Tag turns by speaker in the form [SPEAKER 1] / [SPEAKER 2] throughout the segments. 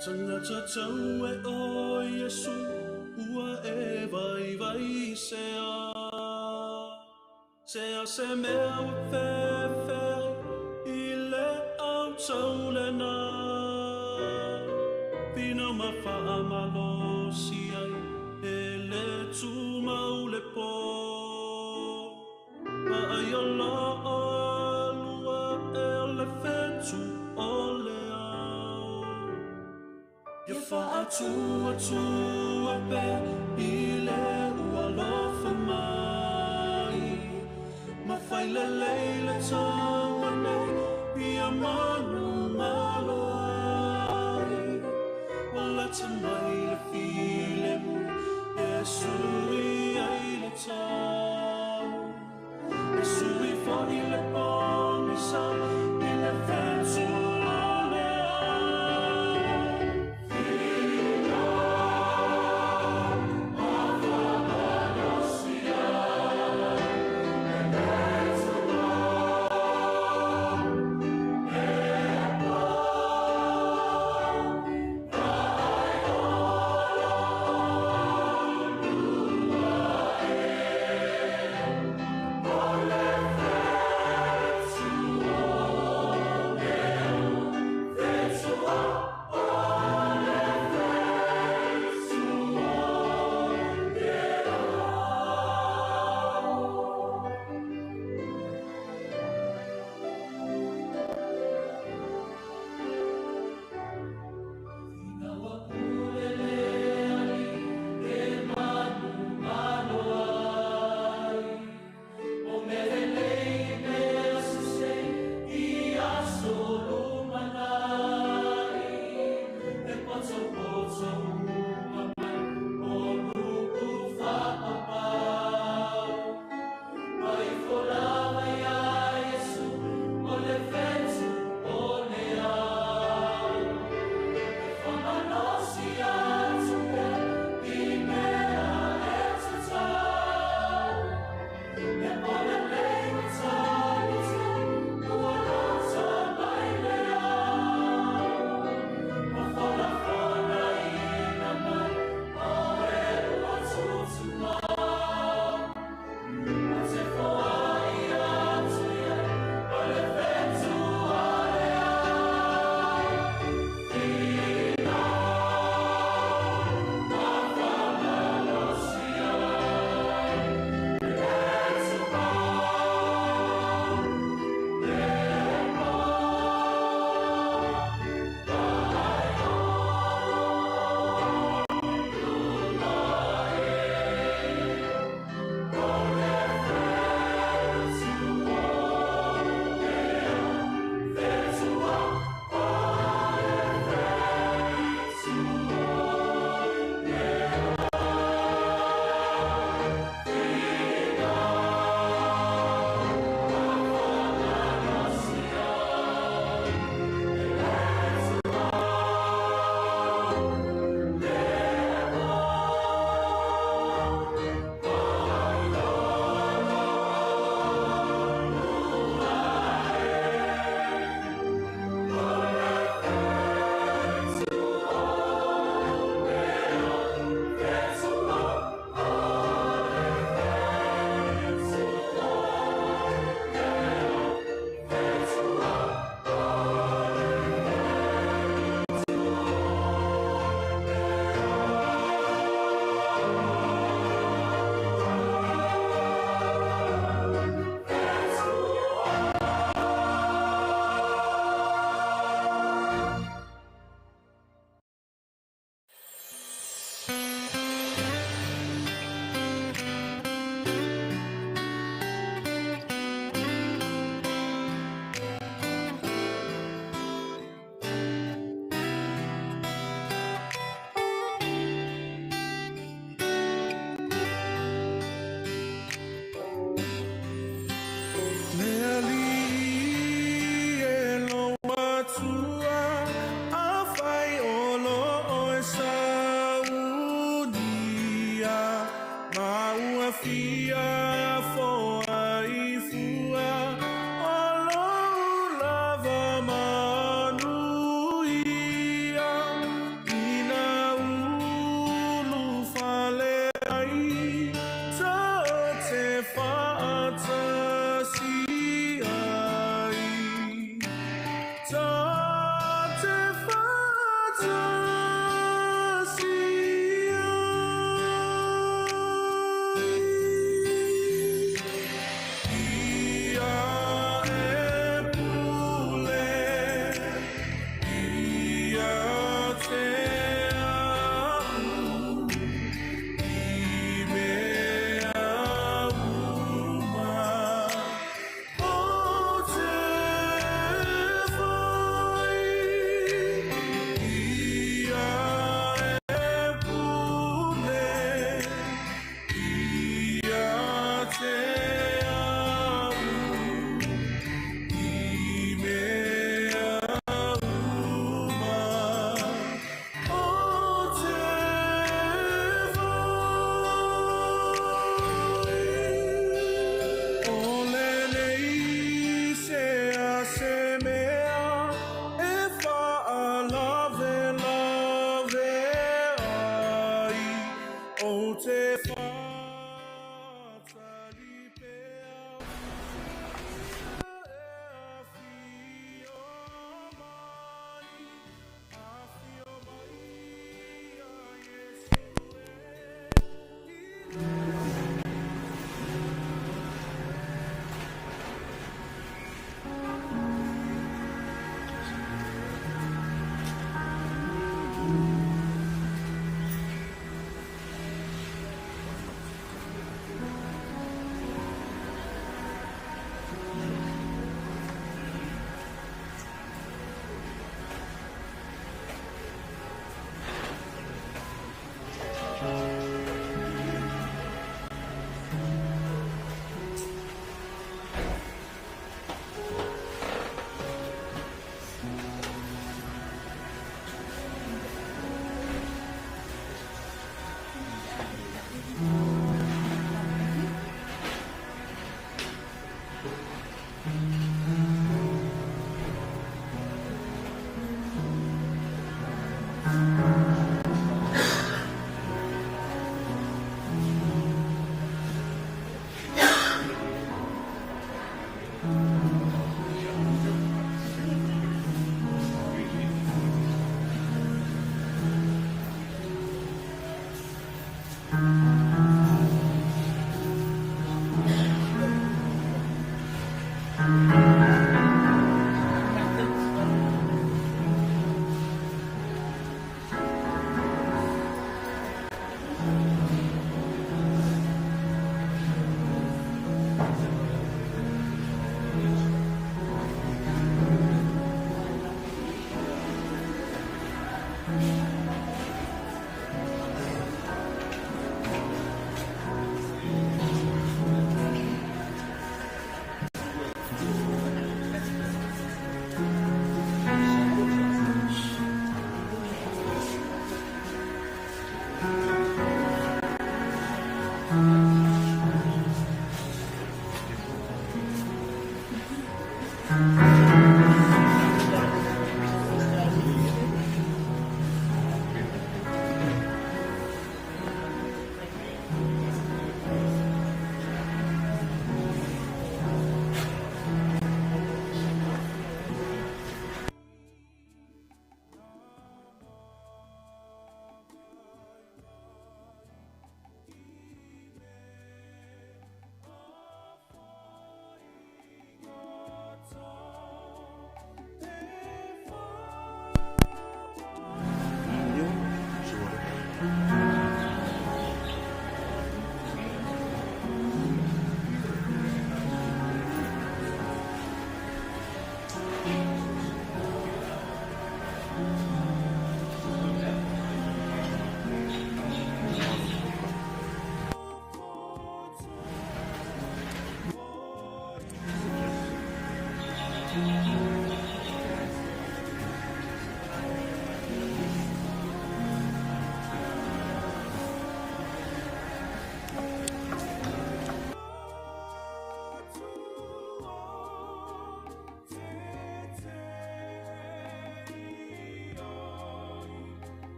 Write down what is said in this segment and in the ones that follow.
[SPEAKER 1] Tagata tau e o Iesu ua e vaivai sea. Sea se mea ua fefe i le au tau lena. Pina ma faamalosi ai e le tumau le po. Ma ai o la alua e o le fetu o le ao. Ia faatua tua pea i le ua alofa mai. Ma fai lelei le taua nei ia manumalo ai. Ua lata mai le filemu e sui ai le tau. E sui foi le pogisa i le fetu o le ao.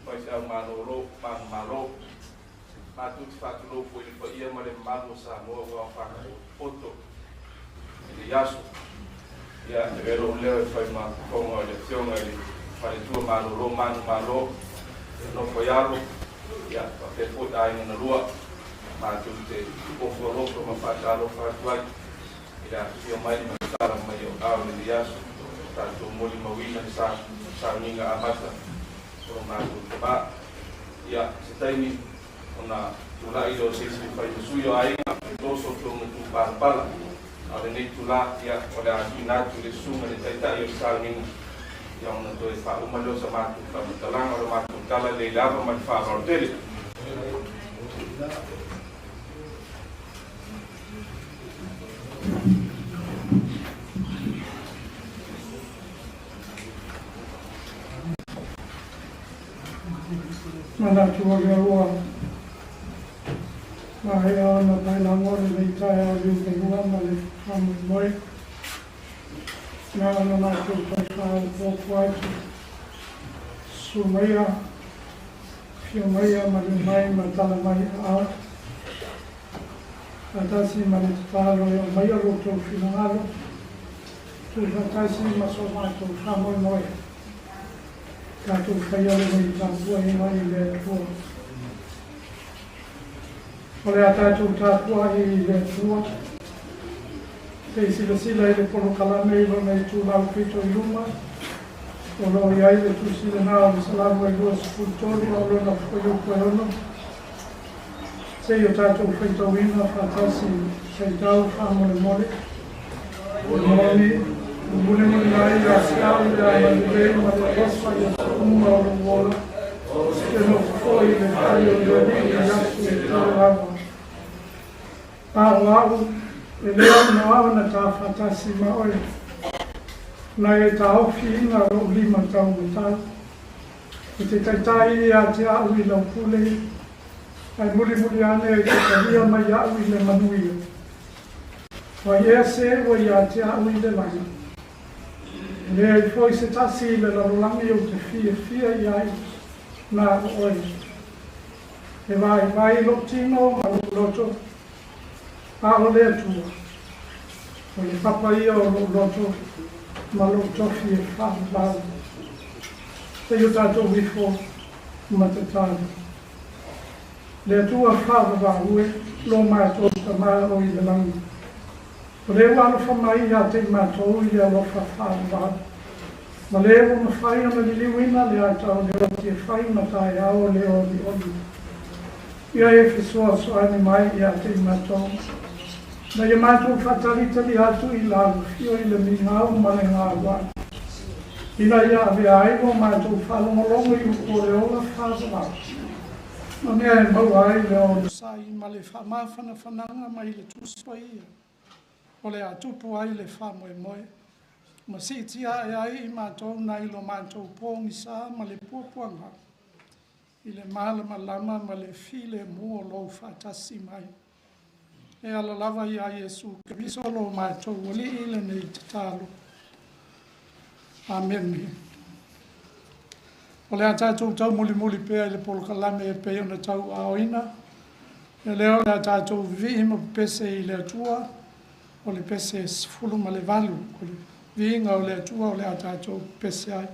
[SPEAKER 2] Faifeau malolo, manumalo. Matou te faatulou foi i le paia ma le mamalu o Samoa ua faataoto i lenei aso. Ia, e avea lou leo e fai ma fofoga o le Afioga i le Faletua Malolo manumalo, le nofo i alo, ia, faapea foi aiga na lua. Matou te ofo alofa ma faatalofa atu ai i le afifio mai ma le tala mai o ao i lenei aso, tatou molimauina le sauniga amata o lo matou tama. Ia, se taimi ona tulai lea o se isi e fai ma sui o aiga e toso outou matupalapala. A o lenei itulā, ia, o le a tuuina atu i le susuga i le Taitai o le sauniga, ia, ona toe faauma lea o sa matou faamatalaga. O le matou tala lea i le ava ma le faaaloalo tele.
[SPEAKER 3] Manatu o lea ua maea ona paelago lenei taeao liugalua ma le faamoemoe. Na ona matou toe faaopoopo atu, susu maia, afio maia, maliu mai ma tala mai aao. Faatasi ma le tatalo e aumaia lo outou finagalo, tuufaatasi ma so matou faamoemoe. Tatou faia lenei tapuaiga i le Atua. O le a tatou tapuai i le Atua, se i silasila i le polokalame i lona itulau pito i luma, o lo o i ai le tusi lena o le Salamo e 23 a o lona fuaiupu e 6. Se i o tatou faitauina faatasi faitau faamolemole. Moni. Mulimuli ai ia te au le agalelei ma le alofa i aso uma o lou ola, ou te nofo foi i le fale o le Alii i aso e tau lava. A o a'u e lē aunoa ona tafaatasi ma oe, na e taofiina lo'u lima taumatau e te taitai ia te a'u i lau pule, ae mulimuli ane e te talia mai a'u i le manuia. Ua ea se ua ia te a'u i le lagi, e leai foi se tasi i le lalolagi ou te fiafia i ai na o oe. E vaivai lo'u tino ma lo'u loto, a o le Atua o le papa ia o lo'u loto ma lo'u tofi e faavavau. Se i o tatou ifo ma tatalo. Le Atua faavavau e, lo matou Tamā o i le lagi, o lē ua alofa mai ia te i matou i le alofa faavavau, ma lē ua mafai ona liliuina le ata o le oti e fai ma taeao o le olioli. Ia e fesoasoani mai ia te i matou, na ia matou faatalitali atu i le alofio i le migao ma le galua'i, ina ia avea ai lo matou faalogologo i upu o le ola faavavau, ma mea e maua ai le onosai ma le faamafanafanaga mai le Tusi Paia, o le a tupu ai le faamoemoe, ma siitia ae ai i matou nai lo matou pogisā ma le puapuaga, i le malamalama ma le filemu o lou faatasi mai. E ala lava iā Iesu Keriso lo matou Alii lenei tatalo. Amene. O le a tatou taumulimuli pea i le polokalame e pei ona tauaaoina. E lea o le a tatou vivii ma pepese i le Atua, o le pese 18, o le viiga o le Atua o le a tatou pepese ai.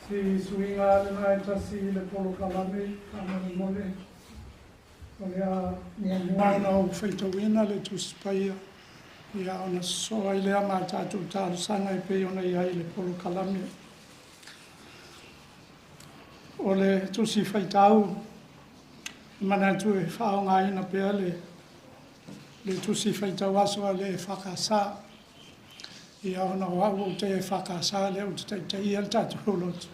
[SPEAKER 3] Si suiga lena e tasi i le polokalame faamolemole o le a muamua ona ou faitauina le Tusi Paia ia ona sosoo ai lea ma a tatou talosaga e pei ona i ai le polokalame. O le Tusi Faitau e manatu e faaaogaina pea le Tusi Faitau Aso a le EFKS ia ona o au ou te EFKS lea ou te taitaia le tatou lotu.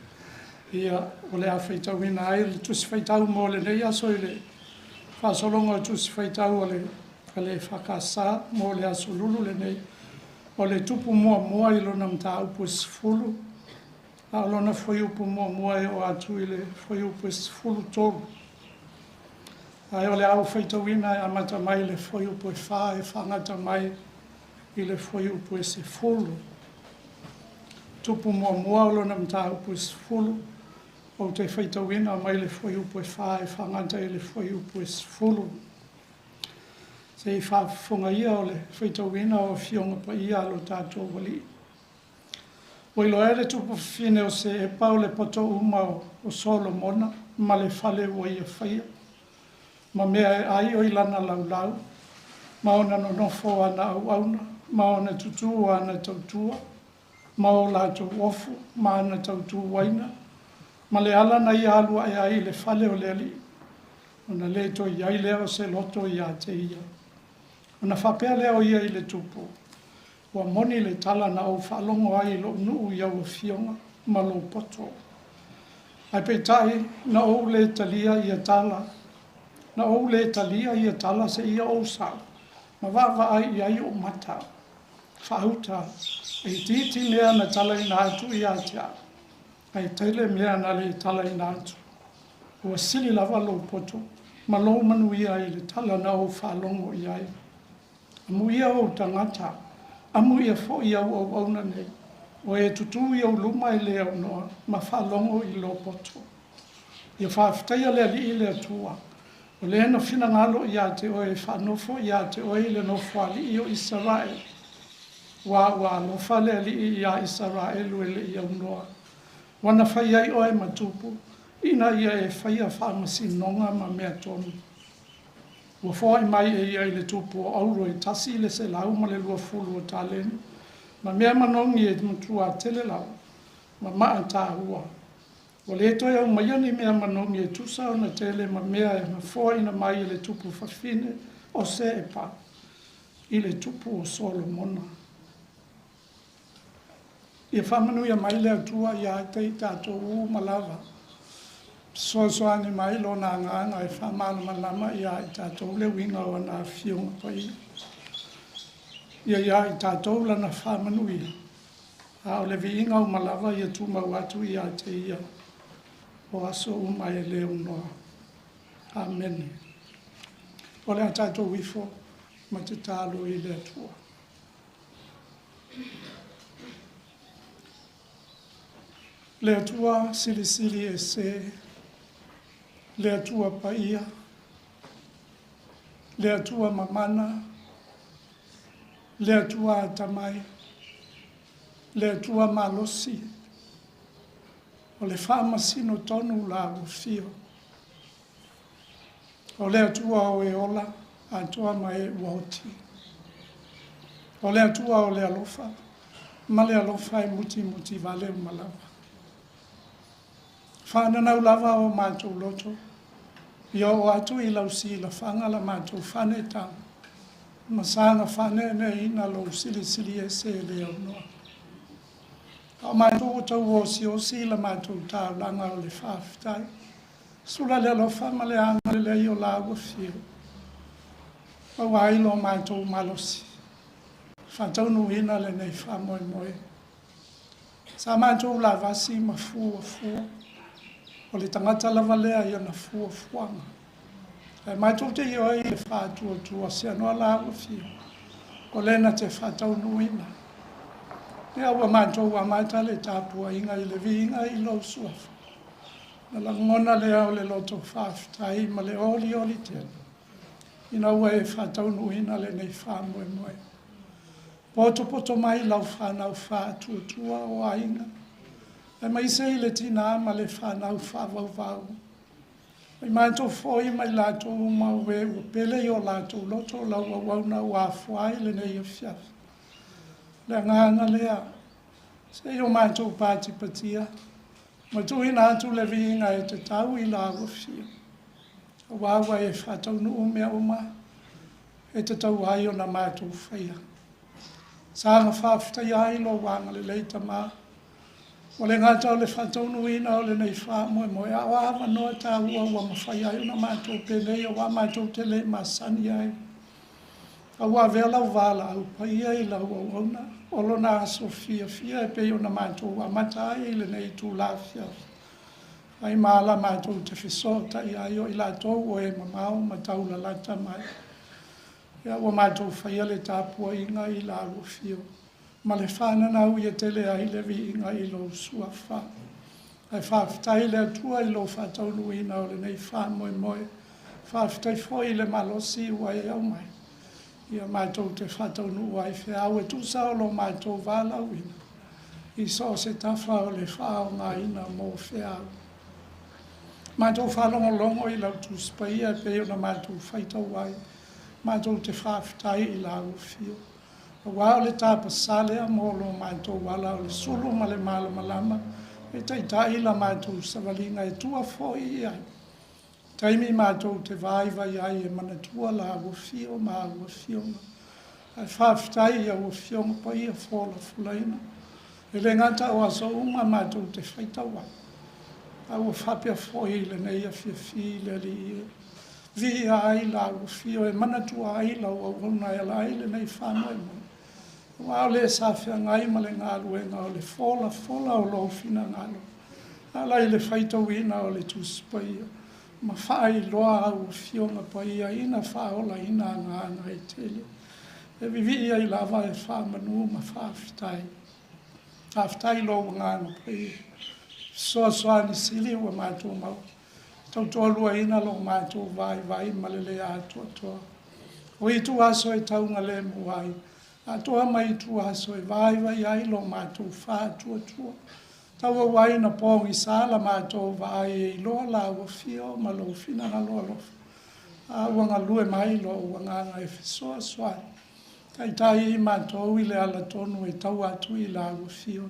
[SPEAKER 3] Ia o le a faitauina ai le Tusi Faitau mo lenei aso i le faasologa o Tusi Faitau a le EFKS mo le Aso Lulu lenei. O le Tupu muamua i lona mataupu e 10, a o lona fuaiupu muamua e oo atu i le fuaiupu e 13. Ae o le a ou faitauina e amata mai i le fuaiupu e 4 e faagata mai i le fuaiupu e 10. Tupu muamua o lona mataupu e 10, ou te faitauina mai le fuaiupu e 4 e faagata i le fuaiupu e 10. Se i faafofoga ia o le faitauina o Afioga Paia a lo tatou Alii. Ua iloa e le tupu fafine o Seepa o le poto uma o Solomona ma le fale ua ia faia, ma mea e ai o i lana laulau, ma ona nonofo o ana auauna, ma ona tutū o ana tautua, ma o latou ofu, ma ana tautū uaina, ma le ala na ia alu ae ai i le fale o le Alii, ona le toe i ai lea o se loto ia te ia. Ona faapea lea o ia i le tupu, Ua moni le tala na ou faalogo ai i lou nuu i au afioga ma lou poto. Ae peitai, na ou le talia ia tala, na ou le talia ia tala seia ou sao, ma vaavaai i ai ou mata. Faauta, e itiiti mea na talaina atu ia te au, ae tele mea na le talaina atu. Ua sili lava lou poto ma lou manuia i le tala na ou faalogo i ai. Amuia ou tagata, amuia foi au auauna nei, o e tutū i ou luma e le aunoa ma faalogo i lou poto. Ia faafetaia le Alii le Atua, o le na finagalo ia te oe e faanofo ia te oe i le nofoalii o Isaraelu, aua ua alofa le Alii iā Isaraelu e le i aunoa, ua na fai ai oe ma tupu, ina ia e faia faamasinoga ma mea tonu. Ua foai mai e ia i le tupu o auro e 120 o taleni, ma mea manogi e matuā tele lava, ma maa taua. Ua le toe aumaia ni mea manogi e tusa ona tele ma mea na foaina mai e le tupu fafine o Seepa i le tupu o Solomona. Ia faamanuia mai le Atua ia te i tatou uma lava. Fesoasoani mai Lona Agaga e faamalamalama ia i tatou le uiga o ana Afioga Paia. Ia ia i tatou Lana faamanuia, a o le viiga uma lava ia tumau atu ia te Ia o aso uma e le aunoa. Amene. O le a tatou ifo ma tatalo i le Atua. Le Atua silisili ese, le Atua paia, le Atua mamana, le Atua atamai, le Atua malosi, o le faamasino tonu la ua fio. O le Atua o e ola, atoa ma e ua oti. O le Atua o le alofa, ma le alofa e mutimuti vale uma lava. Faananau lava o matou loto, ia oo atu i lau silafaga la matou faanetaga, ma saga faaneeneeina lou silisili ese e le aunoa. A o matou o tau osiosi i la matou taulaga o le faafetai, sula le alofa ma le agalelei o la ua fio, maua ai lo matou malosi, faataunuuina lenei faamoemoe. Sa matou lavasi ma fuafua, o le tagata lava lea i ana fuafuaga. Ae matou te ioe i le faatuatua seanoa la ua fio, o lena na te faataunuuina. Lea ua matou amata le tapuaiga i le viiga i lou suafa. Na lagona lea o le loto faafetai ma le olioli tele, ina ua e faataunuuina lenei faamoemoe. Potopoto mai lau fanau faatuatua o aiga. Aemaise i le tinā ma le fanau faavauvau. Ua i matou foi ma i latou uma o e ua pele i o latou loto lau auauna ua afua ai lenei afiafi. O le agaga lea, se i o matou patipatia ma tuuina atu le viiga e tatau i lau Afio, aua ua e faataunuu mea uma e tatau ai ona matou faia. Saga faafetaia ai lou agalelei Tama, ua le gata o le faataunuuina o lenei faamoemoe, a o avanoa taua ua mafai ai ona matou penei aua matou te le masani ai. A ua avea lau valaau paia i lau auauna o lona aso fiafia e pei ona matou amata ai i lenei itula afiafi. Fai ma ala matou te fesootai ai o i latou o e mamao ma taulalata mai. Ia ua matou faia le tapuaiga i lau afio ma le faananau ia tele ai le viiga i lou suafa. Ae faafetai i le Atua i lou faataunuuina o lenei faamoemoe. Faafetai foi i le malosi ua e aumai ia matou te faataunuu ai feau e tusa o lo matou valaauina i so o se tafa o le faaaogaina mo feau. Matou faalogologo i lau Tusi Paia e pei ona matou faitau ai, matou te faafetai i lau Afio, aua o le tapasā lea mo lo matou ala, o le sulu ma le malamalama e taitai la matou savaliga e tua foi i ai. Taimi matou te vaivai ai e manatua lau Afio ma au Afioga. Ae faafetai i au Afioga Paia folafolaina. E le gata o aso uma matou te faitau ai, a ua faapea foi i lenei afiafi i le Alii e viia ai lau Afio e manatua ai lau auauna e ala ai lenei faamoemoe. Aua o le sa feagai ma le galuega o le folafola o lou finagalo, e ala i le faitauina o le Tusi Paia ma faailoa au Afioga Paia ina faaolaina agaga e tele. E vivii ai lava e faamanu ma faafetai. Faafetai i lou Agaga Paia, fesoasoani sili ua matou maua, tautoaluaina lo matou vaivai ma le le atoatoa. O itu aso e taugalemu ai, atoa ma itu aso e vaivai ai lo matou faatuatua. Tauau ai ina pogisa la matou vaai e iloa lau Afio ma lou finagalo alofa. A ua galue mai lou Agaga e fesoasoani, taitai i matou i le alatonu e tau atu i lau Afio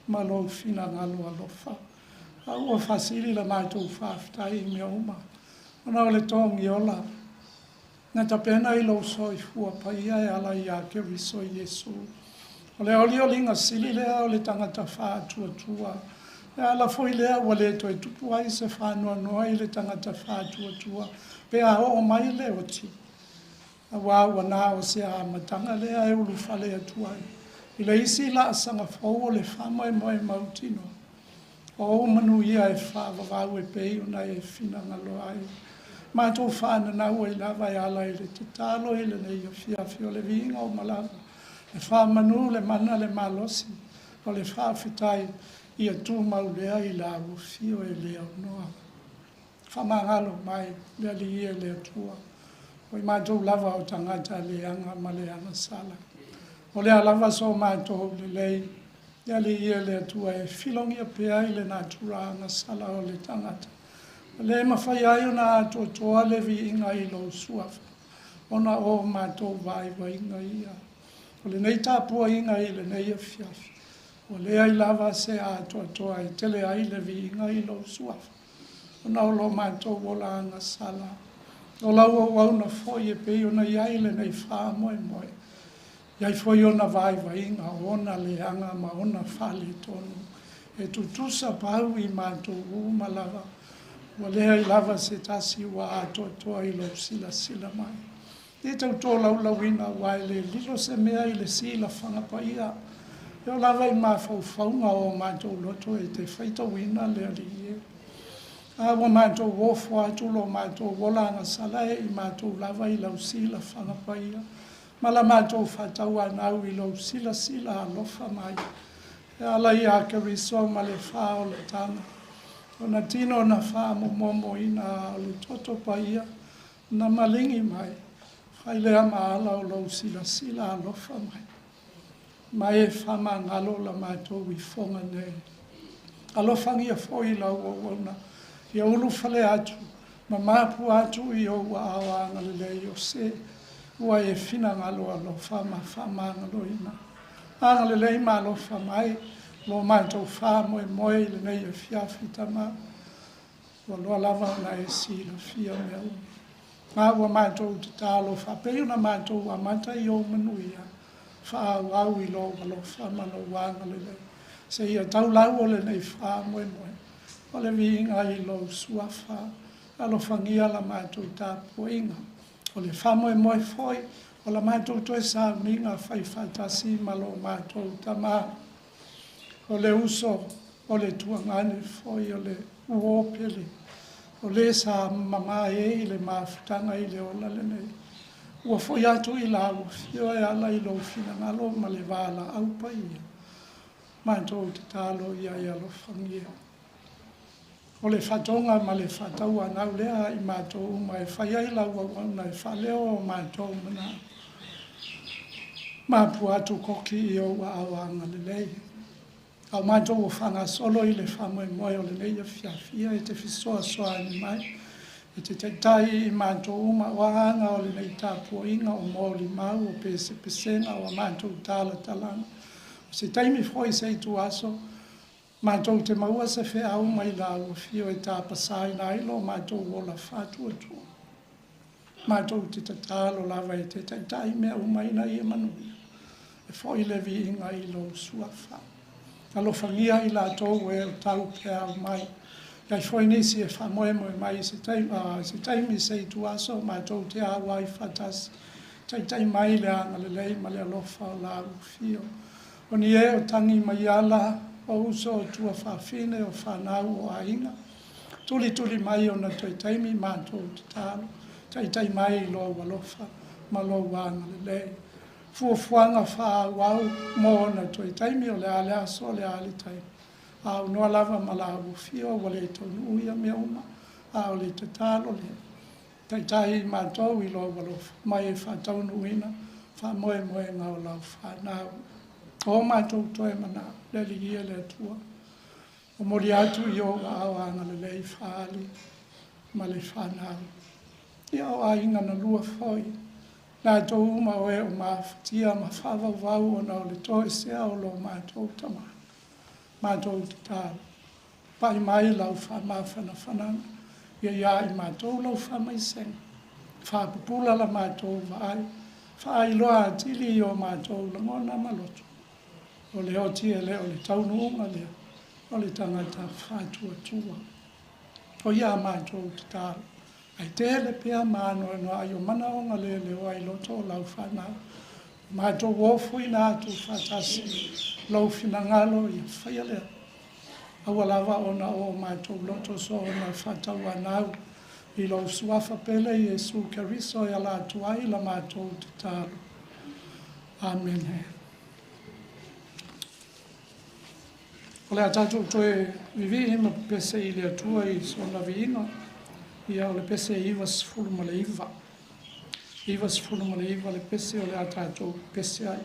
[SPEAKER 3] ma lou finagalo alofa. A ua faasili la matou faafetai i mea uma, ona o le togiola na tapena i lou soifua paia e ala ia Keriso Iesu. O le olioliga sili lea o le tagata faatuatua, e ala foi lea ua le toe tupu ai se faanoanoa i le tagata faatuatua pe a oo mai le oti, aua ua na o se amataga lea e ulufale atu ai i le isi laasaga fou o le faamoemoe mautinoa. O ou manuia e faavavau e pei ona e finagalo ai. Matou faananau ai lava e ala i le tatalo i lenei afiafi o le viiga uma lava, le faamanu, le mana, le malosi, o le faafetai ia tumau lea i lau Afio e le aunoa. Faamagalo mai le Alii e le Atua, o i matou lava o tagata leaga ma le agasala. O le a lava so matou lelei, le Alii e le Atua e filogia pea i le natura agasala o le tagata. Le mafai ai ona atoatoa le viiga i lou suafa, ona o matou vaivaiga ia. O lenei tapuaiga i lenei afiafi, ua leai lava se atoatoa e tele ai le viiga i lou suafa, ona o lo matou ola agasala. O lau auauna foi e pei ona i ai lenei faamoemoe, i ai foi ona vaivaiga, o ona leaga ma ona faaletonu, e tutusa pau i matou uma lava, ua leai lava se tasi ua atoatoa i lou silasila mai. E tau tolaulauina aua e le lilo se mea i le silafaga paia. E oo lava i mafaufauga o matou loto e te faitauina le Alii e. A ua matou ofo atu lo matou ola agasala e i matou lava i lau silafaga paia, ma la matou faatauanau i lou silasila alofa mai. E ala ia Keriso ma le faaolataga, ona tino na faamomomoina a o le toto paia na maligi mai, fai lea ma ala o lou silasila alofa mai. Ma e faamagalo la matou ifoga nei. Alofagia foi lau auauna, ia ulufale atu ma mapua atu i ou aao agalelei o se ua e finagalo alofa ma faamagaloina. Agalelei ma alofa mai lo matou faamoemoe i lenei afiafi Tama, ua loa lava ona e silafia mea uma. A ua matou tatalo faapei ona matou amata i ou manuia, faaauau i lou alofa ma lou agalelei. Seia taulau o lenei faamoemoe, o le viiga i lou suafa, alofagia la matou tapuaiga. O le faamoemoe foi o la matou toe sauniga fai faatasi ma lo matou Tama. O le uso, o le tuagane foi o le uo pele, o le sa mamae i le mafutaga i le ola lenei. Ua foi atu i lau afio e ala i lou finagalo ma le valaau paia. Matou tatalo ia e alofagia. O le faatoga ma le faatauanau lea i matou uma e fai ai lau auauna e faaleo o matou manao. Mapua atu koki i ou aao agalelei. A o matou o faagasolo i le faamoemoe o lenei afiafi e te fesoasoani mai. E te taitai i matou uma o aga o lenei tapuaiga o molimau o pesepesega o a matou talatalaga. O se taimi foi se ituaso, matou te maua se feau mai lau afio e tapasaina ai lo matou ola faatuatua. Matou te tatalo lava e te taitai mea uma ina ia manuia. E foi le viiga i lou suafa. Alofagia i latou e o tau peau mai. Iai foi nisi e faamoemoe mai i se taimi se ituaso matou te auai faatasi. Taitai mai le agalelei ma le alofa o lau afio. O ni e o tagi mai ala, o uso o tuafafine o fanau o aiga. Tulituli mai ona toe taimi matou tatalo. Taitai mai i lou alofa ma lou agalelei. Fuafuaga faaauau mo ona toe taimi o le a le aso o le a le taimi. Aunoa lava ma lau afio ua le taunuu ia mea uma. A o le tatalo lea. Taitai i matou i lou alofa mai e faataunuuina faamoemoega o lau fanau. O matou toe manao, le Alii ia le Atua. O moli atu i ou aao agalelei faali ma le fanau. Ia o aiga na lua foi, latou uma o e o mafatia ma faavauvau ona o le toesea o lo matou tama. Matou tatalo, pai mai lau faamafanafanaga, ia ia i matou lau faamaisega, faapupula la matou vaai, faailoa atili i o matou lagona ma loto. O le oti e le o le taunuuga lea, o le tagata faatuatua. O ia matou tatalo, ai tele pea ma anoanoai o manaoga le leoa i loto o lau fanau. Matou ofoina atu faatasi lau finagalo ia faia lea. Aua lava ona o matou loto so ona faatauanau i lou suafa pele Iesu Keriso e ala atu ai la matou tatalo. Amene. O le a tatou toe vivii ma pese i le Atua i sona viiga. Ia o le pese 99. 99 le pese o le a tatou pese ai.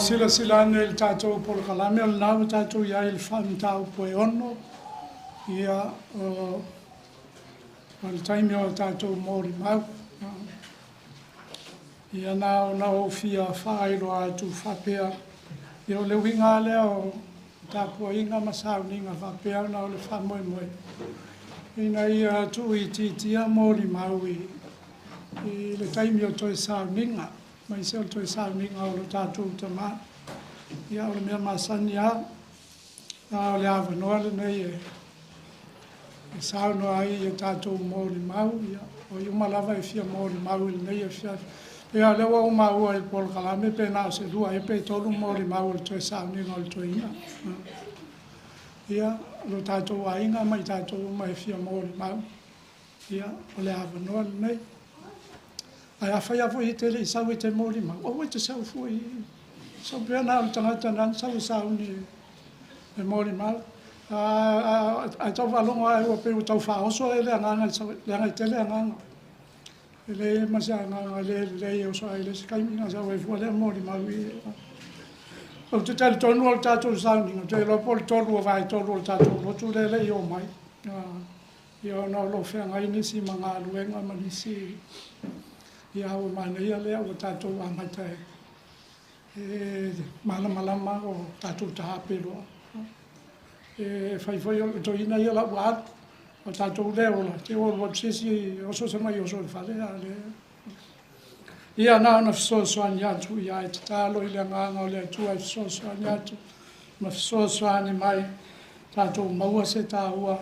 [SPEAKER 3] silasila ane i le tatou polokalame, o lena ua tatou i ai i le mataupu e 6, ia, o le taimi o tatou molimau. Ia na ona ou fia faailoa atu faapea, ia o le uiga lea o tapuaiga ma sauniga faapea ona o le faamoemoe, ina ia tuuitiitia molimau i le taimi o toe sauniga, aemaise o le toe sauniga o lo tatou tamā. Ia o le mea masani lava, a o le avanoa lenei e saunoa ai i tatou molimau, ia o ai uma lava e fia molimau i lenei afiafi. Ia o lea ua ou maua i le polokalame pe na o se 2 ea pe 3 molimau o le toe sauniga o le toeaina. Ia, lo tatou aiga ma i tatou uma e fia molimau, ia, o le avanoa lenei. Ae afai lava foi e te le i sau e te molimau, aua e te sau fua i sau pea na o le tagata nana sau e sauni e molimau. Ae tau faalogo lava ua pei ua tau faaoso e le agaga i Savaii, leaga e tele agaga. E leai ma se agaga le lelei e oso ai le isi taimi na sau ai fua lea molimau i. Ou te talitonu o le tatou sauniga, ou te iloa po o le 3/3 o le tatou lotu lea e le i oo mai. Ia ona o lo o feagai nisi ma galuega ma nisi, ia ua manaia lea ua tatou amata e malamalama o tatou taape loa. E fai foi o le toeaina ia la ua alu, o tatou lea ola, te ua alu atu se isi oso se mai oso i le fale a le. Ia na ona fesoasoani atu, ia e tatalo i le agaga o le Atua e fesoasoani atu, ma fesoasoani mai, tatou maua se taua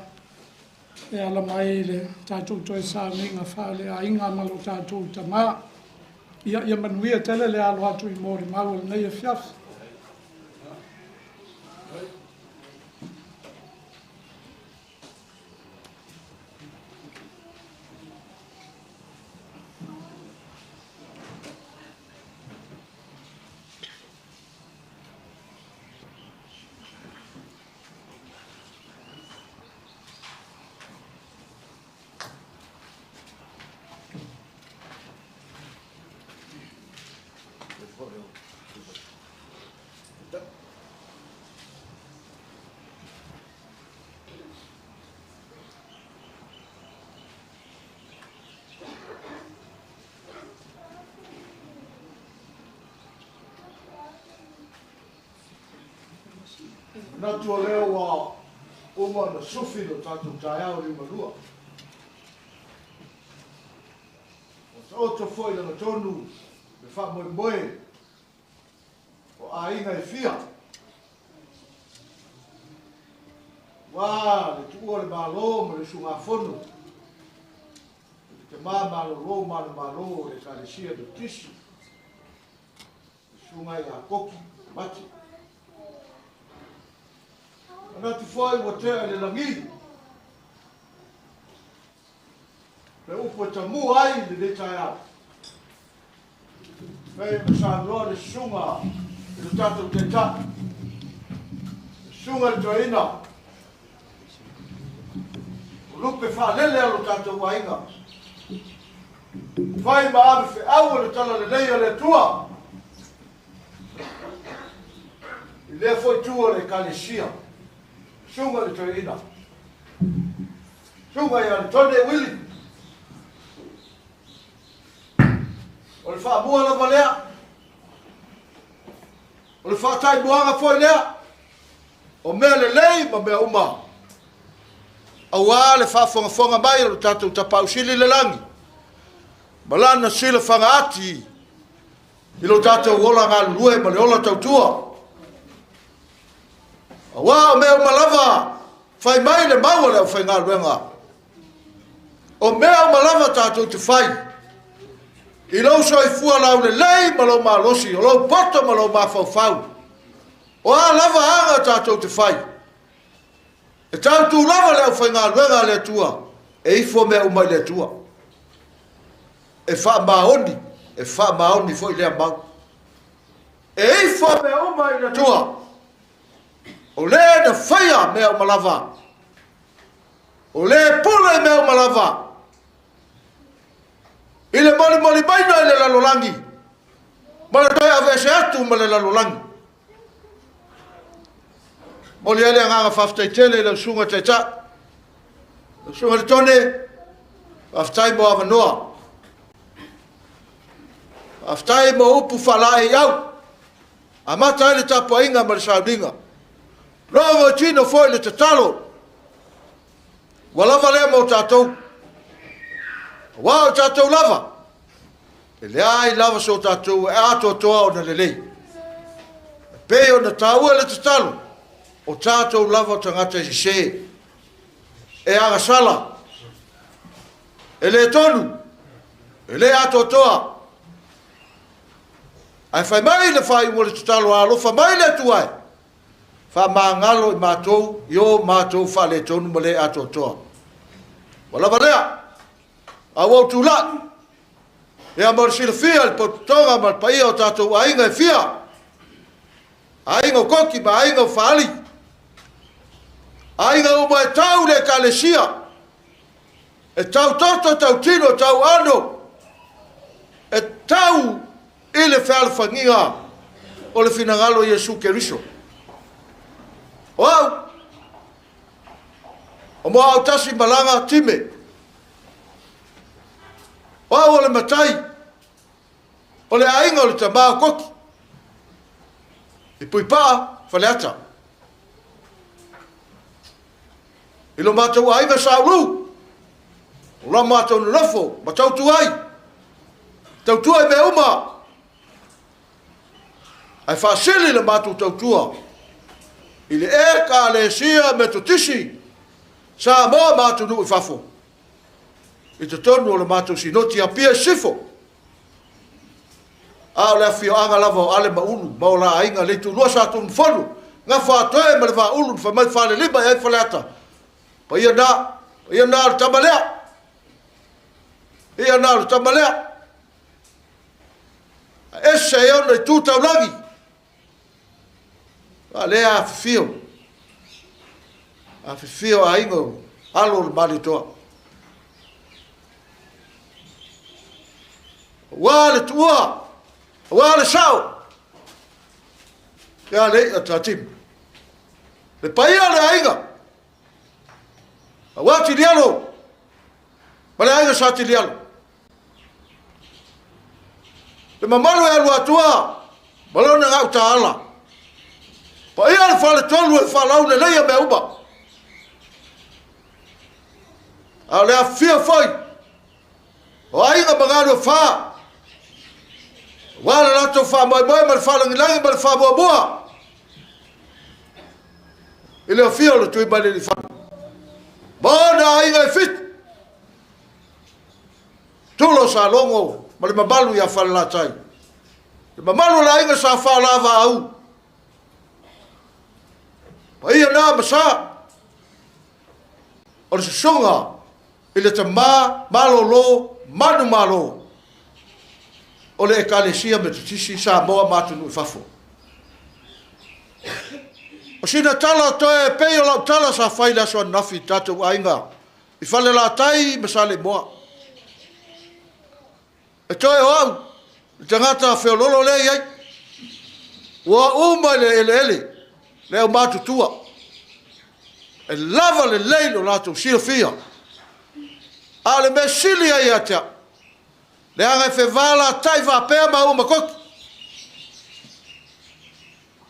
[SPEAKER 3] e ala mai i le tatou toe sauniga faaleaiga ma lo tatou tamā. Ia, ia manuia tele le alo atu i molimau o lenei afiafi.
[SPEAKER 4] Manatu o lea ua uma ona sufi lo tatou taeao liugalua. Ua taoto foi le gatonu le faamoemoe o aiga e fia. Ua le tuua le Malo ma le usugafono i le tamā malolo manumalo o le Ekalesia Metotisi, le Susuga ia Koki Mati. Manatu foi ua tea i le lagi le upu e tamua ai lenei taeao. Pei ona saunoa le susuga i lo tatou Taitai, le susuga i le toeaina, o lupe faalele a lo tatou aiga, fai ma ave feau o le talalelei a le Atua i lea foi itu o le Ekalesia, susuga i le toeaina, susuga ia Tone Wili. O le faamua lava lea, o le faataimuaga foi lea, o mea lelei ma mea uma, aua le faafogafoga mai o le tatou Tapaau Sili i le lagi, ma lana silafaga ati i lo tatou ola galulue ma le ola tautua. Aua o mea uma lava, fai mai le mau a le aufaigaluega, o mea uma lava tatou te fai, i lou soifua laulelei ma lou malosi, o lou poto ma lou mafaufau, o a lava aga tatou te fai, e tautu lava le aufaigaluega a le Atua, e ifo mea uma i le Atua. E faamaoni, e faamaoni foi lea mau. E ifo mea uma i le Atua, o le na faia mea uma lava, o le pule mea uma lava, i le molimoli maina i le lalolagi, ma le toe aveese atu ma le lalolagi. Momoli ai le agaga faafetai tele i lau Susuga Taitai. Lau Susuga i le Tone, faafetai mo avanoa. Faafetai mo upu faalaeiau. Amata ai le tapuaiga ma le sauniga. Logo i tino foi le tatalo. Ua lava lea mo tatou. Aua o tatou lava, e leai lava so tatou e atoatoa ona lelei. E pei ona taua le tatalo, o tatou lava o tagata e sese, e agasala, e le tonu, e le atoatoa. Ae fai mai le faaiuga o le tatalo, alofa mai le Atua e, faamagalo i matou i o matou faaletonu ma le atoatoa. Ua lava lea, a ua ou tulai, ia mo le silafia i le pototoga ma le paia o tatou aiga e fia, aiga o Koki ma aiga o Faali, aiga uma e tau le Ekalesia, e tau toto, e tau tino, e tau ano, e tau i le fealofagiga o le finagalo o Iesu Keriso. O au, o Moaautasi Malaga Time, o au o le matai, o le aiga o le tama o Koki, i Puipaa, Faleata. I lo matou aiga sa ulu, o la matou nonofo ma tautua ai, tautua i mea uma, ae faasili le matou tautua i le Ekalesia Metotisi Samoa ma atunuu i fafo, i totonu o le matou Sinoti Apia i Sisifo. A o le afioaga lava o Ale ma Ulu ma o la aiga le itulua sa Tunumafono, Gafaatoe ma le Vaaulu na fai mai Falelima e ai Faleata. Paia na, paia na o le tama lea. Paia na o le tama lea. A ese ai ona itu taulagi. A lea afifio. Afifio aiga o alo o le Malietoa. Aua le tuua, aua le sao, ia le i'a Tatimu. Le paia o le aiga, aua Tilialo, ma le aiga sa Tilialo. Le mamalu e alu atua, ma lona gautaala. Paia le faletolu e faalau leleia mea uma. A o le afifio foi o aiga ma Galuefā, aua le latou faamoemoe ma le faalagilagi ma le faamuamua i le afio o le Tuimalealiifano ma ona aiga e fitu, Tulo Salogo ma le mamalu ia Falelatai, le mamalu o le aiga sa Faalavaau, paia na ma sa o le susuga i le tama malolo manumalo o le Ekalesia Metotisi i Samoa ma atunuu i fafo. O sina tala toe e pei o lau tala sa fai i le aso ananafi i tatou aiga i Falelatai ma Saleimoa. E toe o au, le tagata feololo lea e i ai. Ua uma i le eleele le aumatutua. E lava lelei lo latou silafia. A o le mea sili ai ia te au, leaga e fevalatai faapea maua ma Koki.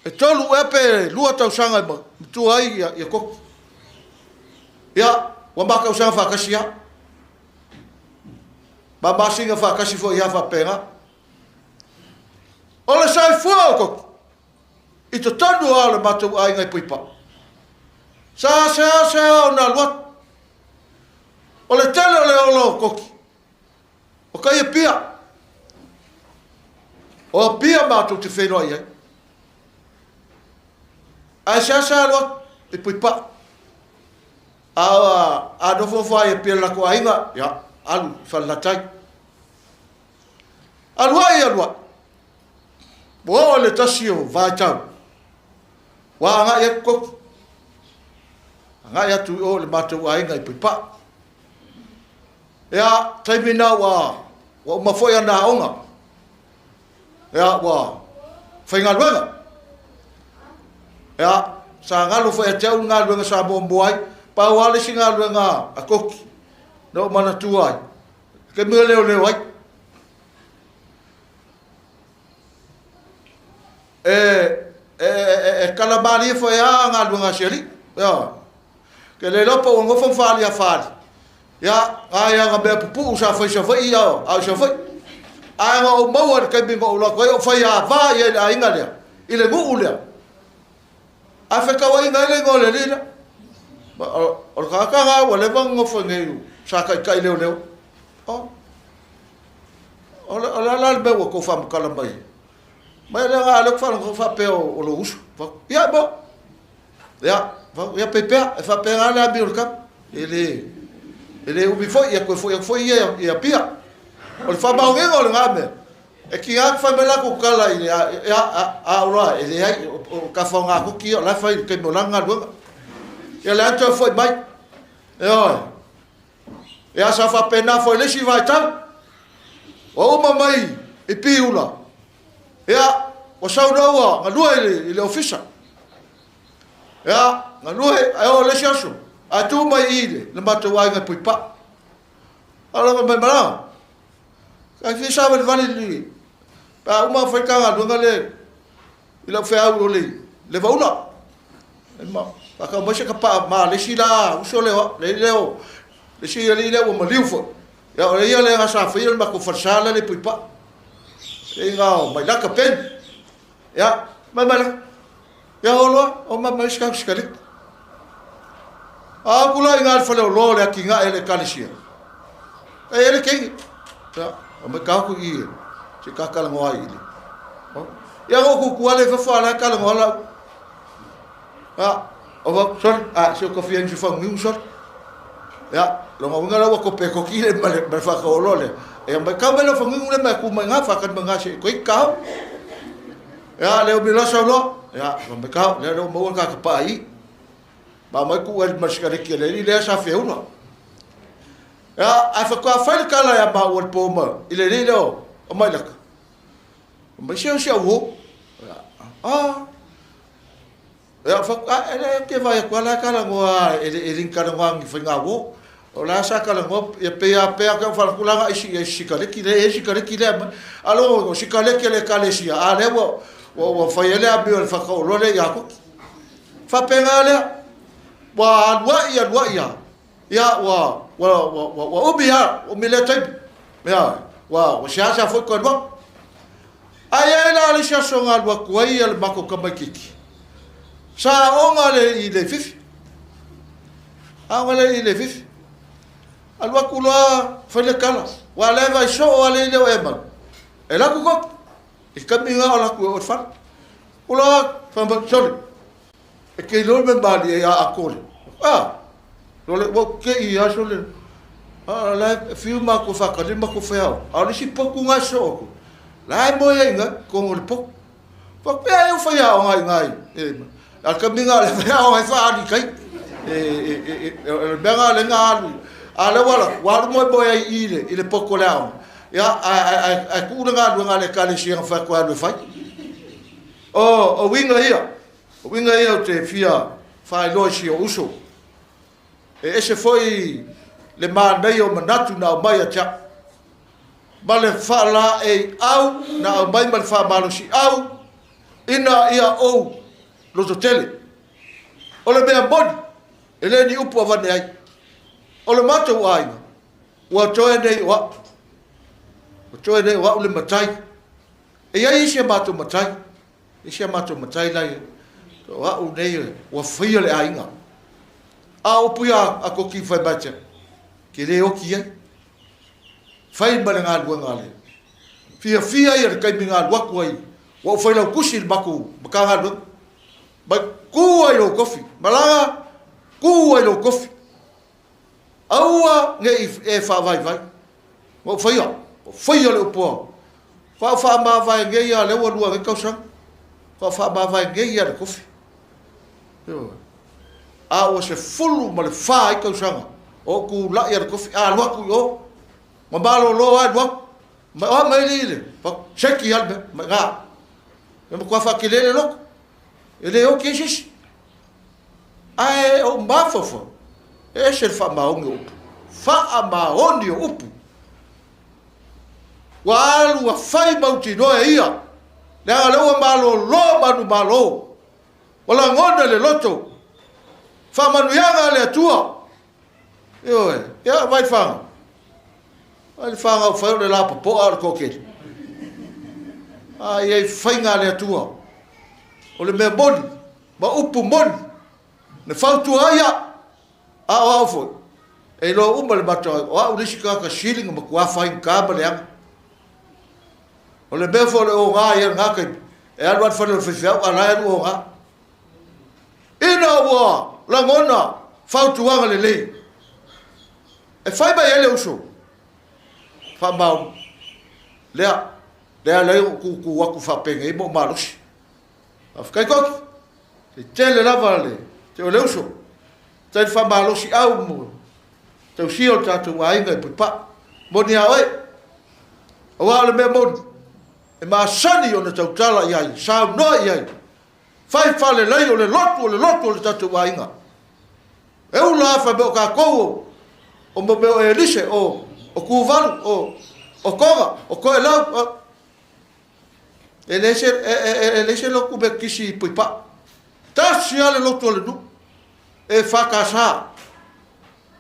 [SPEAKER 4] E tolu ea pe lua tausaga e matua ai ia Koki. Ia, ua ma tausaga faatasi lava. Ma masina faatasi foi ia faapena. O le soifua o Koki, i totonu lava o le matou aiga i Puipaa. Sa seasea ona alu atu. O le tele o le ola o Koki, o kai Apia. O Apia matou te feiloai ai. Ae seasea alu atu i Puipaa. A, a nofonofo lava i Apia i le latou aiga, ia, alu i Falelatai. Alu ai, alu ai. Ua oo i le tasi o vaitau, ua agai atu Koki. Agai atu i o i le matou aiga i Puipaa. Ia, taimi na ua, ua uma foi ana aoga. Ia, ua faigaluega. Ia, Sa galo foi ia te au le galuega sa muamua ai, pau lava le isi galuega a Koki na ou manatua ai, le taimi na leoleo ai. E, e, e, e tala malie foi lava galuega a si alii. Ioe. Ke le iloa po ua nofo ma faali a faali. Ia, ae ana mea pupuu sa fai i Savaii a o i Savaii. Ae na ou maua i le taimi na ou alu atu ai, o fai ava ia i le aiga lea, i le nuu lea. Ae fetauaiga ai le igoa o le alii lea. O le tagata lena ua leva ona nofo i nei sa taitai leoleo. O, o le a la le mea ua tou faamatala mai ai? Mai lea na lea ou te faalogo faapea o lou uso. Ia, mo. Ia, ia pei pea, e faapena le amio o le tama. E le, e le umi foi, ia toe foi atu foi ia i Apia. O le faamaoniga o lena mea, e tiga atu fai mai latou tala i le, ia, a, a oloa, e leai, o tafa o gatoki ia, o la e fai i le taimi o lana galuega. Ia le atu e foi mai. Ioe. Ia sa faapena foi le isi vaitau. Ua uma mai i Piula, ia, ua sau loa ua galue i le, i le ofisa. Ia, galue, ae oo le isi aso, ae tu mai i le, le matou aiga i Puipaa. A lava mai malaga. Kai fia savalivali li, pe a uma fai ta galuega le, i lau feau o le, le vaula. E ma, whakau mai se ka paa ma le isi la uso le o, le leo, le isi alii lea ua maliu foi. Ia o ia le sa faia le matou falesa la le Puipaa. Le iga o Mailaka Ben. Ia, mai Mailaka. Ia o loa, o mai mai sikau sikaleki. A aku la i ngā le fale o loa o le atinae le ekalesia. E ele keini. Ia, o mai kāku i e, se kākalangoa ai i le. Ia o kuku ale fafo ala kalangoa lau. Ia, o wau, sorry, a, se o kawhi ai se whangiu, sorry. Ia, longa winga la ua kope koki le ma le, ma le whakaolo le. Ia, mai kau mai lau whangiu le mai ku mai ngā, whakani mai ngā se koi kau. Ia, leo mi loa sau loa. Ia, mai kau, lea leo maua ka ka i. Ma mai ku ai ma sikareki le li lea sa feuna. Ia, ai whakua whai le kala ia ma ua le pōma, i le li leo, o mai laka. Mai se o se au o. Ia, ah, Ia, wha, a, e le ke vai aku ala kala ngoa e le e ring kala ngoa ngi whainga wo. O la sa kala ngoa ia pe a pe a ka whala kulanga isi ia sikareki le e sikareki le ma. Alo o sikareki le kale sia a le wa wa wa whai ele a mi o le whaka o lole ia koki. Whapenga lea. Wa alua ia alua ia. Ia ua ua ua ua ua umi a umi lea taimi. Ia ua ua seasea foi koe alu atu. Ae ai la le isi aso na alu atu ai ia le matou tamaitiiti. Sa aoga le i Leififi. Aoga le i Leififi. Alu atu loa fai le tala. Ua le vai soo a le i leo e mau. E laku koki. I kami nga o laku e o le fale. Ula, fai mai, sorry. E ke iloa le mea malie ia a kole. A, lole, ua ke i a sole. A, la e fiu ma ko whakali ma ko wheao. A o le si poku ngai so oku. La e moe ai ngai, kongo le poku. Fa pea e o whai ao ngai ngai. E, a ka minga le whai ao ngai wha ali kai. E, e, e, e, e, le mea ngā le ngā alu. A le wala, wa alu moe moe ai i le, i le poko le ao. Ia, a, a, a, a, ku le ngā lua ngā le kale si ngā whai koe alu e whai. O, o winga ia. O uiga ia ou te fia faailoa i si ou uso. E ese foi le manaia o manatu na aumai ia te au, ma le faalaeiau na aumai ma le faamalosiau ina ia ou lototele. O le mea moni, e le ni upu avane ai, o le matou aiga, ua toe nei o au. Ua toe nei o au le matai. E i ai isi a matou matai, Isi a matou matai la ia, o au nei ua faia le aiga. A o upu ia a Koki i whai mai te, ke le oki ai. Whai ma le galuega a le. Fia fia ia le taimi na alu atu ai, ua ou whai lau kusi i le matou Matagaluega. Mai ku ai lou kofi, malaga, ku ai lou kofi. Aua ne i e faavaivai. Ua ou faia, ua faia le upu a. Ua ou faamavae nei lava, lea ua lua nei tausaga. Ua ou faamavae nei lava i le kofi. Ioe. A ua 14 ai tausaga o ou tulai lava i le kofi, a alu atu i o, ma malolo lava alu atu. Ma o a mai alii le, seki lava le mea, ma i ina. E matua faatele le loto. E le oti ai se isi. Ae ou mafaufau, e ese le faamaoni o upu. Faamaoni o upu. Ua alu ua fai mautinoa e ia, leaga o lea ua malolo manumalo, ua lagona i le loto faamanuiaga a le Atua. Ioe, ia vai le fanau. Vai le fanau fai o le lapopoa a o le toatele. A i ai faiga a le Atua, o le mea moni ma upu moni, na fautua ai au, a o au foi, e iloa uma le matou aiga, o au le isi tagata sili na matua faigata ma leaga. O le mea foi o le oga ia lena taimi, e alu lava i le fale o le faifeau, a o la e alu oga. Ina ua lagona fautuaga lelei, e fai mai ai le uso, faamaoni, lea, lea e ala ai ona ou tutu atu faapenei ma ou malosi. Faafetai Koki, e tele lava le te o le uso, faafetai le faamalosiau mo tausia o le tatou aiga i Puipaa. Moni a oe, aua o le mea moni, e masani ona tautala i ai, saunoa i ai, fai faalelei o le lotu o le lotu o le tatou aiga. E ula lava fai mai o tatou o mea o Elise, o Tuvalu, o Toga, o Toelau. E leai se, e leai se lotu Metotisi i Puipaa. Tasi lava le lotu a le nuu, EFKS.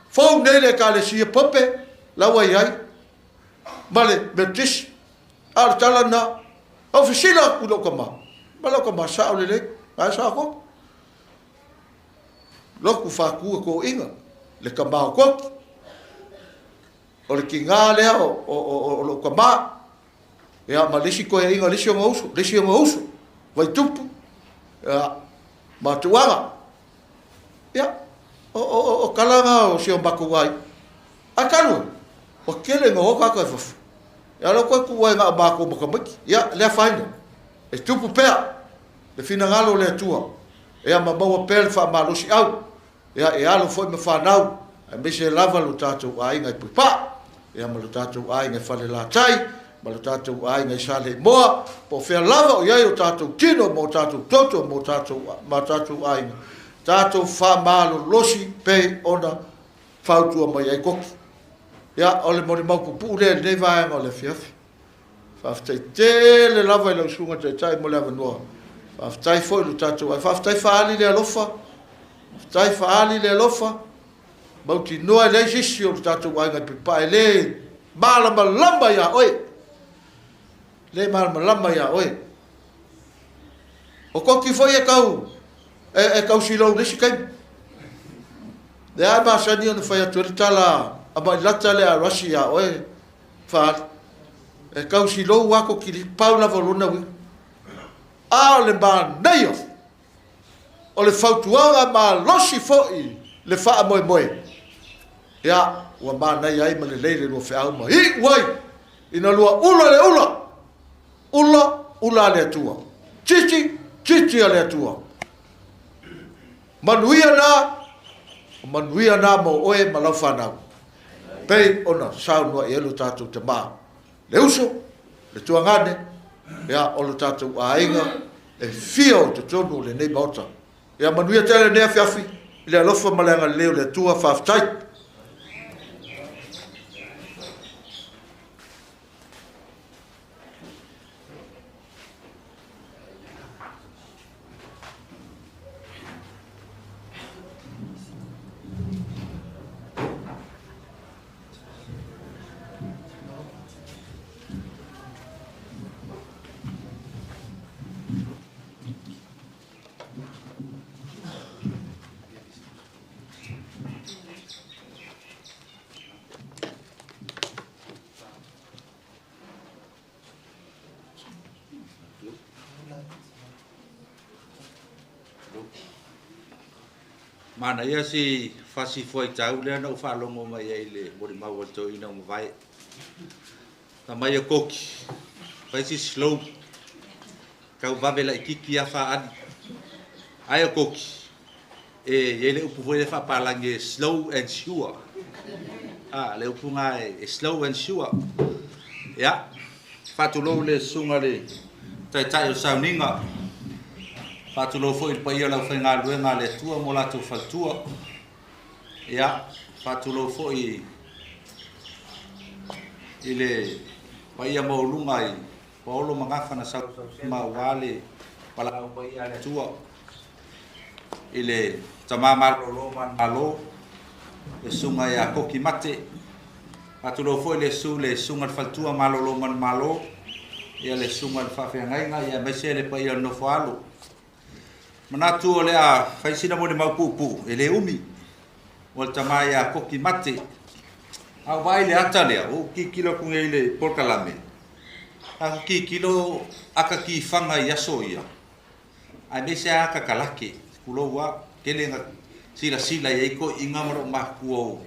[SPEAKER 4] Fou nei le Ekalesia Pope, la ua i ai, ma le Metotisi. A o le tala lena, na ou fesili atu i lou tama, ma lou tama, sao lelei, na e sao atu. Lotu faatu e toeaiina, le tama o Koki. O le tiga lea o lou tama, ia, ma le isi toeaiina, le isi ona uso, le isi ona uso, Vaitupu, ia, ma Tuaga. Ia, o tala na o si o matou aiga. Ae talu ai, ua tele ina o tagata i fafo. Ia, o lea ua toe tuu ai na o matou ma tamaiti. Ia, le afaina, e tupu pea le finagalo o le Atua, ia ma maua pea le faamalosiau. Ia, e alo foi ma fanau, aemaise lava lo tatou aiga i Puipaa, ia ma lo tatou aiga i Falelatai, ma lo tatou aiga i Saleimoa, po o fea lava o i ai o tatou tino ma o tatou toto ma o tatou, ma tatou aiga, tatou faamalolosi pei ona fautua mai ai Koki. Ia, o le molimau puupuu lea i lenei vaega o le afiafi. Faafetai tele lava i lau Susuga Taitai mo le avanoa. Faafetai foi i lo tatou ai. Faafetai faaali le alofa. Faafetai faaali le alofa. Mautinoa e leai se isi o lo tatou aiga i Puipaa e le malamalama iā oe. Le malamalama iā oe. O Koki foi e tau, e tau silou i le isi taimi. Lea e masani ona fai atu ai le tala a Mailata lea a Rasi iā oe. Faaali. E tau silou lava Koki, pau lava o lona uiga. A o le manaia o le fautuaga malosi foi le faamoemoe, ia, ua manaia ai ma lelei le lua feau ma iu ai ina lua ula le ula, ula, ula a le Atua, titi, titi a le Atua. Manuia na, o manuia na mo oe ma lau fanau. Pei ona saunoa i ai lo tatou tama, le uso, le tuagane, ia, o lo tatou aiga e fia o totonu o lenei Maota. Ia manuia tele lenei afiafi i le alofa ma le agalelei o le Atua. Faafetai.
[SPEAKER 5] Manaia si fasi fuaitau lea na ou faalogo mai ai i le molimau a le toeaina ua mavae. Fai mai e Koki, fai si slow, tau vave laitiiti lava faaali. Ae o Koki, e i ai le upu foi lea faapalagi e slow and sure. A, le upu lena e slow and sure. Ia, faatulou le susuga i le Taitai o le Sauniga, Faatulou foi i le paia o le aufaigaluega a le Atua ma o latou faletua. Ia, faatulou foi i le paia maualuga i Paolo ma Gafa na sausausema aua le valaau paia a le Atua i le tama malolo manumalo, le susuga ia Koki Mate. Faatulou foi le susu le susuga i le faletua malolo manumalo, ia le susuga i le faafeagaiga, ia aemaise le paia o le nofo alo. Manatu o le a fai sina molimau puupuu, e le umi, o le tama ia Koki Mate. A ou vaai i le ata lea, ua ou tilotilo atu nei i le polokalame, a ou tilotilo ata tifaga i aso ia, aemaise lava ata kalake, tulou lava, tele ina silasila i ai toeaiina ma loomatutua o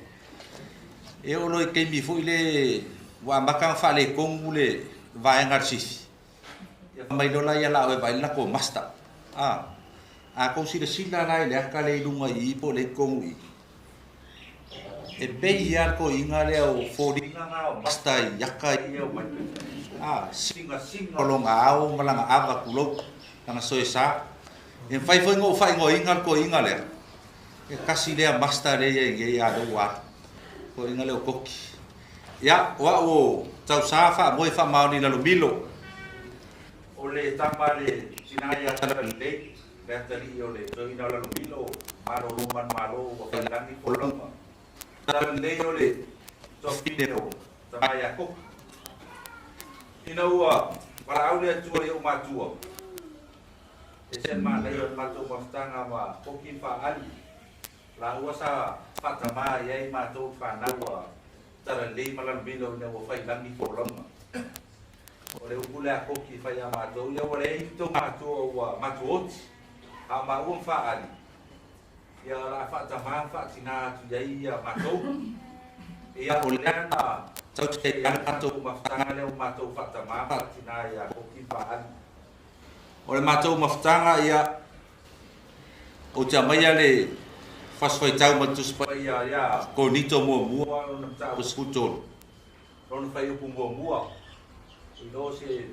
[SPEAKER 5] e oo loa i taimi foi le ua amata ona faaletonu le vaega a le sifi, ia fai mai loa lea o le a o e vaai le latou master. A tou silasila la i le ata lea i luga i i po o lea e i totonu i i, e pei lava le toeaina lea o foliga na o master i ata ia e omai, a sinasina o lona ao ma lana ava tulou, lana soesa. E mafai foi ona ou faaigoaina le toeaina lea, e tasi lea master lea e i ai nei a o lea ua alu, toeaina lea o Koki. Ia, o au o Tausa faamoe faamaoni i Lalomilo, o le tama a le tina ia Talalelei, le atalii o le toeaina o Lalomilo, malolo manumalo ua failagi folauga. Talalelei o le tuafafine o tama ia Koki. Ina ua valaau le Atua i ou matua, e ese le manaia o le matou mafutaga ma Koki ma Faali, Lāua sa faatamā i ai matou le fanau a Talalelei ma Lalomilo ina ua fai lagi folauga. O le upu lea a Koki e fai ia matou, ia ua leai ni tou matua ua matuaoti, a o maua ma Faali, ia o le a faatamā ma faatinā atu i ai ia matou. Ia o lea na tausi ai le matou mafutaga lea ua matou faatamā ma faatinā ia Koki ma Faali. O le matou mafutaga, ia, Ou te aumaia le Fasi Faitau ma le Tusi Paia ia Korinito muamua lona mataupu 13, lona fuaiupu muamua, i lo se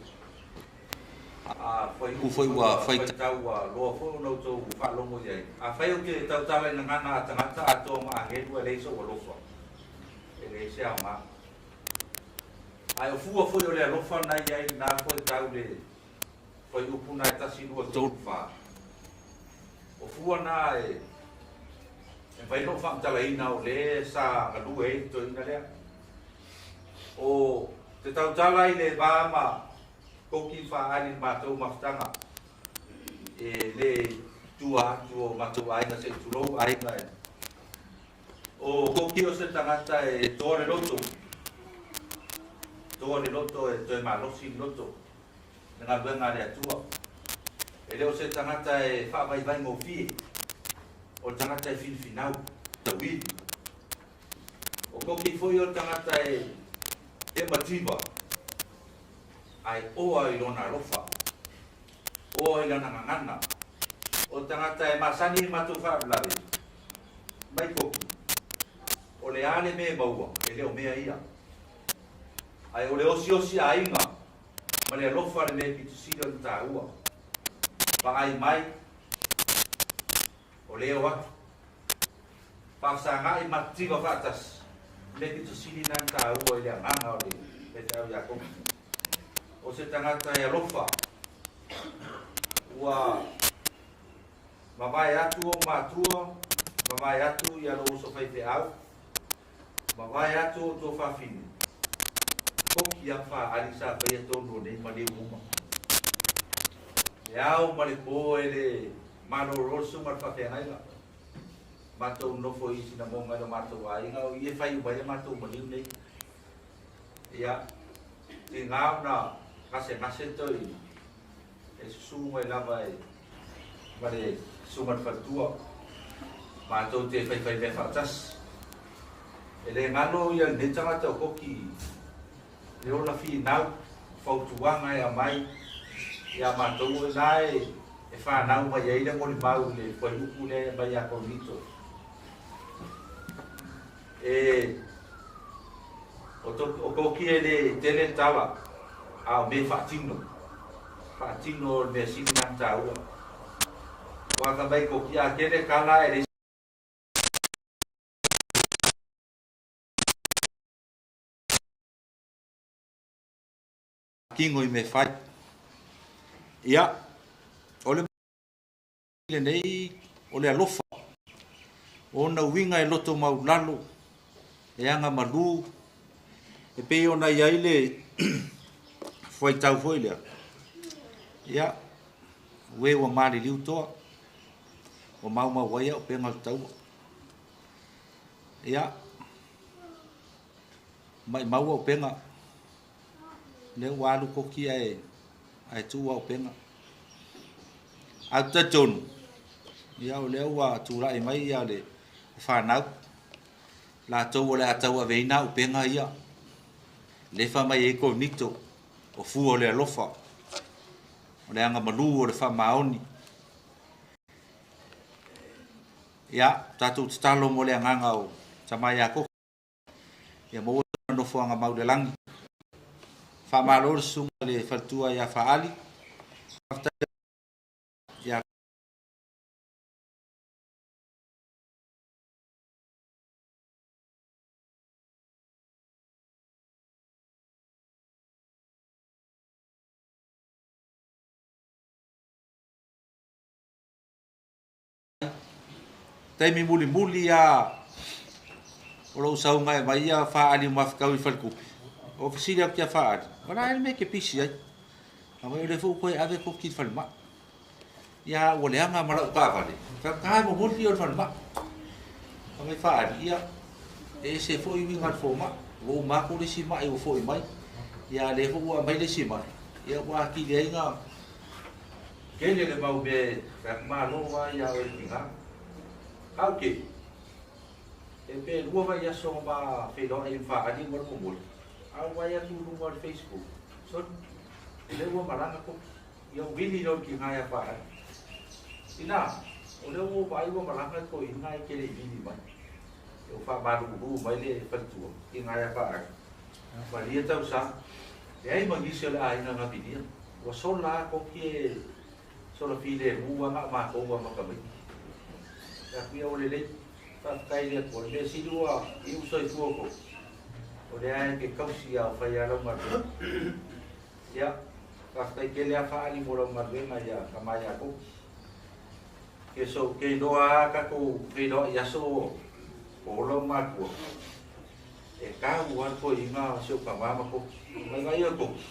[SPEAKER 5] fuaiupu foi ua faitau ua loa foi ona outou faalogo i ai. Afai ou te tautala i gagana a tagata atoa ma agelu ae leai sou alofa, e leai se aoga. Ae o fua foi o le alofa na i ai lena fuaitau le Fuaiupu na e 1, 2, 3, 4. O fua na e mafai ona ou faamatalaina o le sa galue ai le toeaina lea. O te tautala i le va ma Koki Faaali i le matou mafutaga e le tua atu o matou aiga se i tulou aiga e. O Koki o se tagata e toa le loto, toa le loto e toe malosi le loto. le galuega a le Atua. E le o se tagata e faavaivaigofie, o le tagata e finafinau, tauili. O Koki foi o le tagata e e mativa, ae oa i lona alofa, oa i lana gagana. O le tagata e masani i matou faalavelave, mai Koki, o le a le mea e maua, e le o mea ia. Ae o le osiosi aiga ma le alofa le mea pito sili ona taua. Vaai mai, o lea o atu. Faafesagai ma tiva faatasi, le mea pito sili na taua i le agaga o le faifeau Iakopo. O se tagata e alofa, ua mavae atu ou matua, mavae atu ia lou uso faifeau, Mavae atu o tou fafine, Koki a Faali sa faia tonu o nei maliu uma. Le ao ma le po e le malolo le susuga le faafeagaiga. Matou nofo i Sinamoga i lo matou aiga o i e fai uma ai a matou maliu nei. Ia, tiga ona gasegase toi e susu mai lava e ma le susuga i le faletua, matou te faifai mea faatasi. E le galo ia lenei tagata o Koki le ola finau, fautuaga e aumai ia matou o ina e fanau mai ai le molimau i le fuaiupu lea e aumai ia Korinito. E o Koki e le tele le tala, a o mea faatino, faatino o le mea sili na taua. Aua fai mai Koki a tele tala e leai tino i mea e fai. Ia, o le lenei o le alofa, o ona uiga e loto maulalo, e agamalu, e pei ona i ai le fuaitau foi lea, ia, ue ua maliliu toa, ua maumau ai auupega o le taua. Ia, maumau auupega, lea ua alu koki ae, ae tuu auupega. Ae ou te talitonu, ia o lea ua tulai mai ia le fanau, latou o le a tauaveina auupega ia, lea e fai mai ai Korinito, o fua o le alofa, o le agamalu o le faamaoni. Ia, tatou tatalo mo le agaga o tama ia Koki, ia maua lona nofoaga mau i le lagi. Faamalo le susuga i le faletua ia Faali. Faafetai ia Taimi mulimuli lava o lou sauga e aumai ia Faali ma fetaui i le faletupe, ua fesili atu ia Faali, o le a ea le mea e te pisi ai? Fai mai, o lea foi ua toe ave Koki i le falemai. Ia ua leaga ma lau taavale, fai atu, ta e momoli ia o le falemai. Fai mai Faali, ia, e ese foi uiga o le fomai, ua uma atu le isi mai ua foi mai, ia a o lea foi ua aumai le isi mai, ia ua atili ai ona tele le mau mea e fai atu, malo lava ia oe le tina. Au ke, e pe lua vaiaso na ma feiloai ma Faali ma le momoli, a ou vaai atu i luga o le Facebook, soli, o lea ua malaga Koki. Ia ou vili lea o le tina ia Faali. Tina, o lea ua ou vaai ua malaga le toeaina ae te le i vili mai. Ia ua faamalulu mai le faletua, tina ia Faali. Malie tausaga, leai ma nisi o le aiga na vilia. Ua sola lava Koki e sola filemu lava na o matou lava ma tamaiti. Fai atu ia ua lelei, faafetai i le Atua, o le mea sili ua iu soifua o Koki, o lea e te tausi a o fai lava lau galuega. Ia, faafetai tele lava Faali mo lau galuega ia tama ia Koki. Ke so ke iloa lava tatou feiloai i aso o ola o matua, e tau lava le toeaina o si ou tama ma Koki. Mai vaai oe Koki,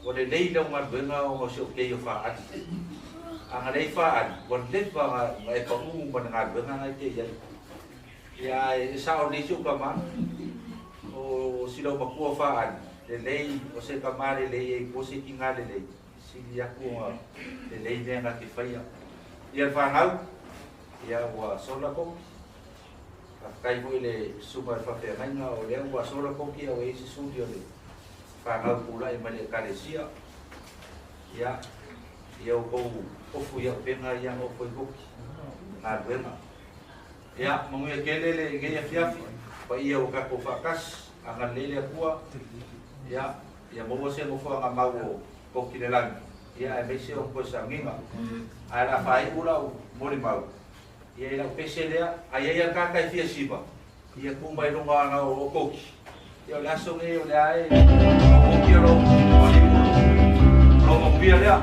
[SPEAKER 5] ua lelei lau galuega ona o si ou kei o Faali. A na leai Faali, ua leva ona e pau ma le galuega na e te i ai. Ia ae e sao lelei si ou tama, o si laumatua o Faali, lelei, o se tama lelei e igoa se tina lelei, sili atu ona lelei mea na te faia. Ia le fanau, ia ua sola Koki. Faafetai foi i le susuga i le faafeagaiga o lea ua sola Koki a ua i ai se suli o le fanau pulai mai le Ekalesia. Ia, ia outou ofu i auupega ia na ofo i Koki, galuega. Ia, manuia tele lenei afiafi, paia ua tatou faatasi, agalelei le Atua, ia, ia maua se nofoaga mau o Koki le lagi, ia aemaise o toe sauniga. Ae o le a faaiu lau molimau, ia i lau pese lea, a i ai lava le tagata e fia siva, ia tu mai luga ona o Koki, ia o le aso lenei o lea e maumautia lou maliu, lou manuia lea.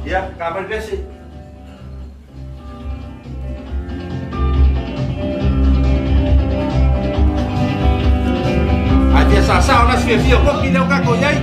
[SPEAKER 5] Ia, ka mai le pese. Ae fia sasao na fiafia o Koki lea o tatou i ai.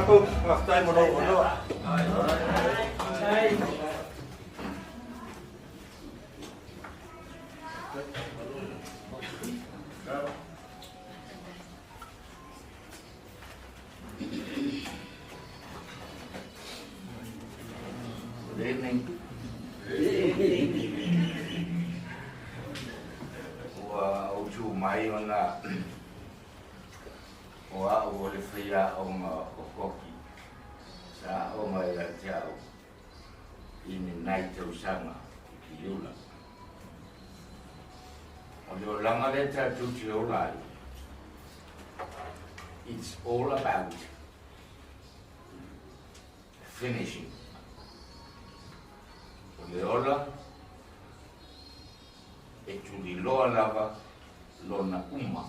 [SPEAKER 5] Koki, faafetai mo lou avanoa.
[SPEAKER 6] Good evening. Ua ou tu mai ona o au o le faiaoga o Koki sa aoga ia te au i ni nai tausaga i Piula. O le olaga lea tatou te ola ai, it's all about finishing. O le ola e tuliloa lava lona uma.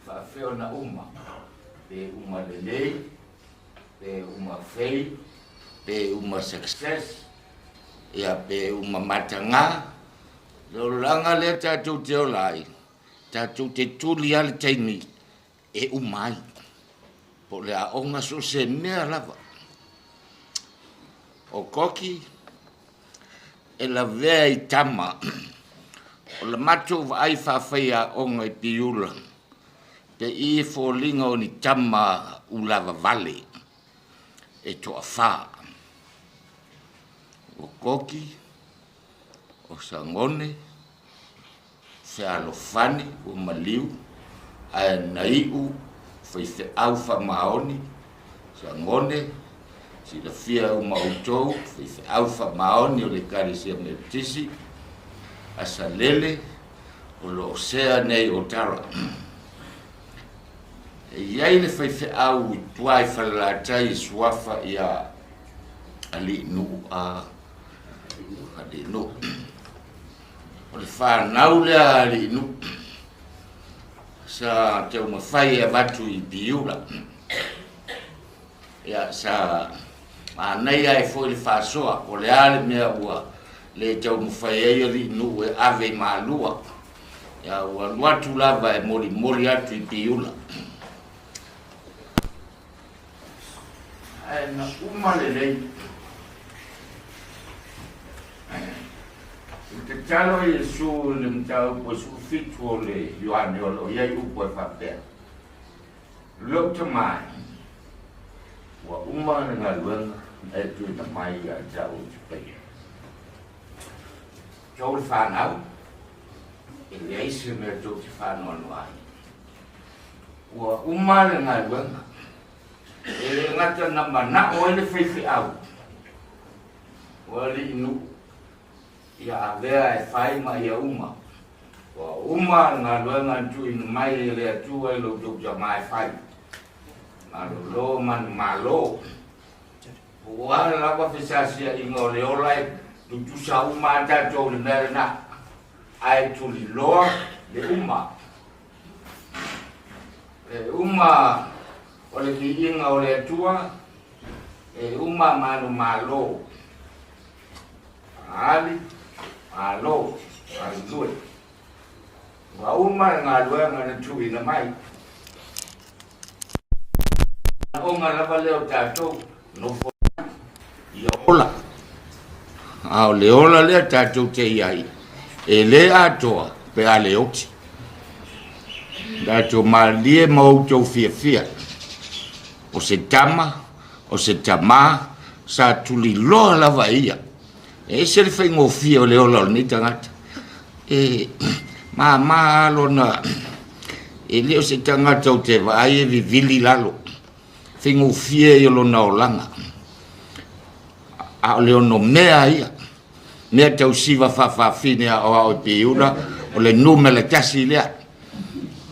[SPEAKER 6] Faafefea ona uma? Pe uma lelei, pe uma fail, pe uma success, ia pe uma matagā. Le olaga lea tatou te ola ai, tatou te tuli lava le taimi e uma ai. Po o le aoga so o se mea lava. O Koki e lavea i tama o le matou vaai faafaiaoga i Piula, pe i e foliga o ni tama ulavavale e toafa. O Koki, o Sagone, Fealofani ua maliu, ae na iu faifeau faamaoni, Sagone, silafia uma outou, faifeau faamaoni o le Ekalesia Metotisi, a Salele, o lo o sea nei o Tara. E i ai le faifeau i tua i Falelatai i suafa ia Aliinuu a Aliinuu. O le fanau lea a Aliinuu sa taumafai e avatu i Piula. Ia, sa manaia ai foi le faasoa, po o le a le mea ua le taumafai ai Aliinuu e ave i Malua. Ia, ua alu atu lava e molimoli atu i Piula. Ae na uma lelei. I tatalo Iesu i le mataupu e 17 o le Ioane o lo o i ai upu e faapea, Lou tama e, ua uma le galuega na e tuuina mai ia te au ou te faia. Tou le fanau, e leai se mea tou te faanoanoa ai. Ua uma le galuega, e le gata na manao ai le faifeau, o alii nuu, ia avea e fai ma ia uma. Ua uma le galuega na tuuina mai e le Atua i lo outou tama e fai. Malolo manumalo. Ua lava fesasiaiga o le ola e tutusa uma a tatou i le mea lena, ae tuliloa le uma. Le uma o le viiga o le Atua, e uma manumalo. Ali, malo, galulue. Ua uma le galuega na tuuina mai. Manaoga lava lea o tatou, nofo ia ola. A o le ola lea tatou te i ai, e le atoa pe a le oti. Tatou malilie ma outou fiafia, o se tama, o se tamā, sa tuliloa lava e ia. E ese le faigofie o le ola o lenei tagata. E māmā lava lona, e le o se tagata ou te vaai e vivili i lalo. Faigofie ia o lona olaga. A o le onomea ia, mea tausiva faafafine aoao i Piula, o le numera tasi lea.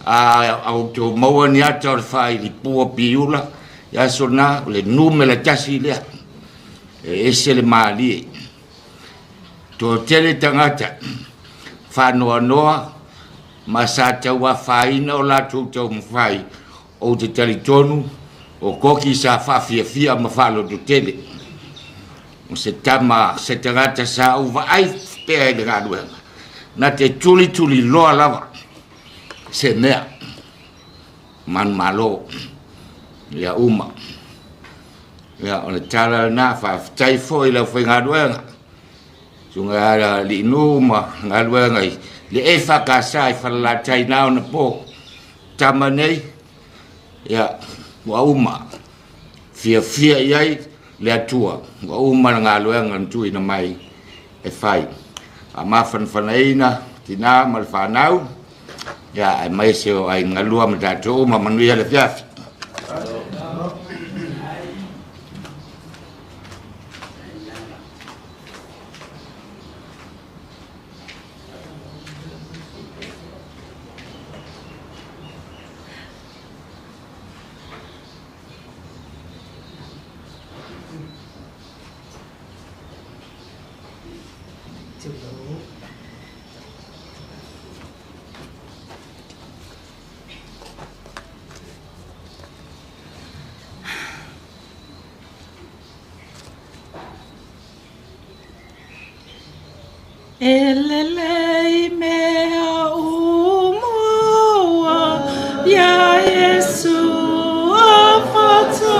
[SPEAKER 6] A outou maua ni ata o le faailipua Piula, i aso na, o le numera tasi lea. E ese le malie. Toatele tagata faanoanoa ma sa tauafaina o latou taumafai, ou te talitonu o Koki sa faafiafia ma faalototele. O se tama, se tagata sa ou vaai pea i le galuega, na te tulituliloa lava se mea manumalo ia uma. Ia, o le tala lena, faafetai foi i le aufaigaluega, susuga ia Alii ma galuega i le EFKS i Falelatai na ona po. Tama nei, ia, ua uma, fiafia i ai le Atua, ua uma le galuega na tuuina mai e fai. Faamafanafanaina tinã ma le fanau, ia, aemaise o aiga lua ma tatou uma, manuia le afiafi.
[SPEAKER 7] E lelei mea uma iā Iesu avatu.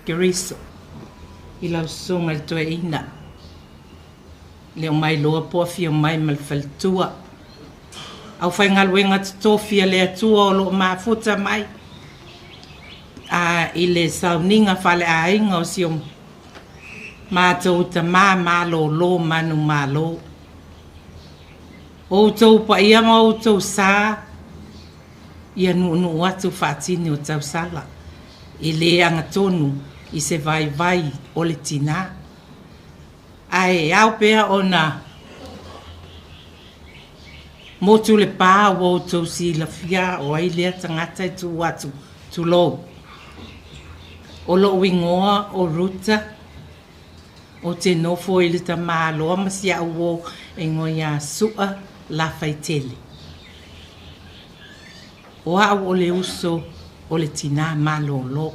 [SPEAKER 7] Keriso i lau susuga i le toeaina le o mai loa po afio mai ma le faletua. Aufaigaluega totofi a le Atua o lo o mafuta mai a i le sauniga faaleaiga o si o matou tama malolo manumalo. O outou paia ma outou sa ia nuunuu atu faatini o tausala e le agatonu i se vaivai o le tinā. Ae ao pea ona motu le pa ua outou silafia o ai lea tagata e tuu atu, tulou. O lou igoa o Ruta, ou te nofo i le tamaloa ma si au uo e igoa ia Sua Lafaitele. O au o le uso o le tinā malolo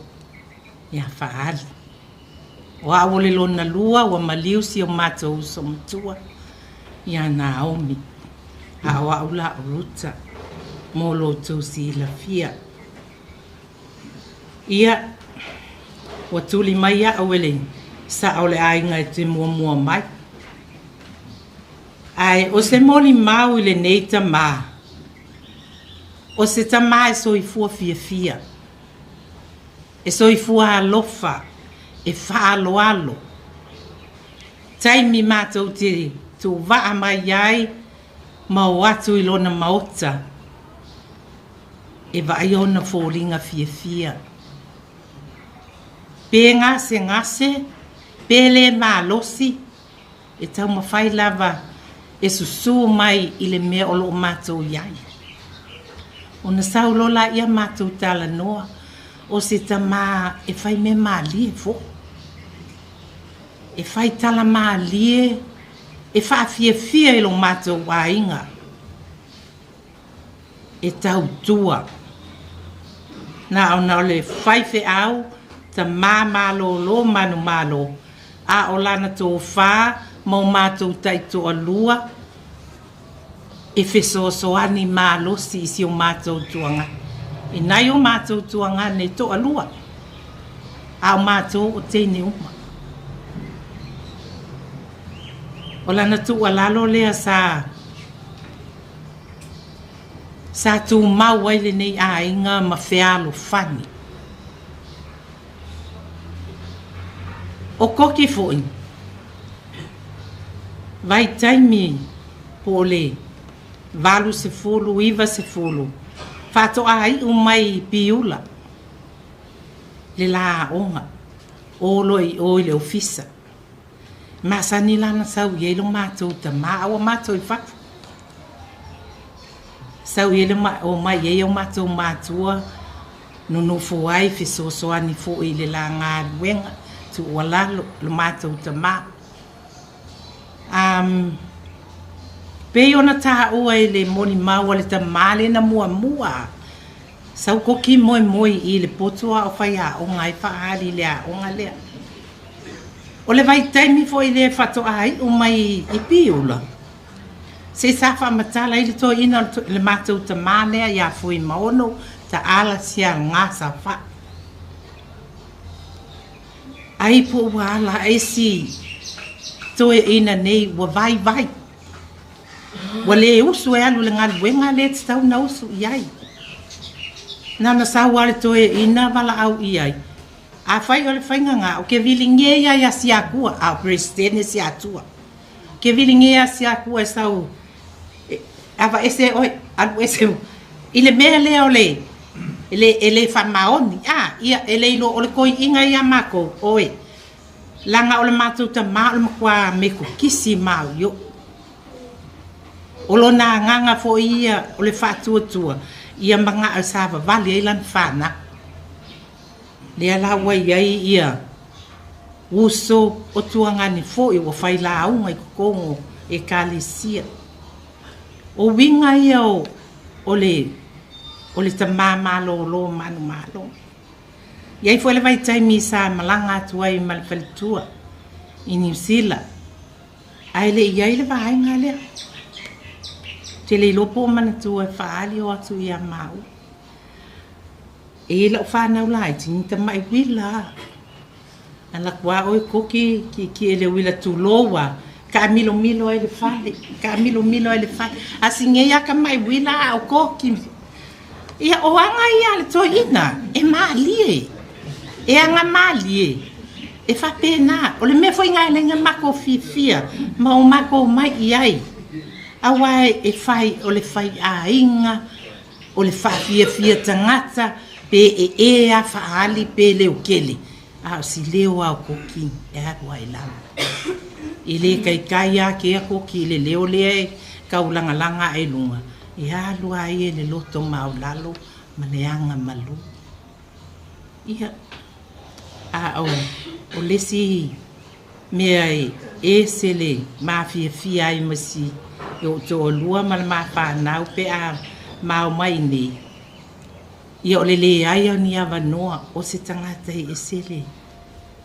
[SPEAKER 7] ia Faali. O au o le lona lua ua maliu si o matou uso matua ia Naomi, a o au la o Ruta, mo lo outou silafia. Ia, ua tuli mai au e le sa'a o le aiga e te muamua mai. Ae o se molimau i lenei tamā, o se tamā e soifua fiafia, e soifua alofa, e faaaloalo. Taimi matou te tuuvaa mai ai ma o atu i lona maota, e vaaia ona foliga fiafia. Pe gasegase, pe le malosi, e taumafai lava e susū mai i le mea o lo o matou i ai. Ona sau loa laia matou talanoa, o se tama e fai mea malie foi. E fai tala malie, e faafiafia i lo matou aiga. E tautua. Na ona o le faifeau, tama malolo manumalo, a o lana tofa ma o matou taitoalua e fesoasoani malosi i si o matou tuagane. E nai o matou tuagane e toalua, a o matou o teine uma. O lana tuualalo lea sa Sa tumau ai lenei aiga ma fealofani. O Koki foi, vaitaimi po o le 80, 90, faatoa iu mai i Piula le la aoga, o loa i o i le ofisa. Masani la ona sau i ai lo matou tama, a ua matou i fafo. Sau i ai le omai i ai o matou matua, nonofo ai, fesoasoani foi i le la galuega, tuualalo lo matou tama. Pei ona taua i le molimau a le tama lea na muamua, sau Koki moemoe i le poto a o faiaoga ai faaali i le aoga lea. O le vaitaimi foi lea faatoa iu mai i Piula, se sa faamatala ai le toeaina o le matou tama lea ia Fuimaono Taala Siaga Saofai. Ai po ua ala ai si toeaina nei ua vaivai. Ua le usu e alu i le galuega lea e tatau ona usu i ai. Na ona sau lava le toeaina valaau i ai. Afai o le faiga lena, ou te viligia ia ia Siatua, a o Peresetene Siatua. Ou te viligia ia Siatua e sau e aveese oe, alu ese i le mea lea o le e le faamaoni. A, ia, e le iloa o le toeaina ia matou, oe. Leaga o le matou tama o le matua metotisi maoio. O lona agaga foi ia o le faatuatua, ia manao e savavali ai lana fanau. Lea la ua i ai ia uso o tuagani foi ua fai lauga i totonu o Ekalesia. O uiga ia o le tama malolo manumalo. E i ai foi le vaitaimi sa malaga atu ai ma le faletua i Niu Sila, ae le i ai le vaega lea. Ou te le iloa po o manatua e faaali o atu ia maua. E i ai lau fanau laiti, ni tamai uila lava. Alu atu lava oe Koki kiekie i le uila tulou lava, taamilomilo ai le fale, taamilomilo ai le fale. A si nei lava tamai uila a o Koki. Ia, o aga ia a le toeaina, e malie, e aga malie, e faapena. O le mea foi lena e ala ai ona matou fiafia ma o matou omai i ai, aua e fai o le faiaiga, o le faafiafia tagata, pe ee lava faaali pe leokele, a o si leo lava o Koki e alu lava i lalo. E le taitai lava kea Koki i le leo lea e taulagalaga ae i luga, e alu lava ia i le loto maualalo ma le aga malu. Ia, a o le isi mea e ese le mafiafia ai ma si ou toalua ma le ma fanau pe a ma omai nei, ia o le leai o ni avanoa o se tagata e ese le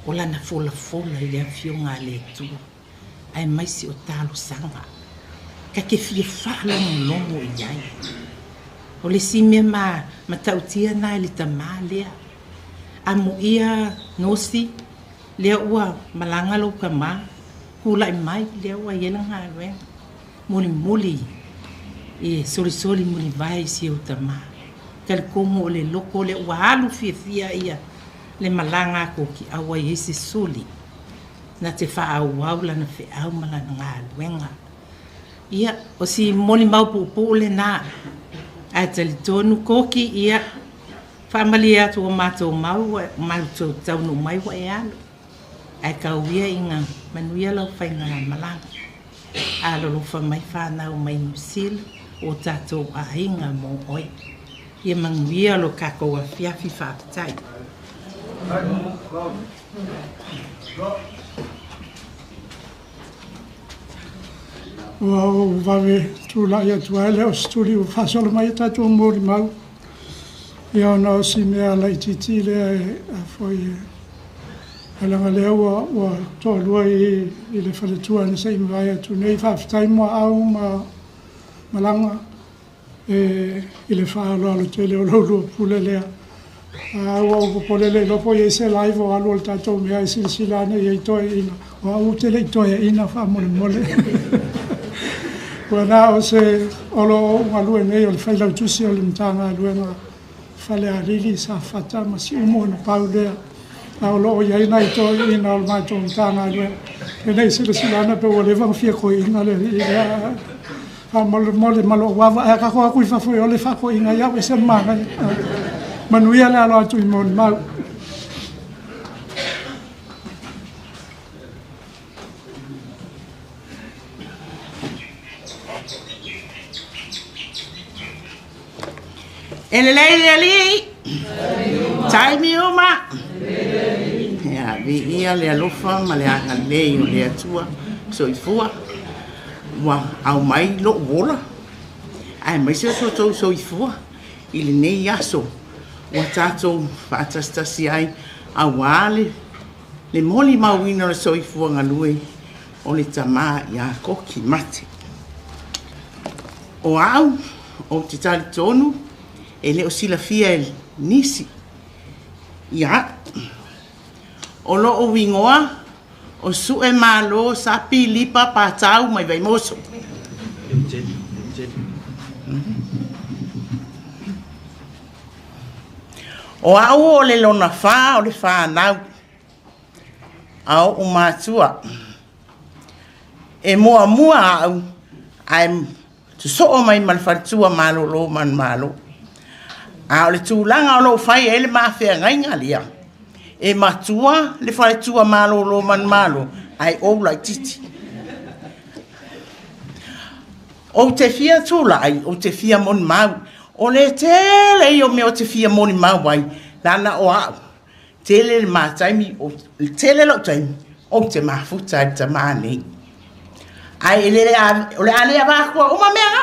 [SPEAKER 7] o lana folafola i le Afioga a le Atua, aemaise o talosaga ta te fia faalogologo i ai. O le isi mea ma matautia lena i le tama lea, amuia Nosi, lea ua malaga lou tama, tulai mai lea ua i ai le galuega, mulimuli e solisoli mulivae i si ou tama. Talitonu o le loto lea ua alu fiafia ia le malaga a Koki, a ua i ai se suli na te faaauau lana feau ma lana galuega. Ia, o si molimau puupuu lena, ae talitonu Koki, ia, Faamalie atu ua matou mau ua matou taunuu mai ua e alu, ae tau ia ina manuia lau faigamalaga. Alolofa mai fanau mai Niu Sila, o tatou aiga mo oe. Ia manuia lo tatou afiafi faafetai.
[SPEAKER 3] Ua ou vave tulai atu ai lea o se tuli ua faasolo mai ai tatou molimau. Ia ona o si mea laitiiti lea e a foi e leaga lea ua ua toalua i i le faletua na se i mavae atu nei. Faafetai Muaau ma Malaga e i le faaaloalo tele o lo oulua pule lea. A ua ou popole le iloa po o i ai se live o alu o le tatou mea e silasila ane i ai toeaiina. O au ou te le i toeaina faamolemole. Ua na o se o lo o ou galue nei o le Failautusi o le Matagaluega Falealili, Safata ma Siumu, ona pau lea, a o lo o i ai nai toeaiina o le matou Matagaluega. E le i silasila ane pe ua leva ona fia toeaina le alii lea, faamolemole ma lou ava, ae a tatou o atu i fafo i o le faatoeaina ai au, e ese le manaia. Manuia le alo atu i molimau.
[SPEAKER 7] E lelei le Alii, taimi uma. Ia, viia le alofa ma le agalelei o le Atua soifua ua aumai lou ola aemaise o so outou soifua i lenei aso ua tatou faatasitasi ai aua le molimauina o le soifua galue o le tama ia Koki Mate. O au, ou te talitonu e le o silafia e nisi ia au. O lou igoa o Suemalo Sapi Lipa Patau mai Vaimoso. O au o le lona fa o le fanau a oʻu matua. E muamua au ae sosoo mai ma le faletua malolo manumalo. A o le tulaga o lo o fai ai le ma feagaiga lea, e matua le faletua malolo manumalo ae ou laitiiti. Ou te fia tulai, ou te fia molimau. O le tele ia o mea ou te fia molimau ai, leaga o au, tele le ma taimi, tele lou taimi ou te mafuta ai i le tama nei. Ae o le a le avatua uma mea na.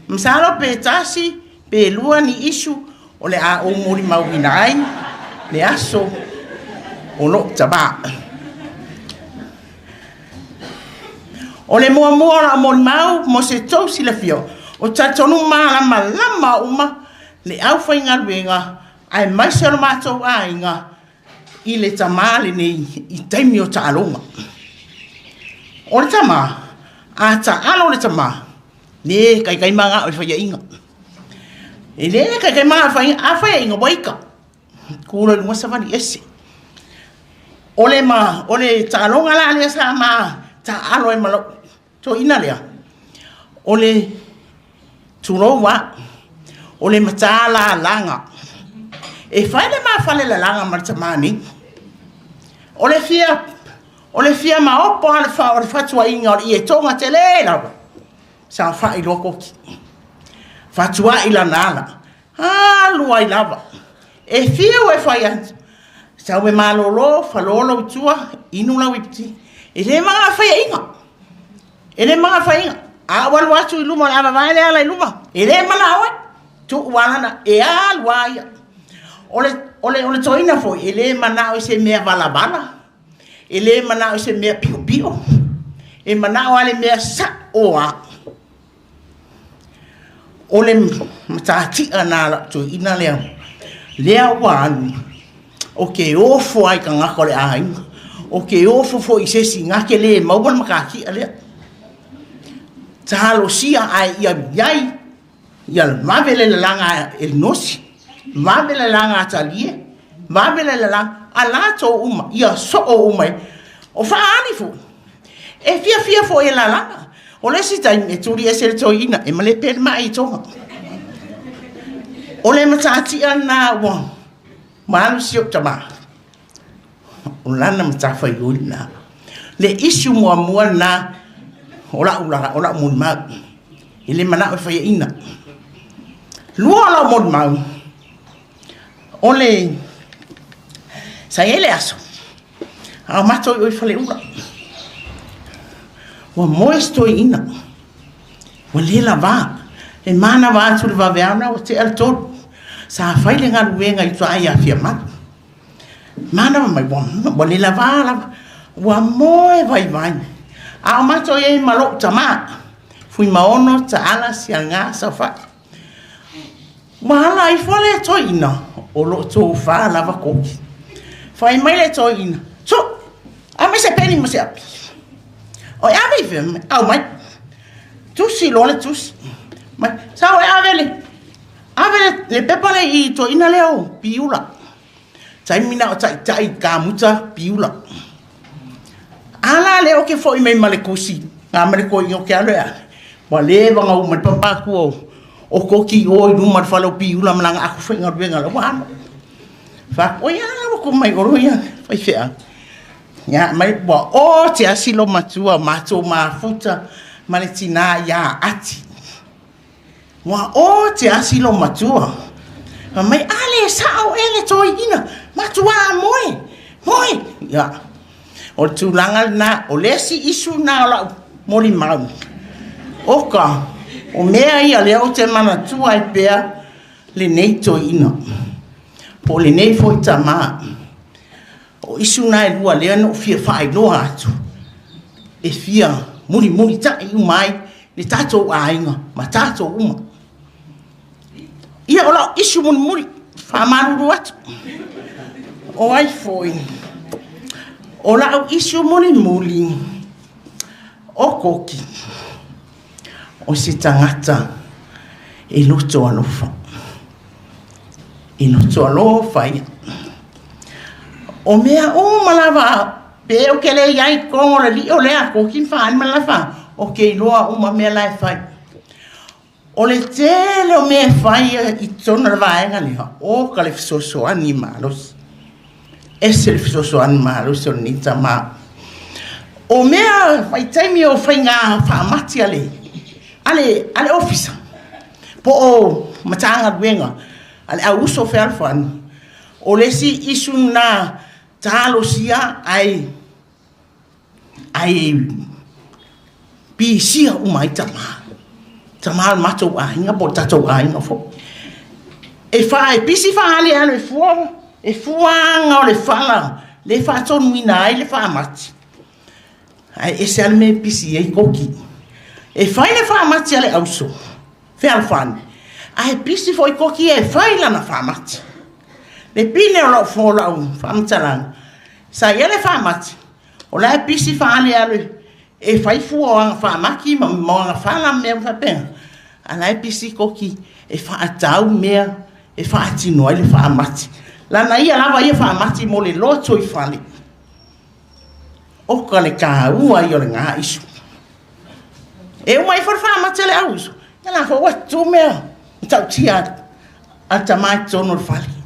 [SPEAKER 7] Masalo pe tasi pe lua ni issue o le a ou molimauina ai le aso o lou tama. O le muamua o lau molimau mo se tou silafia, ou te talitonu malamalama uma le aufaigaluega aemaise o le matou aiga i le tama lenei i taimi o taaloga. O le tama, a taalo le tama, le taitai manao i le faiaina. E le taitai manao i le faiaina, a faiaina ua ita, tu loa i luga savali ese. O le taaloga la lea sa ma taalo ai ma lou toeaina lea, o le tulou lava, o le matalalaga. E fai le ma falelalaga ma le tama nei. O le fia maopo lava o le fatuaiga o le ietoga tele lava, saofai loa Koki, fatuai lana ala, alu ai lava. E fiu e fai atu, sau e malolo, falo lou itua, inu lau iputi. E le manao e faiaina, e le manao e faiaina. A ou alu atu i luma o le a vavae le ala i luma, e le manao e, tuu lava lana, e alu lava ia. O le toeaina foi, e le manao i se mea valavala, e le manao i se mea piopio, e manao lava i le mea sao lava. O le matatia lena a lau toeaina lea, lea ua alu, ou te ofo lava i tagata o le aiga, ou te ofo foi i se isi na te le maua le matatia lea. Talosia ae ia i ai, ia vave le lalaga e gaosi, vave le lalaga a Talie, vave le lalaga a latou uma, ia soo uma. O faaali foi, E fiafia foi e lalaga. O le isi taimi e tuli ese le toeaina e malepe le mai i toga. O le matatia lena ua alu si ou tama. O lana matafaioi lena. Le issue muamua lena o lau molimau. E le manao e faiaina. Lua o lau molimau, o le... Sa i ai le aso, A o matou i o i Faleula, ua moe si toeaina, ua le lava, e manava atu i le vaveao lena ua tea le 3. Sa fai le galuega i uta ia Afiamalu. Manava mai, ua le lava lava, ua moe vaivai. A o matou i ai ma lou tama, Fuimaono Taala Siaga Saofai. Ua ala ifo le toeaina o lo o tofa lava Koki. Fai mai le toeaina, Su, aumai se peni ma se api. Oi, ave i fea, aumai.
[SPEAKER 8] Tusi loa le tusi. Mai, sao e ave le, ave le, le pepa le i toeaina lea o Piula. Taimi na o taitai kamuta Piula. A la lea o ke foi mai ma le kusi, ngā ma le koi o ke alo e ave. Ua leva ona uma le papa atu o, o koki o i luma le fale o Piula ma lana aku faigaluega la ua alo. Fa, o ia la ua ko mai oro ia, faifeau. Ia, mai ua o te asi lo matua o matou mafuta ma le tinā ia Ati. Ua o te asi lo matua. Fai mai, a le sao ea le toeaina, matua moe, moe. Ia, o le tulaga lena, o le isi issue lena o lau molimau. Oka, o mea ia lea ou te manatua ai pea lenei toeaina, po o lenei foi tama. O issue na e lua lea na ou fia faailoa atu, e fia mulimulitai uma ai le tatou aiga ma tatou uma. Ia, o lau issue mulimuli, faamalulu atu. O ai foi? O lau issue mulimuli, o Koki, o se tagata e loto alofa. E loto alofa ia. O mea uma lava pe ou te le i ai i totonu o le lio lea a Koki ma Faaali ma Lalafa, ou te iloa uma mea la e fai. O le tele o mea e fai i totonu o le vaega lea, oka le fesoasoani malosi. Ese le fesoasoani malosi o lenei tama. O mea vaitaimi o faiga faamati a le, a le, a le ofisa, po o Matagaluega a le Au Uso Fealofani, o le isi issue lena talosia ae Ae pisia uma ai tama. Tama o le matou aiga po o le tatou aiga foi. E fa, e pisi faaaleale e fua, e fuaga o le fala le faatonuina ai le faamati. Ae ese lava le mea e pisi ai Koki. E fai le faamati a le auso, fealofani, ae pisi foi Koki e fai lana faamati. Le pine o lau, o lau faamatalaga, sa i ai le faamati, O la e pisi faaaleale e fai fua o aga faamati ma aga fala ma mea uma faapena, a o la e pisi Koki e faatau mea e faatino ai le faamati. Lana ia lava ia faamati mo le lotoifale. Oka le taua ia o lena issue. E uma ifo le faamati a le auuso, ia la foi ua tutu mea matautia a le tama i totonu o le fale.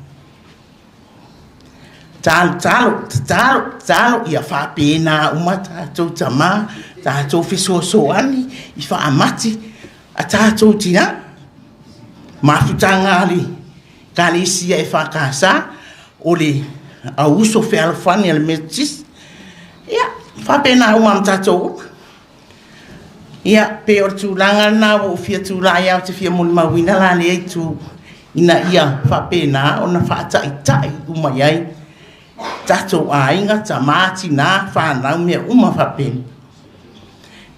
[SPEAKER 8] Talotalo, tatalo, tatalo, ia faapena uma tatou tama, tatou fesoasoani i faamati a tatou tina. Mafutaga a le Ekalesia EFKS, o le auuso fealofani a le Metotisi, ia, faapena uma ma tatou uma. Ia, pei o le tulaga lena ua ou fia tulai lava ou te fia molimauina la lea itu ina ia faapena ona faataitai uma i ai tatou aiga, tama, tina, fanau, mea uma faapena.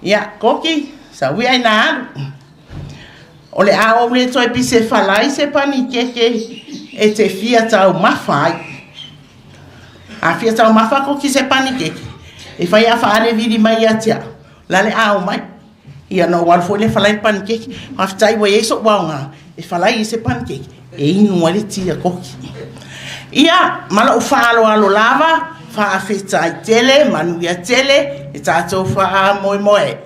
[SPEAKER 8] Ia, Koki, sau ia ina alu. O le a ou le toe pise falai se panikeke e te fia taumafa ai. A fia taumafa Koki se panikeke, e fai a faalevili mai ia te au, la le a omai. Ia na ou alu foi lea falai le panikeke. Faafetai ua i ai so'u aoga e falai ai se panikeke e inu ai le ti a Koki. Ia, ma lou faaaloalo lava, faafetai tele, manuia tele le tatou faamoemoe.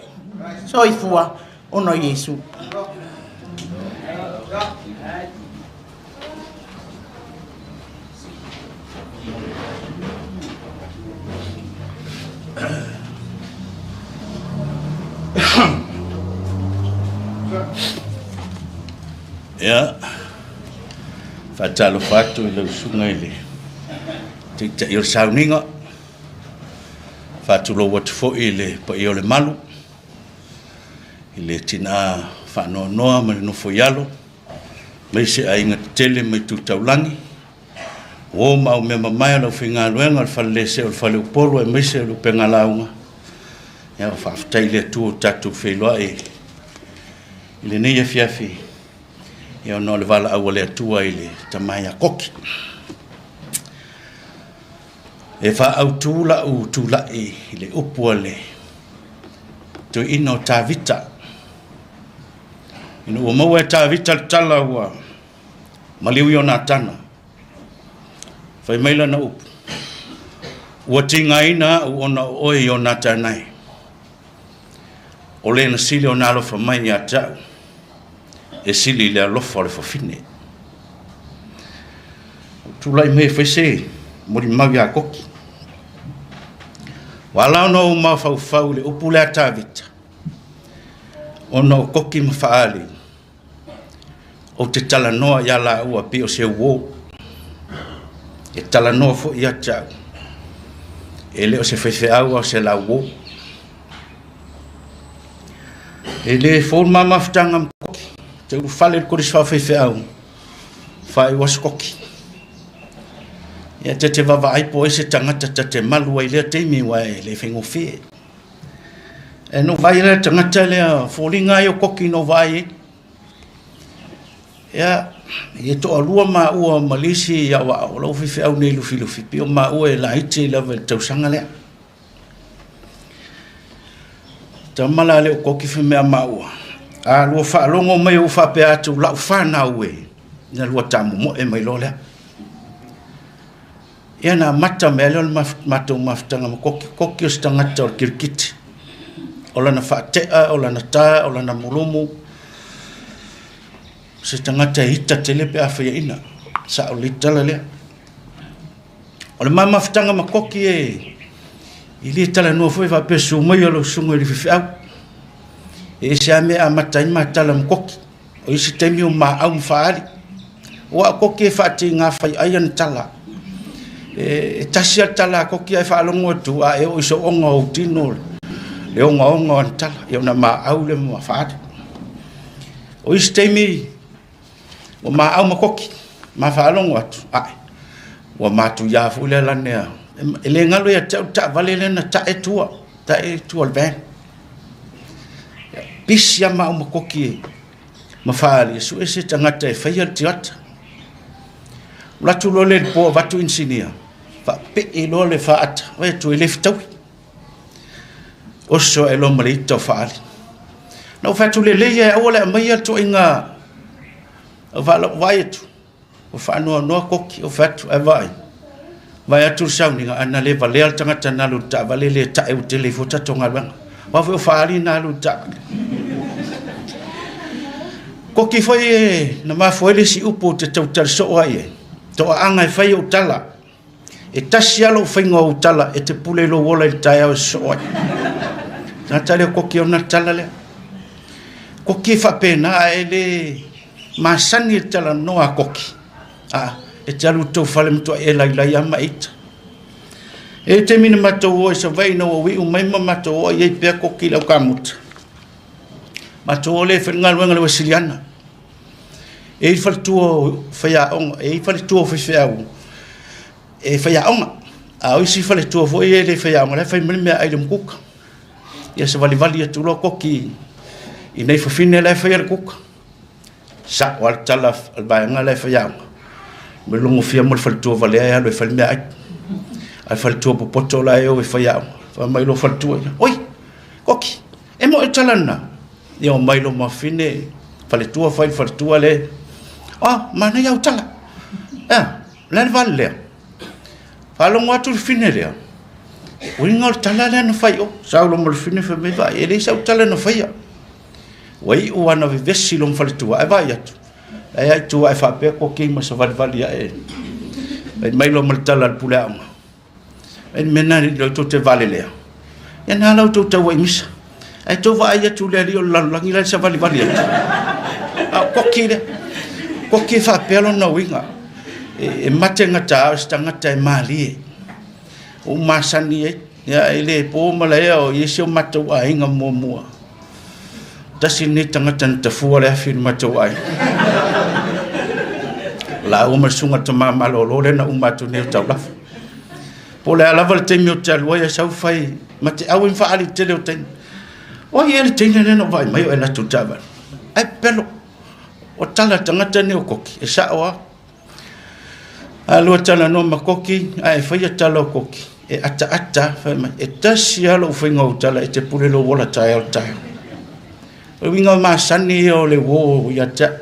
[SPEAKER 8] Soifua ona o Iesu.
[SPEAKER 6] Ia, faatalofa atu i lau susuga i le Taitai o le Sauniga, faatulou atu foi i le paia o le malu, i le tina faanoanoa ma le nofo i alo, aemaise aiga tetele ma itu taulagi, uo ma au mea mamae o le aufaigaluega o le Falelesea o le Faleupolu aemaise o le upega lauga. Ia, faafetai i le Atua ua tatou feiloai i lenei afiafi, ia ona o le valaau a le Atua i le tama ia Koki. E faaautu lau tulai i le upu a le toeaina o Tavita.
[SPEAKER 9] Ina ua maua e Tavita le tala ua maliu Ionatana, fai mai lana upu, Ua tigaina au ona o oe Ionatana e, o le na sili ona alofa mai ia te au, e sili i le alofa o le fafine. Ua tulai mai e fai se molimau ia Koki. Ua ala ona ou mafaufau i le upu lea a Tavita, ona o Koki ma Faali, ou te talanoa ia laua pei o se uo. E talanoa foi ia te au, e le o se faifeau a o se lauo. E le fou le ma mafutaga ma Koki, ou te ulufale i le Kolisi Faafaifeau, faaiu aso Koki. Ia ta te vaavaai po o ai se tagata ta te malu ai i lea taimi aua e le faigofie. Ae na ou vaai le tagata lea, o foliga lava ia o Koki na ou vaai ai. Ia, e toalua maua ma le isi aoao o lau faifeau nei Lufilufi, pei o maua e laiti lava i le tausaga lea. Tama la lea o Koki fai mai ia maua, a lua faalogo mai ua ou faapea atu lau fanau e, ona lua tamomoe mai loa lea. Ia na amata mai lava lea o le matou mafutaga ma Koki. O Koki o se tagata o le kirikiti. O lana faatea, o lana ta, o lana mulumu, o se tagata e ita tele pe a faiaina. E sao lelei le tala lea. O le ma mafutaga ma Koki e le talanoa foi faapea susu maia lau susuga i le faifeau. E ese lava mea e amata ai ma tala ma Koki. O isi taimi o maau ma faaali. Aua o Koki e faatiga faiai ana tala. E tasi lava le tala a Koki ae faalogo atu a e oo i soonga o ou tino le ogaoga o ana tala, ia ona maau lea ma faaali. O isi taimi ua maau ma Koki, ma faalogo atu, ae, ua matuia foi le alane a. E le galo ia te au le taavale lea na tae tua, tae tua o le van. Pisi lava maua ma Koki ma Faali e sue se tagata e faia le tiata. Alu atu loa lea i le po avatu inisinia, faapee loa le faata, vaai atu e le fetaui. Oso ae loa ma le ita o Faali. Na ou fai atu, lelei lava aua le aumaia le ituaiga vaai atu, Ua faanoanoa Koki, ou fai atu, ae vaai, vaai atu le sauniga, ana le valea le tagata na alu i le taavale le tae ua tele ifo tatou galuega. Aua foi o Faali na alu i le taavale. Koki foi e na mafua ai le isi upu ou te tautala soo ai ai, toaaga e fai ou tala. E tasi lava lou faiga o ou tala e te pule i lou ola i le taeao e sosoo ai. Tagata lea koki ona le tala lea. Koki e faapena ae le masani le talanoa a koki. A, e te alu i tou fale matuai e lailai lava ma e ita. E i ai taimi na matou o ai i Savaii ina ua uiu mai ma matou o ai i ai pea koki i le aukamuta. Matou o lea e fai le galuega a le Uesiliana. E i ai faletua o faiaoga, e i ai faletua o faifeau e faiaoga, a o isi faletua foi e le faiaoga, la e fai mai le meaai i le mukuka. Ia savalivali atu loa koki i nai fafine la e faia le kuka. Sao lava le tala a le vaega la e faiaoga, ua logofia mo le faletua valea e alu e fai le meaai. A o le faletua popoto la e o e faiaoga, fai mai lou faletua ia, oi, Koki, e moni le tala lena? Ia omai lou mafine, faletua fai le faletua le, oh, manaia au tala. Ea, o le a le vale lea? Faalogo atu le fine lea, uiga o le tala lea na fai o. Sau loma le fine fai mai, vaai, e leai sau tala na faia. Ua iu lava na vevesi lona faletua, ae vaai atu, ai lava i tua ae faapea koki ma savalivali ae. Fai mai loa ma le tala a le pule aoga. Ai le mea lena alii tou te valelea. Ia na la outou tau ai misa. Ae tou vaai atu i le alii o le lalolagi la e savalivali atu. A o koki lea. Koki e faapea lona uiga. E mategata o se tagata e malie. Ua ou masani ai. Ia e le po malaia o i ai si o matou aiga muamua. Tasi lenei tagata na tafua le afi i le matou aiga. Laua ma le susuga i le tama malolo lea na uma atu nei o Taulafa. Po o le a lava le taimi ou te alu ai, ae sau fai ma te au ai ma faaali i le tele o taimi. O ai ea le teine lea na ou vaai mai o e alu atu i le taavale? Ae pepelo, o tala a le tagata lenei o Koki, e sao lava. A lua talanoa ma Koki, ae faia tala o Koki, e ataata, fai mai, e tasi lava lou faiga o tala e te pule lou ola taeao i le taeao. O le uiga masani ia o le uo ia te au.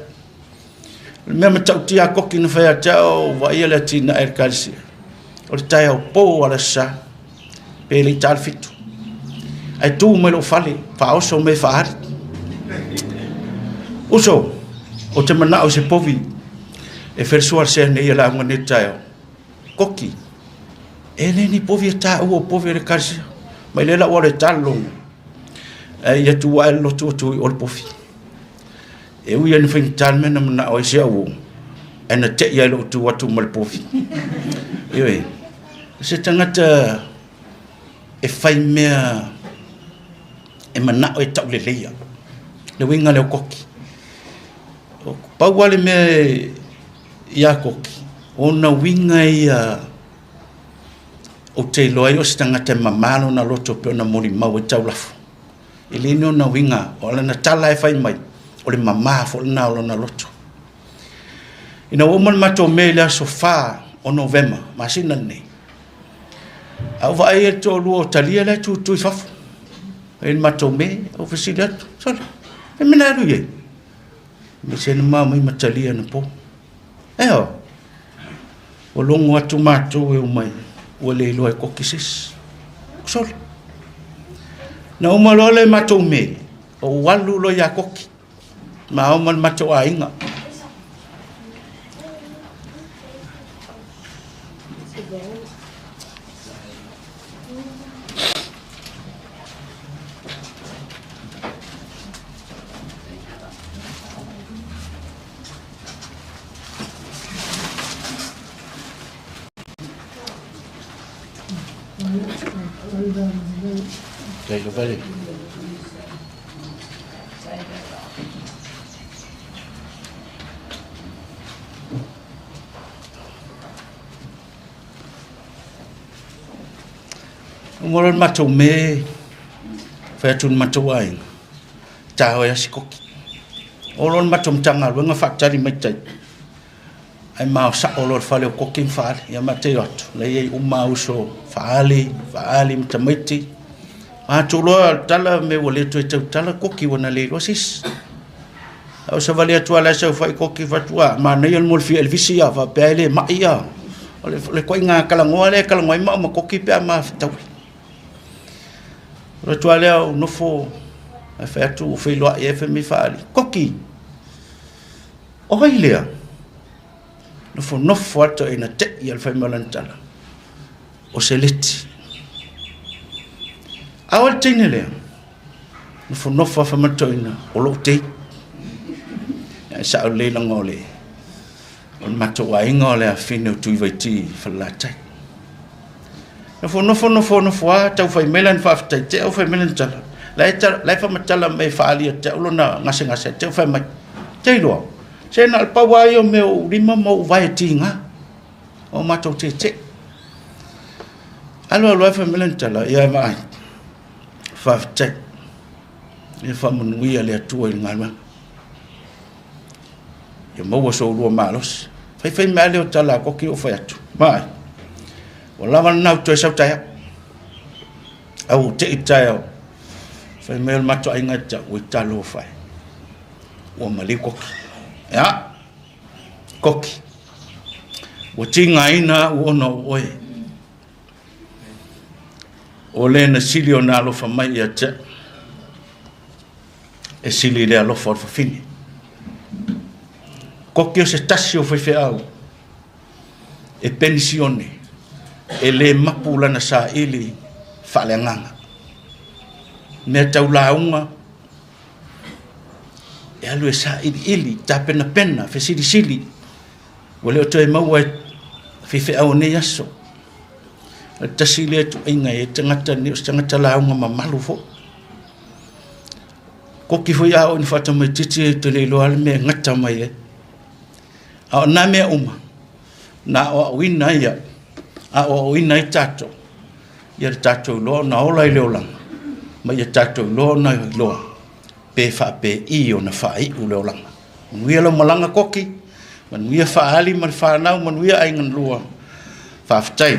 [SPEAKER 9] O le mea matautia a Koki na fai ia te au o vaaia le atinae a le Ekalesia, o le taeao po o le Aso Sa, pe le i ta le 7. Ae tu mai lou fale, faaoso mea e faaali. Uso, ou te manao i se povi e fesoa sea nei e lauga nei taeao. Koki, e le ni povi e taua o povi a le Ekalesia. Mai lea la ua le ta le logo. Ae ia tu ae le lotu atu i o le povi. E ui lava ina faigata le mea na manao ai si au uo, ae na te i lava i lou tu atu ma le povi. Ioe, o se tagata e fai mea e manao e tauleleia. Le uiga lea o Koki. Pau lava le mea ia Koki, o ona uiga ia ou te iloa ai o se tagata e mama lona loto pei ona molimau ai Taulafo. E le ni ona uiga, o lana tala e fai mai, o le mama foi lena o lona loto. Ina ua uma le matou mea i le aso 4 o Novema, masina lenei, a ou vaai i le toalua o Talia la e tutu i fafo, i le matou mea, ou fesili atu, sole, e mea na alu i ai? Me se na ma mai ma Talia na po. E o, ua logo atu matou e omai, ua le iloa e Koki se isi. Sole. Na uma loa le matou me, ou alu loa ia Koki, ma o ma le matou aiga. Uma loa le matou me, fai atu i le matou aiga, ta o e asi Koki. Oo loa le matou Matagaluega faatali mai tai, ae maosao loa i le fale o Koki ma Faali. Ia ma te o atu, la e i ai uma lava uso Faali, Faali ma tamaiti. Matou loa le tala mea ua le toe tautala Koki ua na le iloa se isi. Ae ou savali atu lava o la e saofai Koki fai atu, a, manaia le mea o le fia Elevisi a faapea e le mai a. O le ituaiga talanoa lea e talanoa ai maua ma Koki pe a ma fetaui. Alu atu lava lea ou nofo ae fai atu ou feiloai ai fai mai Faali, Koki, o ai lea? Nofonofo lava le toeaina te i lava le fai mai o lana tala, o Seleti. A o ai le teine lea? Nofonofo lava fai mai le toeaina, o lou tei. Ae sao lelei leaga o le matou aiga o le afafine o Tuivaiti i Falelatai. Nofonofo nofo nofo lava tau fai mai lana faafetai te au fai mai lana tala. La e, la e faamatala mai e faaali ia te au lona gasegase te au fai mai. Te iloa, se na o le pau lava ia o mea o ou lima ma ou vae tiga. O matou tietie. Alu alu ai fai mai lana tala, ia e vaai. Faafetai. Ia faamanuia le Atua i le galuega. Ia maua so oulua malosi. Faifai mai lea o tala a Koki o fai atu. Mai. Ua lava lena ou toe sau taeao. Au ou te i taeao. Fai mai o le matou aiga e tau, ua talofa e. Ua maliu Koki. Ia, Koki. Ua tigaina au ona o oe. O le na sili ona alofa mai ia te au. E sili i le alofa o le fafine. Koki o se tasi o faifeau e penisione e le mapu lana saili faaleagaga. Mea tau lauga e alu e sailiili, tapenapena, fesilisili, ua le o toe maua e faifeau o nei aso. O le tasi lea ituaiga e tagata nei, o se tagata lauga mamalu foi. Koki foi a oo ina faatamaitiiti ou te le iloa lava le mea e gata mai ai. A o na mea uma, na aoaoina ai au, aoaoina ai tatou, ia le tatou iloa ona ola i le olaga, ma ia tatou iloa ona iloa pe faapei ona faaiu le olaga. Manuia lau malaga Koki, manuia Faali ma le fanau, manuia aiga na lua. Faafetai.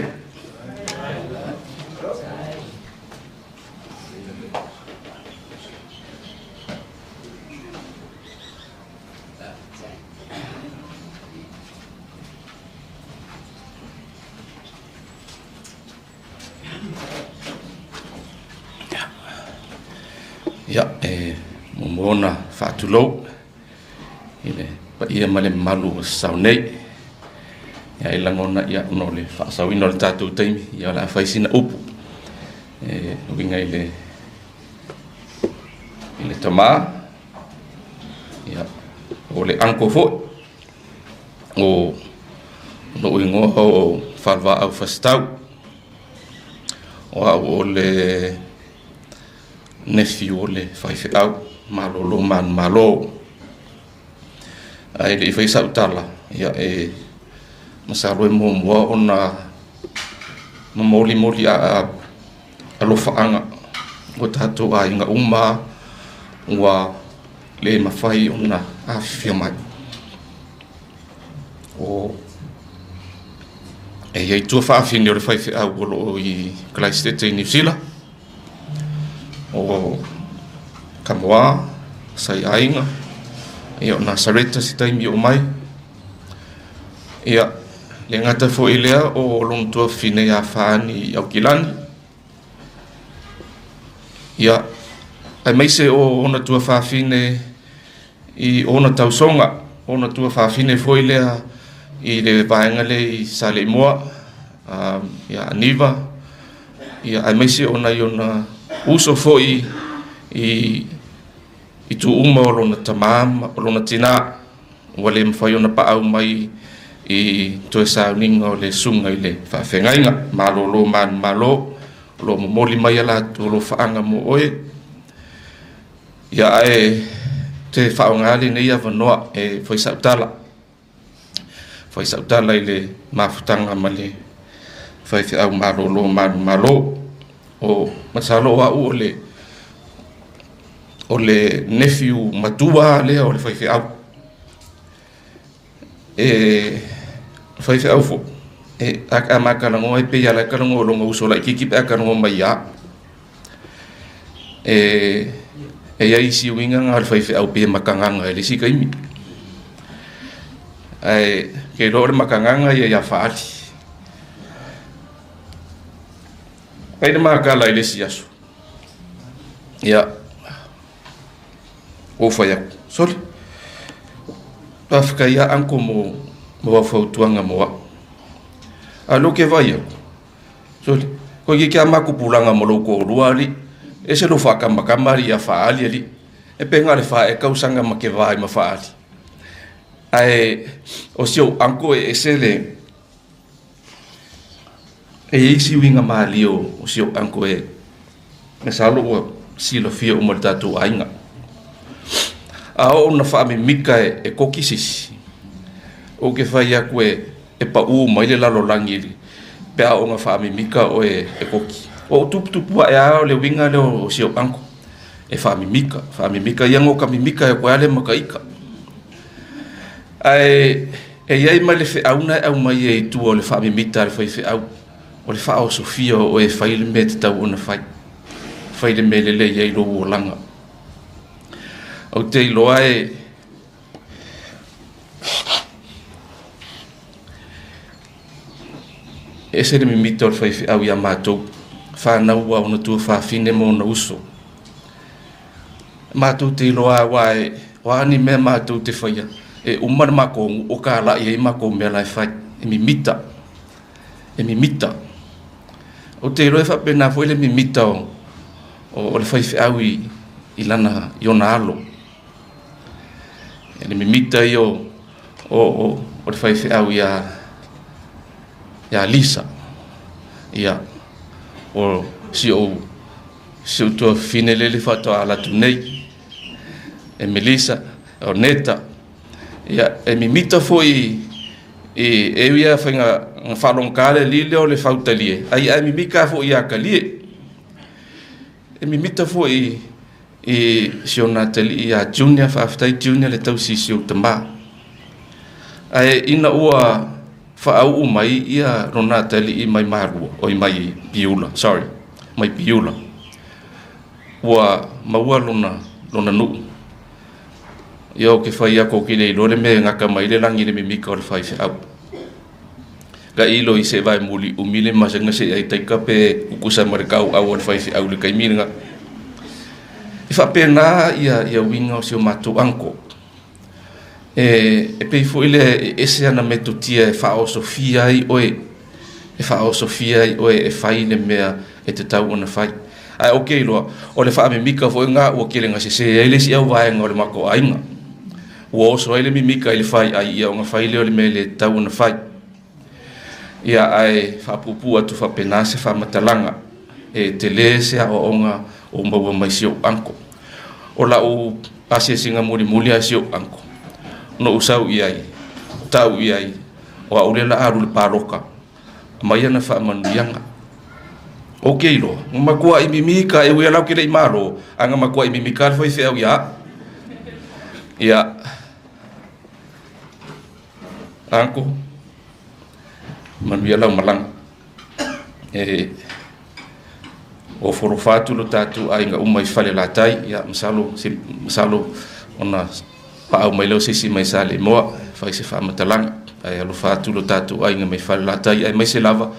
[SPEAKER 2] Ia, e muamua ona faatulou i le paia ma le mamalu ua sasao nei. Ia, e lagona, ia, ona o le faasaoina o le tatou taimi, ia, o le a fai sina upu e uiga i le, i le tama, ia, o le uncle foi, o lou igoa o Falevaau Fasitau. O au o le nephew o le faifeau malolo manumalo. Ae le i faia sau tala, ia e masalo e muamua ona molimoli alofaaga o tatou aiga uma ua le mafai ona afifio mai. O e i ai tuafafine o le faifeau o lo o i Kalaisitete i Niu Sila, o Kamoa, Saiaiga, ia o Nasareta se taimi oo mai. Ia, le gata foi i lea o lona tuafafine ia Faani i Aukilani. Ia, aemaise o ona tuafafine i ona tausoga, ona tuafafine foi lea i le vaega lea i Saleimoa, ia Aniva, ia aemaise o nai ona uso foi i itu uma o lona tamā ma o lona tinā, ua le mafai ona paau mai i toe sauniga o le susuga i le faafeagaiga. Malolo manumalo, o lo o momoli mai a latou alofaaga mo oe. Ia ae te faaaoga lenei avanoa e fai sau tala. Fai sau tala i le mafutaga ma le faifeau malolo manumalo. O masalo o au o le o le nephew matua lea o le faifeau. E faifeau foi, e a ma talanoa e pei lava o la e talanoa i lona uso laitiiti pe a talanoa mai ia au. E i ai isi uiga na o le faifeau pei e makagaga i le isi taimi. Ae ou te iloa o le makagaga ia ia Faali. Fai le ma tala i le isi aso. Ia, ua ou fai atu, sole, faafetai lava uncle mo au fautuaga mo au. A o lea ou te vaai atu, Sole, toeitiiti lava matou pulaga ma lou toalua alii, e ese lou faatamatama alii ia Faali alii. E pe na o le fa ea tausaga ma te va ai ma Faali. Ae o si ou uncle e ese le, e i ai si uiga malie o si ou uncle e masalo ua silafia uma e le tatou aiga. A oo ina faamimika e koki se isi, ou te fai atu e e paʻū mai le lalolagi pe a oo ina faamimika oe e koki. Ua ou tuputupu aʻe lava o le uiga lea o si ou uncle, e faamimika, faamimika. Ia na o ta mimika ai koe lava lea ma ta ita. Ae e i ai ma le feau na e aumai ai i tua o le faamimita a le faifeau, o le faaosofia o oe e fai le mea e tatau ona fai, fai le mea e lelei ai lou olaga. Ou te iloa e E ese le mimita o le faifeau iā matou, fanau a ona tuafafine ma ona uso. Matou te iloa aua e, o a ni mea matou te faia, e uma le matou nuu o talai ai matou mea la e fai, e mimita, e mimita. Ou te iloa e faapena foi le mimita o, o le faifeau i, i lana, i ona alo. Le mimita ia o, o, o le faifeau iā, iā Lisa. Ia, o si ou, si ou tuafafine lele faatoa ala atu nei, e Melissa, o Neta. Ia, e mimita foi i, e ui lava fai na faalogogata le alii lea o le fautalie, ai ae mimita foi ia Talie. E mimita foi i si ona atalii ia Junior, faafetai Junior le tausi i si ou tamā. Ae ina ua faauu mai ia lona atalii mai Malua, oi mai Piula, sorry, mai Piula, ua maua lona, lona nuu. Ia ou te fai atu ou te le iloa le mea e gata mai ai le lagi i le mimita o le faifeau. Tailo i se vae muli umi le masega se ai taika pe tutusa ma le tauau o le faifeau i le taimi lena. E faapena ia ia uiga o si o matou uncle. E, e pei foi lea e ese ana metotia e faaosofia ai oe, e faaosofia ai oe e fai le mea e tatau ona fai. Ae ou te iloa, o le faamimika foi lena ua tele na sese ai le isi auvaega o le matou aiga. Ua oso ai le mimika i le fai ai, ia ona fai lea o le mea e le tatau ona fai. Ia, ae faapuupuu atu faapena se faamatalaga, e tele se aoaoga ua maua mai si ou uncle. O lau asiasiga mulimuli a si ou uncle, na ou sau i ai, tau i ai, o au lea la a alu i le paloka, aumai ana faamanuiaga. Ou te iloa, na matuai mimika, e ui lava ou te le i malo, ae na matuai mimika lava le faifeau ia au. Ia, Uncle, manuia lau malaga. E ofo alofa atu lo tatou aiga uma i Falelatai, ia masalo, masalo ona paau mai lea o se isi mai Saleimoa e fai se faamatalaga. Ae alofa atu lo tatou aiga mai Falelatai, aemaise lava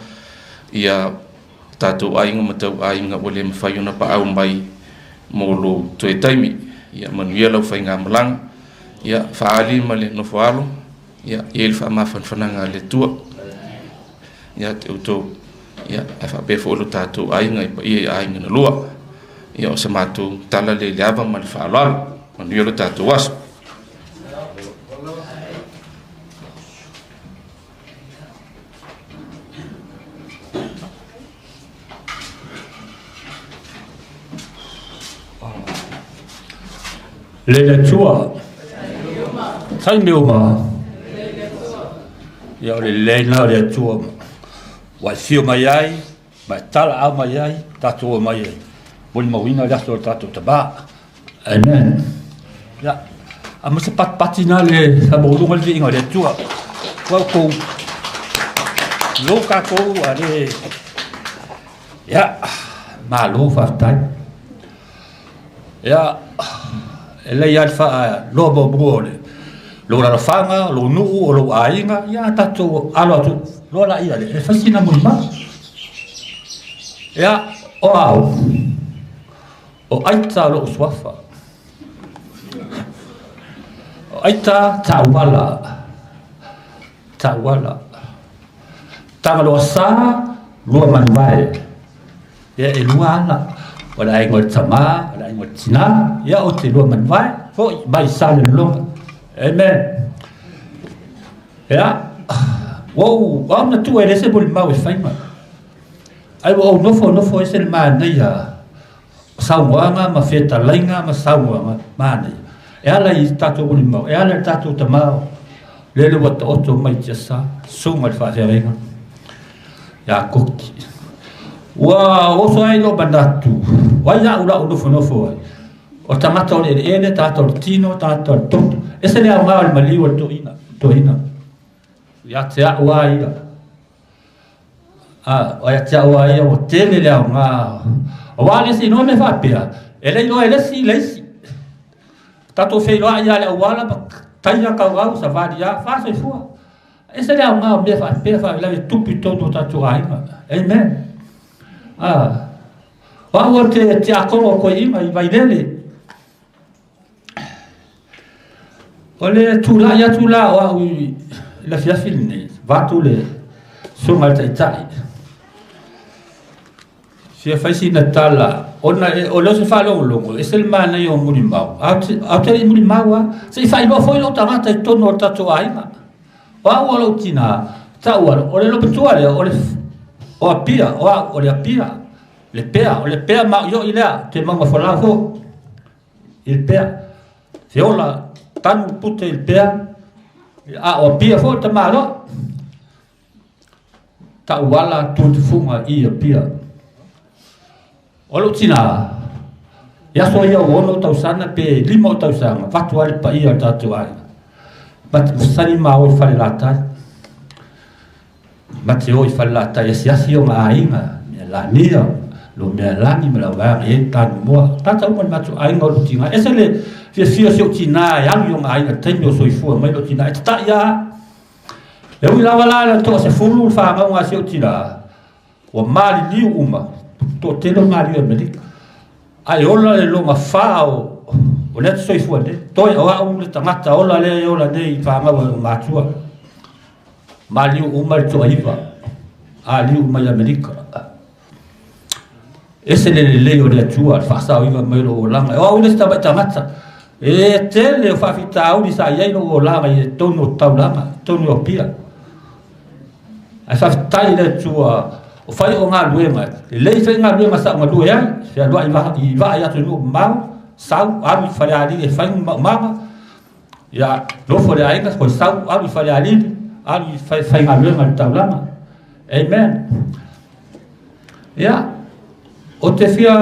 [SPEAKER 2] ia tatou aiga ma tauaiga ua le mafai ona paau mai mo lou toe taimi. Ia manuia lau faigamalaga. Ia faaali ma le nofoalo, ia i ai le faamafanafanaga a le Atua ia te outou, ia ae faapea foi lo tatou aiga i paia i aiga na lua. Ia o se matou tala lea i le ava ma le faaaloalo. Manuia lo tatou aso.
[SPEAKER 10] Le le Atua. Taimi uma. Ia o le lelei lena o le Atua ua e fio mai ai, ma e talaau mai ai, tatou o mai e molimauina le aso o le tatou tama. Amen. Ia, a ma se patipati na le faamaualuga le viiga o le Atua. Ua outou lou tatou a le ia malo faafetai. Ia e lei lava le faaloa muamua o le lou lalafaga, o lou nuu, o lou aiga, ia tatou alo atu loa laia e fai sina molimau. Ia, o au, O Aita lou suafa. O Aita Tauala. Tauala. Tagaloa sa, lua manuvae. Ia e lua ala. O le aiga o le tama, o le aiga o le tina. Ia o te lua manuvae. Foi mai sa le lologa. Amen. Ia, ua ou, au na tuu e le se molimau e fai mai. Ae ua ou nofo nofo ese le manaia o saunoaga ma fetalaiga ma saunoaga manaia e ala i tatou molimau, e ala i tatou tama lele ua taoto mai tiasa, susuga i le faafeagaiga ia Koki. Ua oso ai lou manatu, o ai au la ou nofonofo ai, o tagata o le eleele, tagata o le tino, tagata o le toto, ese le aoga o le maliu o le toeaina, toeaina. Ia te au a ia. A, o ia te au a ia ua tele le aoga. Aua le isi iloa mea faapea, e le iloa e le isi le isi. Tatou feiloai lava i le auala ma taia kaukau, savali lava, faasoifua. E ese le aoga o mea faapea, faalavelave e tupu i totonu o tatou aiga. Amen. A, o au o te tiakono o Koeima i Vailele. O le tulai atu la o au i le afiafi lenei, vaeatu le susuga i le Taitai, fia fai sina tala, ona o lea ou te faalogologo, e ese le manaia o molimau, ae ou te le i molimau lava, se i faailoa foi lou tagata i totonu o le tatou aiga. O au o lou tina, tau alo, o le loomatua lea, o le o Apia, o au o le Apia, le pea, o le pea maoioi lea, te mauga folau foi. I le pea. Feola tanu pute i le pea. A o Apia foi le tamaloa. Tauala tutufuga i Apia. O lou tina, i aso ia ua 6 tausaga pe 5 o tausaga, vatu ai le paia o le tatou aiga. Ma te sali ma o i Falelatai. Ma te o i Falelatai asiasi ona aiga, mea lania, lo mea lani ma lau vaega e tanu moa. Tata uma le matou aiga o lou tina. Ese le fiafia o si ou tina e alu i ona aiga taimi o soifua mai lou tina. E tatai lava. E ui lava la le toasefulu le fanauga a si ou tina, ua maliliu uma, toatele o maliu i Amerika. Ae ola le loma fa o lea te soifua nei. Toe o au le tagata ola lea e ola nei i fanau a lou matua. Maliu uma le toaiva, aliu mai Amerika. Ese le lelei o le Atua, le faasaoiva mai o lou olaga. O au le isi tamai tagata, e tele o faafitauli sa i ai lou olaga i totonu o taulaga, totonu o Apia. Ae faafetai i le Atua o fai o galuega, lelei foi galuega sa ou galue ai, fealuai i vaa i atunuu mamao, sau alu i Falealili e fai ni maumaga, ia nofo i le aiga, toe sau alu i Falealili, alu i faigaluega i le taulaga. Amen. Ia, o te fia,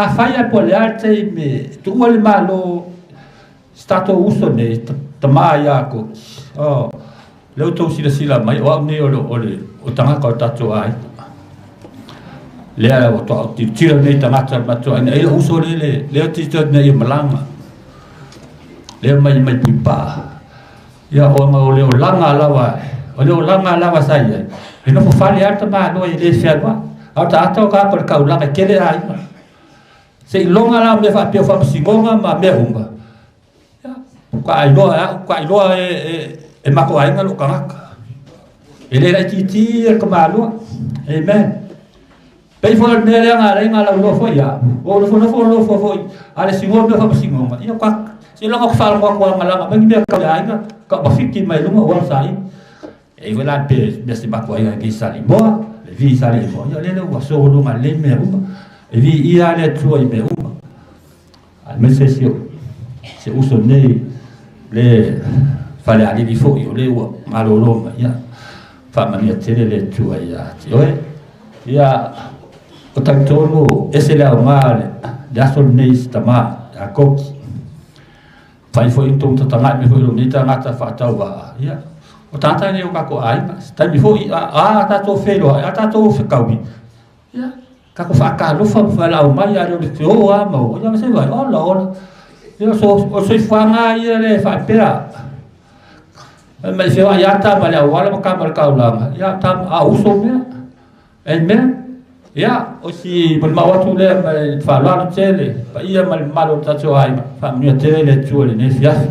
[SPEAKER 10] afai lava po o le a le taimi e tuua le Malo si tatou uso nei, tama ia Koki, oh, lea ua outou silasila mai, o au nei o le, o le o tagata o le tatou aiga. Lea ua toa tilotilo nei tagata o le matou aiga, e lou uso lea, le, lea tilotilo ina ia malaga. Lea mai mai Puipaa. Ia, ona o le olaga lava, o le olaga lava sa i ai, e nofo fale lava le tamaloa e le fealuai. A o tagata o tagata o le taulaga e tele aiga. Seiloga la o mea faapea o faamasinoga ma mea uma, ia, faatoa iloa e au, faatoa iloa e matou aiga lou tagata. E le laitiiti le tamaloa. Amen. Pei foi o le mea lea na ala ai ona lauloa foi au, ua ou nofonofo nofo foi a le sigoa mea o faamasinoga, ia ka, seiloga ou te faalogo atu lava na laga mai ni mea tau le aiga, tau mafiti mai luga ua saili. E i ai foi la pe mea si matou aiga nei Salimoa, le vi Salimoa, ia o lele ua sologa lelei mea uma, e viia lava le Atua i mea uma. Aemaise si si uso nei le Falealili foi o lea ua malolo mai, ia faamanuia tele le Atua ia te oe. Ia o talitonu ese le aoga le aso lenei i si tama ia Koki. Fai foi tou tataga'i mai foi i lou nei tagata faatauvaa, ia o tagata nei o tatou aiga. Se taimi foi a tatou feiloai, a tatou fetaui, Ia, tatou faatalofa ma faalaau mai, a le o le feoo lava ma o, ia se vai, ola, ola. Ia, so, o le soifuaga lava ia lea e faapea. Fai mai feoai lava tama i le auala ma tama i le taulaga, ia, tama, a uso mea. Amen. Ia, o si molimau atu lea ma le faaaloalo tele, paia ma le mamalu o le tatou aiga, faamanuia tele le Atua i lenei afiafi.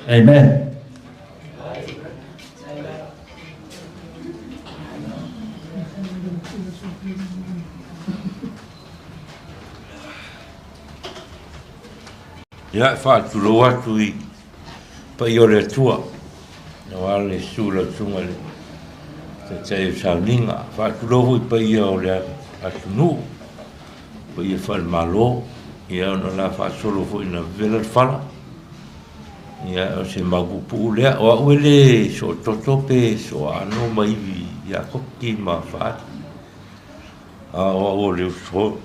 [SPEAKER 10] Amen.
[SPEAKER 6] Ia, e faatulou atu i paia o le Atua, aua le susu o lau Susuga i le Taitai o Sauniga. Faatulou foi i paia o le atunuu, paia faale-Malo, ia ona o le a faasolo foi ina vevela le fala. Ia, o se mau puupuu lea. O au e le soototo pe sooaano ma ivi ia Koki ma Faali. A o au o le uso.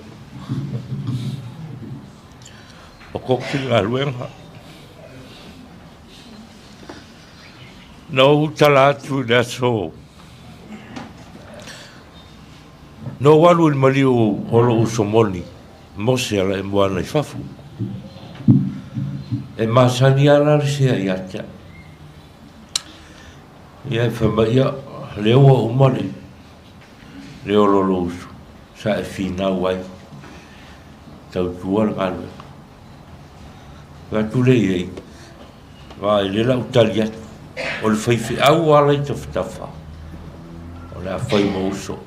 [SPEAKER 6] O Koki le galuega. Na ou tala atu i le aso na ou alu i le maliu o lou uso moni. Mose Alaimoana i fafo. E masani lava la le sea ia te au. Ia e fai mai, ia, lea ua uma le, le ola o lou uso, sa e finau ai, tautua le galuega. Fai atu lea i ai, vaai lea la ou tali atu, o le faifeau lava la i tafatafa, o le a fai ma uso.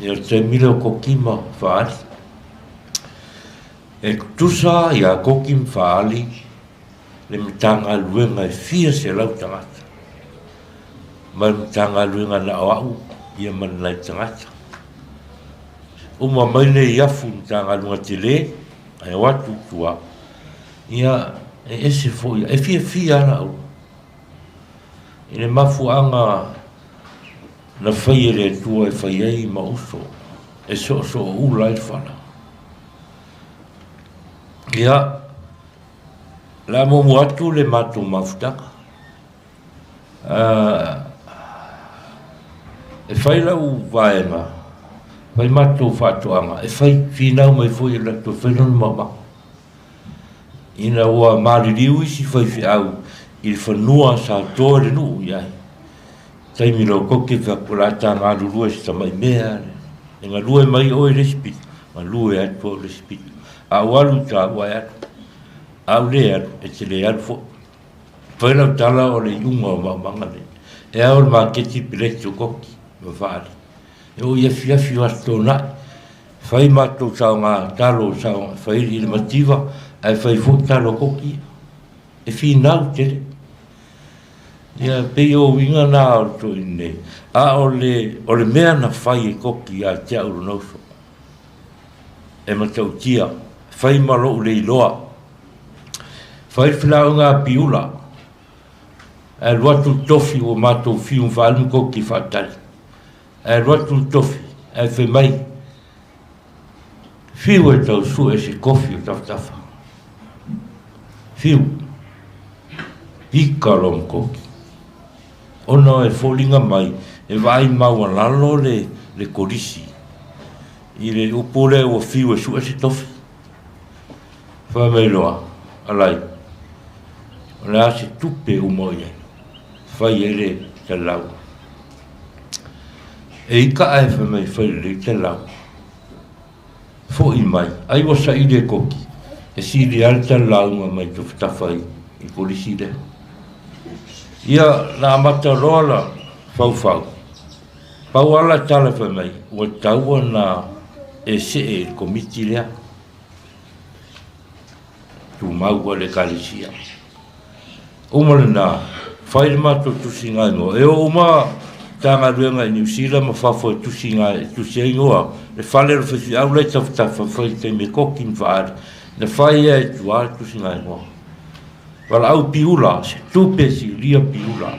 [SPEAKER 6] Ia o le taimi lea o Koki ma Faali. E tutusa ia Koki ma Faali le Matagaluega e fia selau tagata ma le Matagaluega na o au ia ma nai tagata. Uma mai nei afu i Matagaluega tele ae o atu i tua, ia e ese foi, e fiafia lava au i le mafuaaga na fai e le Atua e fai ai ma uso e soosooula ai le fala. Ia, o le a muamua atu le matou mafutaga. E fai lau vaega, fai matou faatoaga, e fai finau mai foi e alu atu e fai lona maumaga. Ina ua maliliu isi faifeau i le fanua sa to e le nuu i ai. Taimi loa koke fai atu o le a ta galulue i si tamai mea lea. E galue mai oe i le isi pito, galue atu au i le isi pito. A ou alu i uta, ua e alu. A ou le alu, e te le alu foi. Fai lau tala o le iuga o maumaga nei. E ao i le maketi peleti o koki ma faali. E oo i afiafi o Aso Toonai, fai matou saoga talo saoga fai i le mativa ae fai foi talo a koki ia. E finau tele. Ia pei o uiga na o le toeaina nei. A o le, o le mea na fai e koki ia te au lona uso. E matautia, fai ma lou le iloa. Fai le felauaiga a Piula, ae alu atu le tofi ua matou fiu ma faaali ma koki faatali. Ae alu atu le tofi ae fai mai, Fiu e tau sue se kofi o tafatafa. Fiu. Pika loa ma koki. Ona e foliga mai e vaai maualalo le, le kolisi i le upu lea ua fiu e sue se tofi. Fai mai loa, alai, o le a se tupe uma o i ai, fai ai le talau. E ika ae fai mai fai lelei talau. Foi mai, ai ua saili e Koki, e sili lava le talauga mai tafatafa i le kolisi lea. Ia, na amata loa la faufau, pau lava la tala fai mai, ua tatau ona e see i le komiti lea. Tumau a le Ekalesia. Uma lena, fai le matou tusiga igoa. E oo uma Matagaluega i Niu Sila ma fafo e tusiga e tusi ai igoa, le fale o le faifeau la e tafatafa fai i taimi e koki ma faaali, na fai ai i tua le tusiga igoa. Valaau piula, se tupe silia piula.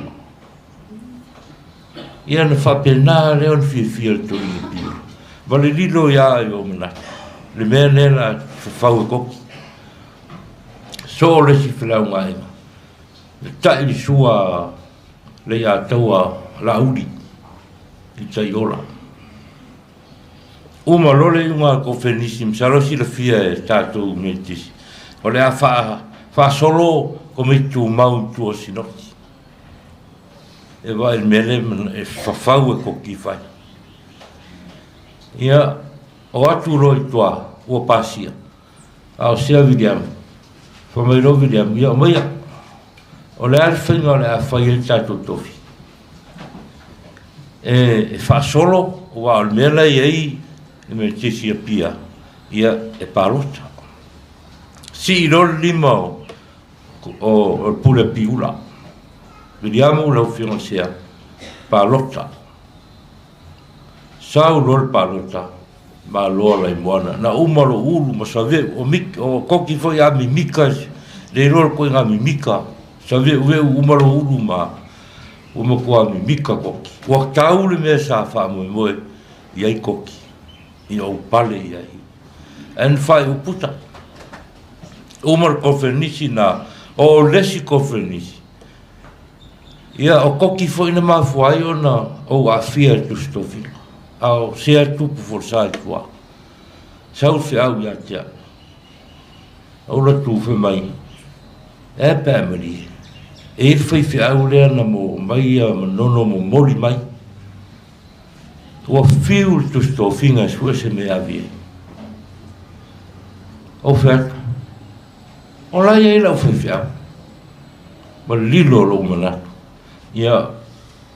[SPEAKER 6] Ia ona faapena lea ona fiafia le toeaina piula. Ma le lilo ia i ou manatu, le mea lea la fafau e koki. Soo le isi felaugaaiga, le ta'i le sua le Iataua Laauli i Taiola. Uma loa le iuga a le Kofenisi, masalo silafia e tatou Metotisi, o le a faasolo Komiti Tumau i tua o Sinoti. E vaai i le mea lea e fafau e koki fai. Ia, o atu loa i tua, ua pasia. A o sea Viliamu, fai mai loa Viliamu, ia aumaia. O le a le faiga o le a fai ai le tatou tofi? E faasolo, aua o le mea la e i ai le Metotisi i Apia, ia e palota. Sii loa le lima o o le pule piula. Viliamu lau Afioga Sea, palota. Sau loa le palota, malo Alaimoana. Na uma lou ulu ma save'u, o, mik, o koki foi a mimika, le iloa le koiga mimika, save'uve'u uma lou ulu ma ua matua mimika koki. Ua tau le mea sa faamoemoe i ai koki, ina ou pale i ai. Ae na faaiu puta. Uma le kofenisi na, o le isi kofenisi. Ia, o koki foi na mafua ai ona ou aafia i le Tusi Tofiga, a o sea tupu folasa i tua. Sau le feau ia te au. Ou alu atu fai mai, e a pe a e malie. E i ai le faifeau lea na mo mai ia Manono momoli mai. Ua fiu le Tusi Tofiga e sue se mea e ave i ai. Ou fai atu, o la e i ai lau faifeau, ma le lilo o lou manatu, ia,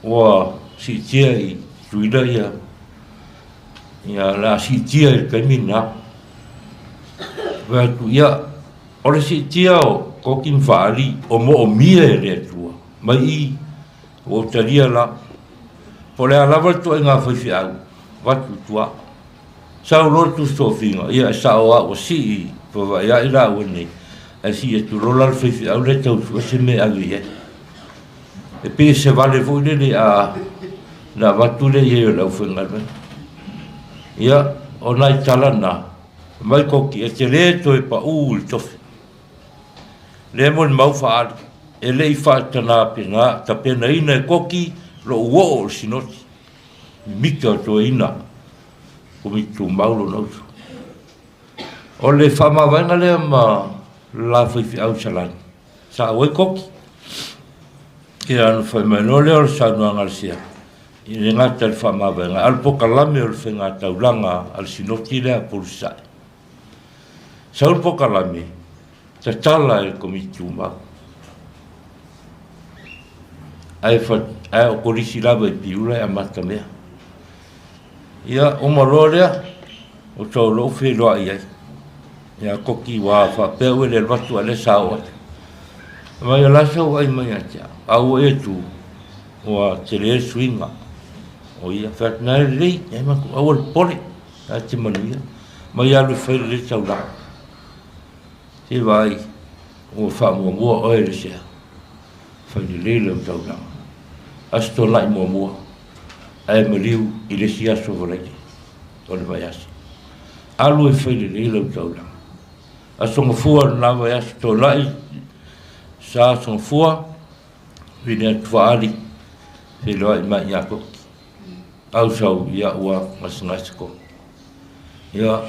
[SPEAKER 6] ua siitia i Tutuila ia, ia, o le a siitia i le taimi lena. Fai atu, ia, o le siitia o Koki ma Faali, o moomia e le Atua, mai i, ua ou talia la, po o le a lava le ituaiga faifeau, avatu i tua. Sau loa le tusi tofiga, ia e sao lava ua sii vavaeai laua nei, ae sii atu loa la le faifeau lea e tau sue se mea e ave i ai. E pei e se vale foi lele a na avatu lea i ai o le aufaigaluega. Ia, o nai tala na, mai Koki, e te le toe pau i le tofi. Lea molimau faaali, e le i faatana tapenaina e Koki lou oo o le sinoti. Mimita o toeaina Komiti Tumau lona uso. O le faamavaega lea ma le la faifeau i Salani, sa auai Koki. Ia ona fai mai loa lea o le saunoaga a le Sea, e le gata i le faamavaega, a o le polokalame o le faigataulaga a le Sinoti lea a Upolu Sasae. Sau le polokalame, tatala e le Komiti Tumau. Ae, fa, ae o kolisi lava i Piula e amata mea. Ia, uma loa lea, o tau lou feiloai ai. Ia koki ua faapea ua le alu atu a o lea sa oo atu. Mai o la sau ai mai ia te au. A ua e tu, ua tele le suiga. O ia, fai atu, na e lelei, e matou, aua le popole, na te manuia. Mai alu e fai lelei taulaga. Se vaai, ua faamuamua oe le sea. Fai lelei lau taulaga. Aso Toonai muamua, ae maliu i le isi aso Valaide o le vaiaso. Alu e fai lelei lau taulaga. Aso Gafua o lena vaiaso Toonai, sa Aso Gafua, vili atu Faali, feiloai mai ia Koki. Au sau ia ua gasegase Koki. Ia,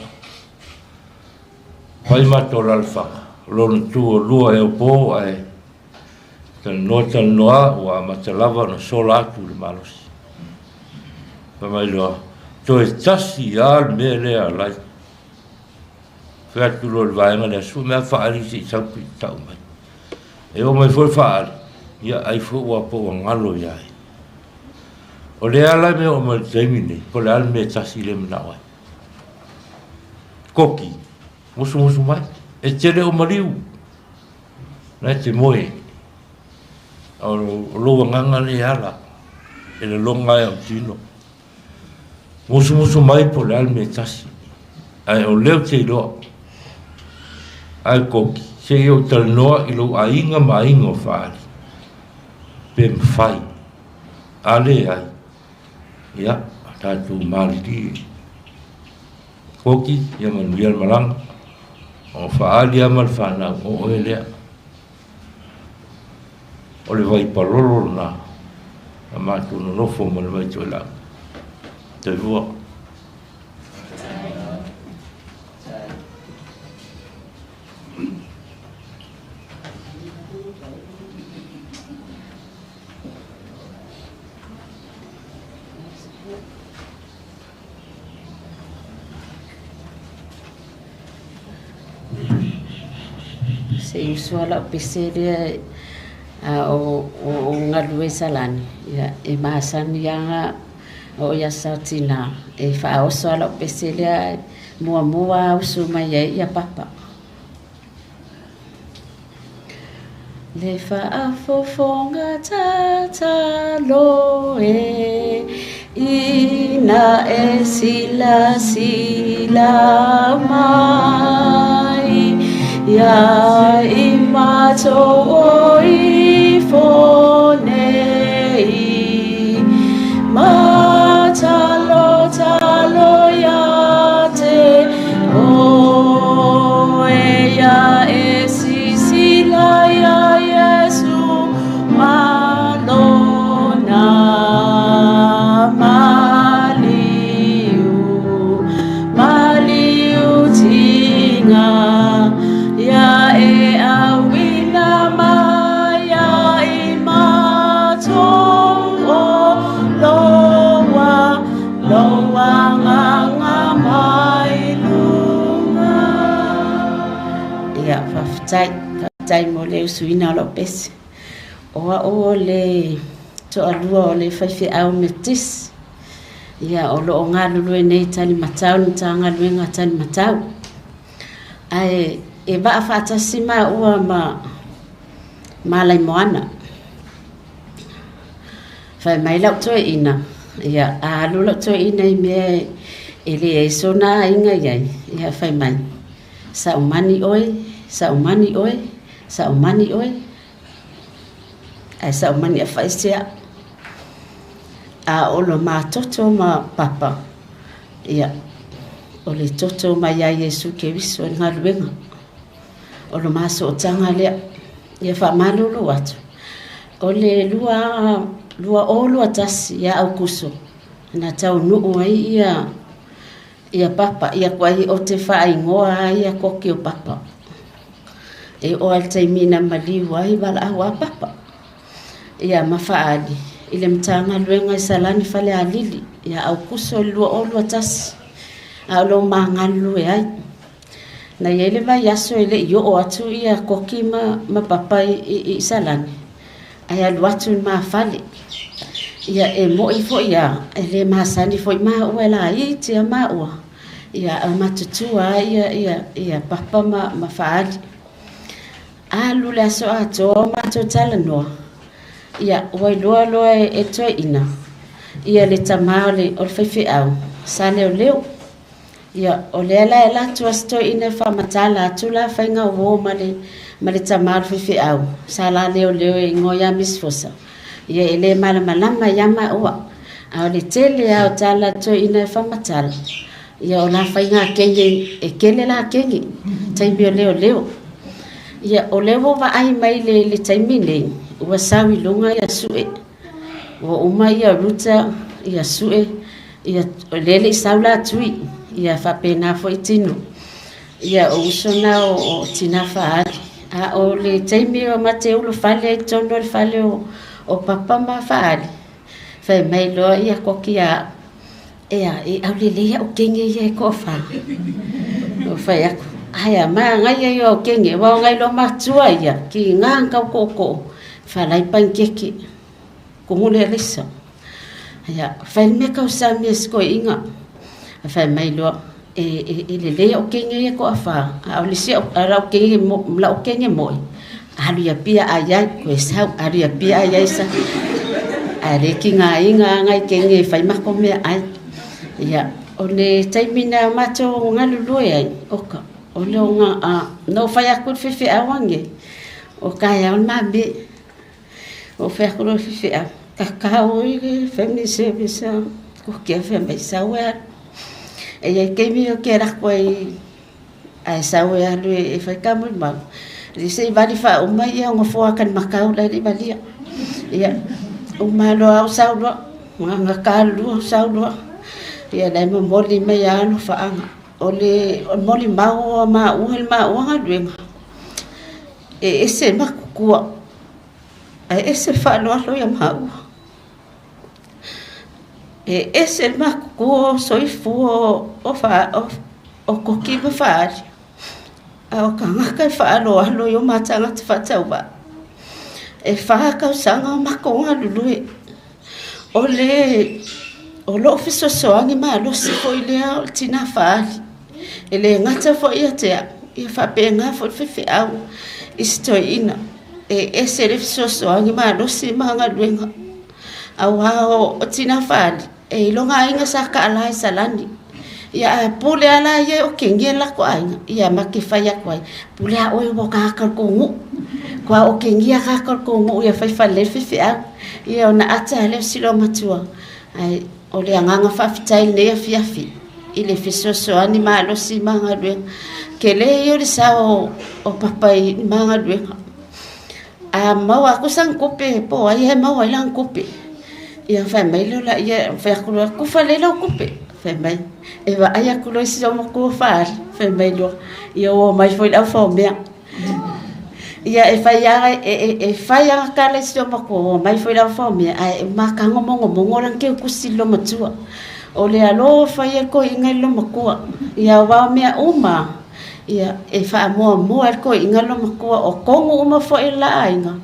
[SPEAKER 6] fai matou alalafaga, lona tu o lua ea o po ae talanoa talanoa ua amata lava ona sola atu le malosi. Fai mai loa, toe tasi lava le mea lea a lai. Fai atu loa i le vaega lea, sue mea faaali se i sau pe i tau mai. E oo mai foi le faaali, ia ai foi ua po ua galo ia ia. O lea la mea oo mai i le taimi lenei, po o le a le mea e tasi lea e manao ai. Koki, musumusu mai, e te le o maliu, na e te moe. O lou agaga lea e ala, e laloga ai au tino. Musumusu mai po o le a le mea e tasi, ae o lea ou te iloa. Ae Koki, se i ou talanoa i lou aiga ma aiga o Faali, pe mafai. A leai, ia, tatou malilie. Koki, ia manuia le malaga. O Faali lava ma le fanau, o oe lea. O le vaipalolo lena na matou nonofo ma le Vaitoelau. Toivua.
[SPEAKER 11] Se i uso lava lau pese lea a o galue i Salani, ia, e masani lava oo i aso tina e faaoso lava lau pese lea muamua usu mai ai ia papa. Le faafofoga tatalo e ina e silasila mai ia i matou o ifo nei ma talo talo ia te oe ia e sisila ia Iesu ma lona maliu maliu tiga ia e auina mai ia i matou o lou lou agaga mai luga. Ia, faafetai, faafetai mo le usuina o lau pese. O au o le toalua o le faifeau Metisi, ia o lo o galulue nei i Talimatau, le Matagaluega a Talimatau. Ae e vaa faatasi maua ma Malaimoana. Fai mai lau toeaina, ia, a alu lau toeaina i mea e leai sona aiga i ai, ia fai mai, saumani oe, saumani oe, saumani oe, ae saumani afaisea. A o lo matoto ma papa, ia, o le toto mai ia Iesu Keriso i le galuega. O lo ma sootaga lea, ia faamalulu atu. O le 2021 ia Aukuso, na taunuu ai ia ia papa, ia kuai o te faaigoa ai ia koki o papa. E oo lava i le taimi na maliu ai valaau a papa. Ia ma faaali i le Matagaluega i Salani Falealili ia Aukuso i le 2021, a o lo o ma galulue ai. Na i ai le vaiaso e le i oo atu ia Koki ma, ma Papa i, i, i Salani, ae alu atu i le ma fale. Ia e mo'i foi a, e le masani foi maua e laiti a maua. Ia a matutua a ia, ia, ia Papa ma, ma Faali. Alu le aso atoa o matou talanoa, ia ua iloa loa e, e toeaina ia le tama o le, o le faifeau sa leoleo. Ia, o lea la e ala atu a si toeaina e faamatala atu la faiga uo ma le, ma le tama o le faifeau sa la leoleo e igoa ia Miss Fosa. Ia e le malamalama ia maua, a o le tele lava o tala a le toeaina e faamatala, ia o la faiga kenge, e kele la kenge, taimi o leoleo. Ia, o lea ua vaai mai le, le taimi nei, ua sau i luga ia Sue. Ua uma ia Ruta, ia Sue, ia, o lea le i sau la Tui, ia faapena foi Tino. Ia, o uso na o, o Tina Faali. A o le taimi o mate ulufale ai totonu o le fale o, o Papa ma Faali, fai mai loa ia Koki ia au, Ea, e aulelei au kenge ia e toafa. O fai aku, ae a magaia ia o kenge, wa o ngai loa matua ia, ki ngā kau ko'oko'o, falai pankeke, kumu le alisa. Ia, fai le mea kau sami e sikoi'iga. A fai mai loa, e, e, e lelei au kenge ia toafa, a o le isi au, a lau kenge mo, lau kenge mo'i, alu ia pia ai ai, koe sau, alu ia pia ai ai sa. Ae le ki ngā inga ngai kenge e whai mako mea ai. Ia, o le taimi na matou galulue ai, oka, o le o ngā, a, no whai aku le whiwhi ange, o kai au le mame, o whai aku le whiwhi au, kakao i le family service, ko kia whai mai sau e alu. E ia keimi o ke rako ai, Ae sau e alu e fai ka molimau. Le se i vali faauma ia o gafoa ka le makau la e le i valia. Ia, uma loa au sau loa, nga kalulua au sau loa. Ia la e momoli mai a alofaaga. O le molimau o maua i le maua galuega, e ese le makutua, ae ese le faaaloalo ia maua. E ese le matutua o soifua o o Koki ma Faali, a o tagata e faaaloalo i o ma tagata faatauvaa. E fa tausaga o matou galulue. O le o lou fesoasoani malosi foi lea o le tina Faali. E le gata foi ia te au, ia faapena foi le faifeau i si toeaina. E ese le fesoasoani malosi ma galuega. Auā o Tina Faali, e iloga aiga sa kaala i Salani. Ia a pule a la ia o kengia le latou aiga, ia ma ke fai atu ai, pule a oe ua tagata o le tou nuu. Kua o kengia tagata o le tou nuu ia fai fale le faifeau. Ia ona ata lea o si loomatua. Ae o le agaga faafetai i lenei afiafi i le fesoasoani malosi ma galuega. Tele ia o le sao o Papa i ma galuega. A maua atu sana tupe po o ai e maua ai lana tupe. Ia fai mai lea o laia, fai atu loa, tufa lelei lau tupe. Fai mai, e vaai atu loa i si matua faaali, fai mai loa, ia ua omai foi le au faomea. Ia e fai lava, e fai lava tala i si matua, ua omai foi le au faomea, ae matago mogomogo lana teutusi i le loomatua. O le alofa ia o le toeaina i le loomatua. Ia aua o mea uma Ia, e faamuamua e le toeaina loomatua, o tonu uma foi o le la aiga,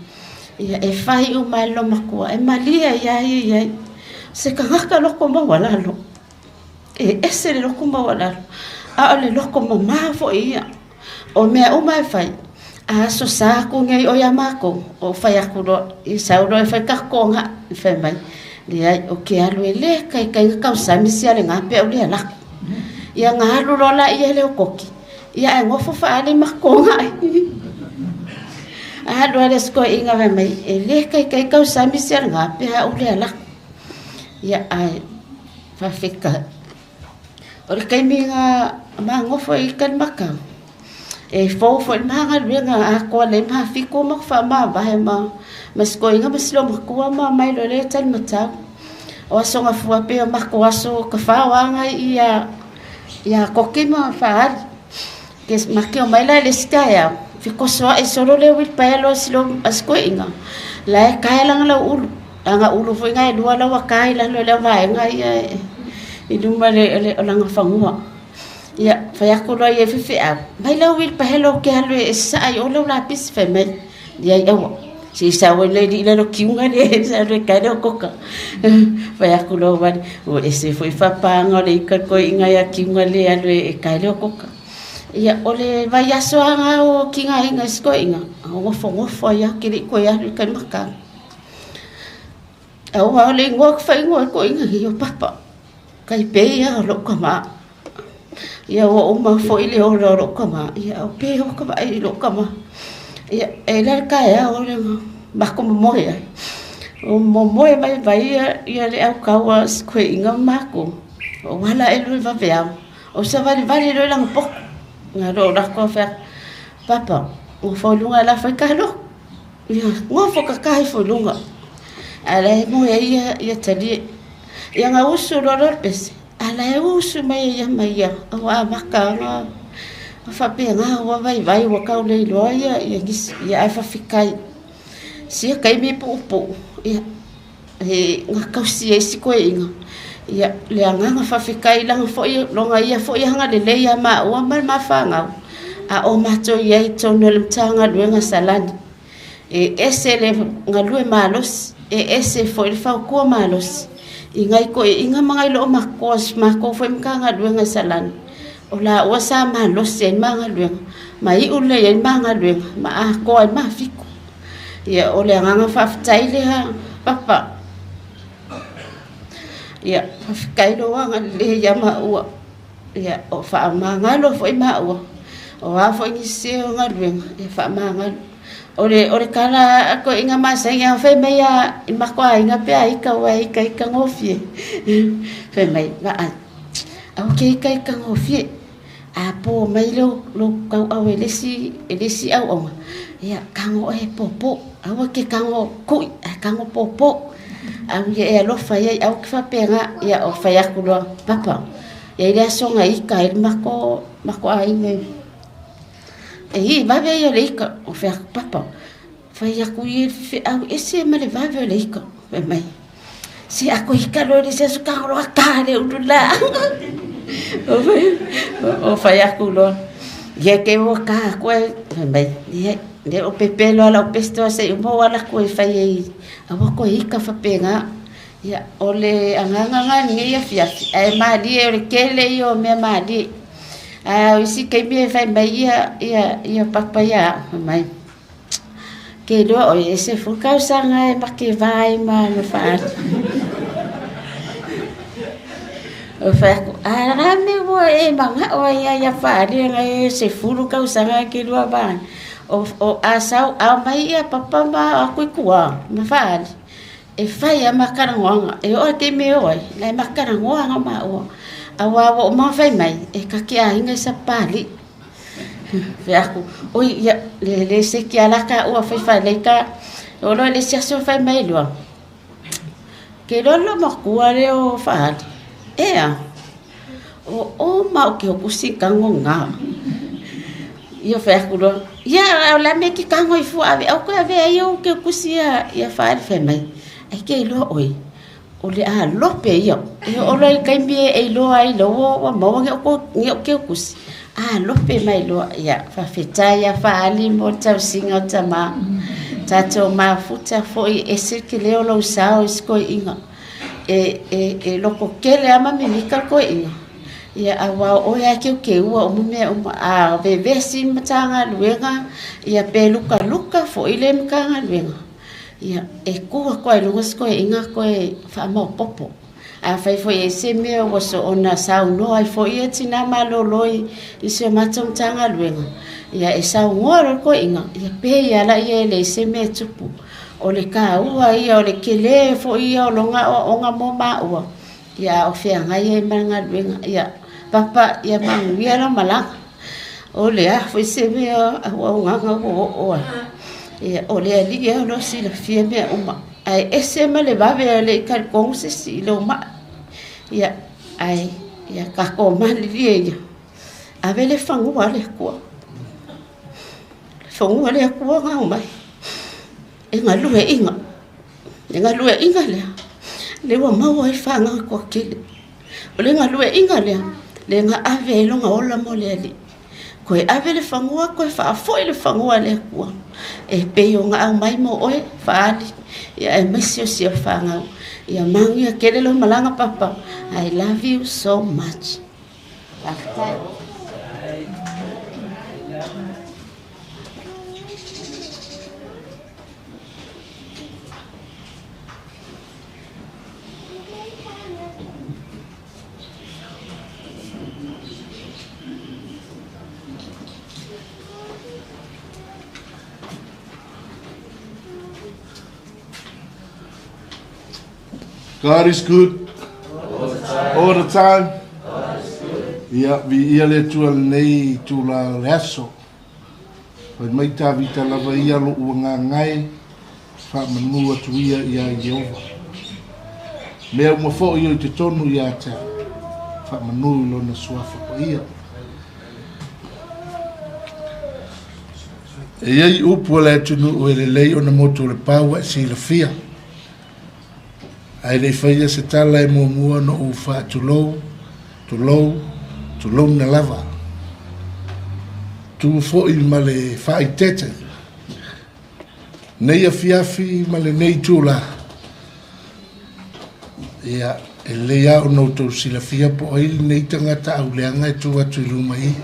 [SPEAKER 11] ia, e fai uma e le loomatua, e malie ai lava ia i ai. Se tagata loto maualalo, e ese le loto maualalo, a o le loto mamā foi ia. O mea uma e fai, a aso sa atu nei oe ia matou, ou fai atu loa, i sau loa e fai tatou toga, fai mai, leai, ou te alu e le taitai na tausami sia le gape au lea lako. Ia na alu loa laia le o Koki, ia ae nofo faaali ma toga. Alu a le sikoiga fai mai, e le taitai tausami sia le gape au lea lako. Ia ae faafetai. O le taimi na ma nofo i Kalimatau, e fou foi le ma galuega atoa lelei ma fitu ma faamavae ma ma sikoiga ma silomatua ma omai loa lea talimatau. O aso gafua pei o matou aso tafao agai ia ia Koki ma Faali. Ke ma ke omai la i le isi taeao, fekosoa'i solo le uilipaelo a silo a sikoiga, la e tae lana lau ulu. Ana ulu foi na e lua la ua tae i lalo i le vaega ia i luma o lana fanua. Ia, fai atu loa ia i faifeau, mai lau uilipahelo ou te alu e sasaa i o lau lapisi. Fai mai, leai aua, se i sau ai le alii i lalo kiuga lea e alu e kae le okoka. Fai atu loa vale, ua ese foi faapaaga o le ika koi'iga ia kiuga le alu e kae le okoka. Ia, o le vaiaso lava lena o tigaina i si toeaina, nofonofo ai lava, ke le i toe alu i Kalimatau. Aua o le igoa ou te faaigoa ai toeaina nei o Papa, tai pei lava o lou tama. Ia ua uma foi le ola o lou tama, ia o pe o ka vaai i lou tama. Ia, e i ai le taeao lea na matou momoe ai, o momoe mai vai ia le autau a si toeaina ma matou, ou ala ae loa i le vaveao, ou savalivali loa i lana potu. Na loa ou alu atu fai atu, Papa, nofo i luga e lafo ai ta lotu. Ia, nofo tata ifo i luga. Ae la e moe ai ia, ia talie. Ia na usu loa lea o le pese, ae la e usu mai ai ia ma ia, ua amata ona faapena, ua vaivai, ua tau le iloa ia, ia nisi. Ia ae faafetai, sia taimi puupuu, ia, e na tausi ai si toeaina. Ia, le agaga faafetai i lana foi, lona ia foi agalelei ia maua ma le ma fanau, a o matou i ai i totonu o le Matagaluega Salani. E ese le galue malosi, e ese foi le fautua malosi i nai toeaiina ma nai loomatua o si matou foi Matagaluega i Salani. O laua sa malosi ai le ma galuega, ma iu lelei ai le ma galuega, ma atoa ai le ma fitu. Ia, o le agaga faafetai lea, Papa. Ia, faafetai lou agalelei ia maua. Ia, o faamagalo foi maua. O a foi nisi o galuega, ia faamagalo. O le, o le tala a toeaiina masani a fai mai a i matou aiga pe a ika ua e ikaika gofie. Fai mai, vaai, aua ke ikaika gofie. A po mai lou, lou tauau e le isi, e le isi auauna, ia tago oe e pōpō. Aua ke tago ku'i, ae tago pōpō. Au ia e alofa iai, aua ke faapena. Ia o fai atu loa, Papa, e i ai le aso na ika ai le matou, matou aiga i, e i, vave ia o le ika. Ou fai atu, Papa, fai atu ia i le feau ese ma le vave o le ika. Fai mai, se a koe ika loa i le isi aso tago loa ta le ulu laau. O fai atu loa, ia ke ua ta atu ai. Fai mai, ia, le o pepe loa lau pese se i uma ou ala atu e fai ai, aua koe ika faapena. Ia, o le agaga lena i lenei afiafi, ae malie o le tele ia o mea malie. Ae o isi taimi e fai mai ia, ia, ia Papa ia au, fai mai, ke iloa ʻoe e 10 tausaga e makevā ai ma le faaali. O fai atu, a la mea ua e manao ai ia ia faaali na e 10 tausaga e ke lua vā. O, o a sau, ao mai ia Papa ma aku i tua ma faaali. E fai a ma talanoaga, e oo i le taimi e oo ai, la e ma talanoaga maua. Auā ua uma ona fai mai, e ta te aiga i Sapapalii. Fai atu, oi, ia, le, le seki a la taua fai faalei ta, oo loa i le isi aso fai mai loa, ke iloa le loomatua lea o Faali, ea, o o ma o ke hokusi tago na. Ia fai atu loa, ia, o le a mea e te tago ai fua ave, au toe ave ai au ke hokusi ia, ia Faali. Fai mai, ai ke iloa ʻoe, o le a lope ia. E oo loa i le taimi e iloa ai loa ua, ua maua ni o, ni o keukusi, a lope mai loa. Ia, faafetai ia Faali mo le tausiga o tama. Tatou mafuta foi e ese ke leo o lou sao i si toeaina. E, e, e loko kele lava ma mimika le toeaina. Ia, aua o oe lava e keukeua uma mea uma. A vevesi le Matagaluega, ia pe lukaluka foi le Matagaluega, Ia, e kū atu lava i luga si toeaina toe faamaopoopo. Afai foi e i ai se mea ua soona saunoa ai foi ia tinā malolo i si o matou Matagaluega, ia e saunoa loa le toeaina, ia pei lava laia e leai se mea e tupu. O le taua ia, o le tele foi ia o lona aoaoga mo maua, ia a o feagai ai ma le galuega. Ia, Papa, ia manuia lau malaga. O le a foi se mea auaunaga ua oo ai. Ia, o le Alii lava o lo o silafia mea uma. Ae ese ma le vave e le i talitonu se isi i lou mai. Ia, ae, ia tatou malilie ia, ave le fanua a le Atua. Le fanua a le Atua na aumai, e galueaiina. Le galueaiina lea, lea ua maua ai fanau toatele. O le galueaiina lea, Lea na ave ai lona ola mo le Alii. Koe ave le fanua, koe faafoi le fanua a le Atua, e pei ona aumai mo oe, faali, ia aemaise o si au fanau. Ia manuia tele lou malaga Papa. I love you so much. Faafetai.
[SPEAKER 12] God is good all the time. Ia, viia le Atua i lenei itula o le aso. Fai mai Tavita lava ia lo'u agaga e, faamanu atu ia iā Ieova. Mea uma fo'i o i totonu iā te au, faamanu i Lona Suafa Paia. E i ai upu a le atunuu e lelei ona motu o le pau ae silafia. Ae le i faia se tala e muamua ona ou faatulou, tulou, tulouna lava. Tu foi ma le faaeteete nei afiafi ma lenei itula. Ia, e lelei lava ona outou silafia po o ai lenei tagata auleaga e tu atu i luma i i.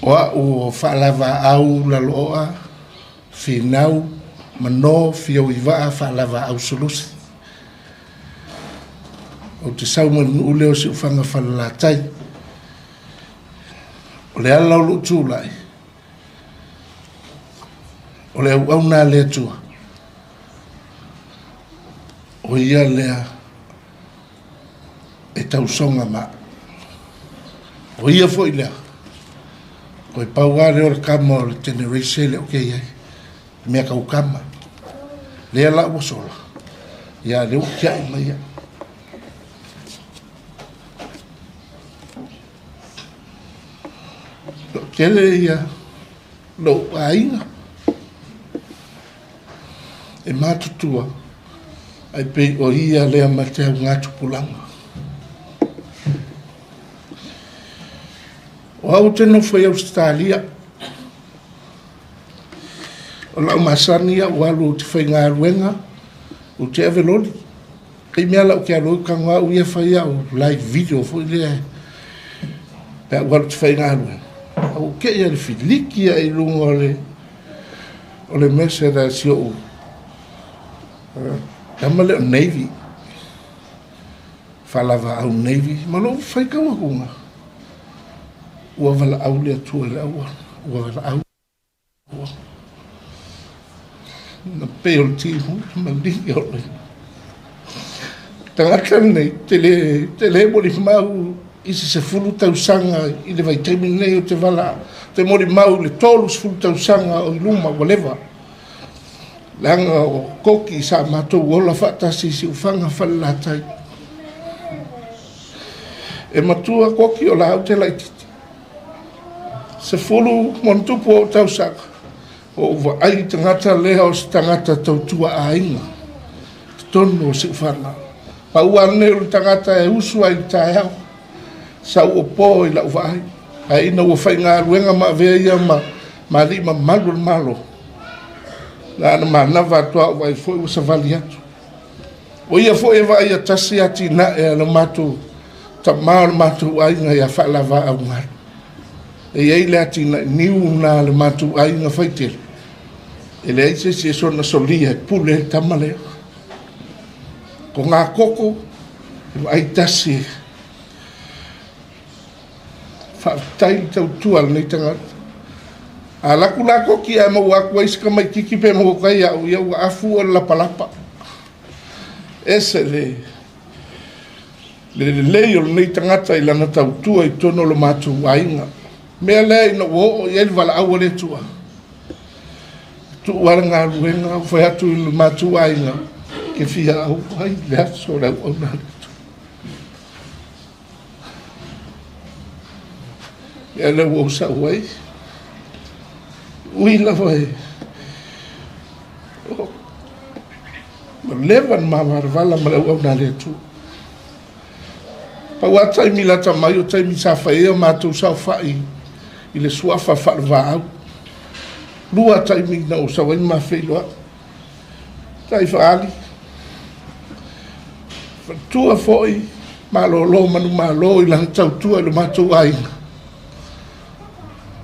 [SPEAKER 12] O au o Faalavaau Lalooa Finau Mano Fiauivaa Faalavaau Sulusi. Ou te sau mai le nuu lea o Siufaga Falelatai. O le ala o lou tulai, o le auauna a le Atua, o ia lea e tausoga ma au. O ia foi lea, koe pau lava lea o le kama o le generation lea ou te i ai, le mea tau kama. Lea la ua sola, ia lea ua tiai mai au. Toatele ia lou aiga e matutua ae pei o ia lea ma te augatupulaga. O au ou te nofo i Ausetalia. O lau masani au alu ou te faigaluega, ou te ave loli. Pei mea la ou te alu ai ou tago au ia fai au live video foi lea pe a ou alu ou te faigaluega. Ae ua tei lava i le filiki ae i luga o le o le Mercedes a si ou tama lea o Navy, faalavaau Navy ma lou faitau atuga, ua valaau le Atua i le auala, ua valaau. Na pei o le timu ma ligi o le tagata lenei, te le, te le molimau i se 10 tausaga i le vaitaimi lenei o te vala, te molimau i le 30 tausaga o i luma ua leva. Leaga o Koki sa matou ola faatasi i Siufaga Falelatai. E matua Koki o la ou te laititi. 10+ ou tausaga, ua ou vaai i tagata lea o se tagata tautua aiga, totonu o Siufaga. Pau lava lenei o le tagata e usu ai i le taeao, sau o po i lau vaai. Ae ina ua faigaluega ma avea ia ma alii mamalu o le Malo, na ona manava atu lava ou vaai foi ua savali atu. O ia foi e vaaia tasi atinae a le matou tama o le matou aiga ia Faalavaaugalu. E i ai le atinae niu na a le matou aiga faitele, e leai se isi e soona solia e pule ai le tama lea. Ko ngā koko e vaai tasi e faafetai le tautua a lenei tagata. A alu atu la Koki ae maua atu ai si tamaititi pe maua atu ai au, ia ua afu o le lapalapa. Ese le le lelei o lenei tagata i lana tautua i totonu o lo matou aiga. Mea lea ina ua oo i ai le valaau a le Atua, tuu lava le galuega, ou fai atu i lo matou aiga, ke fia auai le aso o le auauna a le Atua. Mea lea ua ou sau ai, ui lava e ua leva ona ma valavala ma le auauna a le Atua. Pau lava taimi lata mai o taimi sa fai ai a matou saofai i le suafa faalevaau. Lua taimi na ou sau ai ma feiloai. Tai faali. Faletua foi malolo manumalo i lana tautua i lo matou aiga.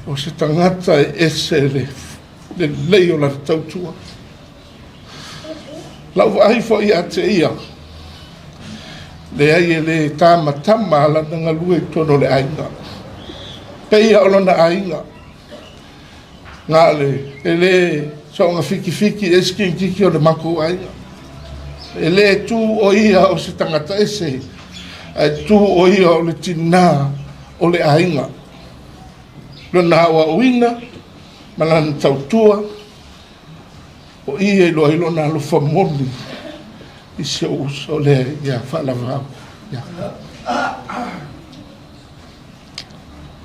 [SPEAKER 12] O se tagata e ese le lelei o lana tautua. Lau vaai foi ia te ia, leai e le tamatama lana galue i totonu o le aiga. Peia o lona aiga, na o le, e le soona fitifiti e se kikiki o le matou aiga. E le tu o ia o se tagata ese, ae tu o ia o le tinā o le aiga. Lona aoaoina ma lana tautua, o i e iloa ai lona alofa moni i si ou uso lea ia Faalavaau. Ia.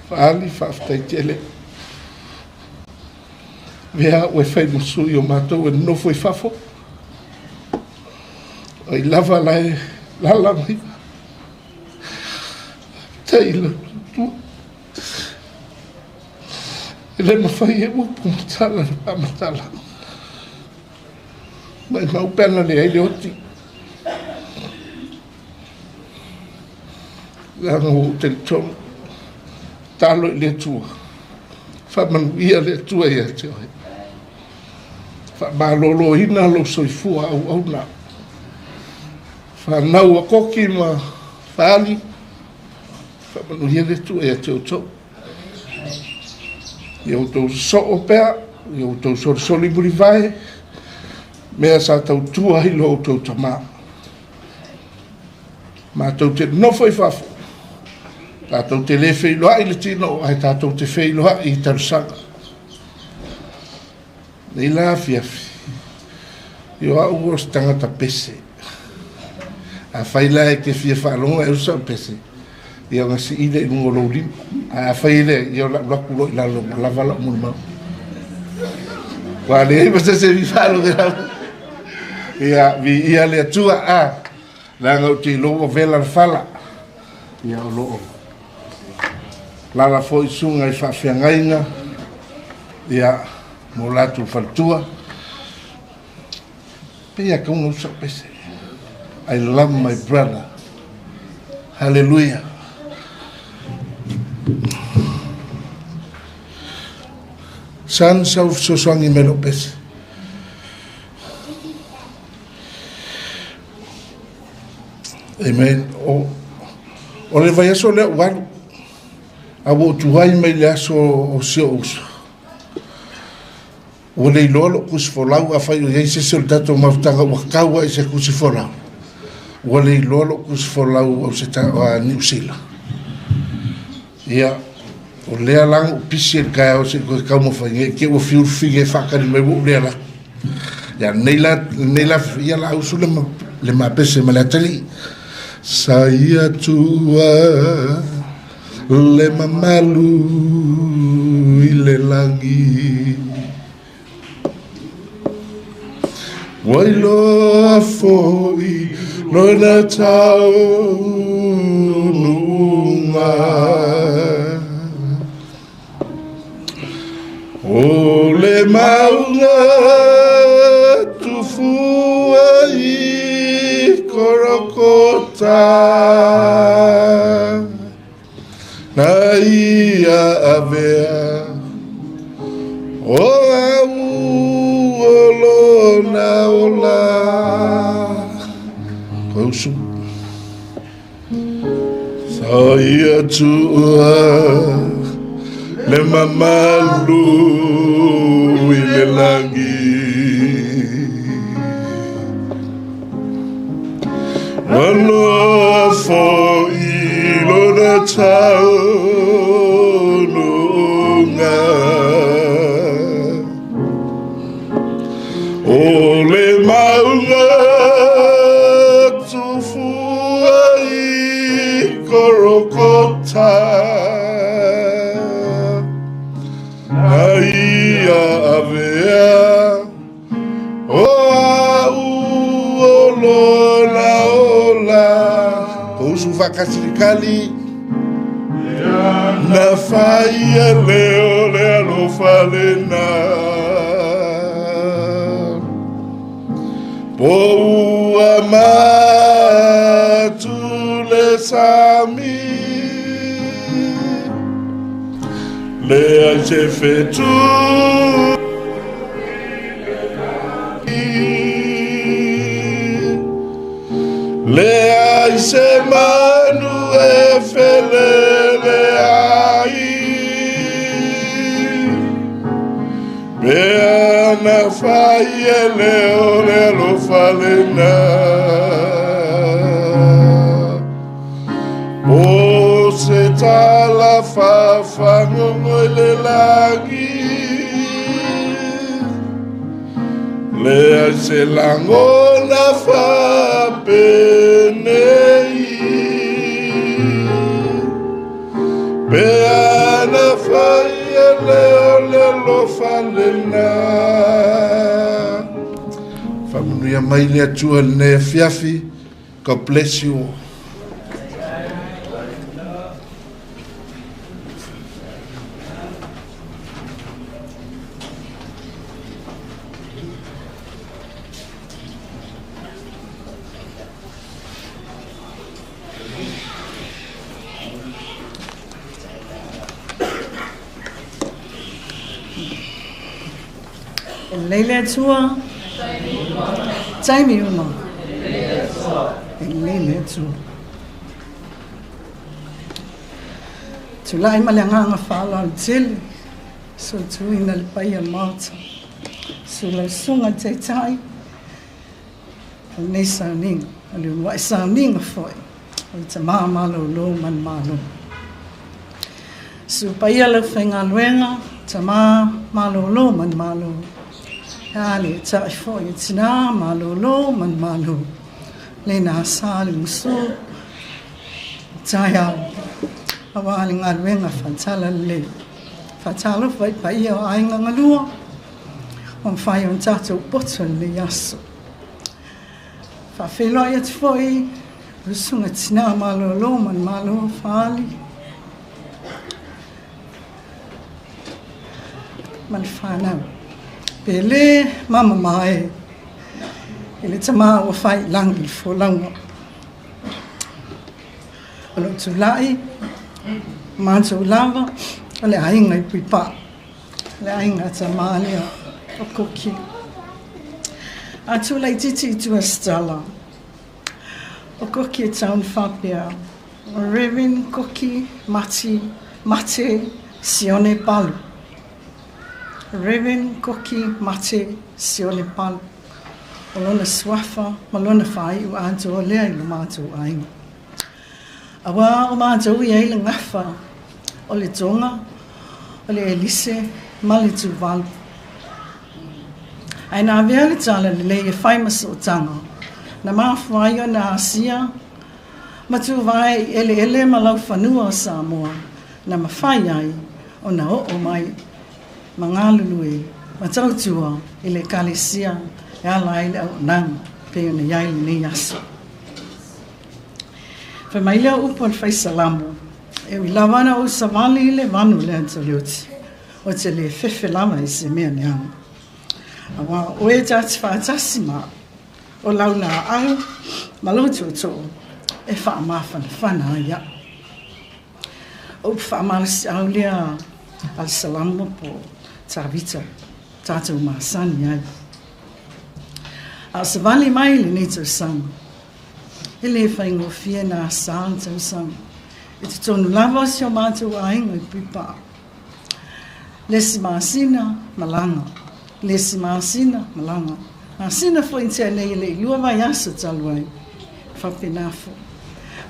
[SPEAKER 12] Faali faafetai tele. Avea au e fai ma sui o matou e nonofo i fafo. O ai lava la e lala mai. Faafetai i lau tautua. E le mafai e upu ma tala le faamatala. Maimau pe ana leai le oti. Leaga ua ou talitonu. Talo i le Atua. Faamanuia le Atua ia te oe. Faamaloloina lou soifua auauna. Fanau a Koki ma Faali. Faamanuia le Atua ia te outou. Ia outou sosoo pea, ia outou solisoli mulivae, mea sa tautua ai lo outou tamā. Matou te nofo i fafo, tatou te le feiloai i le tino, ae tatou te feiloai i talosaga. Nei la afiafi, i o au o se tagata pese. Afai la e te fia faalogo e usa o pese, ia ona sii lea i luga o lou lima. Ae afai e leai, ia o lau laku loa i lalo ua lava lau molimau. Ua leai ma se se fia faalogo lau. Ia, viia le Atua, a, leaga ou te iloa ua vela le fala. Ia, o lo o lala foi susuga i faafeagaiga, ia, mo latou faletua. Pei a kauna usa pese. I love my brother. Hallelujah. San sau fesoasoani mai lou pese. Amen. O, o le vaiaso lea ua alu, a ua ou tuai mai le aso o si ou uso. Ua le iloa lou tusi folau, afai o i ai se isi o le tatou mafutaga ua tau ai i se tusi folau, ua le iloa lou tusi folau o se a Niu Sila. Ia, o lea la na ou pisi ai i le taeao se i toe taumafai nei te i ua fiu le fafine e faatali mai ua ou le alu atu. Ia, lenei la, lenei la, ia la usu le, le mapese ma le atalii. Sa ia tua le mamalu i le lagi. Ua iloa foi lona taunuuga. O le mauga tufua i Korokota. Na ia avea o au o lona ola. Koe usu. Sa ia tuua le mamalu i le lagi. Ua loa foi lona taunuuga. O le mauga tufua i Korokota. Na ia avea o au o lona ola. Ko usu. faakasilikali na fai e leo le alofa lena po ua matu le sami leai se fetu Leai se manu e felele ai Pe ana fai e leo le alofa lena O se tala fafagogo i le lagi Leai se lagona faapenei Pe ana fai e leo le alofa lena Faamanuia mai le Atua i lenei afiafi. God bless you all.
[SPEAKER 13] E lelei le Atua. Taimi uma. E lelei le Atua. Tulai ma le agaga faaaloalo tele, soituina le paia o le Maota. Susu lau susuga i le Taitai o lenei sauniga, o le uluai sauniga foi o le tama malolo ma le Malo. Susu paia le aufaigaluega, tama malolo ma le Malo. A le tai foi e tinā malolo ma le Malo. Lena sa le musu taeao auā le galuega faatalalelei. Faatalofa i paia o aiga galua ua mafai ona tatou poto i lenei aso. Faafeiloai atu foi lau susuga tinā malolo ma le Malo faali ma le fanau. Pele ma mamae i le tama ua fai i lagi le folauga. O lou tulai, matou lava, o le aiga i Puipaa, le aiga tama lea o Kuki. A tulai titi i tua se tala, o Kuki e tau na faapea, Reverend Kuki Mati Mate Sione Palu. Reverend Kuki Mate Sione Palu. O lona suafa ma lona faaiu atoa lea i lo matou aiga. Auā o matou i ai le gafa o le Toga, o le Elise ma le Tuvalu. Ae na avea le talalelei e fai ma sootaga, na mafua ai ona asia ma tuvae i eleele ma laufanua o Samoa, na mafai ai ona oo mai ma galulue ma tautua i le Ekalesia e ala ai le auaunaga pei ona i ai lenei aso. Fai mai lea o upu a le fai Salamo, E ui lava ona ou savali i le vanu o le ata-leoti, ou te le fefe lava i se mea leaga. Auā o oe ta te faatasi ma au, o lau laau ma lou tootoo e faamafanafana ai au. O upu faamalosiau lea a le Salamo po o Tavita tatou masani ai. A o savali mai lenei tausaga, E le faigofie nā sa le tausaga i totonu lava o si o matou aiga i Puipaa. Le isi masina, malaga. Le isi masina, malaga. Masina foi na tea nei e le i lua vaiaso talu ai. Faapena foi.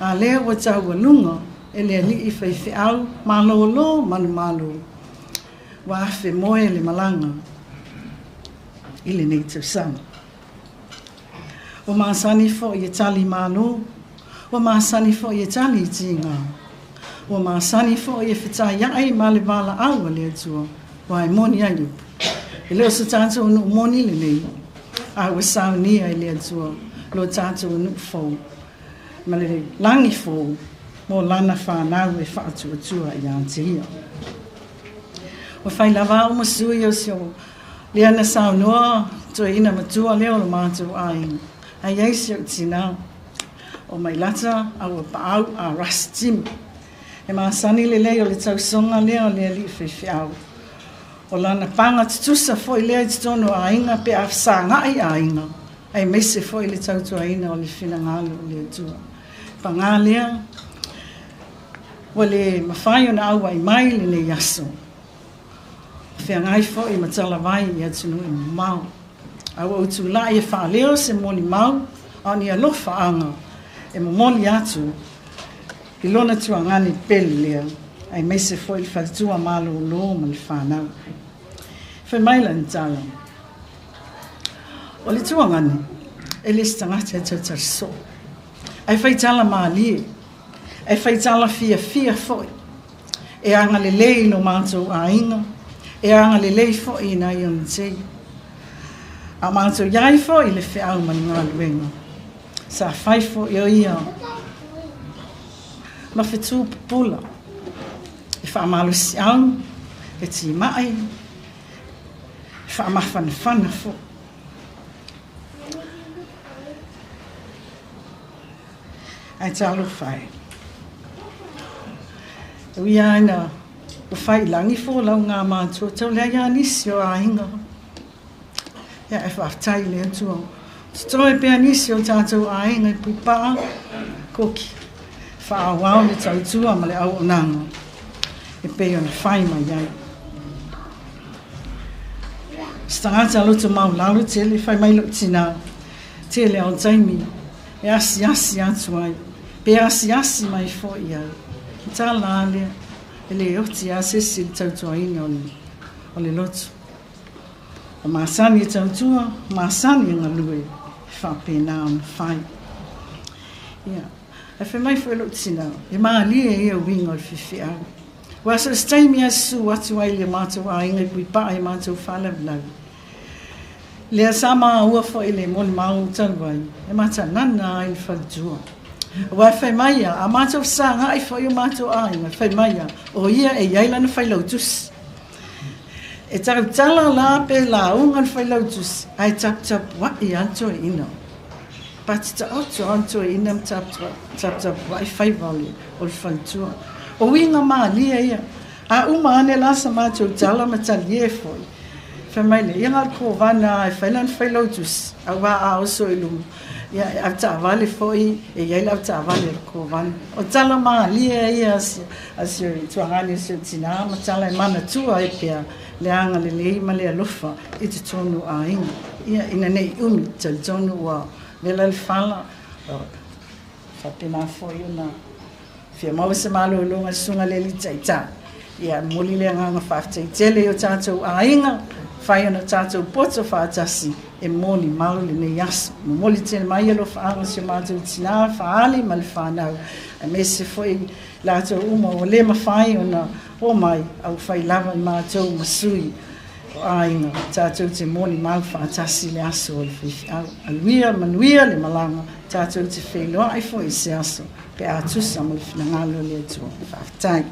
[SPEAKER 13] A lea ua taualuga e le alii faifeau malōlō manumalo ua afe moe le malaga i lenei tausaga. Ua masani foi e tali malo, ua masani foi e tali i tiga, ua masani foi e fetaiai ma le valaau a le Atua, aua e moni ai upu, e le o so tatou nuu moni lenei, a ua saunia e le Atua lo tatou nuu fou. ma le lagi fou mo lana fanau e faatuatua iā te ia. Ua fai lava a'u ma sui o si o lea na saunoa toeaina matua lea o lo matou aiga, ae i ai si o'u tinā o Mailata a ua paau a Russ Jim. E masani lelei o le tausoga lea o le alii faifeau. O lana paga tutusa foi lea i totonu o aiga pe a fesaga'i aiga, aemaise foi le tautuaina o le finagalo o le Atua. Pagā lea, ua le mafai ona auai mai lenei aso. Feagai foi ma talavai i atunuu e mamao. A ua ou tulai e faaleo se molimau a o ni alofaaga e momoli atu i lona tuagani pele lea, aemaise foi le faletua malōlō ma le fanau. Fai mai lana tala, O le tuagani, e le se tagata e tautala soo, ae fai tala malie, ae fai tala fiafia foi, e agalelei i lo matou aiga, e agalelei foi i nai ona tei. A o matou i ai foi i le feau ma le galuega, sa fai foi o ia ma fetu pupula, e faamalosiau, e timai, e faamafanafana foi. Ae talofa e. E ui lava ina ua fai i lagi folau ngā mātua, tau leai lava nisi o aiga. Ia, e faafetai i le Atua. Totoe pea nisi o tātou aiga i Puipaa, Koki, faaauau le tautua ma le auaunaga e pei ona fai mai ai. Se tagata loto maulalo tele, fai mai lou tinā, tele ao taimi e asiasi atu ai, pe asiasi mai foi au. E tala lava lea, e le oti lava se isi i le tautuaina o le loto. O masani e tautua, o masani e galue, e faapena ona fai. Ia, ae fai mai foi lou tinā, e malie ia uiga o le faifeau. Aua so o se taimi lava e susu atu ai i le matou aiga i Puipaa i matou faalavelave, lea sa maua foi le molimau talu ai, e matanana ai le faletua. Aua e fai mai a, a matou fesagai foi o matou aiga, fai mai a, o ia e i ai lana failautusi. E tautala la pe lauga le failautusi, ae taputapuai lava le toeaina. Pati taoto lava le toeaina ma taputapuai faiva o le faletua. O uiga malie ia. A uma ane la sa matou tala ma talie foi, fai mai lea, ia na o le Kovana lava e fai lana failautusi, aua a oso i luma, ia e avetaavale foi, e i ai le avetaavale a le Kovana. O tala malie ia a si o tuagani o si o tinā ma tala e manatua ai pea le agalelei ma le alofa i totonu o aiga. Ia, ina ne i umi, talitonu ua vela le fala, faapena foi ona fia maua se malologa i le Susuga i le Alii Taitai. Ia, e momoli le agaga faafetai tele i o tatou aiga, fai ona tatou poto faatasi e molimau lenei aso. Momoli tele mai alofaaga o si o matou tinā, Faali ma le fanau, aemaise foi latou uma ua le mafai ona oo mai, a ua fai lava i matou ma sui o aiga, tatou te molimau faatasi i le aso o le faifeau. Aluia manuia le malaga, tatou te feiloai foi i se aso pe a tusa ma le finagalo o le Atua. Faafetai.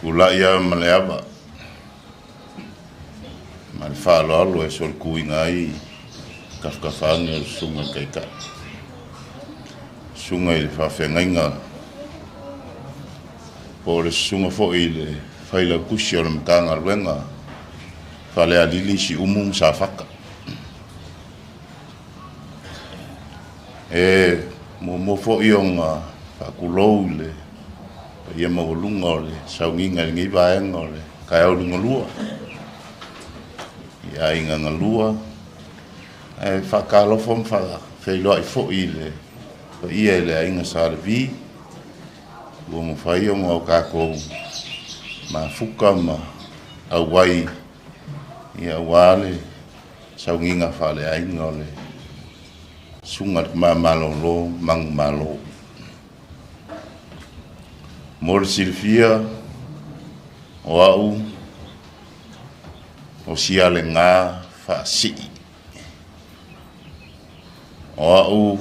[SPEAKER 14] Tulai lava ma le ava ma le faaaloalo e solituina ai tafatafaane o le Susuga i le Taitai, Susuga i le Faafeagaiga po o le Susuga foi i le Failautusi o le Matagaluega Falealili, Siumu ma Safata. E muamua foi ona faatulou i le paia maualuga o le sauniga i lenei vaega o le taeao liugalua i aiga galua, ae faatalofa ma faafeiloai foi i le paia i le aiga Sa Levi ua mafai ona o tatou mafuta ma auai aua le sauniga faaleaiga o le Susuga i le Tama Malolo Manumalo. Mo le silafia, o au o Sialega Faasii. O au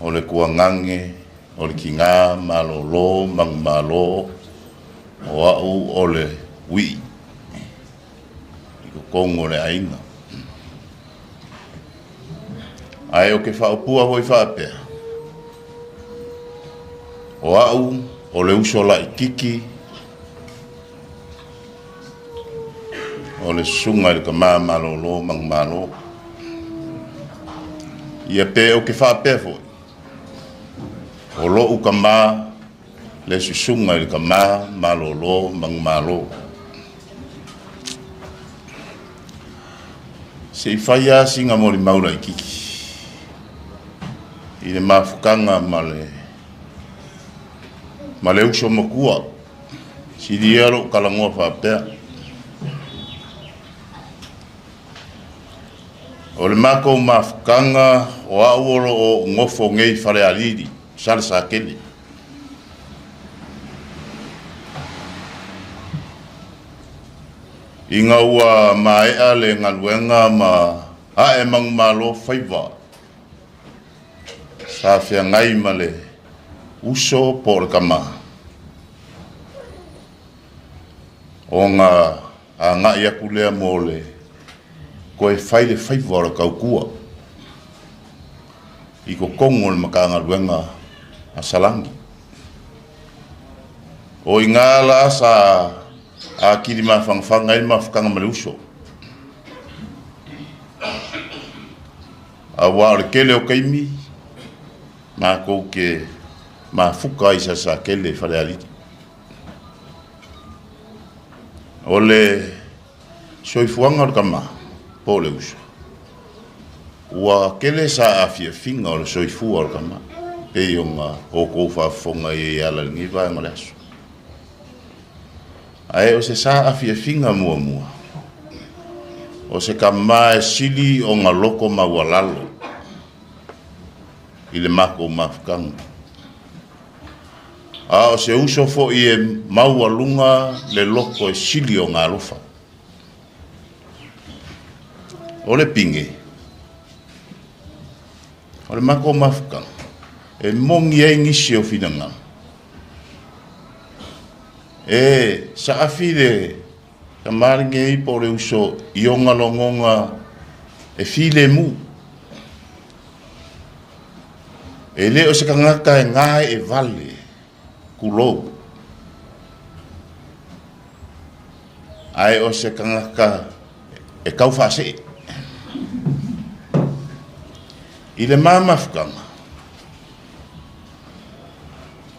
[SPEAKER 14] o le Kuagage o le Tiga Malolo Manumalo, o au o le Uii i totonu o le aiga. Ae ou te faaupua foi faapea, o au o le uso laititi o le susuga i le Tama Malolo Manumalo. Ia pe ou te faapea foi, o lou tama le susuga i le Tama Malolo Manumalo. Se i fai lava sina molimau laititi i le mafutaga ma le ma le uso matua. Sili ia lou talanoa faapea. O le matou mafutaga o au o lo o nofo nei i Falealili, Salesatele. Ina ua maea le galuega ma ae manumalo faiva, sa feagai ma le uso po o le tama, ona agai atu lea mo le toe fai le faiva o le tautua i totonu o le Matagaluega a Salani. O i ina la sa atili mafanafana ai le mafutaga ma le uso. Aua o le tele o taimi, matou te mafuta ai i Salesatele i Falealili. O le soifuaga o le tama po o le uso, ua tele saafiafiga o le soifua o le tama, pei ona outou faafofoga i ai e ala i lenei vaega o le aso. Ae o se saafiafiga muamua, o se tama e sili ona loto maualalo i le matou mafutaga. A o se uso foi e maualuga le loto e sili ona alofa. O le pine, o le matou mafutaga, e moni ai nisi o finagalo, e saafi le tama lenei po o le uso i ona logona e filemu. E le o se tagata e gae e vale, tulou, ae o se tagata e tau faasee. I le ma mafutaga,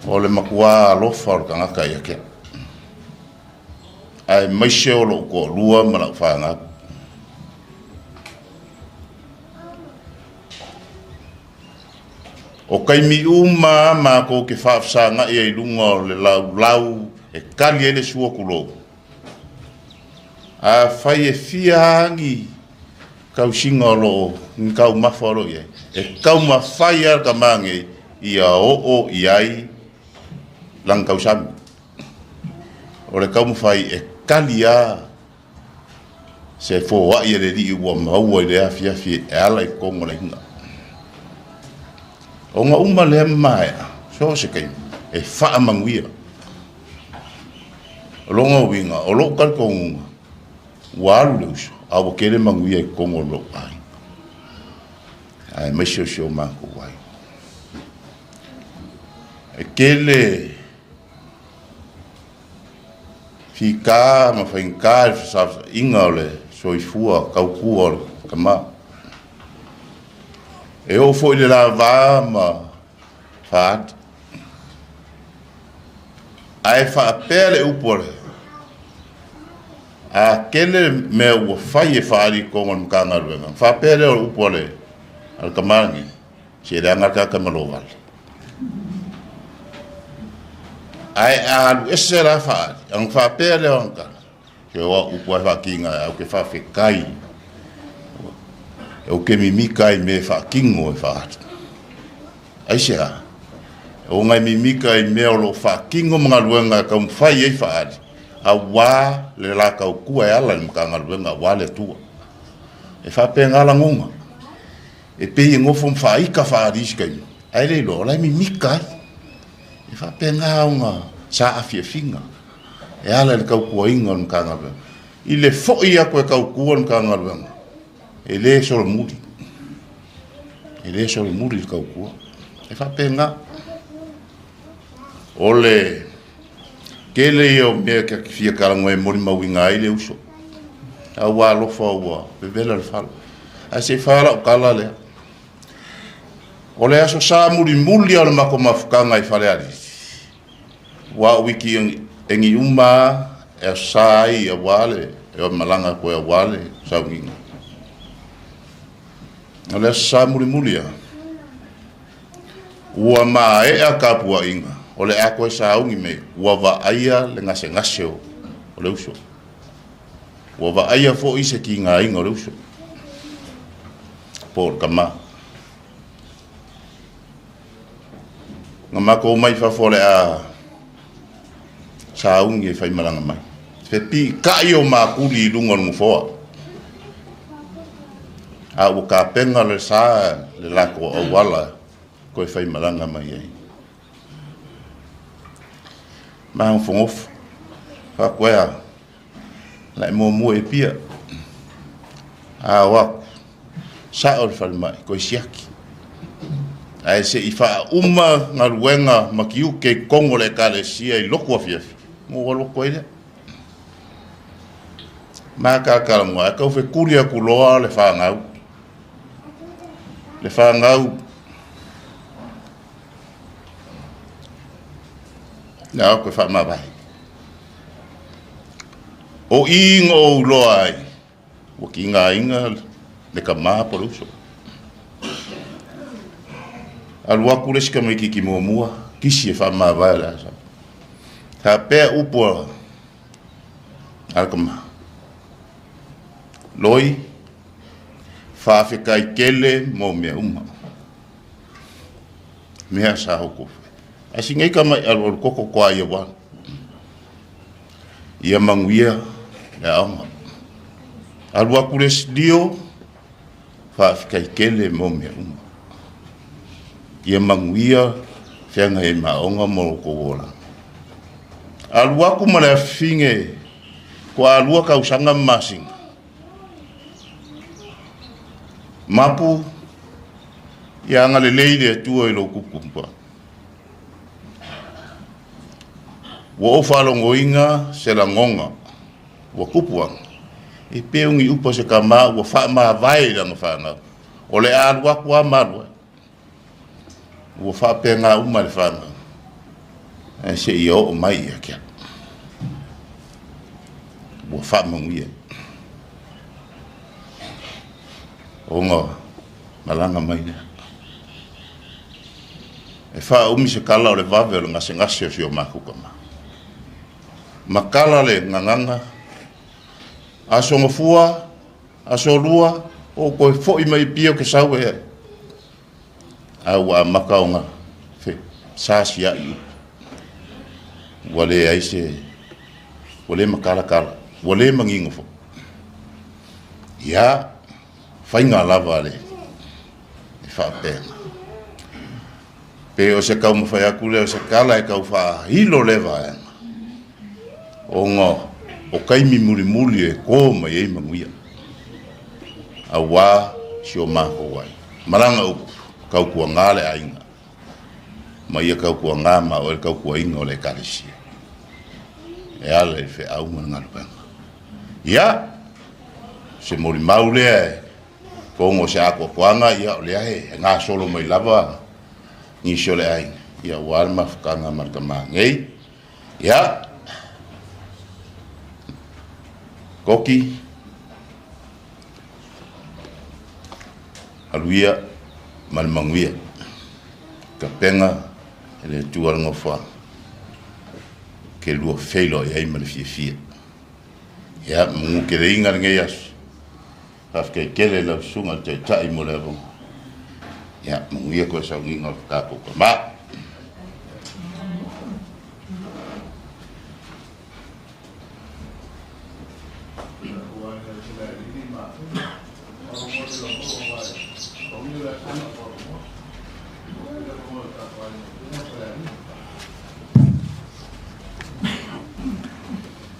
[SPEAKER 14] o le matua alofa o le tagata ia te au, aemaise o lou toalua ma lau fanau. O taimi uma lava matou te faafesagai ai i luga o le laulau e tali ai le sua tulou. Afai e fia lava ni tausiga o lo o, ni taumafa o lo o i ai, e taumafai lava le tama nei ia oo i ai lana tausami. O le taumafai e tali lava se foai a le Alii ua maua i le afiafi e ala i totonu o le aiga. Ona uma lea ma maea, so o se taimi, e faamanuia. O lona uiga, o lou talitonuga, ua alu le uso, a ua tele manuia i totonu o lou aiga, aemaise o si o matou aiga. E tele fita ma faigata le fesaosaiga o le soifua tautua o le tama. E oo foi i le lava ma faati. Ae faapea le upu a le a tele mea ua fai e faaali i totonu o le Matagaluega, ona faapea lea o le upu a le tama lenei, se leaga le tagata ma lou vale. Ae a alu ese la faaali, ona faapea lea o ana tala, se o au upu lava e faatiga ai, ae ou te faafetai. Ou te mimika i mea e faatino e faaali. Aisea? Ona e mimika i mea o lo o faatino ma galuega e taumafai ai faaali, auā le la tautua e ala i le Matagaluega auā le Atua. E faapena lagona. E pei e nofo ma faaita faaali i isi taimi, ae le iloa o la e mimika ai. E faapena ona saafiafiga e ala i le tautuaina o le Matagaluega. I le foi atu e tautua le Matagaluega, e le solomuli, e le solomuli le tautua. E faapena. O le tele ia o mea ta te fia talanoa e molimauina ai le uso. A ua alofa ua vevela le fala. Ae se i fai lava lau tala lea. O le Aso Sa mulimuli lava o le matou mafutaga i Falealili, ua ou iki egi uma lava e Aso Sa ai aua le e malaga atu ai aua le sauniga. O le Aso Sa mulimuli lava, ua maea tapuaiga, o le a toe sauni mai, ua vaaia le gasegase o le uso. Ua vaaia foi se tigaina o le uso, po o le tama. Na matou omai i fafo o le a sauni e faimalaga mai. Fepiikai o makuli i luga o le nofoa. A ua tapena le sa le latou auala toe faimalaga mai ai. Magofogofu, faapea, la e muamua i Apia. A o atu, sao le falemai, toe siaki. Ae se i faauma galuega ma tiute i totonu o le Ekalesia i lotu afiafi, ona ou alu atu ai lea. Ma talatalanoa, ae tau fetuli atu loa le fanau. Le fanau, le a o atu e faamavae. O i na ou iloa ai, ua tigaina le tama po o le uso. Alu atu le isi tamaitiiti muamua, kisi e faamavae o le a sau. Faapea upu a le tama, Loi, faafetai tele mo mea uma. Mea sa outou fai. Ae sina ita mai alualu koko toa ia ua. Ia manuia le aoga. Alu atu le isi lio, faafetai tele mo mea uma. Ia manuia feagai ai ma aoga ma lo outou olaga. Alu atu ma le afifine, toalua tausaga ma masina. Mapu, ia agalelei le Atua i lou tuputupuaga. Ua ou faalogoina se lagona ua tupu ane, e pei o ni upu a se tama ua faamavae i lana fanau, o le a alu atu lava ma alu ai. Ua faapena uma le fanau, ae seia oo mai ia te au. Ua faamanuia ona malaga mai lea. E faaumi se tala o le vave o le gasegase o si o matou tama. Matala le gagana, Aso Gafua, Aso Lua, ou toe foi mai i Apia ou te sau ai. A ua amata ona sasiai upu. Ua leai se, ua le matalatala, ua le manino foi. Ia, faiga lava le faapena. Pe o se taumafai atu lea o se tala e tau faailo lea vaega, ona o taimi mulimuli e to mai ai manuia, aua si o matou aiga. Malaga upu, tautuaga le aiga, ma ia tautuaga ma oe le tautuaina o le Ekalesia e ala i le feau ma le galuega. Ia, se molimau lea e Fono o se atoatoaga, ia o lea e gasolo mai lava nisi o le aiga, ia aua le mafutaga ma le tama nei. Ia, Koki, alu ia ma le manuia, tapena e le Atua le nofoaga, ke lua feiloai ai ma le fiafia. Ia, manuia tele lenei aso. Faafetai tele i lau Susuga i le Taitai mo le avanoa. Ia, manuia toe sauniga o le tatou tama.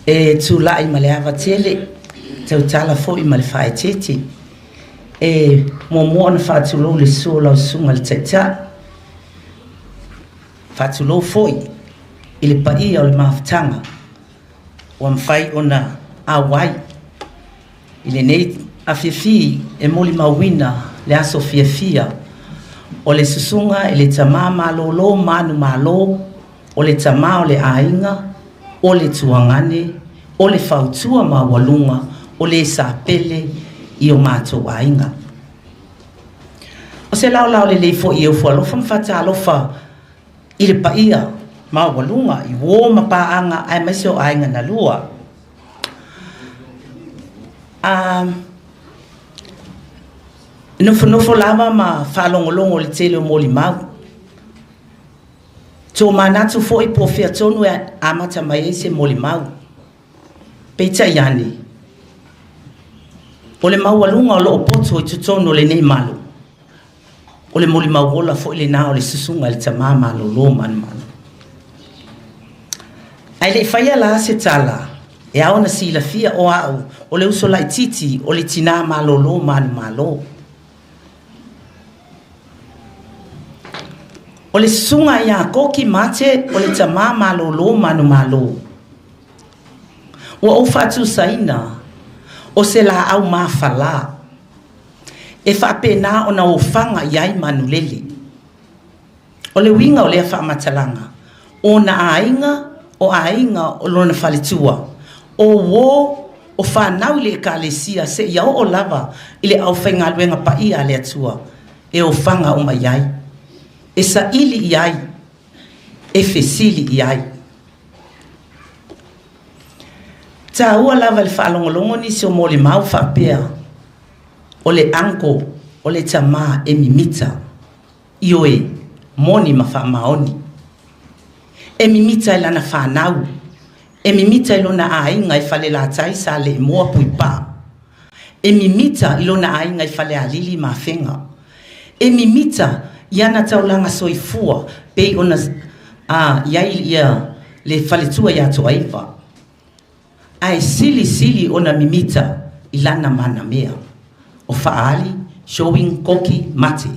[SPEAKER 7] E tulai ma le ava tele, tautala foi ma le faaeteete. E muamua ona faatulou le susu o lau susuga i le Taitai. Faatulou foi i le paia o le mafutaga ua mafai ona auai i lenei afiafi e molimauina le aso fiafia o le susuga i le tama malolo manumalo o le tama o le aiga, o le tuagane, o le fautua maualuga, o le sapele i o matou aiga. O se laolao lelei foi e ofo alofa ma faatalofa i le paia maualuga i uo ma paaga aemaise o aiga na lua. Nofonofo lava ma faalogologo i le tele o molimau. Tomanatu foi po o fea tonu e amata mai ai se molimau. Peitai ane, o le maualuga o loo poto i totonu o lenei malu, o le molimau ola foi lena o le susuga i le tama malolo manumalo. Ae le i faia la se tala, e ao ona silafia o au o le uso laitiiti o le tinā malolo manumalo. O le susuga ia Koki Mate o le tama malolo manumalo. Ua ou faatusaina o se laau mafala e faapena ona ofaga i ai manulele. O le uiga o lea faamatalaga, o ona aiga, o aiga o lona faletua, o uo, o fanau i le Ekalesia seia oo lava i le aufaigaluega paia a le Atua e ofaga uma i ai, e saili i ai, e fesili i ai. Taua lava i le faalogologo nisi o molimau faapea, o le uncle, o le tama e mimita. Ioe, moni ma faamaoni. E mimita i lana fanau, e mimita i lona aiga i Falelatai, Saleimoa, Puipaa. E mimita i lona aiga i Falealili ma Afega. E mimita i ana taulaga soifua pei ona i ai ia le faletua ia Toaiva. Ae silisili ona mimita i lana manamea o faaali, showing, koki, mate.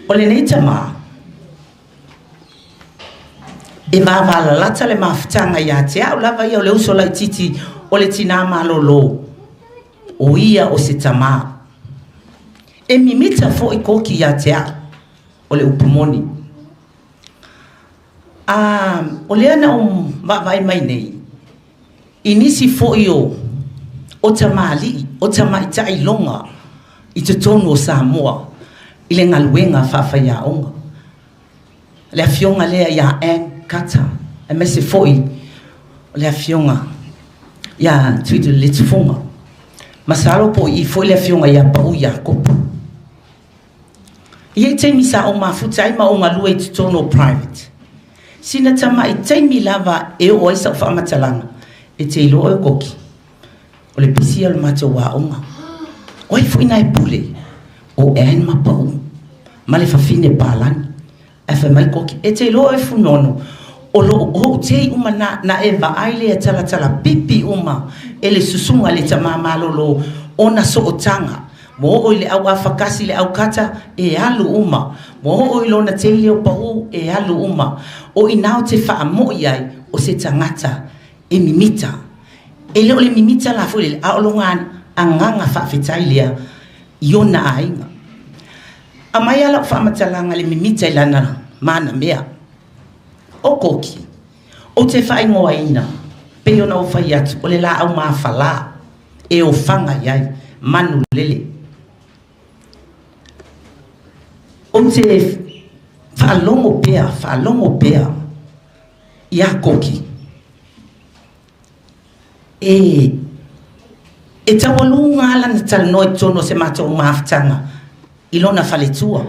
[SPEAKER 7] O lenei tama, e vavalalata le mafutaga ia te au lava ia o le uso laitiiti o le tinā malolo, o ia o se tama. E mimita foi koki ia te au, o le upu moni. A o lea na ou vaavaai mai nei i nisi foi o o tamalii, o tamaitai loga i totonu o Samoa i le galuega faafaiaoga. Le afioga lea ia Ann Carter, aemaise foi o le afioga ia Tuiletufuga. Masalo po o i foi le afioga ia Pau Iakopo. E i ai taimi sa ou mafuta ai ma ou galue i totonu o private. Sina tamai taimi lava e oo ai sau faamatalaga, e te iloa oe Koki, o le pisi ia o le matou aoga. O ai foi na e pule? O Ann ma Pau ma le fafine palagi. Ae fai mai Koki, e te iloa oe Funono, o lou ou tei uma na, na e vaai lea talatala pipi uma e le susuga i le tama malolo ona sootaga. Ua oo i le au afakasi le aukata, e alu uma. Ua oo i lona tei leo pau, e alu uma. O i na o te faamo'i ai o se tagata e mimita. E le o le mimita la foi lele, a o lona agaga faafetai lea i ona aiga. Aumai lava lau faamatalaga i le mimita i lana manamea. O Koki, ou te faaigoaina, pei ona ou fai atu, o le laau mafala e ofaga i ai manu lele. Ou te faalogo pea, faalogo pea ia Koki e E taualuga lava lana talanoa i totonu o se matou mafutaga i lona faletua,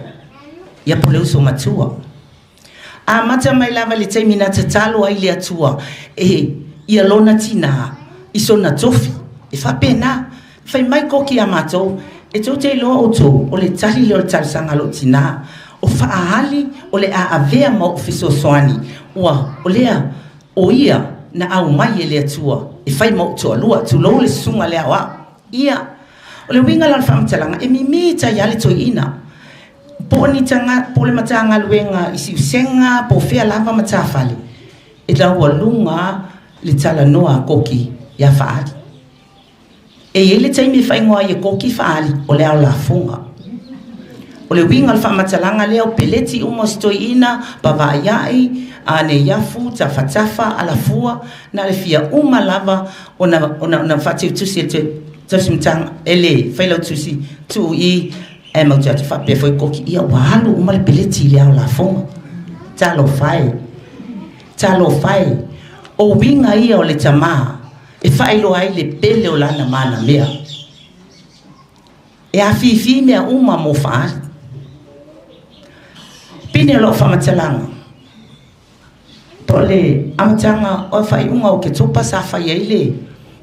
[SPEAKER 7] ia po o le uso matua. Amata mai lava i le taimi na tatalo ai le Atua e ia lona tinā i sona tofi. E faapena, fai mai Koki ia matou, e tou te iloa outou, o le tali lea o le talosaga a lou tinā, o faaali o le a avea ma ou fesoasoani, ua o lea o ia na aumai e le Atua e fai ma ou toalua, tulou le susuga le aoao. Ia, o le uiga la o le faamatalaga, e mimi tai lava le toeaina. Po o ni taga, po o le Matagaluega i Siusega, po o fea lava matafale, e laualuga lava le talanoa a Koki ia Faali. E i ai le taimi e faaigoa ai e Koki Faali, o le ao lafoga. O le uiga o le faamatalaga lea, o peleti uma o si toeaina, Pavaaiai, Neiafu, Tafatafa, Alafua, na o le fia uma lava ona, ona, ona faateutusi e le tausi e le failautusi tuu i ae matou te atu faapea foi Koki, ia ua alu uma le peleti i le ao lafoga. Talofa e, talofa e, o uiga ia o le tamā e faailoa ai le pele o lana manamea. E afifi mea uma mo Faali. Pine o lau faamatalaga, po o le amataga o le faaiuga o Oketopa sa fai ai le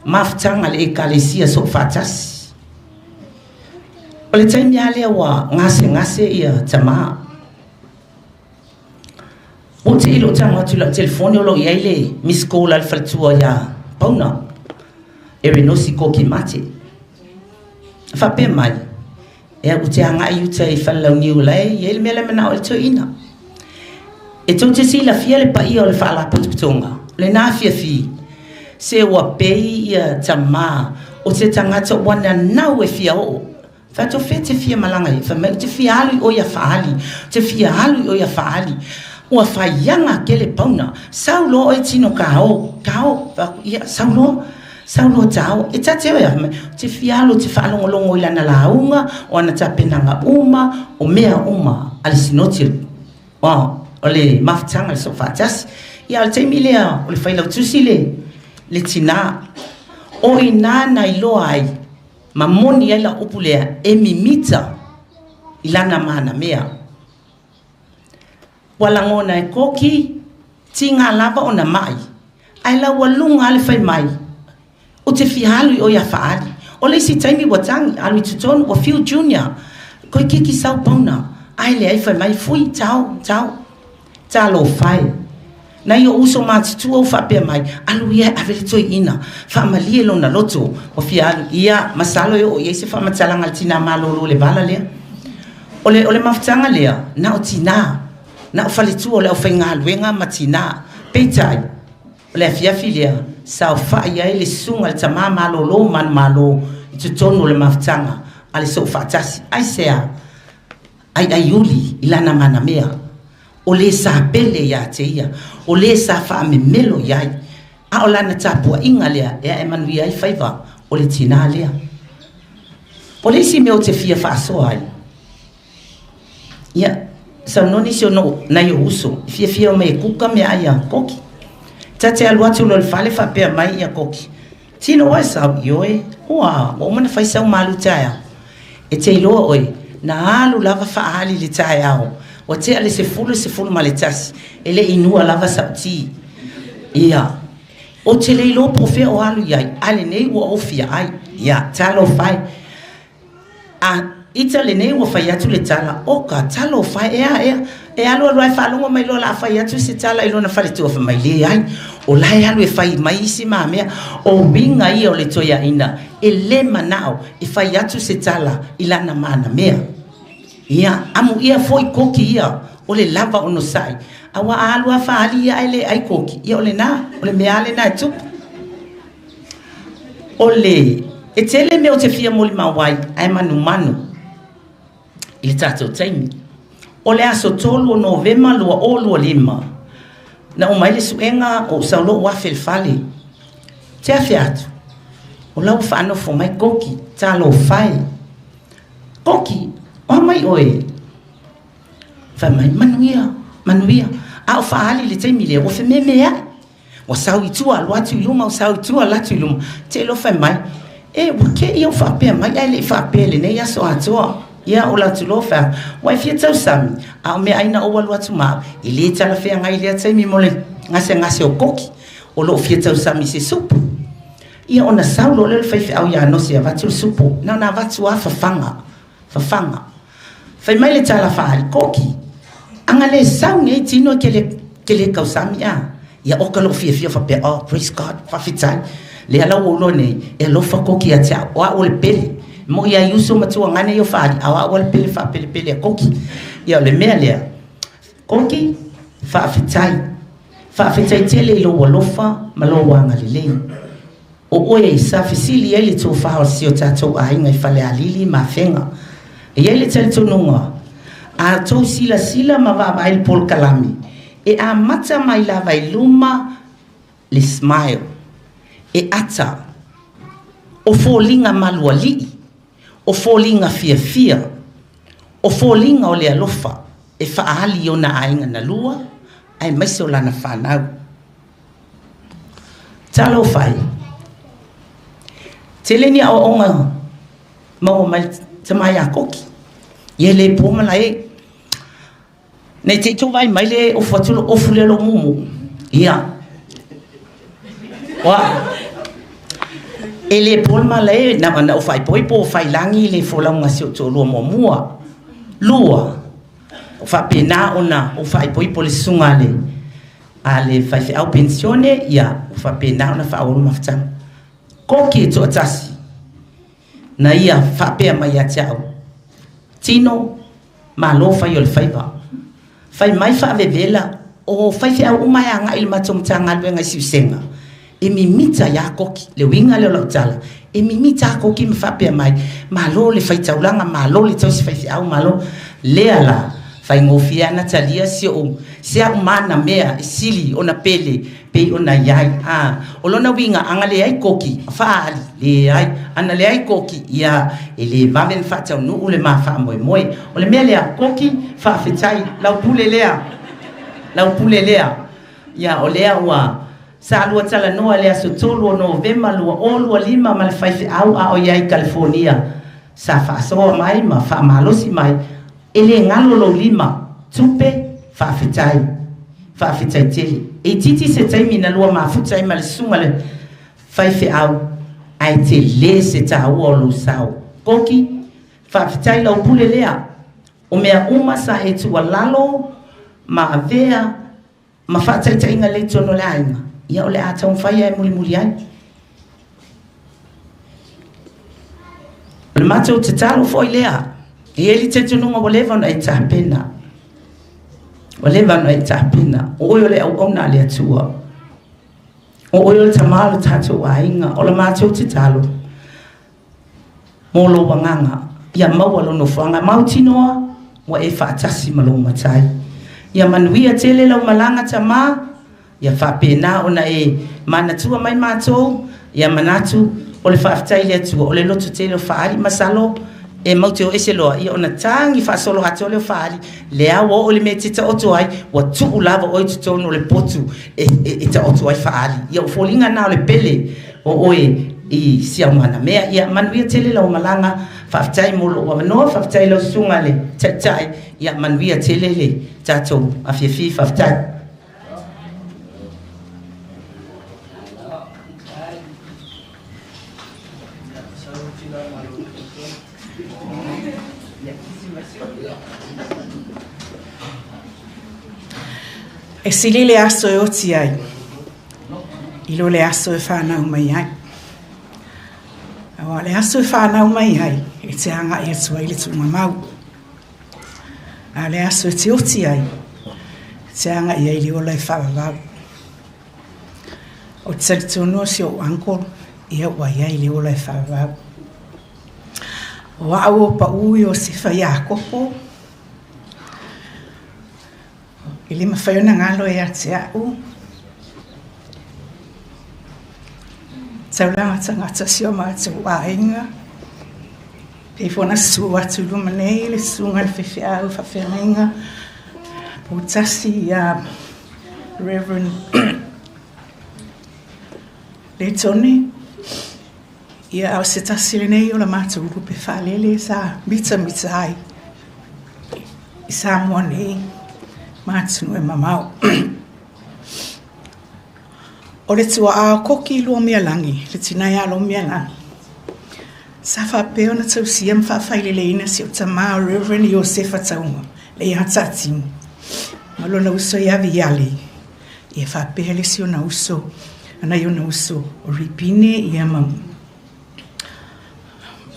[SPEAKER 7] mafutaga a le Ekalesia Soofaatasi. O le taimi lava lea ua gasegase ia tamā. Ua tei i lou tago atu i lau telefoni o lo o i ai le miss call a le faletua ia Pauna, Erenosi Koki Mate. Faapea mai, e ou te agai i uta i Falelauniu la e i ai le mea la e manao ai le toeaina. E tou te silafia le paia o le faalapotopotoga, lena afiafi, se ua pei ia tamā o se tagata ua nanau e fia oo. Fai atu, o fea e te fia malaga ai? Fai mai, ou te fia alu i o ia Faali, ou te fia alu i o ia Faali. Ua faiaga tele pauna, sau loa oe tino kao, kao, fai atu, ia, sau loa. Sau loa tāua, e ta te oe a, fai mai, ou te fia alu ou te faalogologo i lana lauga, o ana tapenaga uma, o mea uma a le sinoti o, o le mafutaga o le Soofaatasi. Ia, o le taimi lea o le failautusi le, le tinā. O i inā na iloa ai ma moni ai lau upu lea, e mimita i lana manamea. Ua lagona e Koki, tiga lava ona maʻi, ae laualuga lava le fai mai, Ou te fia alu i o ia Faali. O le isi taimi ua tagi, alu i totonu, ua fiu Junior, Koikiki sau pauna, ae leai fai mai, Fui, tao, tao. Talofa e. Nai ou uso matutua ua faapea mai, Alu ia e ave le toeaina, faamalie lona loto, ua fia alu, ia, masalo e oo i ai se faamatalaga a le tinā malolo i le vala lea. O le, o le mafutaga lea, na o tinā, na o faletua o le aufaigaluega ma tinā. Peitai, o le afiafi lea, saofai ai le susuga i le tamā malolo manumalo i totonu o le mafutaga a le Soofaatasi. Aisea? Aiaiuli i lana manamea, o le sa pele ia te ia, o le sa faamemelo i ai, a o lana tapuaiga lea e ae manuia ai faiva o le tinā lea. O le isi mea ou te fia faasoa ai, ia, saunoa nisi o no, nai ou uso, i fiafia mai e kuka meaai a Koki. Ta te alu atu loa i le fale faapea mai ia Koki, Tino oe sau, ioe, ua, ua uma ona fai sau malu taeao. E te iloa oe, na alu lava faaali i le taeao, ua tea le 10, 11, e le i inua lava sau ti. Ia, ou te le iloa po o fea o alu i ai, a lenei ua ou fia ai. Ia, talofa e. A ita lenei ua fai atu le tala, oka, talofa e, ea, ea, e alu alu lava e faalogo mai loa o le a fai atu se tala i lona faletua, fai mai, leai, o la e alu e fai mai isi ma mea. O uiga ia o le toeaina, e le manao e fai atu se tala i lana manamea. Ia, amuia foi koki ia, o le lava onosai. Aua a alu lava faaali ia ae le ai koki, ia o lena, o le mea lava lena e tupu. O le, e tele mea ou te fia molimau ai, ae manumanu i le tatou taimi. O le aso 3 o Novema 2025, na uma ai le suega, ou sau loa ou afe i le fale. Ou te afe atu, o la ua faanofo mai Koki, talofa e. Koki, o a mai oe? Fai mai, manuia, manuia. A o faaali i le taimi lea, ua fememeai. Ua sau i tua, alu atu i luma, ua sau i tua, alu atu i luma. Te iloa fai mai,
[SPEAKER 8] E, ua te i au faapea mai ae le i faapea i lenei aso atoa. Ia, o la atu loa fai atu, Ua e fia tausami, a o meaai na ou alu atu ma au, e le talafeagai i lea taimi mo le gasegase o Koki, o lou fia tausami i se supu. Ia, ona sau loa lea o le faifeau ia Nosi e avatu le supu, na ona avatu lava fafaga, fafaga. Fai mai le tala faaali, Koki, a na le sau nei tino e te te le tausami a? Ia oka lou fiafia faapea, oh, praise God, faafetai. Lea la ua ou iloa nei, e alofa Koki ia te au, o au o le pele. E moni lava i uso ma tuagane ia o faaali, a o au lava le pele faapelepele a Koki. Ia o le mea lea, Koki, faafetai. Faafetai tele i lou alofa ma lou agalelei. O oe sa fesili ai le tofa o si o tatou aiga i Falealili ma Afega. E i ai le talitonuga, a outou silasila ma vaavaai i le polokalame, e amata mai lava i luma le smile, e ata, o foliga malualii, o foliga fiafia, o foliga o le alofa e faaali i ona aiga na lua aemaise o lana fanau. Talofa e! Tele ni aoaoga maua mai le tama ia Koki. Ia e le po malae. Nei te i tou vaai mai le ofu atu lo ofu lea lou mumu. Ia. Oa. E le po le malae na na o faaipoipo o failangi le folauga si ou toalua muamua. Lua, o faapena ona o faaipoipo le susuga a le a le faifeau penisione, ia, ua faapena ona faaauau le mafutaga. Koki e toatasi na ia faapea mai ia te au, Tino, malo fai o le faiva. Fai mai faavevela, o faifeau uma e agai i le matou Matagaluega i Siusega, e mimita ia Koki. Le uiga lea o lau tala, e mimita a Koki ma faapea mai, malo le fai taulaga, malo le tausi faifeau, malo. Lea la, faigofie lava ona talia si ou, se au mana mea e sili ona pele pei ona i ai. A, o lona uiga, a na leai Koki, faaali, leai. A na leai Koki, ia, e le vave ona faataunuu le ma faamoemoe. O le mea lea, Koki, faafetai, lau pule lea, lau pule lea. Ia, o lea ua Sa lua talanoa i le aso 3 o Novema 2025 ma le faifeau a o i ai i Kalifonia. Sa faasoa mai ma faamalosi mai, E le galo lou lima, tupe, faafetai. Faafetai tele. E itiiti se taimi na lua mafuta ai ma le susuga i le faifeau, ae tele se taua o lou sao. Koki, faafetai lau pule lea. O mea uma sa e tuualalo ma avea ma faataitaiga lelei i totonu o le aiga, ia o le a taumafai lava e mulimuli ai. O le matou tatalo foi lea, e i ai le talitonuga ua leva ona e tapena, ua leva ona e tapena, o oe o le auauna a le Atua, o oe o le tama o le tatou aiga, o le matou tatalo, mō lou agaga, ia maua lou nofoaga mautinoa ua e faatasi ma lou Matai. Ia manuia tele lau malaga tama, ia faapena ona e manatua mai matou, ia manatu o le faafetai i le Atua, o le loto tele o faaali, masalo e matou te o ese loa, ia ona tagi faasolo atoa lea o faaali, lea ua oo i le mea e te taoto ai, ua tuu lava oe i totonu o le potu e taoto ai faaali. Ia o foliga na o le pele o oe i siaumana mea. Ia manuia tele lau malaga, faafetai mo lou avanoa, faafetai i lau susuga i le Taitai, ia manuia tele le tatou afiafi, faafetai.
[SPEAKER 13] E sili le aso e oti ai i lo le aso e whanau mai ai. Aua le aso e whanau mai ai, e te agai atu ai le tuugamau. A le aso e te oti ai, e te agai ai le ola e faavavau. O te talitonu o si ou uncle, ia ua i ai le ola e faavavau. O au o Paʻu Iosefa Iakopo, E le mafai ona galo ia te au. Taulaga tagata si o matou aiga. Pei foi ona susu atu i luma nei le susuga i le faifeau faafeagaiga Poutasi ia Reverend Letone.
[SPEAKER 7] Ia, a o se tasi lenei o la matou lupe faalele sa mitamita ai i Samoa nei ma atunuu e mamao. O le tuaa o Koki Luomialagi, le tina ia Lomialagi, sa faapea ona tausia ma faafaileleina si ou tamā o Reverend Iosefa Tauga le ia Taatimu ma lona uso ia Viali, ia faapea le isi ona uso, nai ona uso o Ripine ia ma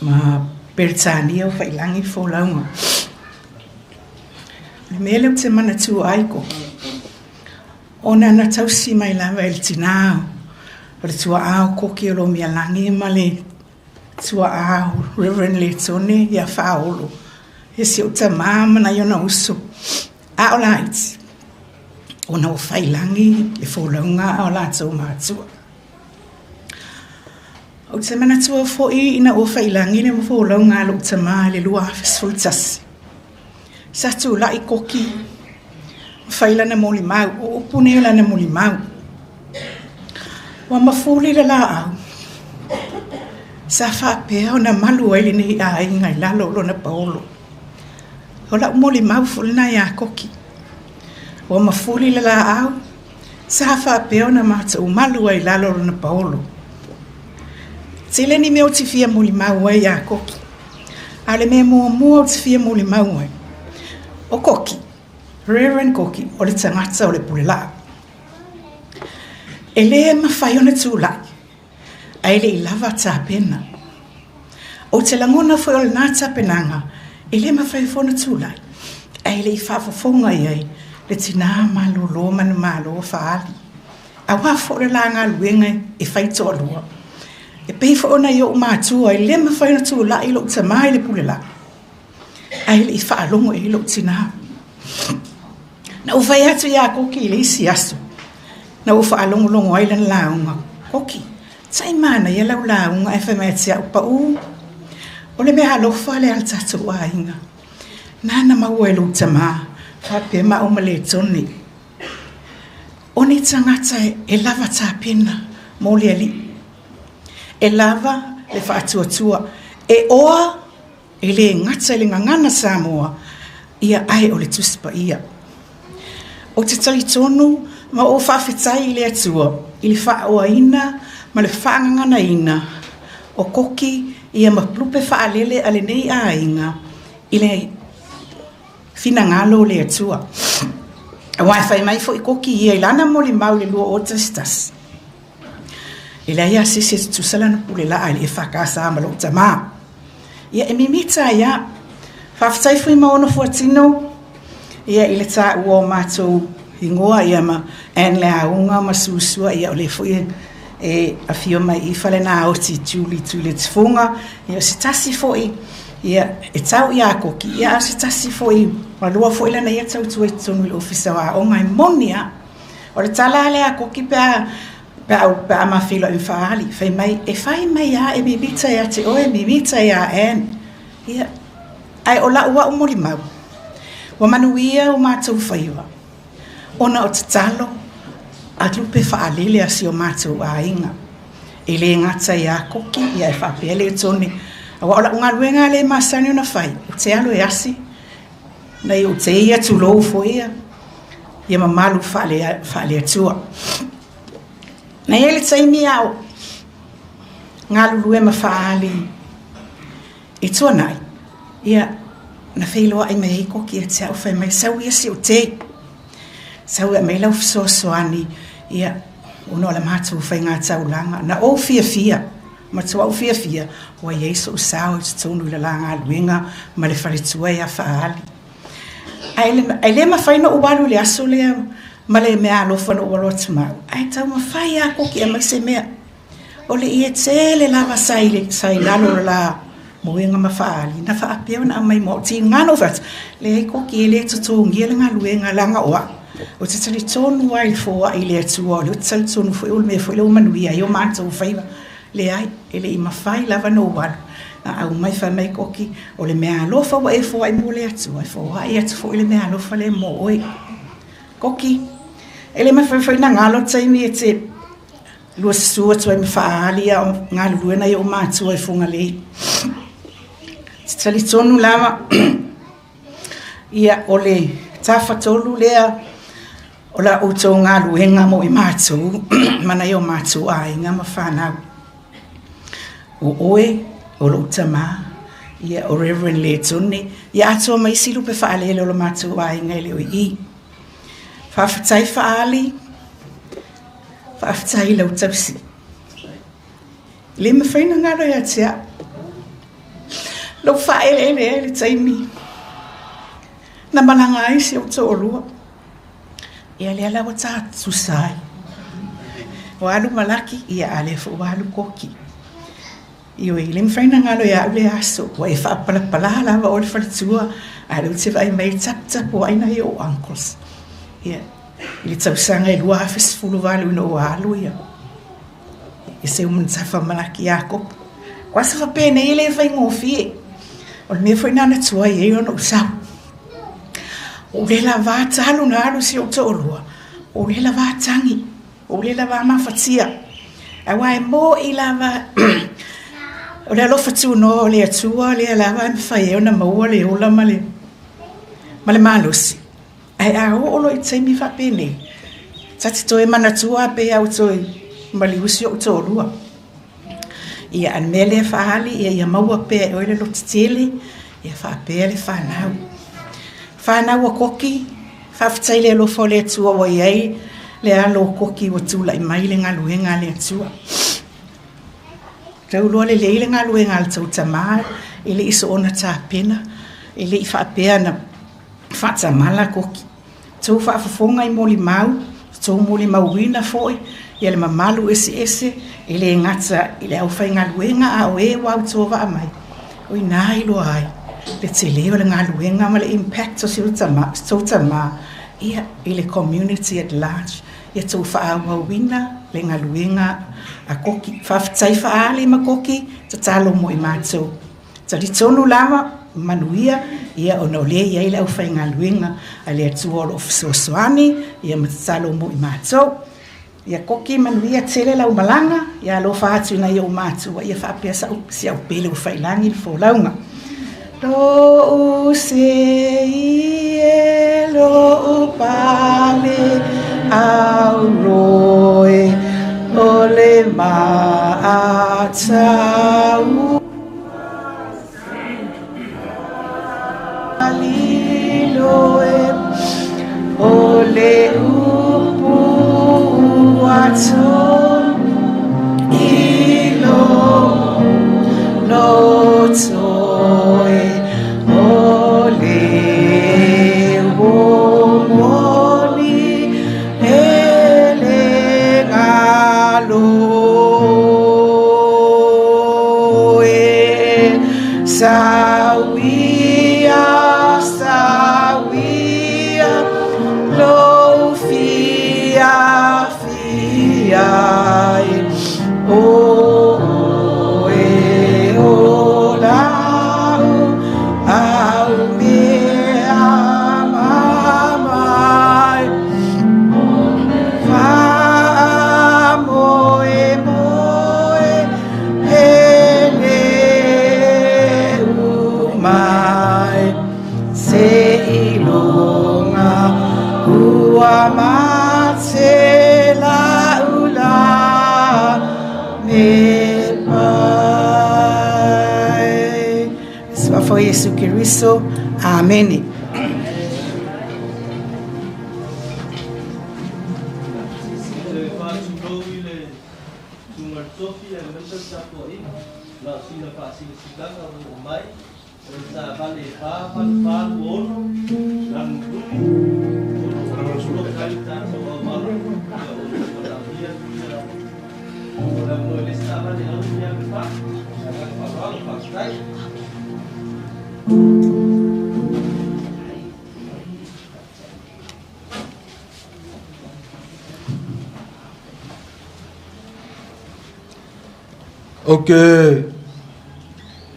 [SPEAKER 7] ma Peretania o Faiilagi le folauga. O le mea lea ou te manatua ai Koki, ona na tausi mai lava e le tinā o le tuaa o Koki o Lomialagi ma le tuaa o Reverend Letone ia Faaolo, e si ou tamā ma nai ona uso. A o laiti, ona ua faiilagi le folauga a o latou matua. Ou te manatua foi ina ua faiilagi le folauga a lou tamā i le 2011. Sa tulai Koki ma fai lana molimau, o upu nei o lana molimau. Ua mafuli le laau, sa faapea ona malu ai lenei aiga i lalo o lona paolo. O lau molimau foi lena ia Koki. Ua mafuli le laau, sa faapea ona matou malu ai i lalo o lona paolo. Tele ni mea ou te fia molimau ai ia Koki. A o le mea muamua ou te fia molimau ai, o Koki, Reverend Koki, o le tagata o le pule laa. E le mafai ona tulai, ae le i lava tapena. Ou te lagona foi o lena tapenaga, e le mafai foi ona tulai, ae le i faafofoga i ai le tina malolo manumalo faali. Aua foi le la galuega e fai toalua. E pei foi ona i ou matua, e le mafai ona tulai lou tamā i le pule laa, ae le i faalogo i ai lou tinā. Na ou fai atu ia Koki i le isi aso, na ou faalogologo ai lana lauga, Koki, tai manaia lau lauga ae fai mai ia te au, pau, o le mea alofa lea a le tatou aiga, nana maua e lou tamā, faapea maua ma Letone. O ni tagata e lava tapena mo le alii, e lava le faatuatua, e oa e le gata i le gagana Samoa, ia ae o le Tusi Paia. Ou te talitonu ma ou faafetai i le Atua i le faaoaina ma le faagaganaina o Koki ia ma lupe faalele a lenei aiga i le finagalo o le Atua. Aua e fai mai foi Koki ia i lana molimau i le 2011, E leai lava se isi e tutusa lana pule laa i le EFKS ma lou tamā. Ia, e mimita ai lava. Faafetai Fuimaono Fuatino ia i le taua o matou igoa ia ma Anne Leauga ma Susua, ia o lea foi e afio mai i Falenaoti Julie Tuiletifuga, ia o se tasi foi ia e tau ia Koki, ia a o se tasi foi ua lua foi lana ia tautua i totonu i le Ofisa o Aoga, e moni lava. O le tala lava lea a Koki pe a pe a pe a ma feiloai ma Faali, fai mai, e fai mai lava e mimita ia te oe, mimita ia Anne. Ia, ae o lau au molimau, ua manuia o matou faiva, ona o tatalo a lupe faalele a si o matou aiga. E le gata ia Koki, ia e faapea le Tone, aua o lau galuega lea e masani ona fai, ou te alu e asi, nai ou te ia tulou foi ia, ia mamalu faale-Atua. Na i ai le taimi a o galulue ma Faali i Tuanai, ia, na feiloai mai ai Koki ia te au, fai mai, sau ia si ou tei, sau e aumai lau fesoasoani, ia, ona o le matou faiga taulaga. Na ou fiafia, matua ou fiafia, ua i ai sou sao i totonu i le la galuega ma le faletua ia Faali. Ae le mafai ona ou alu i le aso lea ma le meaalofa na ou alo atu ma au, ae taumafai lava Koki e aumai se mea. O le ie tele lava sa i lalo o le la moega ma Faali, na faapea ona aumai mo au. Tiga na ou fai atu, leai Koki e le totogia le galuega leaga o au. Ou te talitonu lava i le foai i le Atua, o lea ou te talitonu foi o le mea foi lea ua manuia ai o matou faiva. Leai, e le i mafai lava ona ou alu. Na aumai fai mai Koki, o le meaalofa ua e foai mo le Atua, e foai atu foi le meaalofa lea mo oe. Koki, e le mafai foi ona galo taimi e te Lua susu atu ai ma faaali a o galulue nai ou matua i Fugalei. Te talitonu lava ia o le tafatolu lea o la outou galuega mo i matou ma nai o matou aiga ma fanau. O oe, o lou tamā, ia o Reverend Letone, ia atoa ma isi lupe faalele o lo matou aiga e le o i i. Faafetai faaali, faafetai i lau tausi. E le mafai ona galo ia te au. Lou faaeleele ai le taimi na malaga ai si ou toalua. Ia lea la ua ta tutusa ai. Ua alu Malaki, ia a lea foi ua alu Koki. Ioe, e le mafai ona galo ia au lea aso, ua e faapalapala lava oe le faletua, a o lea ou te vaai mai e taputapuai nai ou uncles. Ia, i le tausaga e 2018 ina ua alu ia Seumanutafa Malaki Iakopo. O aso faapenei e le faigofie. O le mea foi lena na tuai ai ona ou sau. Ua ou le lava talu ona alu si ou toalua, ua ou le lava tagi. Ua le lava mafatia, aua e moni lava o le alofa tunoa o le Atua lea lava e mafai ai ona maua le ola ma le malosi. Ae a oo loa i taimi faapenei, ta te toe manatua lava pei lava ua toe maliu si ou toalua. Ia, a o le mea lea e faaali, ia maua pea e oe le lototele ia faapea le fanau. Fanau a Koki, Faafetai i le alofa o le Atua ua i ai le alo o Koki ua tulai mai i le galuega a le Atua. Tau loa lelei le galuega a le tou tama, e le i soona tapena, e le i faapea na faatamala Koki. Tou faafofoga i molimau, tou molimauina foi ia le mamalu eseese e le gata i le aufaigaluega a o e ua autovaa mai, o i ina e iloa ai le tele o le galuega ma le impact o si tou tama ia i le community at large. Ia tou faaauauina le galuega a Koki. Faafetai faaali ma Koki, tatalo mo i matou. Talitonu lava, manuia, ia ona o lea e i ai le aufaigaluega a le Atua o lo o fesoasoani ia ma tatalo mo i matou. Ia Koki manuia tele lau malaga, ia alofa atu i nai ou matua, ia faapea si au pele ua faiilagi le folauga. Lou sei e lou pale auroe o le maatau. Liloe o le upu ua i lo loto e o le uomoni e le galo e Sauia, sauia, lou fia, fia e O e o lau au mea mamai Faamoemoe Hele umai seiloga ua mate laula me pai. Suafa o Iesu Keriso. Amene.
[SPEAKER 1] Susuga i le Tofi aemaise le tapuaiga, na o sina faasilasilaga ua oo mai, o le taavale e 4 8 4 2 6 lanu lumi, o lo o poloka ai le tatou auala, ia o lo o manaomia ia o le avanoa i le isi taavale e aumai ave fa. Ma le agaga faaaloalo, faafetai.
[SPEAKER 15] Ou te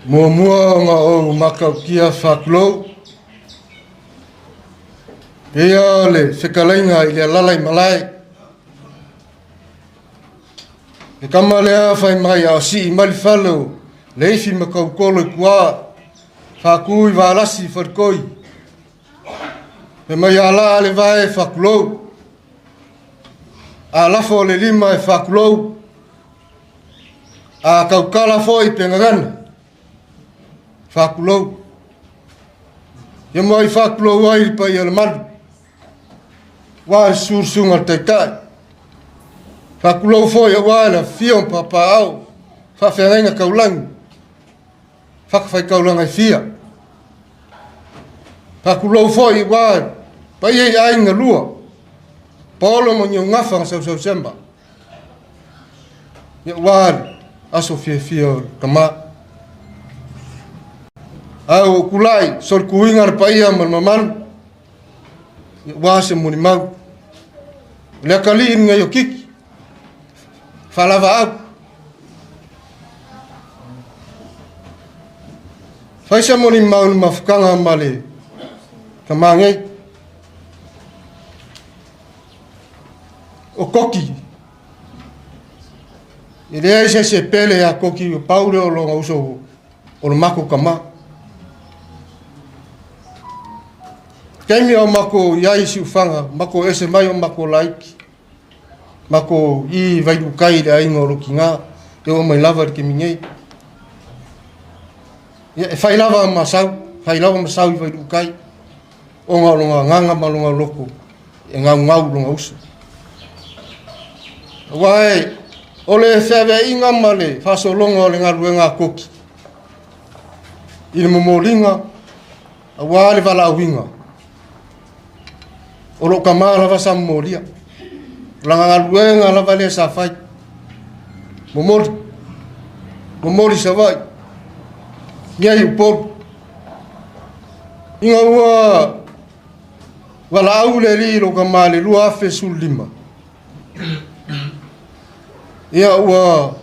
[SPEAKER 15] muamua ona ou matautia faatulou, Eia le fetalaiga i le alaala i malae. Le tama lea fai mai a o sii mai le fale o Leifi ma Kaukolo i Kuā, Faatu i Valasi i Falikoi. Fai mai a laa le vae e faatulou, a lafo le lima e faatulou, a tautala foi pe gagana, faatulou. Ia mai faatulou ai le paia o le malu. Aua le susuga le Taitai. Faatulou foi aua le afifio o papaaao, faafeagaiga taulagi, fatafaitaulaga e fia. Faatulou foi aua le paia i aiga lua, Paolo ma Niugafa na Sausausemba. Ia aua le aso fiafia o le tama. Ae ua ou tulai solituina le paia ma le mamalu aua se molimau. O le atalii lenei o Kiki, faalavaau. Fai se molimau i le mafutaga ma le tama nei. O Koki, e leai se isi e pele ia Koki, o pau lea o lona uso o le matou tama. Taimi o matou i ai i Siufaga, matou ese mai o matou laiti, matou i Vailuutai i le aiga o lou tina, e oo mai lava i le taimi nei. Ia, e fai lava ma sau, fai lava ma sau i Vailuutai, ona o lona agaga ma lona loto e gaugau i lona uso. Aua e, o le feaveaiga ma le faasologa o le galuega a Koki i le momoliga aua le valaauina o lou tama lava sa momolia. O lana galuega lava lea sa fai. Momoli, momoli Savaii, i ai Upolu. Ina ua valaau le Alii i lou tama i le 2015, ia ua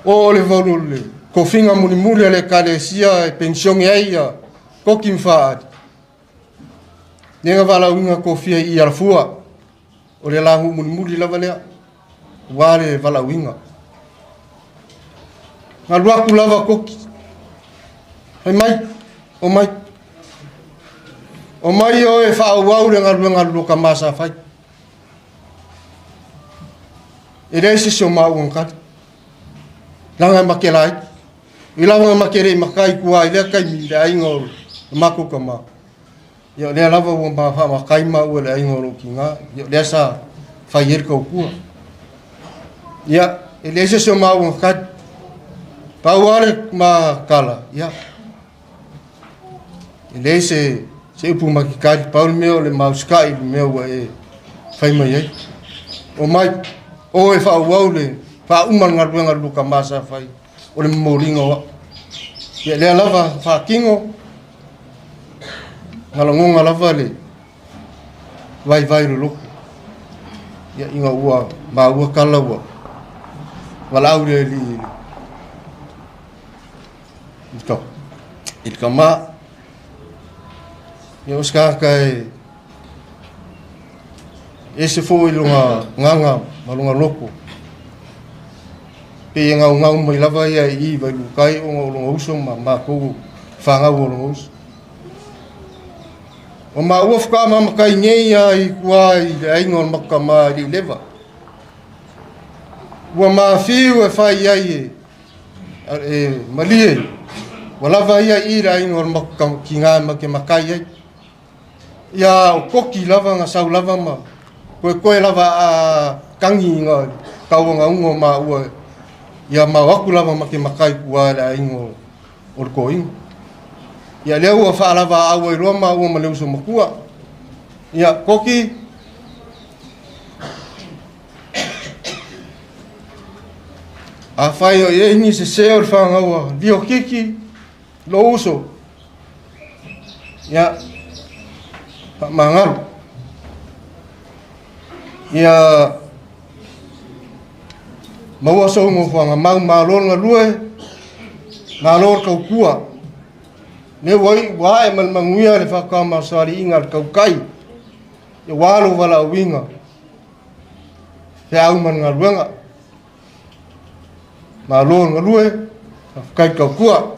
[SPEAKER 15] oo le valu le tofiga mulimuli a le Ekalesia e penisione ai ia Koki ma Faali, lea na valaauina tofia i Alafua, o le lagu mulimuli lava lea, aua le valaauina. Na alu atu lava Koki, fai mai, omai, omai oe e faaauau le galuega a le lua tama sa fai. E leai se isi o maua na tali. Leaga e make laiti. I lava na make le i makai tua i lea taimi i le aiga o le matou tama. Ia o lea lava ua ma faamakai maua i le aiga o lou tina. Ia o lea sa fai ai le tautua. Ia, e leai se isi o maua na tali. Pau lava le ma tala, ia, e leai se, se upu ma te tali, pau le mea o le ma usikai i le mea ua e fai mai ai. Omai, o e faaauau le faauma le galuega a le lua tama sa fai, o le momoliga o au. Ia lea lava faatino, na lagona lava le vaivai o le loto. Ia ina ua maua tala ua valaau le alii i le tama. Ia o se tagata e ese foi lona agaga ma lona loto. Pei e gaugau mai lava ia i i Vailuutai ona o lona uso ma matou fanau o lona uso. O maua faatoa mamatai nei a i tua i le aiga o le matou tama e le i leva. Ua mafiu e fai ai e e malie, ua lava ia i le aiga o le matou tina ma te matai ai. Ia o Koki lava na sau lava ma koekoe lava a tagi ina tauagauga o maua ia ma o atu lava ma te matai tua i le aiga o le toeaina. Ia lea ua faalavaau ai loa maua ma le uso matua. Ia Koki, Afai o i ai ni sese o le fanau a Lio Kiki, lou uso, ia, faamagalo. Ia maua sou nofoaga mau, malo le galue, malo le tautua. Lea ua iu ua ae ma le manuia le faatamasoaliiga a le tautai, aua lou valaauina. Feau ma le galuega. Malo le galue, faafetai tautua.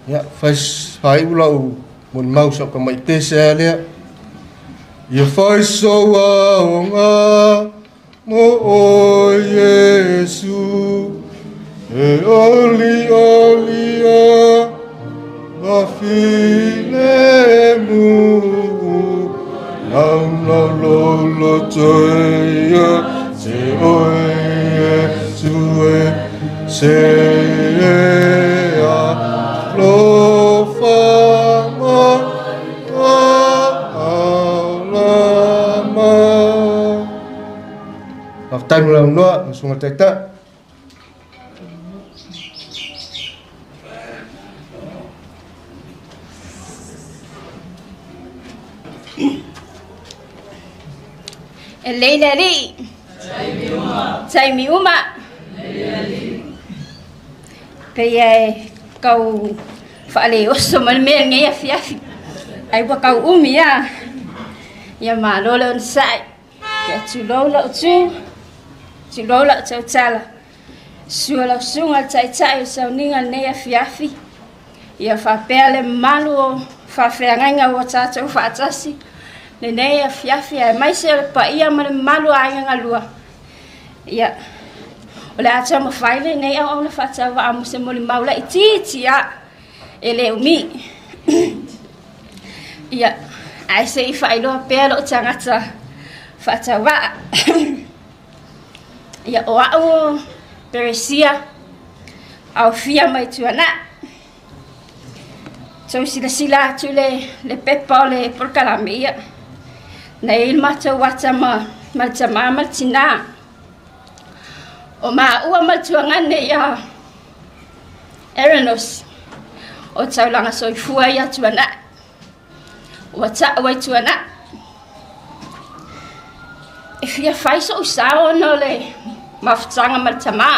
[SPEAKER 15] Ia, fai faaiu lau molimau sa tamai pese a lea. Ia fai sou aoga mo oe Iesu, e oli oli a ma filemu, nau nau lo lo toe ia, se oe Iesu e se a lo fa ma a la ma. Faafetai mo le avanoa, lau Susuga i le Taitai.
[SPEAKER 16] E lei le alii. Taimi uma. Pei e kau faaleoso ma le mea lenei afiafi. Ai ua kau umi a. Ia malo le onosai. Ia tulou lau tu, tulou lau tautala. Sua lau susuga le taitai o sauniga lenei afiafi. Ia faapea le mamalu o faafeagaiga ua tatou faatasi lenei afiafi aemaise o le paia ma le mamalu o aiga galua. Ia, o le a taumafai lenei auauna faatauvaa mo se molimau laitiiti lava e le umi. Ia, ae se i faailoa pea lou tagata faatauvaa. Ia, o au o Peresia aofia mai Tuanai. Tou silasila atu le, le pepa o le polokalame, ia, na i ai le matou ata ma, ma le tamā ma le tinā. O maua ma le tuagane ia Eranos, o taulaga soifua ia Tuanai. Ua ta'u ai Tuanai. E fia fai so'u sao ona o le mafutaga ma le tamā.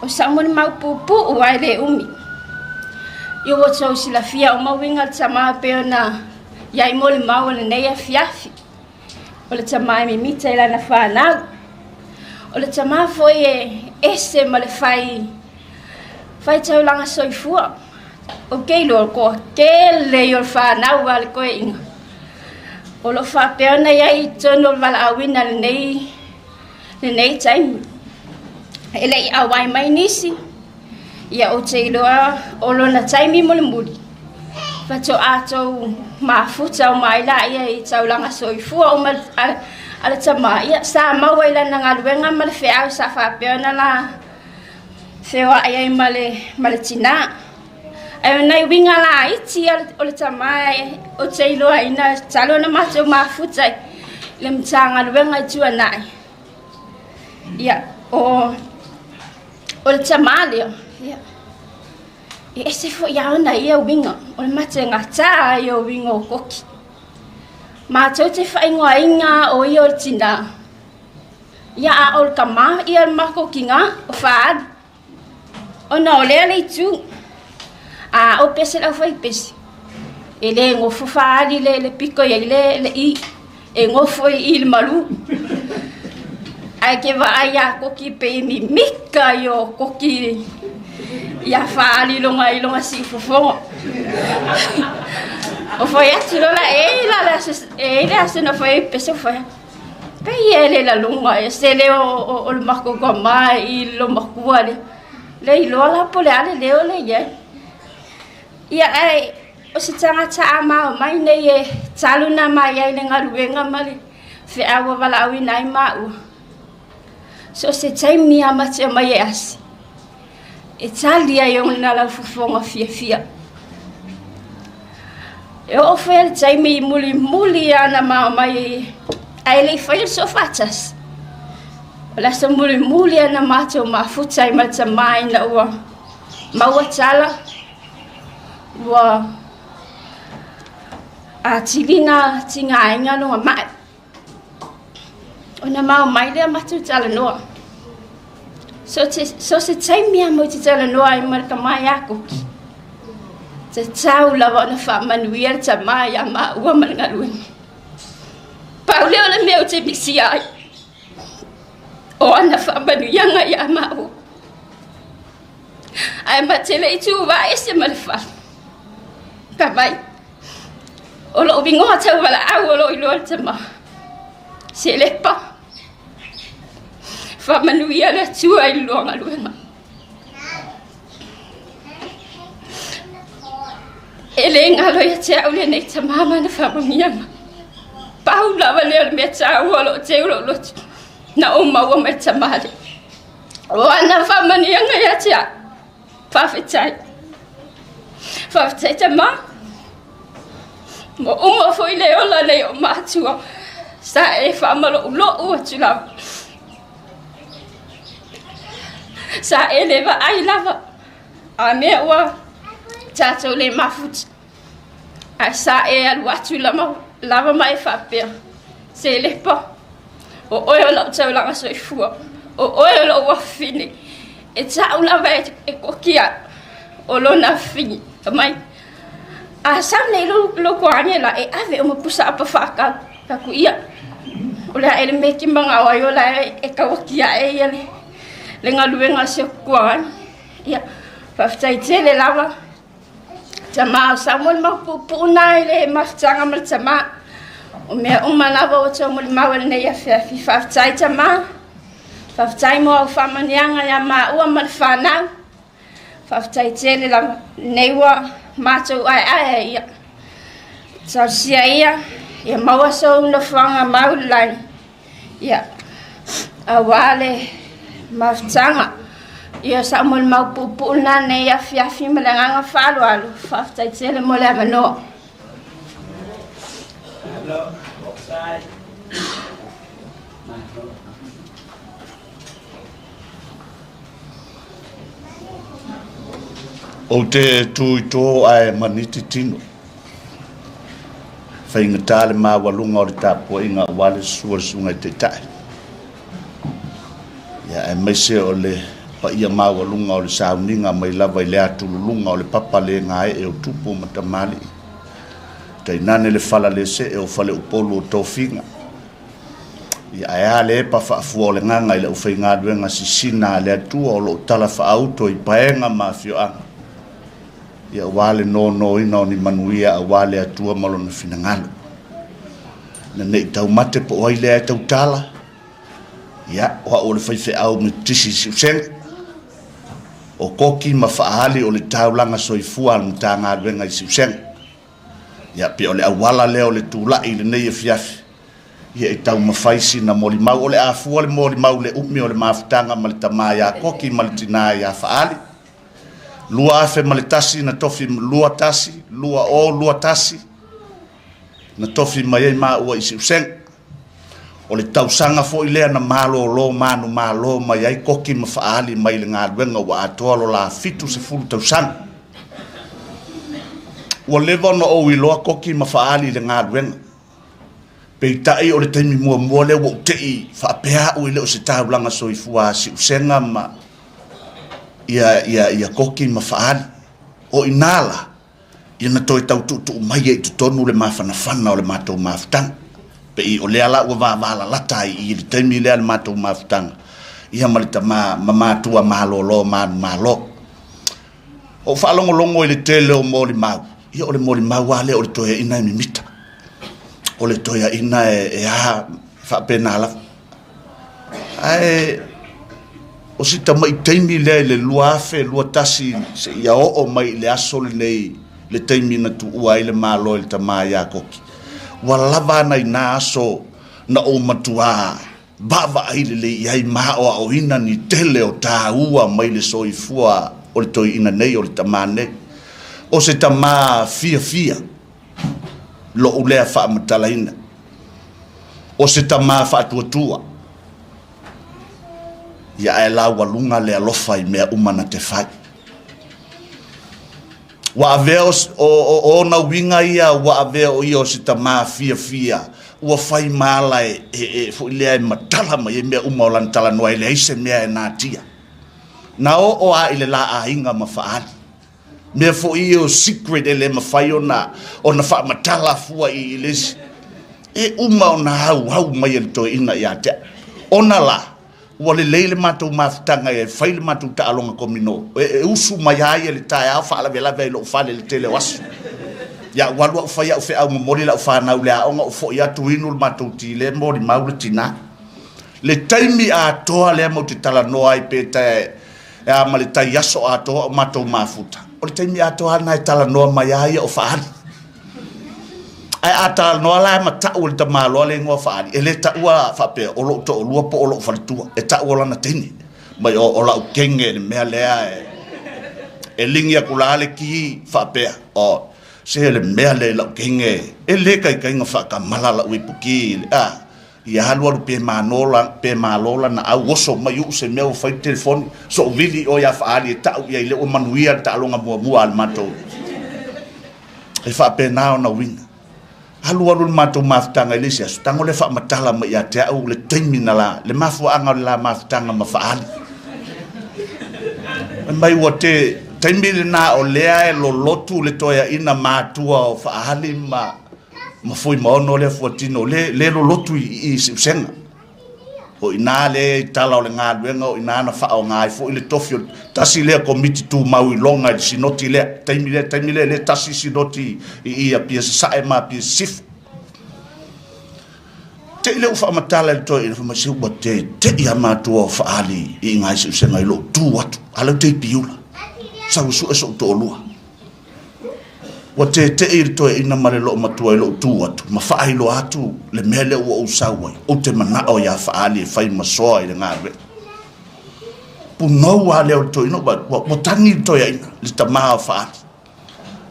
[SPEAKER 16] O sa'u molimau puupuu lava e le umi. Ia ua tou silafia uma uiga o le tamā e pei ona i ai molimau o lenei afiafi. O le tamā e mimita i lana fanau. O le tamā foi e ese ma le fai fai taulaga soifua. Ou te iloa o le toatele ia o le fanau a le toeaina o lo o faapea ona i ai i totonu o le valaauina i lenei, lenei taimi. E le i auai mai nisi, ia ou te iloa o lona taimi mulimuli, faatoa tou mafuta uma ai laia i taulaga soifua uma a le tama, ia sa maua i lana galuega ma le feau sa faapea ona la feoai ai ma le, ma le tinā. Ae o nai uiga laiti o le tama ou te iloaina talu ona matou mafuta i le Matagaluega i Tuanai. Ia, o, o le tama lea, ia, e ese foi lava ona ia uiga, o le mategata ia o uiga o koki. Matou te faaigoaina o ia o le tinā, ia a o le tama ia le matou tinā, o Faalu. Ona o lea le itu, a o pese le aufaipese, e le nofo faaali le, le pito i ai le, le i, e nofo i i le malu. Ae ke vaai iā Koki pei e mimika i o Koki ia faaali loga i loga siufofoga. O fai atu lola e la le aso, e le aso na fai pese o fai atu. Pei e le laluga e se leo o le matou tama i lo matua le le iloa la po o le a le leo le i ai. Ia ae o se tagata a mao mai nei e talu na mai ai le galuega ma le feau ua valaauina ai maua. So o se taimi a ma te omai e asi e tali ai ona laufofoga fiafia. E oo foi le taimi mulimuli ana mao mai ae le i faia le soo faatasi. O le aso mulimuli ana matou mafuta ai ma le tama ina ua maua tala ua atili na tigaina lona mai. Ona mao mai lea matou talanoa. So, te, so se taimi a mo te talanoa ai ma le tama ia Koki. Tatau lava ona faamanuia le tama ia maua ma le galuega. Pau lea o le mea ou te misia ai. O ana faamanuiaga iā maua. Ae ma te le i tuvaese ma le fale. Ka mai. O lou igoa tauvalaau o loo iloa le tama. Selepa. Faamanuia le Atua i le lua galuega. E le galo ia te au lenei tamā ma ana faamanuiaga. Pau lava lea o le mea taua o loo teu lou loto na ou maua mai le tamā lea. O ana faamanuiaga ia te au. Faafetai. Faafetai tamā. Ua uma foi le ola nei o matua. Sa e faamaloulou atu lava. Sa e le vaai lava. A mea ua tatou le mafuta. Ae sa e alu atu lava, lava ma e faapea. Se lepa. O oe o lau taulaga soifua. O oe o lou afafine. E tau lava e, e koki au. O lona afafine. Mai. A sau nei lou, lou koage la e ave o mapusa apa whaakau. Taku ia. O le a ele me ki manga o ai o la e, e kawaki a e ia le, le galuega se kuaani. Ia, faafetai tele lava. Tamā o Samuel mau puupuu na i le mafutaga ma le tamā. O mea uma lava ua taumolimau e lenei afiafi. Faafetai tamā. Faafetai mo au faamanuiaga iā maua ma le whanau. Faafetai tele lava. Nei ua mātou aeae ia. Talosia ia, ia maua sou nofoaga mau i le lagi. Ia, auā le mafutaga. Ia, sa molimau puupuu lena nei afiafi ma le agaga faaaloalo. Faafetai tele mo le avanoa.
[SPEAKER 14] Ou te tū i tō ae maniti tino. Faigata le maualuga o le tapuaiga aua le susu a le Susuga i Taitai. Ia, aemaise o le paia maualuga o le sauniga mai lava i le atululuga o le papa le gaee o tupu ma tamalii. Tainane le fala le see o Faleupolu o tofiga. Ia, ae a le epa faafua o le gaga i le aufaigaluega sisina a le Atua o lo o tala faauto i paega ma afioaga, ia aua le nonoina o ni manuia aua le Atua ma Lona finagalo. Ina ne i taumate po o ai lea e tautala, ia, o au o le faifeau Metotisi i Siusega, o Koki ma Faali o le taulaga soifua a le Matagaluega i Siusega. Ia, pei o le auala lea o le tulai i lenei afiafi, ia e taumafai sina molimau. O le a fua le molimau i le umi o le mafutaga ma le tamā ia Koki ma le tinā ia Faali. 2001 na tofi, 21, 2021, na tofi mai ai maua i Siusega. O le tausaga foi lea na malolo manumalo mai ai Koki ma Faali mai le galuega ua atoa lo la 70 tausaga. Ua leva ona ou iloa Koki ma Faali i le galuega. Peitai o le taimi muamua lea ua ou tei faapea au e le o se taulaga soifua a Siusega ma ia, ia, ia Koki ma Faali. O i nā la, Ia na toe tau tuutuu mai ai i totonu le mafanafana o le matou mafutaga. Pei o lea la ua vavalalata ai i le taimi lea le matou mafutaga, ia ma le tama ma matua malolo manumalo. Ou faalogologo i le tele o molimau, ia o le molimau lava lea o le toeaina e mimita. O le toeaina e, e a faapena lava. Ae o si tamai taimi lea i le 2021 seia oo mai i le aso lenei le taimi na tuua ai le Malo i le tama ia Koki, ua lava ana i na aso na ou matuā vaavaai lelei i ai ma aoaoina ni tele o tāua mai le soifua o le toeaina nei o le tama nei. O se tama fiafia lou lea faamatalaina. O se tama faatuatua, ia ae laualuga le alofa i mea uma na te fai. Ua avea o, o, o ona uiga ia ua avea o ia o se tama fiafia, ua fai ma ala e, e, e foi lea e matala mai ai mea uma o lana talanoa e leai se mea e natia. Na oo a i le la aiga ma Faali. Mea foi ia o secret e le mafai ona ona faamatala fua i le isi. E uma ona auau mai e le toeaina ia te au. Ona la,
[SPEAKER 9] Ua lelei le matou mafutaga e fai le matou taaloga komino. E usu mai lava ia i le taeao faalavelave ai i lou fale i le tele o aso. Ia ou alu au fai au feau momoli lau fanau i le aoga ou foi atu inu le matou ti lea molimau le tina. Le taimi atoa lea matou te talanoa ai pe e a ma le tai aso atoa o matou mafuta. O le taimi atoa lava lena e talanoa mai ai ia o Faali. Ae a talanoa la ma tau e le tamaloa le igoa Faali, e le taua faapea o lou toalua po o lou faletua, e tau o lana teine. Mai o lau kenge le mea lea e ligi atu la le ki faapea, o se le mea lea i lau kenge, e le taitai ona faatamala lau ipuki, a ia alualu pe malo lana au oso mai uu se mea ua fai le telefoni, sou vili oe ia Faali e tau i ai lea ua manuia le taaloga muamua a le matou. E faapena ona uiga. Alu alu le matou mafutaga i le isi aso, tago lea faamatala mai ia te au le taimi na la, le mafuaaga o le la mafutaga ma Faali. Fai mai ua te, taimi lena o lea e lolotu le toeaina matua o Faali ma Fuimaono lea Fuatino, le lolotu i Siusega. O i ina lea i tala o le galuega, o i ina na faaaoga ai foi le tofi o le tasi lea komiti tumau i Loga i le sinoti lea. Taimi lea, taimi lea, le tasi sinoti i Apia Sasae ma Apia Sisifo. Te i lea ua faamatala i le toeaina, fai mai, se ua tete'i a matua o Faali i ina i Siusega i lou tu atu, a lea ou te i Piula, sau e sue so'u toalua. Ua tete'i le toeaina ma le loomatua i lou tu atu ma faailoa atu le mea lea ua ou sau ai, ou te manao ia Faali e fai ma soa i le galuega. Punou lava lea o le toeaina, ua tagi le toeaina, le tama o Faali.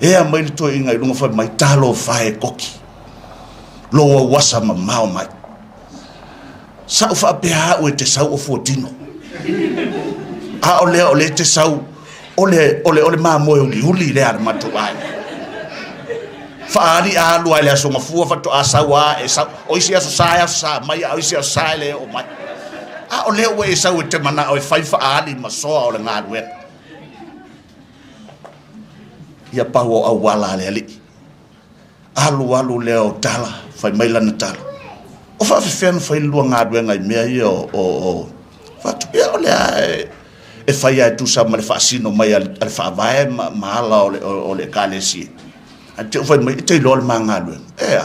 [SPEAKER 9] Ea mai le toeaina i luga fai mai, talofa e Koki, lou auasa mamao mai. Sa ou faapea au e te sau o Fuatino. A o lea o lea e te sau o le, o le, o le mamoe uliuli lea a le matou aiga. Faaali a alu lava i le Aso Gafua faatoa sau a e sau. O isi aso sa e aso sa mai, a o isi aso sa e le oo mai. A o lea ua e sau e te manao e fai faaali ma soa o le galuega. Ia pau o auala a le Alii. Alu alu lea o tala, fai mai lana tala, o faafefea ona fai le lua galuega i mea ia o faatupea o lea e fai lava e tusa ma le faasino mai a le faavae ma ala o le Ekalesia. Ae te i ua fai mai, e te iloa le ma galuega. E a?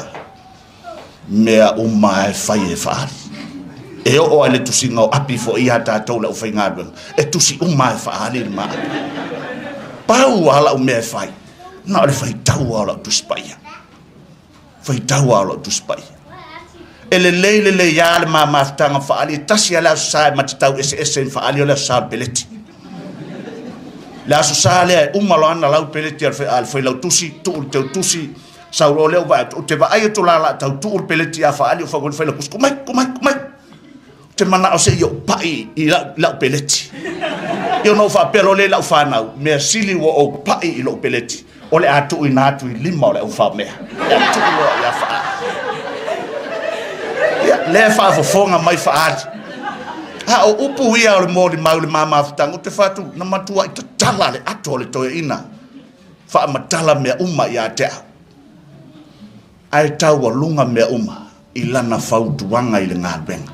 [SPEAKER 9] Mea uma lava e fai e faaali. E oo lava i le tusiga o api foi ia tatou le aufaigaluega, e tusi uma lava e faaali le ma api. Pau lava lau mea e fai, na o le faitau lava o lau Tusi Paia. Faitau lava o lau Tusi Paia. E lelei lelei lava le ma mafutaga faaali, e tasi lava le Aso Sa e matatau eseese i faaali o le Aso Sa o le peleti. Le Aso Sa lea e uma loa ana lau peleti a le failautusi, tuu i le teutusi, sau loa lea ou vaai atu, ou te vaai atu la o le a tau tuu le peleti ia faaali, ou fai atu i le failautusi, tuu mai, tuu mai, tuu mai. Ou te manao se i ou pai i lau peleti. Ia ona ou faapea loa lea i lau fanau, mea sili ua ou pai i lou peleti, o le a tuuina atu i lima o le aufaamea. O le a tuu loa ia Faali. Ia, lea e faafofoga mai Faali. A o upu ia o le molimau i le ma mafutaga, ou te fai atu, na matuai tatala le ato o le toeaina, faamatala mea uma ia te au. Ae taualuga mea uma i lana fautuaga i le galuega.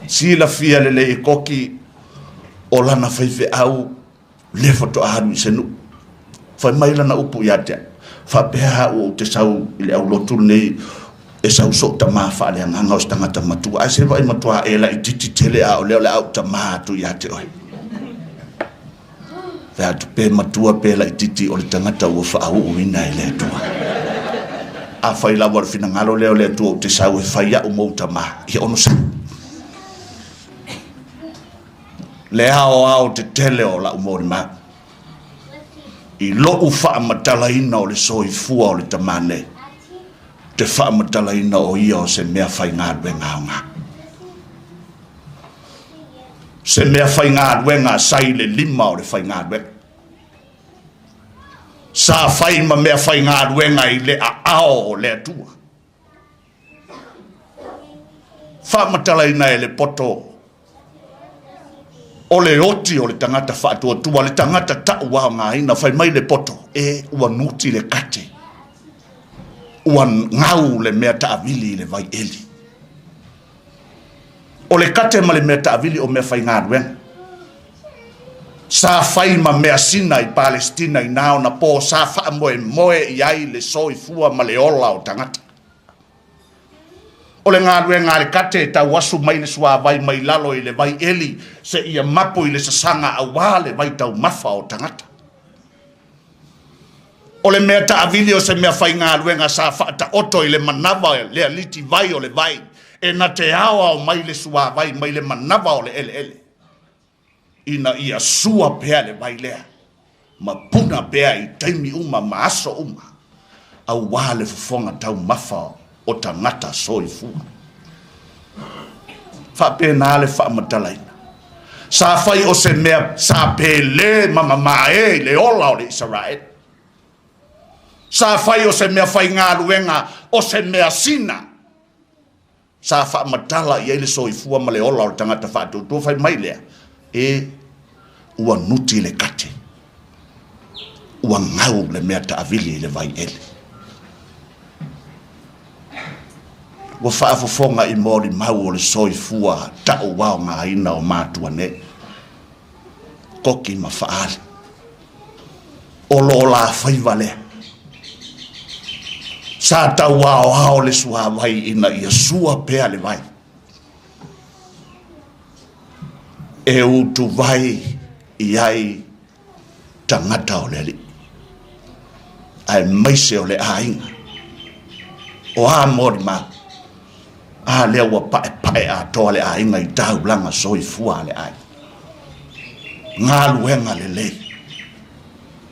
[SPEAKER 9] Silafia lelei e Koki o lana faifeau lea faatoa alu i se nuu. Fai mai lana upu ia te au, faapea au ou te sau i le aulotu lenei e sau sou tama faaleagaga o se tagata matua, ae se vaai matua e laitiiti tele a o lea o le a ou tama atu ia te oe. Fai atu, pe matua pe laitiiti o le tagata ua faauuina e le Atua. Afai lava o le finagalo lea o le Atua ou te sau e fai au mou tama, ia onosai. Le aoao tetele o lau molimau i lou faamatalaina o le soifua o le tama nei, te faamatalaina o ia o se mea faigaluega aoga. Se mea faigaluega sa i le lima o le faigaluega. Sa fai ma mea faigaluega i le aao o le Atua. Faamatalaina e le poto o le oti o le tagata faatuatua, le tagata tauaogaina, fai mai le poto, e ua nuti le kate, ua gau le mea taavili i le vaieli. O le kate ma le mea taavili o mea faigaluega. Sa fai ma measina i Palestina i na ona po sa faamoemoe i ai le soifua ma le ola o tagata. O le galuega a le kate e tauasu mai le suavai mai lalo i le vai eli seia mapu i le sasaga aua le vaitaumafa o tagata. O le mea taavili o se mea faigaluega sa faataoto i le manava le aliti vai o le vai e na te aoao mai le suavai mai le manava o le eleele ina ia sua pea le vai lea ma puna pea i taimi uma ma aso uma aua le fofoga taumafa o tagata soifua. Faapena le faamatalaina. Sa fai o se mea sa pele ma mamae i le ola o le Isaraelu. Sa fai o se mea faigaluega o se mea sina. Sa faamatala i ai le soifua ma le ola o le tagata faatuatua fai mai lea, e ua nuti le kate, ua gau le mea taavili i le vai eli. Ua faafofoga i molimau o le soifua tauaogaina o matua nei, koki ma faali. O lo la faiva lea. Sa tauaoao le suavai ina ia sua pea le vai. E utuvai i ai tagata o le Alii, aemaise o le aiga. O a molimau? A lea ua paepae atoa le aiga i taulaga soifua a le aiga. Galuega lelei.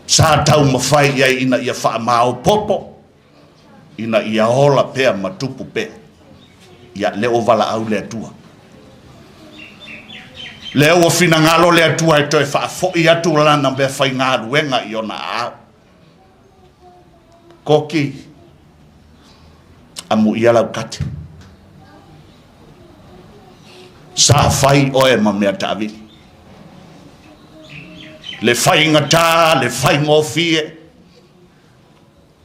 [SPEAKER 9] Sa taumafai i ai ina ia faamaopoopo, ina ia ola pea ma tupu pea. Ia, lea ua valaau le Atua. Lea ua finagalo le Atua e toe faafoi atu lana mea faigaluega i ona aao. Koki, amuia lau kate. Sa fai oe ma mea taavili. Le faigata, le faigofie,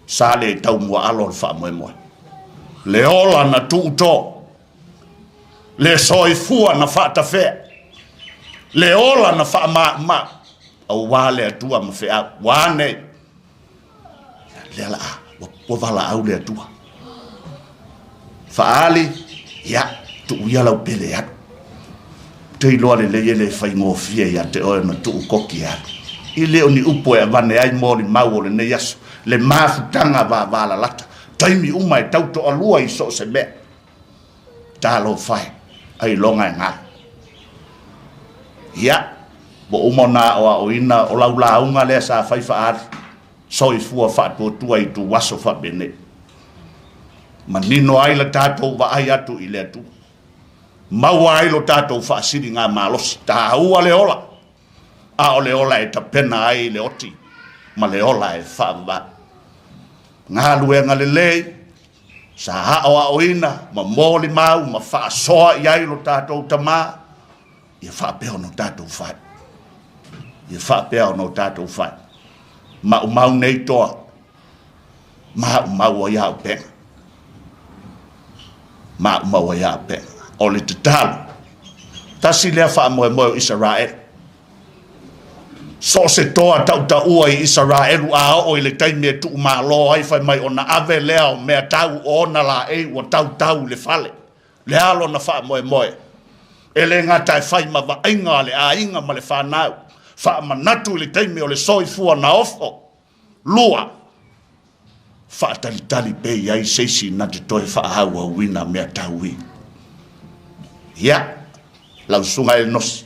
[SPEAKER 9] sa le tau muaalo le faamoemoe. Le ola na tuuto, le soifua na faatafea, le ola na faamaumau, aua le Atua ma feau. Ua a nei? Lea la a, ua valaau le Atua. Faali, ia, tuu ia lau pele e alu. Te iloa lelei e le faigofie ia te oe ona tuu koki e alu. I le o ni upu e avane ai molimau o lenei aso, le mafutaga vavalalata, taimi uma e tau toalua i so o se mea. Talofa e, ailoga e galo. Ia, ua uma ona aoaoina o lau lauga lea sa fai faaali, soifua faatuatua i ituaso faapenei. Manino ai la tatou vaai atu i le Atua. Maua ai lo tatou faasiligamalosi, taua le ola, a o le ola e tapena ai le oti ma le ola e faavavau. Galuega lelei, sa aoaoina ma molimau ma faasoa i ai lo tatou tamā, ia faapea ona o tatou fai. Ia faapea ona o tatou fai. Maumau nei toa, maumau ai auupega. Maumau ai auupega. O le tatalo, tasi lea faamoemoe o Isaraelu. So o se toa tautaua i Isaraelu a oo i le taimi e tuumalo ai fai mai ona ave lea o mea tau o ona laei ua tautau i le fale. Le a lona faamoemoe? E le gata e fai ma vaaiga a le aiga ma le fanau, faamanatu i le taimi o le soifua naofo. 2, faatalitali pe i ai se isi na te toe faaauauina mea tau i. Ia, lau susuga e Enosi,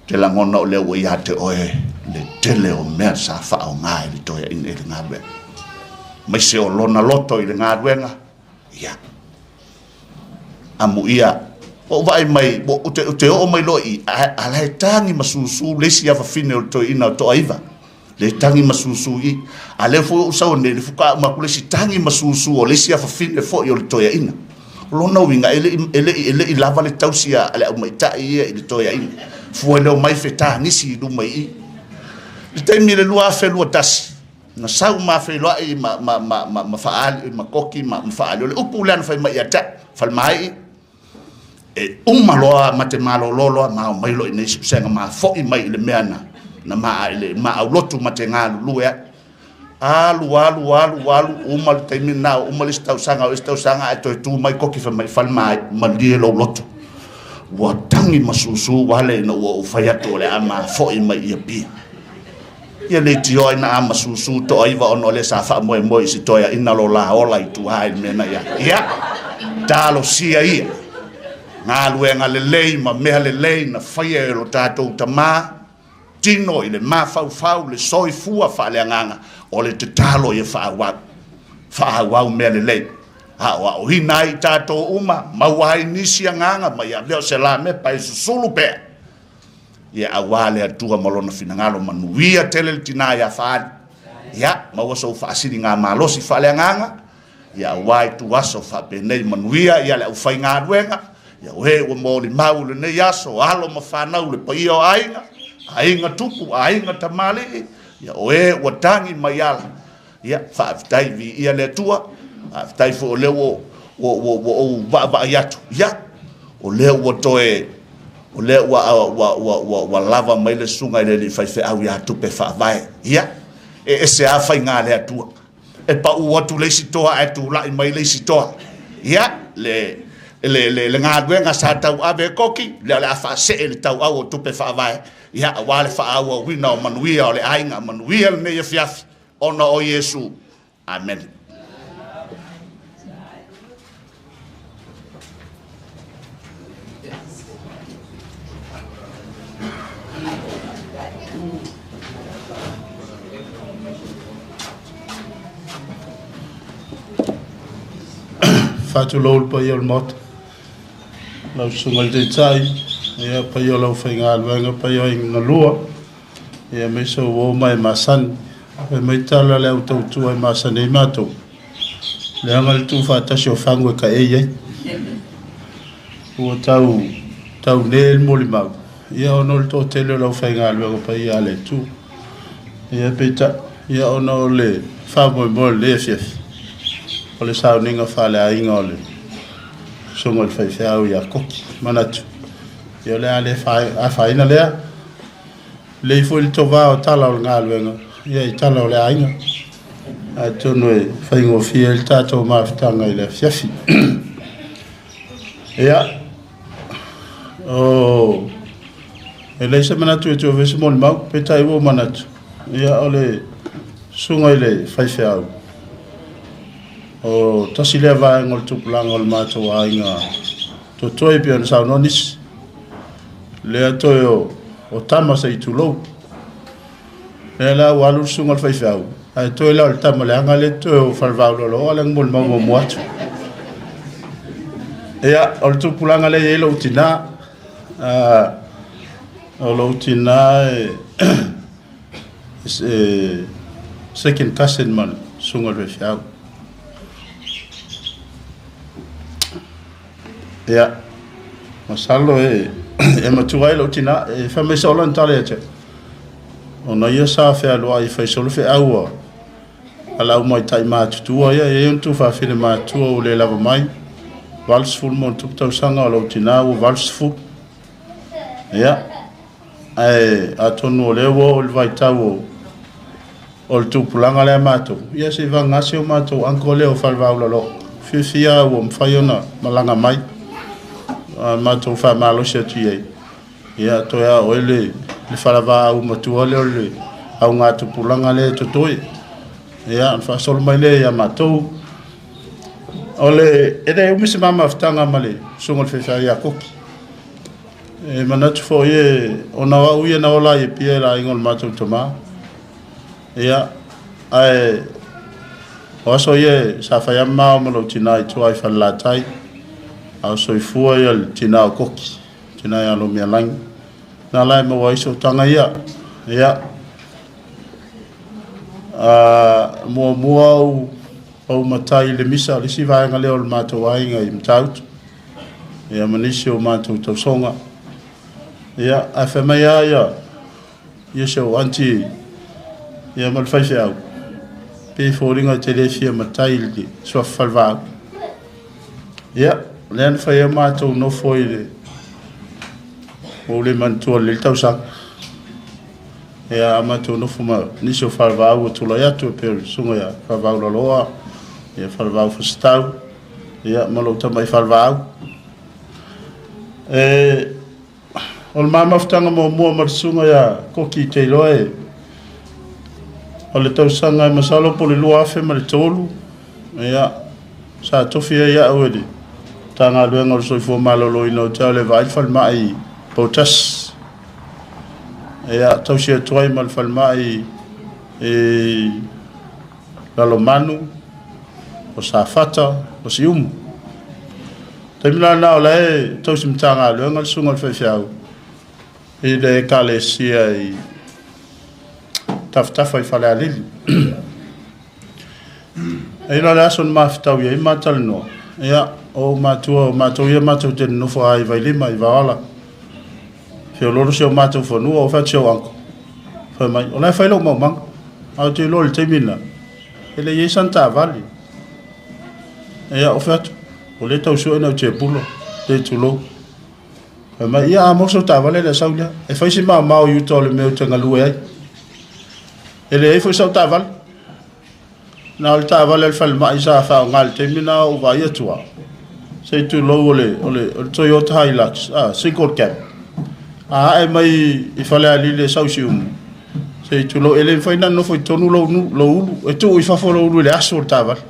[SPEAKER 9] te lagona o lea ua ia te oe le tele o mea sa faaaoga e le toeaina i le galuega. Maise o lona loto i le galuega, ia, amuia, ua ou vaai mai, ou te, ou te oo mai loa i i, a, a la e tagi ma susu le isi afafine o le toeaina o Toaiva, le tagi ma susu i, a lea foi ou sau nei, le fuka uma atu le isi tagi ma susu o le isi afafine foi o le toeaina. O lona uiga, e le i, e le i, e le i lava le tausi a le aumaitai ia i le toeaina. Fua leo mai fetagisi i luma i i. I le taimi i le 2021, Na sau ma feiloai ma, ma, ma, ma, ma faali, ma koki ma, ma faali. O le upu lea na fai mai ia te au, Falemai,
[SPEAKER 8] E uma loa ma te malolo loa ma omai loa i inei i Sipsega ma fo'i mai i le mea na na ma i le maaulotu ma te galulue ai. Alu alu alu alu uma le taimi lena ua uma le isi tausaga o isi tausaga ae toe tu mai Koki fai mai Falemai malie lou loto. Ua tagi ma susu wale ina ua ou fai atu o le a ma fo'i mai i Apia. Ia leitioa ina a ma susu toaiva ona o lea sa faamoemoe i se toeaina lo la ola i tua i le mea na ia. Ia, talosia ia. Galuega lelei ma mea lelei na faia e lo tatou tamā, tino i le mafaufau, le soifua faaleagaga, o le tatalo ia faaauau. Faaauau mea lelei. Aoaoina ai i tatou uma, maua ai nisi agaga ma ia avea o se lamepa e susulu pea. Ia auā le Atua ma lona finagalo manuia tele le tinā ia Faali. Ia, maua sou faasiligamalosi faaleagaga, ia auā ituaso faapenei manuia ia le aufaigaluega, ia o e ua molimau i lenei aso, alo ma fanau le paia o aiga, aiga tupu, aiga tamalii, ia o e ua tagi mai ala, Ia, faafetai, viia le Atua, faafetai foi o lea ua, ua, ua, ua ou vaavaai atu, ia, o lea ua toe, o lea ua, ua, ua, ua, ua lava mai le susuga i le alii faifeau ia Tupe Faavae. Ia, e ese lava faiga a le Atua. E pau atu le isi toa ae tulai mai le isi toa. Ia, le, le, le, le galuega sa tauave e Koki, lea o le a faasee le tauau o Tupe Faavae, ia, aua le faaauauina o manuia o le aiga, manuia lenei afiafi. Ona o Iesu. Amene.
[SPEAKER 12] Faatulou le paia o le Maota, lau Susuga i le Taitai, ia paia o le aufaigaluega, paia o aiga galua, Ia aemaise o uo ma e masani. Fai mai tala le au tautua e masani ai matou, leaga le tuufaatasi o fagu e kaei ai. Ua tau tau ne le molimau, ia ona o le toatele o le aufaigaluega paia a le Atua. Ia peitai, ia ona o le faamoemoe o lenei afiafi, o le sauniga faaleaiga o le Susuga i le Faifeau ia Koki. Manatu, ia o le a le afaina lea. Lelei foi le tova o tala o le galuega ia i tala o le aiga. Atonu e faigofie ai le tatou mafutaga i le afiafi. Ia, o, e leai se manatu e toe avea se molimau, peitai ua ou manatu, ia o le susuga i le faifeau, o tasi lea vaega o le tupulaga o le matou aiga totoe pei ona saunoa nisi. Lea toe o tama se i tulou. Lea la ua alu le susuga i le faifeau, ae toe la o le tama leaga lea toe o Falevauloloa lea na molimau muamua atu. Ia, o le tupulaga lea e i ai lou tinā. O lou tinā e, e second cousin ma le susuga i le faifeau. Ia, masalo e, e matua ai lou tinā, e fai mai sao lana tala ia te au, ona ia sa fealuai e fai solo feau a, a le aumaitai matutua ia, e i ai ona tuafafine matutua ua le lava mai, 80 ma ona tupu tausaga o lou tinā ua 80. Ia, ae atonu o lea ua oo i le vaitau o, O le tupulaga lea a matou, ia se i vagana si o matou uncle lea o Falevaulalo. Fiafia lava ua mafai ona malaga mai. A matou faamalosi atu i ai, ia toe a oe le, le falavaau matua lea o le augatupulaga lea e totoe. Ia, ona faasolo mai lea ia matou. O le, e le umi se ma mafutaga ma le susuga i le faifeau ia Koki. E manatu foi e, ona o au ia na ola ai e pia e le aiga o le matou tama. Ia, ae o aso ia sa fai lava ma ma lou tinā i tua i Falelatai, a o soifua ia le tinā o Koki, tinā ia Lomialagi. Na la e maua ai sootaga ia. Ia, a, muamua au ou matai i le misa, o le isi vaega lea o le matou aiga i Matautu, ia ma nisi o matou tausoga. Ia, ae fai mai lava ia, Ia si ou aunty ia ma le faifeau, pei e foliga e te le fia matai i le suafa falevaau. Ia,
[SPEAKER 14] lea na fai ai matou nofo i le ua ou le manatua lelei le tausaga. Ia, a matou nofo ma nisi o falevaau ua tulai atu e pei o le susuga ia Falevaau Laloa, ia Falevaau Fasitau, ia ma lou tamai falevaau. E, o le ma mafutaga muamua ma le susuga ia Koki te iloa e o le tausaga e masalo po o le 2003, ia, sa tofi ai au e le Matagaluega o le Soifua Maloloina ou te alu e vaai le falemai i Poutasi. Ia, tausi atu ai ma le falemai i Lalomanu, o Safata, o Siumu. Taimi la lena o la e tausi Matagaluega le susuga i le faifeau i le Ekalesia i Tafatafa i Falealili. E i ai la le aso na mafutaui ai ma talanoa, ia, o ou matua, o matou ia matou te nonofo lava i Vailima, i Vaoala. Feoloolo si o matou fanua, o fai atu si ou uncle. Fai mai, o la e fai lou maumaga. Ae ou te iloa i le taimi lena, e le i i ai sana taavale. Ia, ou fai atu, o lea e tau sue nai ou tiapula, le tulou. Fai mai, ia a maua sau taavale le sau lea. E fai si maomao i uta o le mea ou te galue ai. E leai foi sau taavale. Na o le taavale a le falemai sa faaaoga i le taimi lena o ou vaai atu lava, se i tulou o le, o le, o le Toyota Hilux, ah, single cab. A ae mai i Falealili e sau i Siumu, se i tulou, e le mafai ona nofo i totonu lou, lou ulu, e tuu i fafo lou ulu i le aso o le taavale.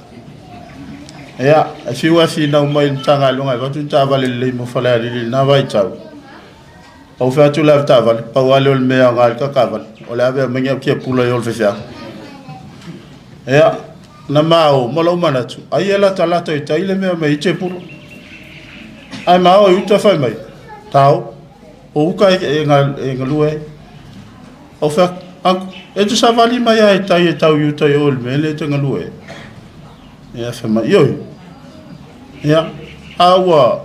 [SPEAKER 14] Ia, e fiu lava e finau mai i le Matagaluega e avatu ni taavale lelei mo Falealili i lena vaitau. Ou fai atu le avetaavale, pau lava lea o le mea e aoga ai le taavale, o le ave aumai ni au tiapula i o i le faifeau. Ia, na ma o ma lou manatu, ai e latalata i tai le mea mai ai tiapula. Ae ma o i uta fai mai, tao, o uka e, e, e galue ai. Ou fai atu, uncle, e te savali mai lava i tai e tau i uta i o i le mea lea e te galue ai. Ia, fai mai, ioe. Ia, a ua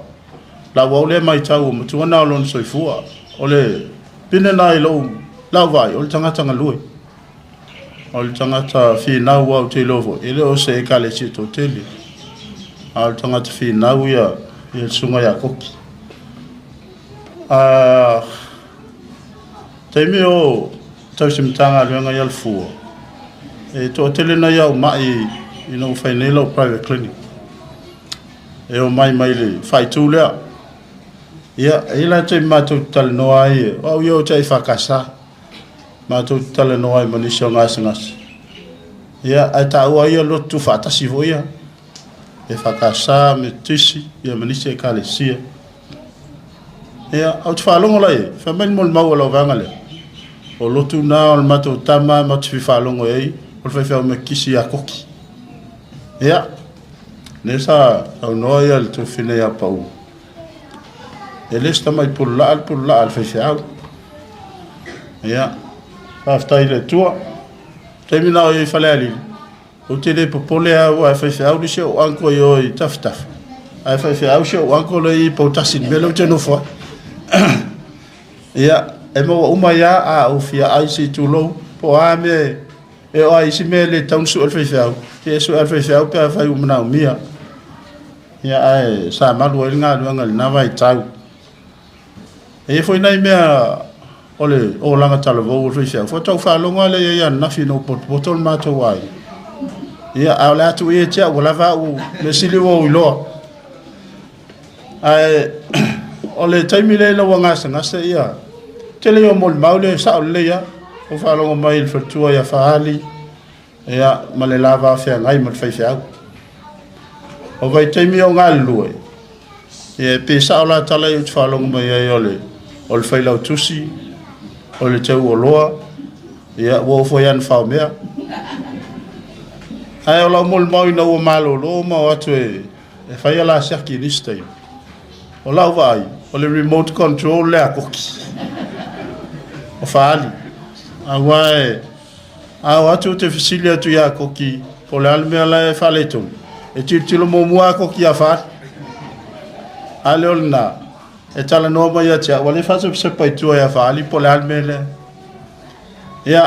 [SPEAKER 14] Lau au lea matau ua matua na o lona soifua. O le pine na i lou lau vaai, o le tagata galue. O le tagata finau au te iloa foi, e le o se ekalesia toatele. A o le tagata finau ia, ia le susuga ia Koki. A taimi o tausi Matagaluega ia Alafua, e toatele nai au mai ina ua fai nei lau private clinic. E omai mai le faaitu lea. Ia, e i ai la taimi matou te talanoa ai, o au ia ou te EFKS, matou te talanoa ai ma nisi o gasegase. Ia, ae taua ai ia lotu tuufaatasi foi ia, EFKS, Metotisi, ia ma nisi ekalesia. Ia, ou te faalogo la i ai, fai mai le molimau a lau vaega lea, o lotu na o le matou tama matou te fia faalogo i ai, o le faifeau Metotisi ia Koki. Ia, lea sa saunoa ia le tuafafine ia Pau, e le o se tamai pululaa le pululaa a le faifeau. Ia, faafetai i le Atua. Taimi na o i Falealili, ou te le popole lava aua e faifeau le isi ou uncle i o i Tafitafa, ae faifeau si ou uncle lea i Poutasi i le mea lea ou te nofo ai. Ia, e maua uma ai lava a ou fia ai se i tulou, po o a mea E oo lava i isi mea e le tatau ona sue le faifeau, ia e sue lava le faifeau pe afai ua manaomia. Ia ae sa malu ai le galuega i lena vaitau. E i ai foi nai mea o le olaga talavou o le faifeau, faatoa ou faalogo lava lea i ai ananafi ina ua potopoto le matou aiga. Ia, ae o le a tuu ia ia te au, ua lava au, mea sili ua ou iloa. Ae o le taimi lea ina ua gasegase ia, tele ia o molimau lea e sao lelei lava. Ua faalogo mai i le faletua ia Faali ia, ma le la va feagai ma le faifeau. O vaitaimi o galulue, ia, pe sao la tala ia ou te faalogo mai ai o le, o le failautusi, o le teuoloa, ia, ua oo foi ia na faomea. Ae o lau molimau ina ua malolo ma o atu e, E fai a la siaki i nisi taimi. O lau vaai, o le remote control lea a Koki. O Faali. Aua e, a o atu ou te fesili atu ia Koki, po o le a le mea la e faaletonu, e tilotilo muamua lava Koki ia Faali. A le o lena, e talanoa mai ia te au, ua le faasepasepa i tua ia Faali po o le a le mea lea. Ia,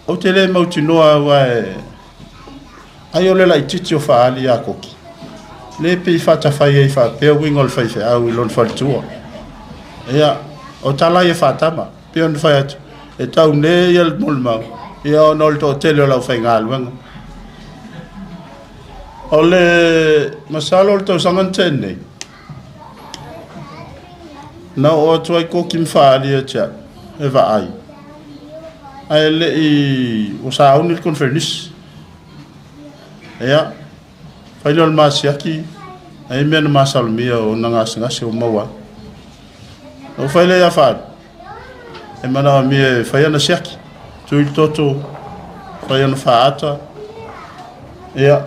[SPEAKER 14] ou te le mautinoa aua e, ai o le laitiiti o Faali ia Koki. Lea e pei e faatafai ai faapea uiga o le faifeau i lona faletua. Ia, o tala ia faatama, pei ona fai atu, e tau ne ia le molimau, ia ona o le toatele o le aufaigaluega. O le masalo o le tausaga na tea nei, na oo atu ai Koki ma Faali ia te au e vaai, ae le i ua sauni le conference. Ia, fai lea o le masiaki, e i ai mea na masalomia o ona gasegase ua maua ai. Na ou fai lea ia Faali, e manaomia e fai ana siaki, tui le toto, fai ana faata, ia,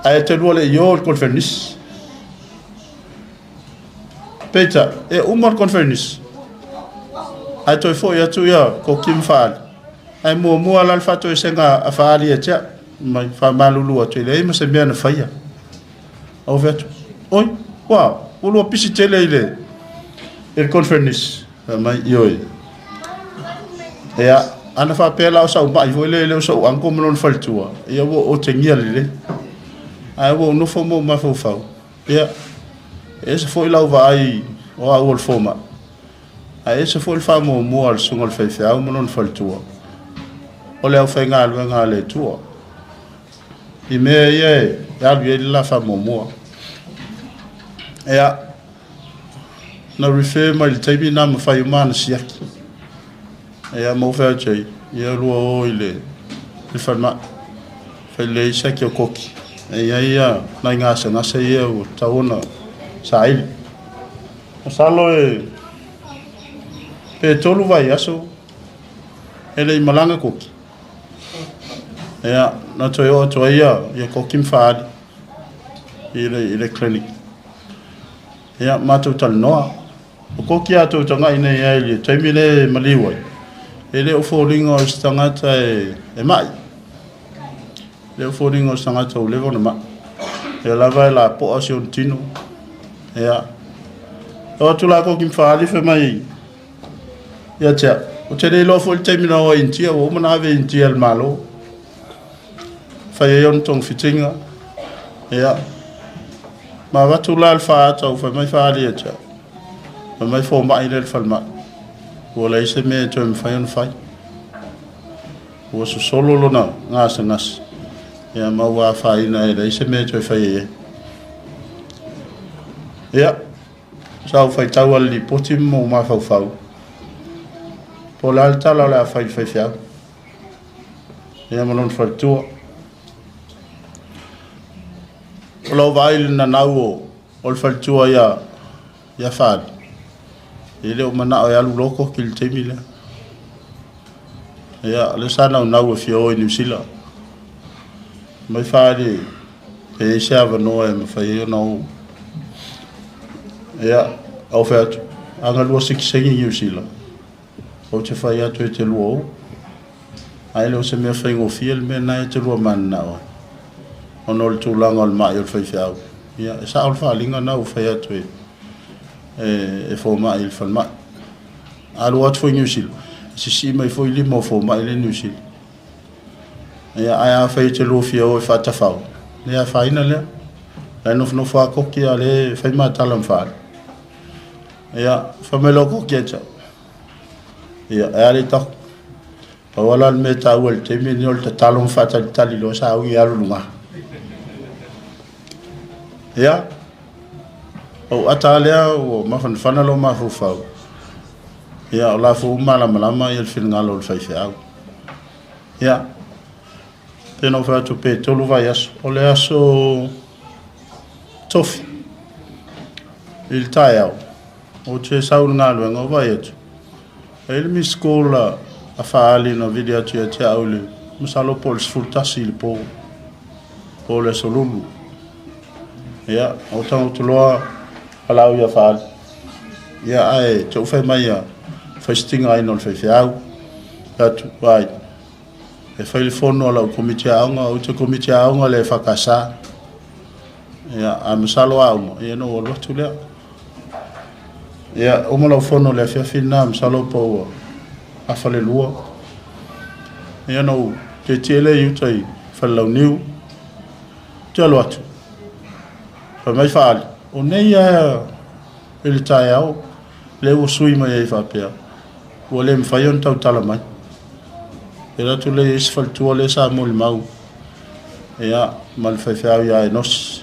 [SPEAKER 14] ae te lua le i o i le conference. Peitai, e uma le conference, ae toe foi atu ia Koki ma Faali. Ae muamua la le faatoesega a Faali ia te au, mai faamalulu atu e leai ma se mea na faia. Ou fai atu, oi, ua, ua lua pisi tele i le, i le conference. Fai mai, ioe. Ia, ana faapea la o sau mai foi lea e le o sou uncle ma lona faletua, ia ua ou otegia lelei. Ae ua ou nofo ma ou mafaufau, ia, e ese foi lau vaai o au o le fomai, ae ese foi le faamuamua a le susuga i le faifeau ma lona faletua, o le aufaigaluega a le Atua. I mea ia e alu i ai le la faamuamua. Ia, na refer mai i le taimi lena ma fai uma ana siaki. Ia, ma ou fai atu ai, ia lua o i le, le falemai, fai lelei siaki o Koki. E i ai ia nai gasegase ia ua tatau ona saili. Masalo e pe 3 vaiaso e le i malaga Koki. Ia, na toe oo atu ai ia, ia Koki ma Faali i le, i le clinic. Ia, matou talanoa. O Koki a tou tagai nei ai i le taimi lea e maliu ai, e le o foliga o se tagata e, e mai. E le o foliga o se tagata ua leva ona mai. Ia lava e lapoa si ona tino. Ia. O atu la Koki ma Faali fai mai, ia te au, ou te le iloa foi le taimi na o ai i Initia, ua uma ona ave i Initia e le Malo. Fai ai ona togafitiga. Ia. Ma avatu la le faaata ua fai mai Faali ia te au. Fai mai fomai lea i le falemai. Ua leai se mea e toe mafai ona fai. Ua sosolo lona gasegase. Ia ma ua afaina e leai se mea e toe faia i ai. Ia, sa ou faitau lava i le lipoti ma ou mafaufau, po o le a le tala o le a fai i le faifeau, ia ma lona faletua. O lau vaai i le nanau o, o le faletua ia, ia Faali, e le o manao e alu loa Koki i le taimi lea. Ia, o lea sa naunau e fia o i Niu Sila. Mai Faali, pe i ai se avanoa e mafai ai ona o. Ia, ou fai atu, a na lua sitiseni i Niu Sila, ou te fai atu e te lua o. Ae le o se mea faigofie le mea lena e te lua mananao ai. Ona o le tulaga o le mai o le faifeau. Ia, e sao le faaaliga lena ua fai atu e, e, e fomai i le falemai. A alu atu foi i Niu Sila, e sisii mai foi lima o fomai lea i Niu Sila. Ia, ae afai e te lua fia o e faatafao, le afaina lea. La e nofonofo lava Koki a o lea e fai ma tala ma Faali. Ia, fai mai loa Koki ia te au, ia, e a le taku. Pau lava la le mea taua i le taimi lenei o le tatalo ma faatalitali loa sauni e alu i luga. Ia, ou ata lava lea ua mafanafana lou mafaufau. Ia, o la foi ua malamalama le finagalo o le faifeau. Ia, pei ona ou fai atu pe 3 vaiaso, o le aso Tofi i le taeao, ou te sau i le galuega ou vaai atu, e i ai le missed call a Faali na vili atu ia te au i le, masalo po o le 11 i le po, po o le aso Lulu. Ia, ou tago atu loa valaau ia Faali. Ia, ae te ou fai mai ia fai se tigaina o le faifeau. Fai atu, ai, e fai le fono a lau komiti aoga, ou te komiti aoga le EFKS. Ia, ae masalo a uma, ia ona ou alu atu lea. Ia, uma lau fono i le afiafi lena, masalo po ua afa le lua. Ia ona ou tietie lea i uta i Falelauniu. Ou te alu atu. Fai mai Faali, o nei a i le taeao lea ua sui mai ai faapea, ua le mafai ona tautala mai. E alu atu lea i isi faletua lea sa molimau, ia, ma le faifeau ia Enosi.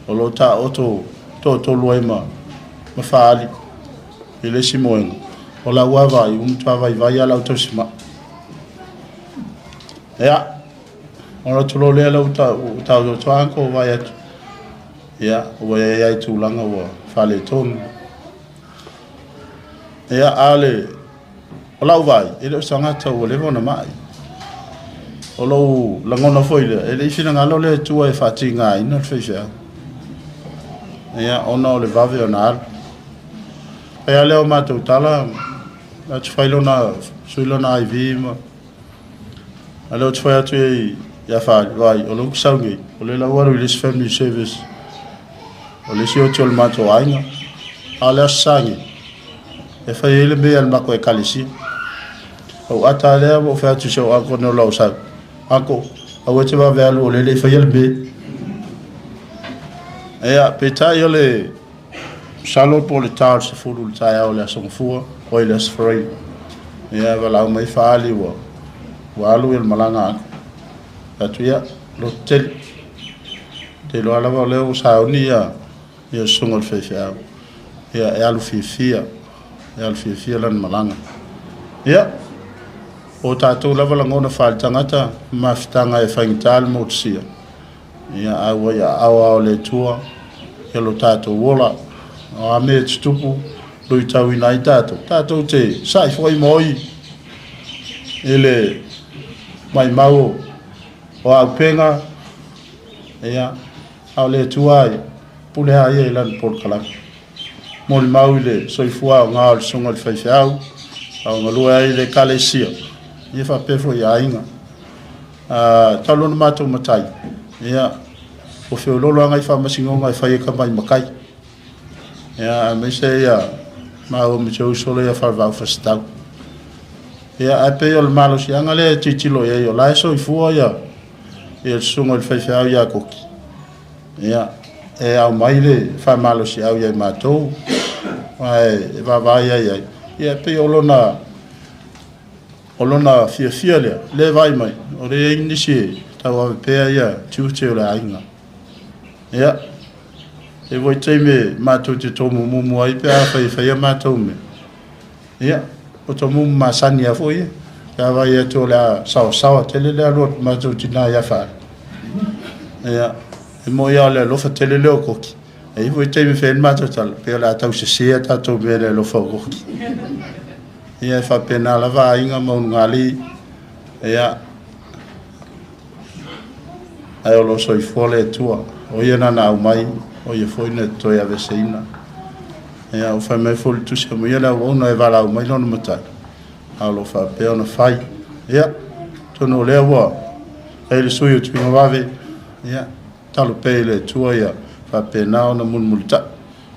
[SPEAKER 14] O lo o taoto toatolu ai ma Faali i le isi moega. O lau vaavaai, ua matua vaivai lava lau tausima'i. Ia, ona alu atu loa lea ua taoto atu lava uncle vaai atu, ia, ua i ai lava i tulaga ua faaletonu. Ia, a o le, o lau vaai, e le o se tagata ua leva ona mai. O lou lagona foi lea, e le i finagalo le Atua e faatigaina le faifeau. Ia, ona o le vave ona alu. Fai lava lea o matou tala, atu fai lona, sui lona IV ma a lea ou te fai atu i ia Faali, vaai, o lea ou te sau nei, o lea la ua alu i le isi family service, o le isi oti o le matou aiga, a o le Aso Sa nei, e fai ai le mea a le matou ekalesia. Ou ata lea ua ou fai atu i si ou uncle nei o lau sau, uncle, aua e te vave alu o lea e le i faia le mea. Ia, peitai o le masalo po o le ta o le 10 i le taeao o le Aso Gafua, oi le Aso Faraile. Ia, valaau mai Faali ua ua alu le malaga a uncle. Fai atu, ia, loto tele. Te iloa lava o lea ua sauni ia ia le susuga i le faifeau. Ia, e alu fiafia, e alu fiafia lana malaga. Ia, o tatou lava lagona faale-tagata, mafutaga e faigata le motusia. Ia, a ua i aao lava o le Atua ia lo tatou ola. O a mea e tutupu, luitauina ai tatou, tatou te sa'i foi ma oi i le maimau o auupega, ia, a o le Atua e pule lava ia i lana polokalame. Molimau i le soifua aoga o le susuga i le faifeau, a o galue ai i le ekalesia, ia faapea foi i aiga. Talu ona matou matai, ia, ua feoloolo lava nai faamasinoga e fai e tama i matai. Ia, aemaise ia maua ma si ou uso lea ia Falevaau Fasitau. Ia, ae pei o le malosiaga lea e tilotilo i ai, o la e soifua ia, ia le susuga i le faifeau ia Koki. Ia, e aumai le faamalosiau ia i matou, ae e vaavaai ai ai. Ia, e pei o lona O lona fiafia lea, lea e vaai mai, o lea e i ai nisi e tauave pea ia tiute o le aiga. Ia, e foi taimi e matou te tomumumu ai pe afai e faia matou mea. Ia, o tomumu masani lava foi ia. Pe a vaai atu o le a saoasaoa tele le alu atu matou tina ia Faali. Ia, e moni lava o le alofa tele lea o Koki. E i ai foi taimi e fai ai le matou tala, pei o le a tau sese a tatou mea i le alofa o Koki. Ia e faapena lava aiga ma ulugalii, ia, ae o lo o soifua le Atua. O ia na na aumai, o ia foi na toe aveeseina. Ia, ua fai mai foi le Tusi Amuia le auauna e valaau mai lona matai, a o lo o faapea ona fai. Ia, atonu o lea ua i ai le sui o Tuigavave, ia, Tatalo pea i le Atua ia faapena ona mulimulitai.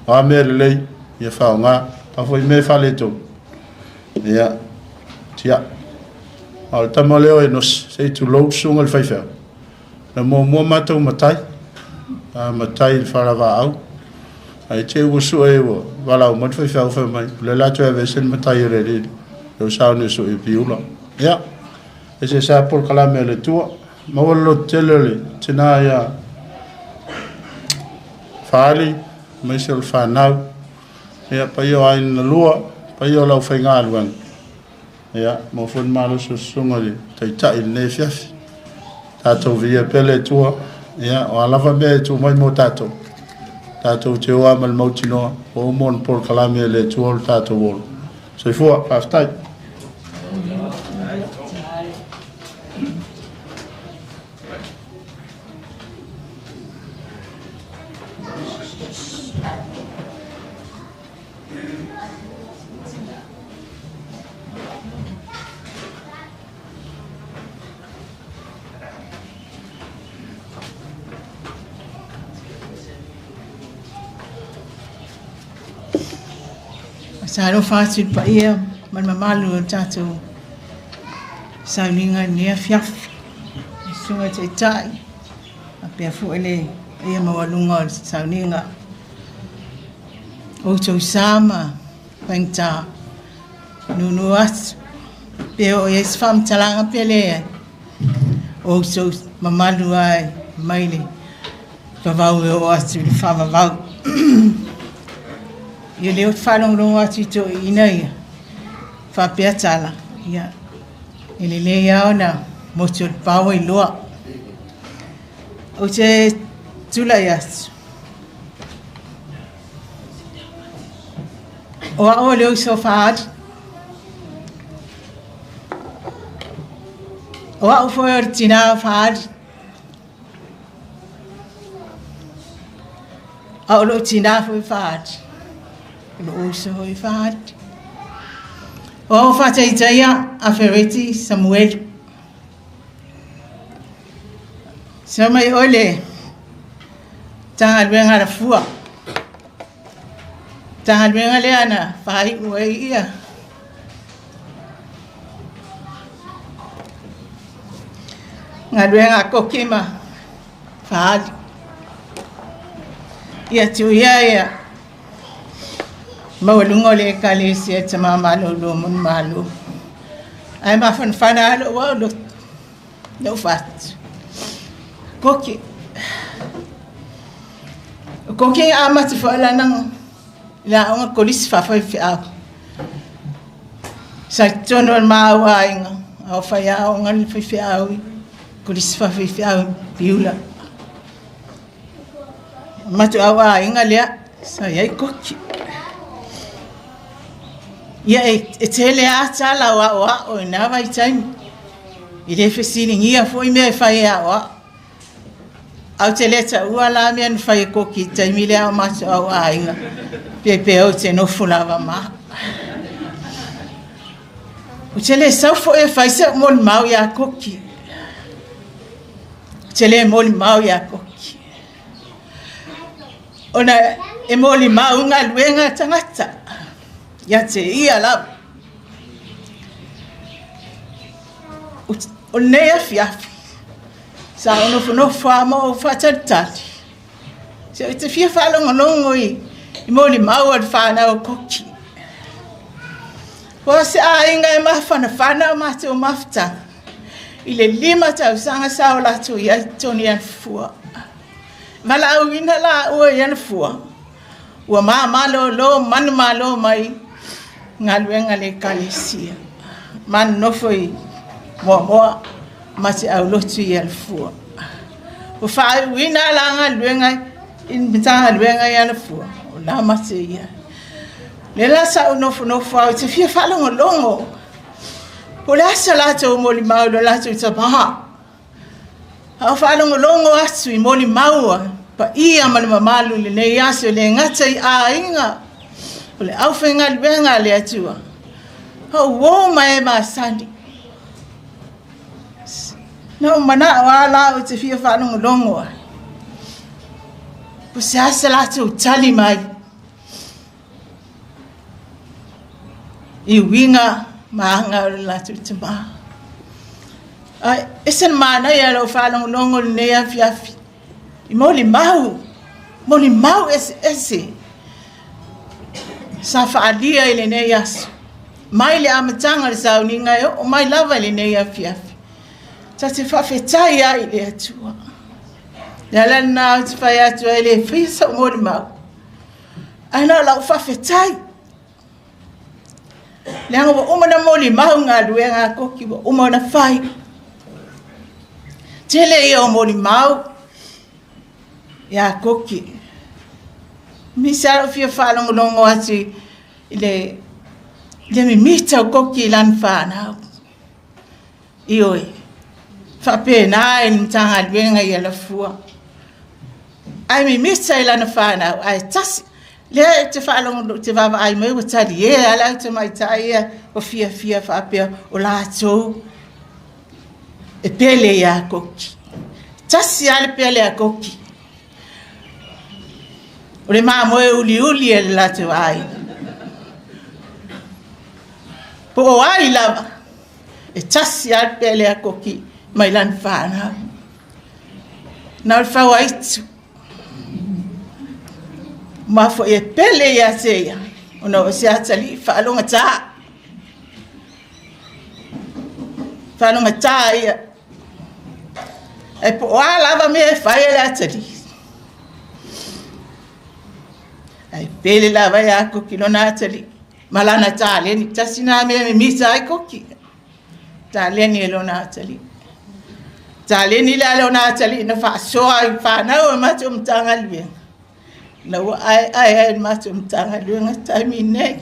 [SPEAKER 14] O a mea lelei, ia faaaoga. O a foi mea e faaletonu, ia tiai. A o le tama lea o Enosi, se i tulou le susuga i le faifeau, na muamua matou matai, a matai i le falavaau, ae te i ua sue ua valaau mai le faifeau fai mai, o lea o le a toe aveese le matai o le alii, lea ua sauni e sue i Piula. Ia, e eseese lava polokalame a le Atua. Maua le lototele o le tina ia Faali, aemaise o le fanau, ia, paia o aiga na lua, paia o le aufaigaluega, ia, maua foi le malosi o le susuga i le Taitai i lenei afiafi. Tatou viia pea le Atua, ia, o a lava mea e tuu mai mo tatou, tatou te o lava ma le mautinoa, ua uma ona polokalame e le Atua lo tatou ola. Soifua, faafetai.
[SPEAKER 13] Faatalofa atu i le paia ma le mamalu o le tatou sauniga i lenei afiafi. Le Susuga i le Taitai, faapea foi le
[SPEAKER 7] Ia maualuga o le sauniga o outou sa ma faigata nunu atu pe oo i ai se faamatalaga pe leai o outou mamalu ai mai le vavau e oo atu i le faavavau. Ia lea ou te faalogologo atu i toeaiina ia faapea tala, ia e lelei lava ona motu o le pao e iloa. Ou te tulai atu, o au o le uso faaali. O au foi o le tinā o faaali. A o lou tinā foi faaali. O lou uso foi faaali. O au faataitaia Afereti Samueli. Sau mai oe le Matagaluega a Alafua. Matagaluega lea na faaiu ai ia galuega a Koki ma Faali. Ia tuia ia maualuga o le Ekalesia Tama Malolo mo le Malo. Ae mafanafana lava lou au loto, lou fatu. Koki. O Koki e amata foi lana i le aoga kolisi faafaifeau. Sa i totonu o le maau aiga, a o faiaoga le faifeau i kolisi faafaifeau i Piula. Matuau aiga lea sa i ai Koki. Ia e tele lava tala o aoao i na vaitaimi. E le fesiligia foi mea e fai e aoao. Ae ou te le taua la mea na fai e Koki i le taimi lea a o matou aiga, pe ou te nofo lava ma au. Ou te le sau foi e fai sou molimau ia Koki. Ou te le molimau ia Koki. Ona e molimau galuega a tagata ia te ia lava. O lenei afiafi, sa ou nofonofo lava ma ou faatalitali, se ou te fia faalogologo i molimau a le fanau a Koki. Ua se aiga e mafanafana o matou mafutaga i le 5 tausaga sa o latou i ai i totonu i Alafua. Valaauina laua i Alafua, ua mamalolo manumalo mai galuega a le Ekalesia. Ma nonofo i Moamoa ma te aulotu i Alafua. Ua faaiuina la galuega i le Matagaluega i Alafua, o la ma te i ai. Le la sa ou nofonofo au te fia faalogologo po o le a sa latou molimau i lo latou tama. A o faalogologo atu i molimau a paia ma le mamalu i lenei aso, e le gata i aiga o le aufaigaluega a le Atua, a o uo ma e masani. Na ou manao lava la ou te fia faalogologo ai, po o se a se latou tali mai i uiga ma aga o le latou tama. Ae ese le manaia o lou faalogologo i lenei afiafi i molimau, molimau eseese sa faaalia i lenei aso, mai le amataga o le sauniga e oo mai lava i lenei afiafi. Ta te faafetai ai i le Atua. Le ala lena ou te fai atu ai, e le faia sou molimau, ae na o lau faafetai. Leaga ua uma ona molimau galuega a Koki, ua uma ona fai. Tele ia o molimau ia Koki. Misa lou fia faalogologo atu i le mimita o Koki i lana fanau. Ioe, faapena i le Matagaluega i Alafua. Ae mimita i lana fanau, ae tasi. Lea e te faalogo, te vaavaai mai ua talie lava le au tamaitai ia ua fiafia faapea o latou e pele ia Koki. Tasi lava le pele a Koki. O le mamoe uliuli e le latou aiga. Po o ai lava, e tasi lava le pele a Koki mai lana fanau. Na o le fauaitu.
[SPEAKER 8] Ma foi e pele ia te ia, ona o se atalii faalogata. Faalogata ia. E po o a lava mea e fai e le atalii. Ae pele lava ia Koki lona atalii. Ma lana taleni, tasi na mea mimita ai Koki. Taleni e lona atalii. Taleni le a lona atalii na faasoa i whanau e matou Matagaluega. Na ua aeae ai le matou Matagaluega taimi nei.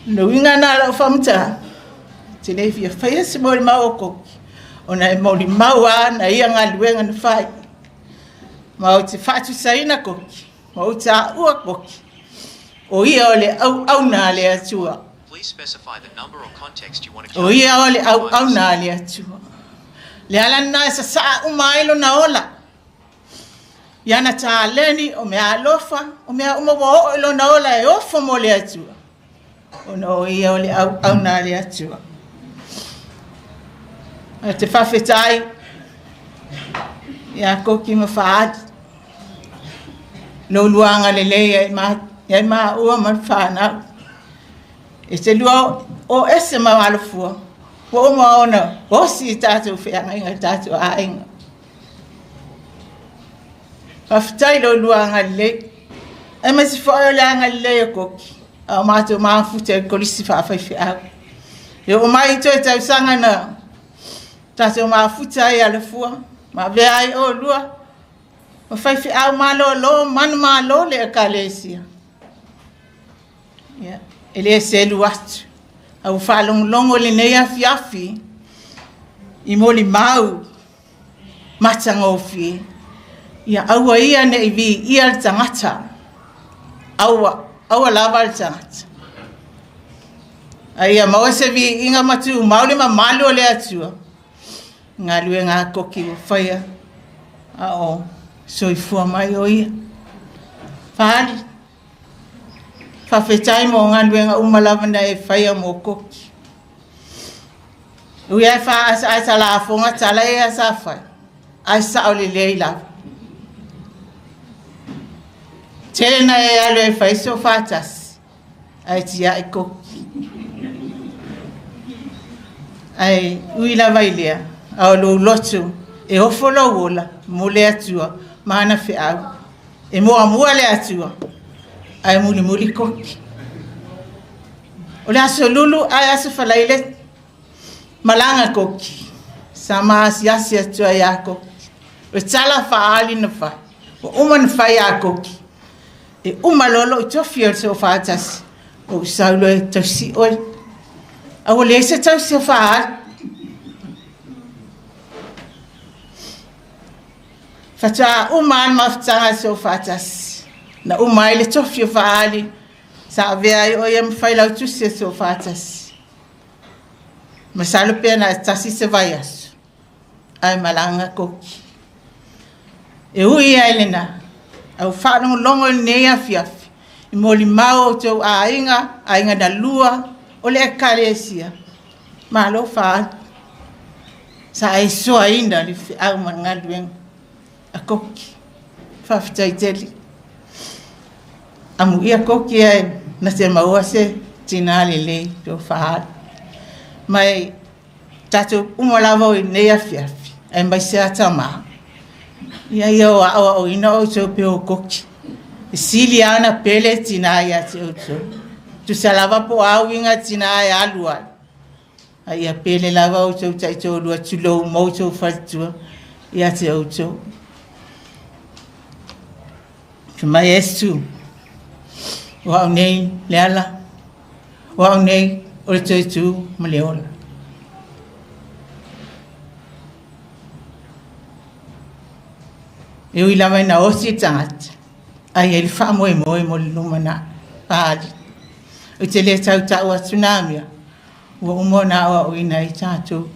[SPEAKER 8] Le uiga na o lau faamatalaga, te le fia faia se molimau o Koki, ona e molimau lava na ia galuega na fai. Ma ou te faatusaina Koki, ma ou taua Koki, o ia o le auauna a le Atua. O ia o le auauna a le Atua. Le ala lena e sasaa uma ai lona ola. I ana taleni, o mea alofa, o mea uma ua oo i lona ola e ofo mo le Atua. Ona o ia o le auauna a le Atua. Ae te faafetai ia Koki ma Faali. Lou luaga lelei ai maua ma le whanau. E te lua o ese ma alofua, ua uma ona osi i tātou feagaiga i tātou aiga. Faafetai lou luaga lelei. Aemaise foi o le agalelei o Koki, a o matou mafuta i le kolisi faafaifeau. E oo mai i toe tausaga na tātou mafuta ai alofua, ma avea ai oulua, ma faifeau malolo, manumalo le Ekalesia. Ia, e le selu atu. A ua faalogologo i lenei afiafi i molimau matagofie. Ia aua ia ne i viia le tagata. Aua, aua lava le tagata. A ia maua se viiga ma tumau le mamalu o le Atua. Galuega a Koki ua faia a o soifua mai o ia. Faali, faafetai mo galuega uma lava na e faia mo Koki. Ui ai faaasaasa lafoga tala ia sa fai, ae sao lelei lava. Tele na e alu e fai so faatasi, ae tiai Koki. Ae ui lava i lea, a o lou loto e ofo lou ola mo le Atua ma ana feau. E muamua le Atua, ae mulimuli Koki. O le aso Lulu ae aso Faraile malaga Koki. Sa maasiasi atu ai ia Koki. O le tala faaali na fai. Ua uma na fai ia Koki. E uma loa lou tofi o le Soofaatasi. Ou sau loa e tausi oe. A ua leai se tausi o Faaali. Faatoa uma lava le mafutaga a le Soofaatasi. Na uma ai le tofi o Faaali. Sa avea ai o ia ma failautusi o Soofaatasi. Masalo pe na e tasi se vaiaso. Ae malaga Koki. E ui ai lena, au faalogologo i lenei afiafi, i molimau o outou aiga, aiga na lua, o le Ekalesia, malo faaali. Sa e soaina le feau ma le galuega a Koki. Faafetai tele. Amuia Koki ae na te maua se tinā lelei tō faaali. Ma e tātou uma lava o i lenei afiafi, aemaise a tamā. Ia ia o aoaoina outou pe o Koki. E sili lava ona pele tinā ia te outou. Tusa lava po o a uiga tinā e alu ai. A ia pele lava outou taitoalua tulou ma outou faletua ia te outou. Fai mai Iesu, o au nei le ala, o au nei o le toe tu ma le ola. E ui lava ina oti le tagata, ae i ai le faamoemoe mo le lumanai. Faaali. Ou te le tautau atu nā mea, ua uma ona aoaoina ai tatou.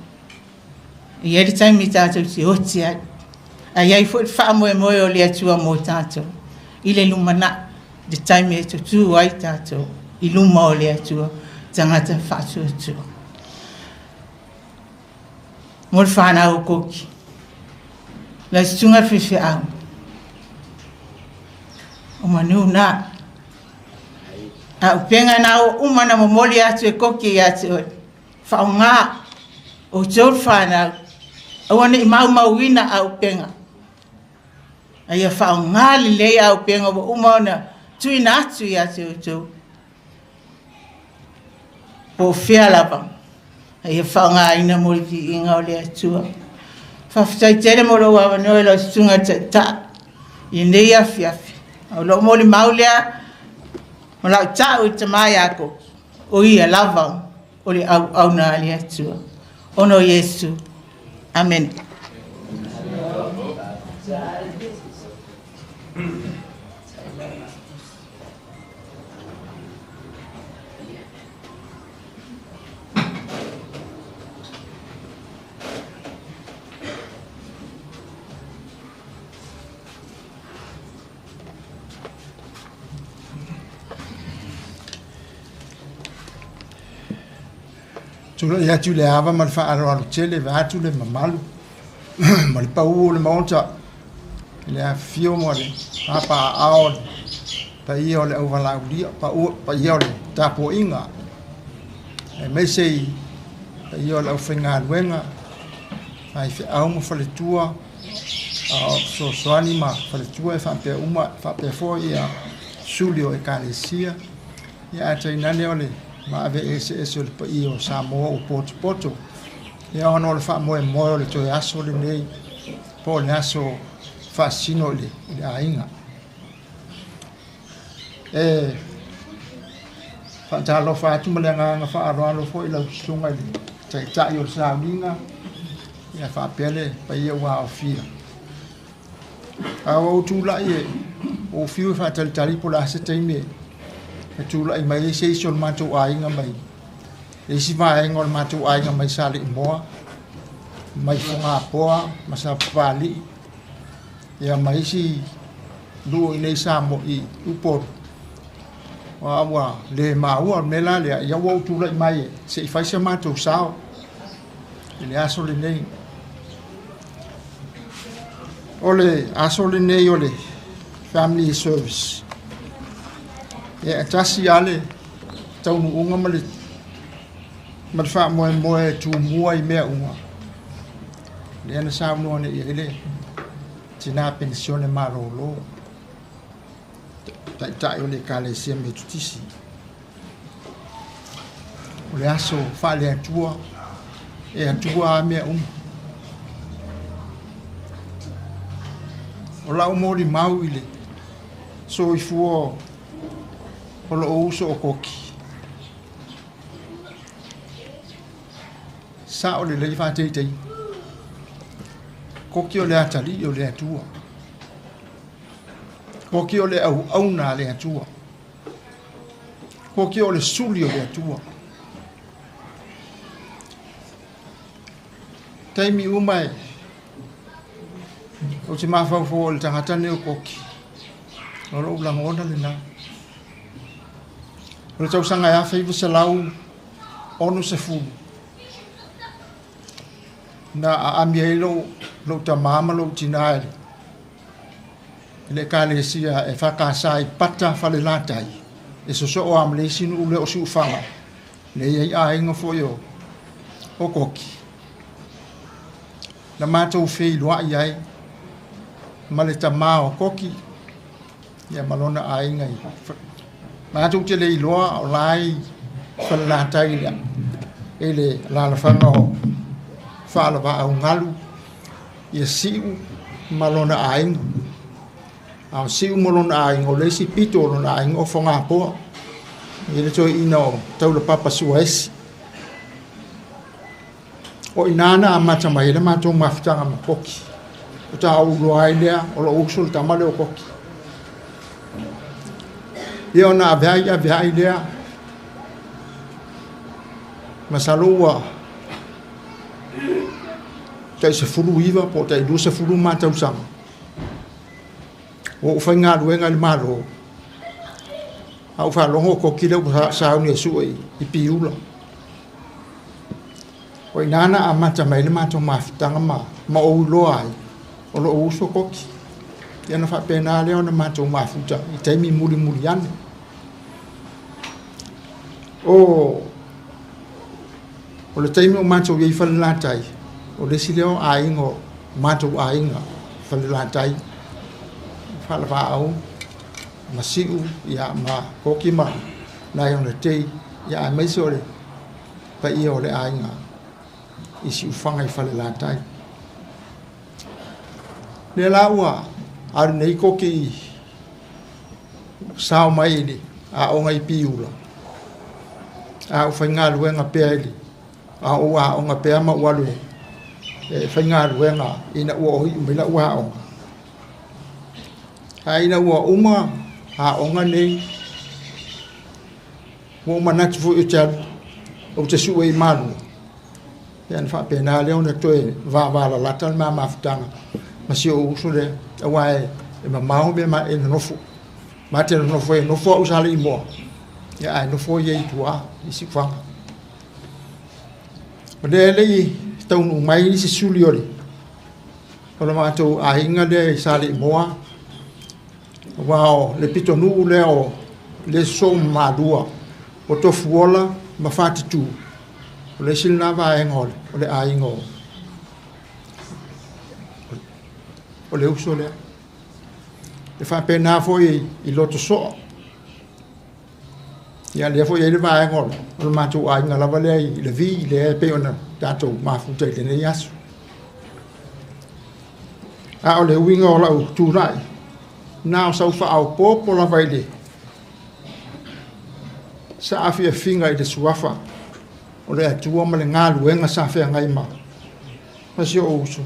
[SPEAKER 8] E i ai le taimi tatou te oti ai. Ae i ai foi le faamoemoe o le Atua mo tatou i le lumanai, le taimi e tutū ai tatou i luma o le Atua, tagata faatuatua. Mo le whanau o Koki. Lau susuga le faifeau.
[SPEAKER 7] O manu na. A upenga na o uma na momoli atu e koki ia te oe. Whaonga o te uru whanau. Aua ne i mau mauina a upenga. A ia whaonga lelei a upenga wa uma ona tuina atu ia te outou. Po o fea lava. A ia faaaogaina mo le viiga o le Atua. Faafetai tele mo lou avanoa i lau susuga Taitai i lenei afiafi. O lou molimau lea ma lau tau i le tama ia Koki, o ia lava o le auauna a le Atua. Ona o Iesu. Amene.
[SPEAKER 12] Tulai atu i le ava ma le faaaloalo tele vaeatu le mamalu ma le pau o le Maota i le afifio ma le papaaao o le paia o le auvalaulia, paia o le tapuaiga, aemaise i paia o le aufaigaluega, faifeau ma faletua, a o fesoasoani ma faletua e faapea uma, faapea foi ia suli o Ekalesia, ia ae tainane o le maave eseese o le paia o Samoa ua potopoto. Ia ona o le faamoemoe o le toe aso lenei, po o le aso faasino i le aiga. E faatalofa atu ma le agaga faaaloalo foi i lau susuga i le Taitai o le Sauliga, ia faapea le paia ua aofia. A ua ou tulai e ou fiu e faatalitali po o le a se taimi e tulai mai ai se isi o le matou aiga mai le isi vaega o le matou aiga mai Saleimoa, mai Fogapoa ma Sapapalii, ia ma isi nuu i inei Samoa i Upolu. Ua ua le maua le mea la lea, ia ua ou tulai mai e se i fai se matou sao i le aso lenei. O le aso lenei o le Family Service. Ia, e tasi lava le taunuuga ma le ma le faamoemoe e tumua i mea uma, lea na saunoa nei i ai le tinā penisione malolo, taitai o le Ekalesia Metotisi. O le aso faale-Atua, e Atua a mea uma. O lau molimau i le soifua o lou uso o Koki, Sao lelei faateitei. Koki o le atalii o le Atua. Koki o le auauna a le Atua. Koki o le suli o le Atua. Taimi uma e ou te mafaufau i le tagata nei o Koki. O lou lagona lena. O le tausaga e 1960 na aami ai lou, lou tamā ma lou tinā i le, i le ekalesia e whakasa i Pata Falelatai, e sosoo a ma le isi nuu lea o Siufaga, le i ai aiga foi o, o Koki. Na matou feiloai ai ma le tamā o Koki, ia ma lona aiga i matou te le iloa o la i Falelatai i le, i le alaalafaga o Faalavaaugalu ia Siu ma lona aiga. A o Siu ma lona aiga, o le isi pito o lona aiga o Fogapoa, i le toeaina o Taulapapa Suaesi. O i ina na amata mai ai le matou mafutaga ma Koki. Faatoa ou iloa ai lea o lou uso le tama lea o Koki. Ia ona aveai aveai lea. Masalo ua tai 19 po o tai 20 ma tausaga. Ua ou faigaluega i le Malo. A ou faalogo o Koki lea ua sauni e sue i Piula. O i ina na amata mai ai le matou mafutaga ma, ma ou iloa ai o lou uso Koki.
[SPEAKER 17] Ia ona faapena lea ona matou mafuta i taimi mulimuli ane. O le taimi o matou i ai i Falelatai, o le isi lea o aiga o matou aiga Falelatai, Faalavaau, ma Siu, ia, ma Koki ma nai ona tei, ia, aemaise o le paia o le aiga i Siufaga i Falelatai. Lea la ua alu nei Koki i sao mai i le aoga i Piula, a ou faigaluega pea i le a ou aoga pea ma ou alu e faigaluega ina ua oi mai lau aoga. Ae ina ua uma aoga nei, ua ou manatu foi ou te alu, ou te sue i Malua. Ia na faapena lea ona toe vavalalata le ma mafutaga ma si ou uso lea, aua e mamao mea ma e nonofo. Ma te nonofo e nofo au sa le i moa, ia ae nofo ia i tua i Siufaga. O lea e le i taunuu mai se suli o le matou aiga lea i Saleimoa, aua o le pitonuu lea o le sosoo ma Malua, o Tofuola ma Fatitu, o le isi lena vaega o le aiga o le uso lea. E faapena foi i Lotosoa. Ia lea foi e i ai le vaega o le matou aiga lava lea i le Vi, lea e pei ona tatou mafuta i lenei aso. A o le uiga o lau tulai, na o sau faaopoopo lava i le saafiafiga i le suafa o le Atua ma le galuega sa feagai ma si ou uso.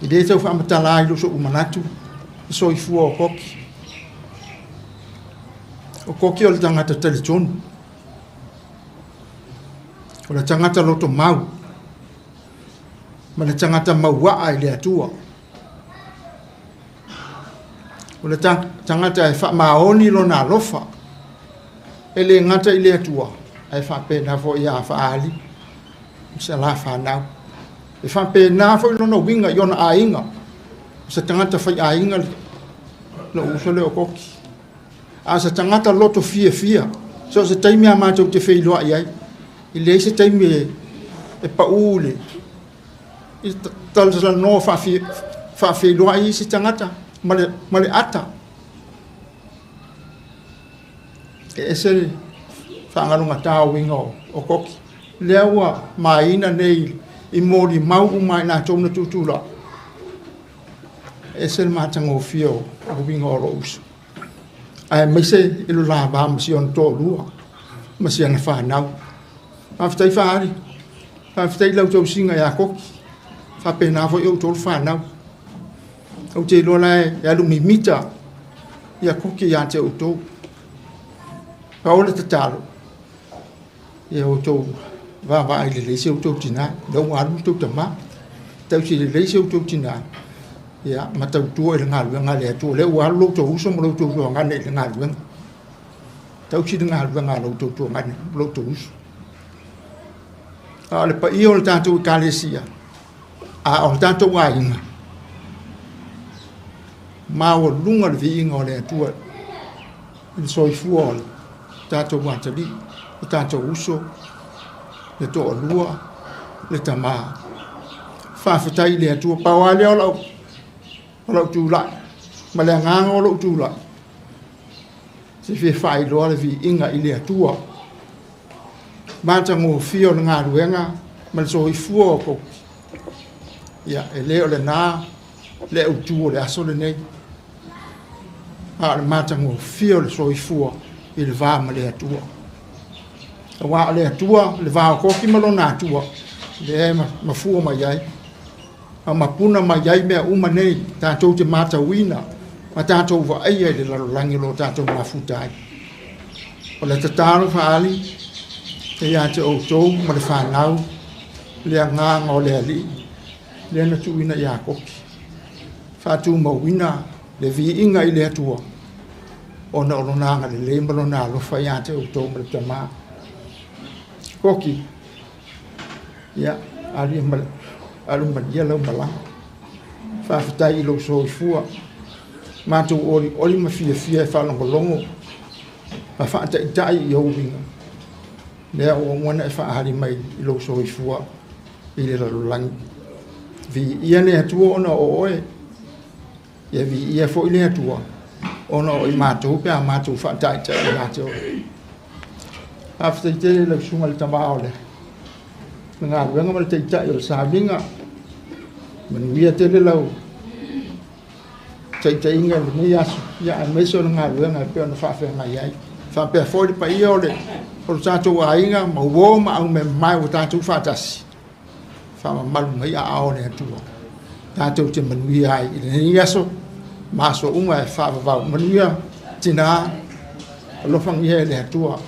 [SPEAKER 17] I le tau faamatala ai lou manatu, le soifua o Koki. O Koki o le tagata talitonu, o le tagata loto mau, ma le tagata mauaa i le Atua. O le tagata e faamaoni lona alofa, e le gata i le Atua, ae faapena foi ia faaali, se la whanau. E faapena foi lona uiga i ona aiga, o se tagata fai aiga lou uso lea o Koki. A o se tagata loto fiafia, so o se taimi a matou te feiloai ai, i leai se taimi e pau le i talatalanoa faafeiloai i se tagata ma le ata. E ese le faagalogata o uiga o Koki. Lea ua maina nei i molimau uma i latou na tutulai. E ese le matagofie o uiga o lou uso. Aemaise i lo la va ma si ona toalua ma si ana whanau. Faafetai faali, faafetai lau tausiga ia Koki, faapena foi outou le whanau. Ou te iloa la e alu mimita ia Koki ia te outou. Pau le tatalo, ia outou vaavaai lelei se outou tinā, lea ua alu le tou tamā. Tausi lelei se outou tinā, ia ma tautua i le galuega a le Atua. Lea ua alu lo outou uso ma lo outou tuagane i le galuega. Tausi le galuega a lo outou tuagane, lo outou uso. A o le paia o le tatou ekalesia, a o le tatou aiga, maualuga le viiga o le Atua i le soifua o le tatou atalii, le tatou uso, le toalua, le tamā. Faafetai i le Atua. Pau lava lea o lau tulai, ma le agaga o lou tulai, se fia faailoa le viiga i le Atua. Matagofie o le galuega ma le soifua o Koki. Ia, e le o lena le autu o le aso lenei, a o le matagofie o le soifua i le va ma le Atua. Aua o le Atua, le va o Koki ma lona Atua, lea e mafua mai ai, ma mapuna mai ai mea uma nei, tatou te matauina, ma tatou vaaia i le lalolagi o lo tatou mafuta ai. O le tatalo faali, e ia te outou ma le whanau, le agaga o le Alii, lea na tuuina ia Koki. Faatumauina le viiga i le Atua, ona o lona agalelei ma lona alofa ia te outou ma le tamā. Koki, ia, alu malia lau malaga. Faafetai i lou soifua. Matou olioli ma fiafia e faalogologo ma faataitai i ou uiga, lea ua uma ona e faaali mai i lou soifua i le lalolagi. Viia le Atua ona o oe, ia viia foi le Atua ona o i matou pe a matou faataitai ia te oe. Faafetai tele i lau susuga i le tama o le galuega ma le taitai o le sauniga. Manuia tele lau taitaiga i lenei aso, ia aemaise o le galuega e pei ona faafeagai ai. Faapea foi le paia o le tatou aiga ma uo ma aumemae ua tatou faatasi. Faamamalu mai aao o le Atua. Tatou te manuia ai i lenei aso ma aso uma e faavavau. Manuia tina, alofagia e le Atua.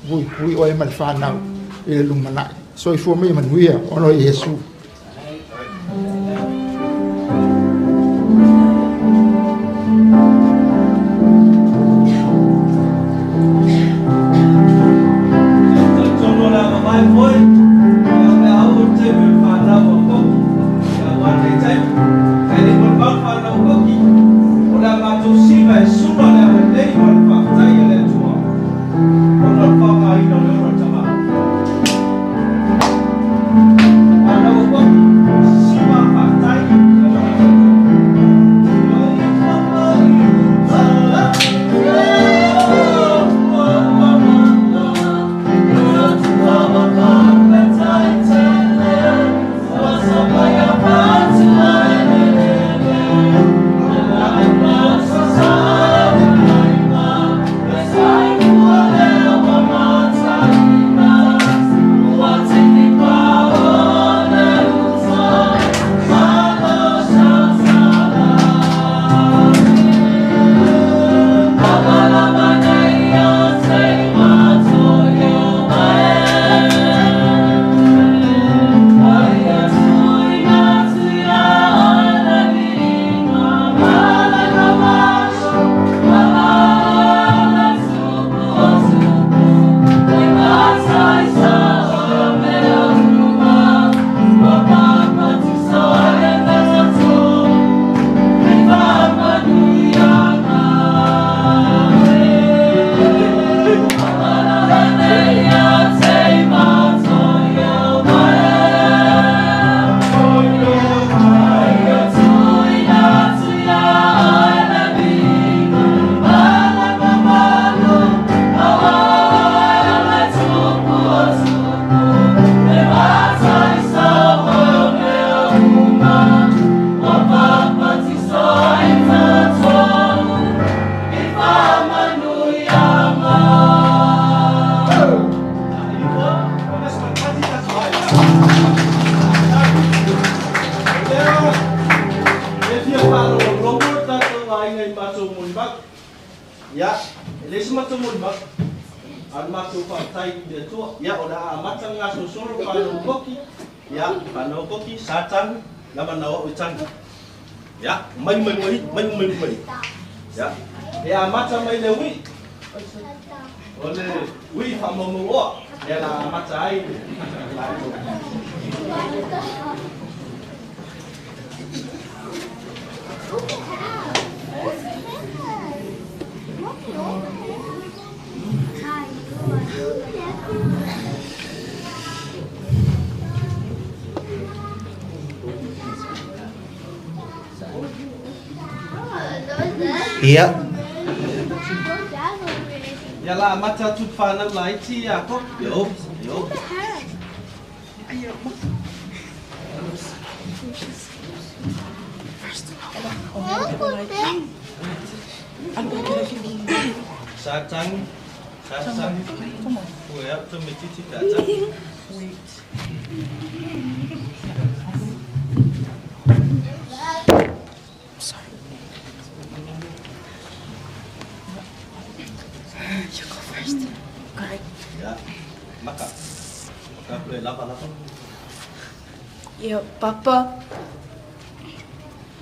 [SPEAKER 17] Puipui oe ma le fanau i le lumanai. Soifua ma ia manuia ona o Iesu.
[SPEAKER 8] Ia.
[SPEAKER 1] Ia la amata atu le fanau laiti ia ko. Yo, yo. Sa tang, sa tang. Ua tu me titi ka tang.
[SPEAKER 13] Wait. Sorry. You go first. Correct.
[SPEAKER 1] Ya. Maka. Maka boleh lapa lapa.
[SPEAKER 16] Ia papa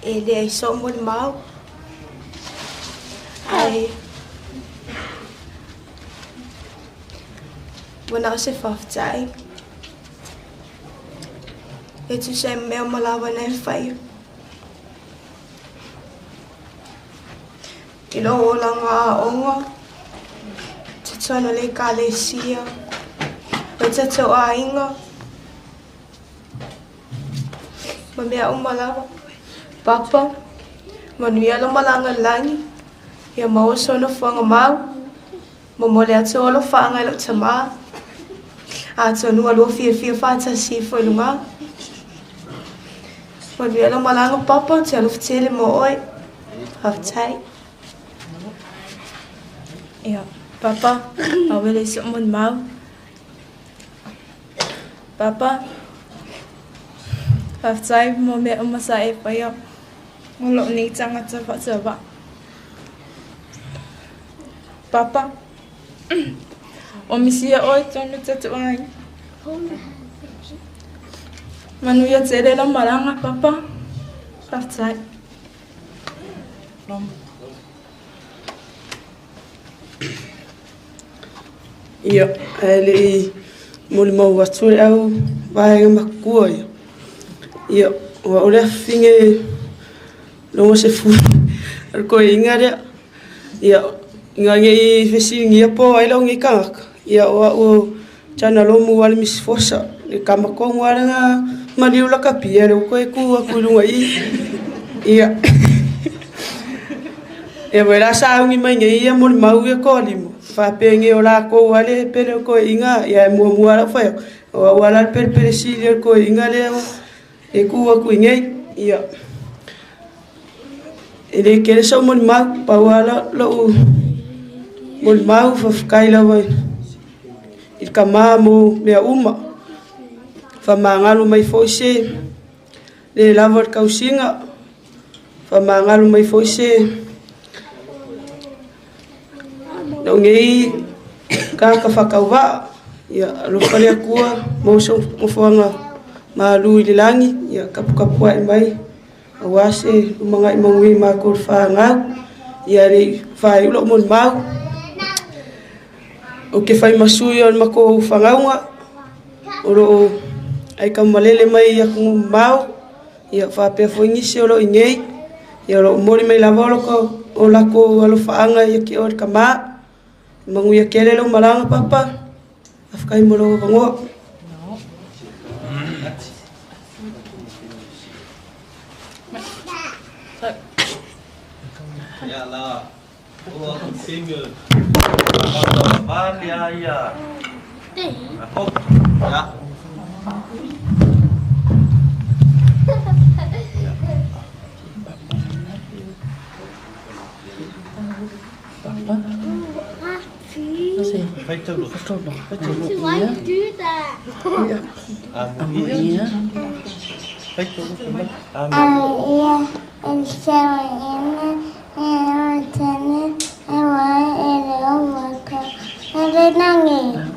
[SPEAKER 16] e leai soo molimau ae ua na o se faafetai e tusa ai ma mea uma lava na e faia.
[SPEAKER 18] I lou olaga aoga, totonu o le ekalesia, o tatou aiga, ma mea uma lava. Papa, manuia lou malaga i le lagi, ia maua sou nofoaga mau. Momoli atu ou alofaaga i lou tamā, atonu ua lua fiafia faatasi ifo i lugā. Manuia lau malaga Papa, ou te alofa tele mo oe. Faafetai.
[SPEAKER 19] Ia, Papa, au e leai so'u molimau. Papa, faafetai mo mea uma sa e faia mo lou nei tagata faatauvaa. Papa, ua misia oe i totonu o tatou aiga. Manuia tele lau malaga, Papa. Faafetai.
[SPEAKER 20] Ia, ae le i molimau atu le au vaega matua ia. Ia, ua o le afafine logo se fu o le toeaina lea. Ia, ina ne i fesiligia po o ai lou nei tagata, ia o au o Chana Lomu ale Misi Fosa, le tama tonu lava lea na maliu lakapi, lea ua toe tu atu i luga i i. Ia, ia foi la sauni mai nei ia molimau ia toalima, faapea nei o latou lava le pele o le toeaina, ia e muamua lava lau fai atu, o au lava la le pelepele sili o le toeaina lea e tu atu i inei. Ia, e le tele sou molimau, pau lava lou molimau, faafetai lava i le tama mo mea uma. Faamagalo mai foi se le lava o le tausiga, faamagalo mai foi se lou nei tagata faatauvaa. Ia alofa le Atua maua sou nofoaga malu i le lagi, ia taputapuai mai aua se lumanai manuia i matou le fanau. Ia le i faaiu lou molimau, ou te fai ma sui o le matou fanauga o lo o aitaumalele mai i atunuu mamao, ia faapea foi nisi o lo o i inei, ia o lo o momoli mai lava o latou alofaaga ia te oe le tama. Manuia tele lau malaga Papa. Faafetai mo lou avanoa.
[SPEAKER 1] Ia la, o aku finger. Vale ia. Ako. Ya.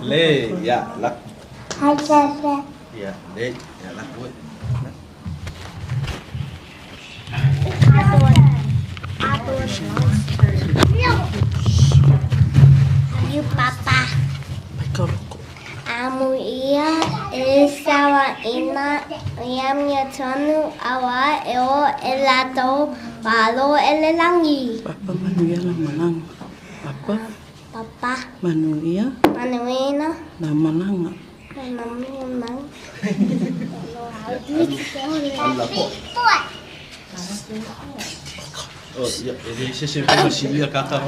[SPEAKER 1] Le ya lak. Ya le ya lak.
[SPEAKER 21] You papa. Amuia e sauaina ia amiotonu auā e o e latou malo e le lagi.
[SPEAKER 20] Papa manuia la malaga. Papa.
[SPEAKER 21] Papa.
[SPEAKER 20] Manuia.
[SPEAKER 21] Manuia.
[SPEAKER 20] La malaga.
[SPEAKER 1] Oh, ia, e le se se fai silia kaka.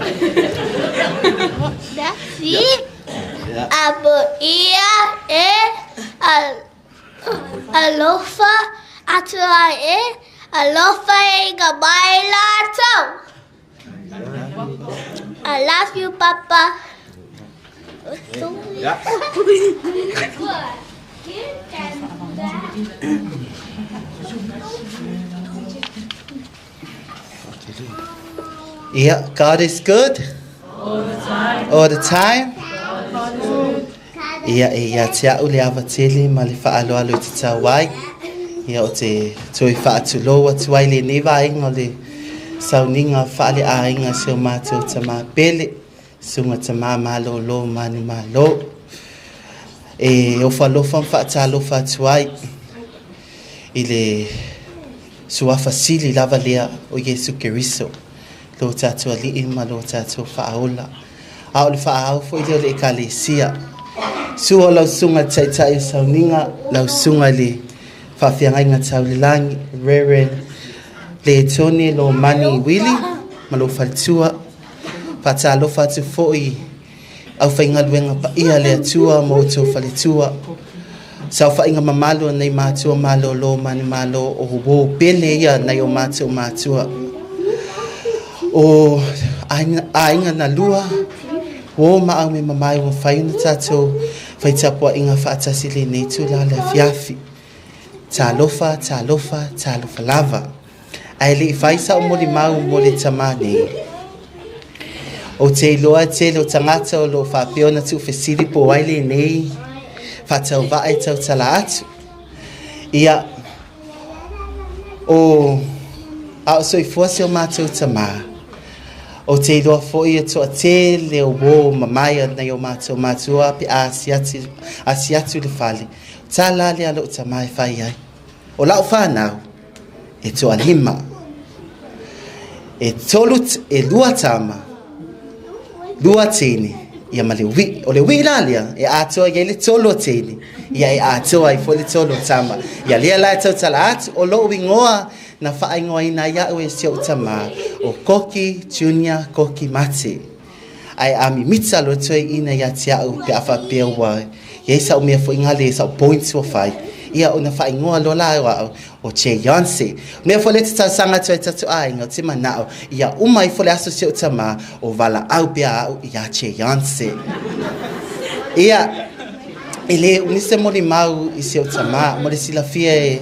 [SPEAKER 21] Amuia e alofa atu ai e alofa e ka mai latou. I love you, Papa.
[SPEAKER 8] Yeah, God is good.
[SPEAKER 22] All the time.
[SPEAKER 8] All the time. Ia, e ia te au le ava tele ma le whaaloalo i te tau ai. Ia, o te toe whaatulou atu ai lenei vaega o le sauniga faaleaiga si o matou tama pele, susuga tama malolo manumalo. E ofo alofa ma faatalofa atu ai i le suafa sili lava lea o Iesu Keriso, lo tatou Alii ma lo tatou Faaola. A o le faaao foi lea o le Ekalesia. Sua lau susuga i le Taitai o Sauniga, lau susuga i le Faafeagaiga Tau le Lagi, Reverend Letone Lomani Wili ma lou faletua. Faatalofa atu foi i aufaigaluega paia a le Atua ma outou faletua. Saofaiga mamalu a nei matua malolo manumalo o uo pele ia nai o matou matua. O aiga, aiga na lua, uo ma au me mamae ua mafai ona tatou fai tapuaiga faatasi i lenei itula le afiafi. Talofa, talofa, talofa lava. Ae le i fai sa'u molimau mo le tamā nei. Ou te iloa e tele o tagata o lo o faapea ona tuufesili po o ai lenei faatauvaa e tautala atu. Ia, o, a o soifua si o matou tamā, ou te iloa foi e toatele o uo mamae a nai o matou matua pe a asi asi atu i le fale. Tala lea a lou tamā e fai ai. O lau fanau, e toalima. E tolu, e lua tama, lua teine, ia ma le ui'i. O le ui'i la lea, e atoa i ai le tolu o teine, ia e atoa ai foi le tolu o tama. Ia lea la e tautala atu, o lo'u igoa na faaigoaina ai a'u e si o'u tamā, o Koki Junior Koki Mate. Ae a mimita loa toeaina ia te a'u pe a faapea ua i ai sa'u mea foi gale, sa'u points ua fai, ia ona faaigoa loa la o a'u o Jeyonce. O mea foi lea e te talosaga atu ai i tatou aiga, ou te mana'o ia uma ifo le aso si o'u tamā, o valaau pea a'u iā Jeyonce. Ia, e lē umi se molimau i si o'u tamā, mo le silafia e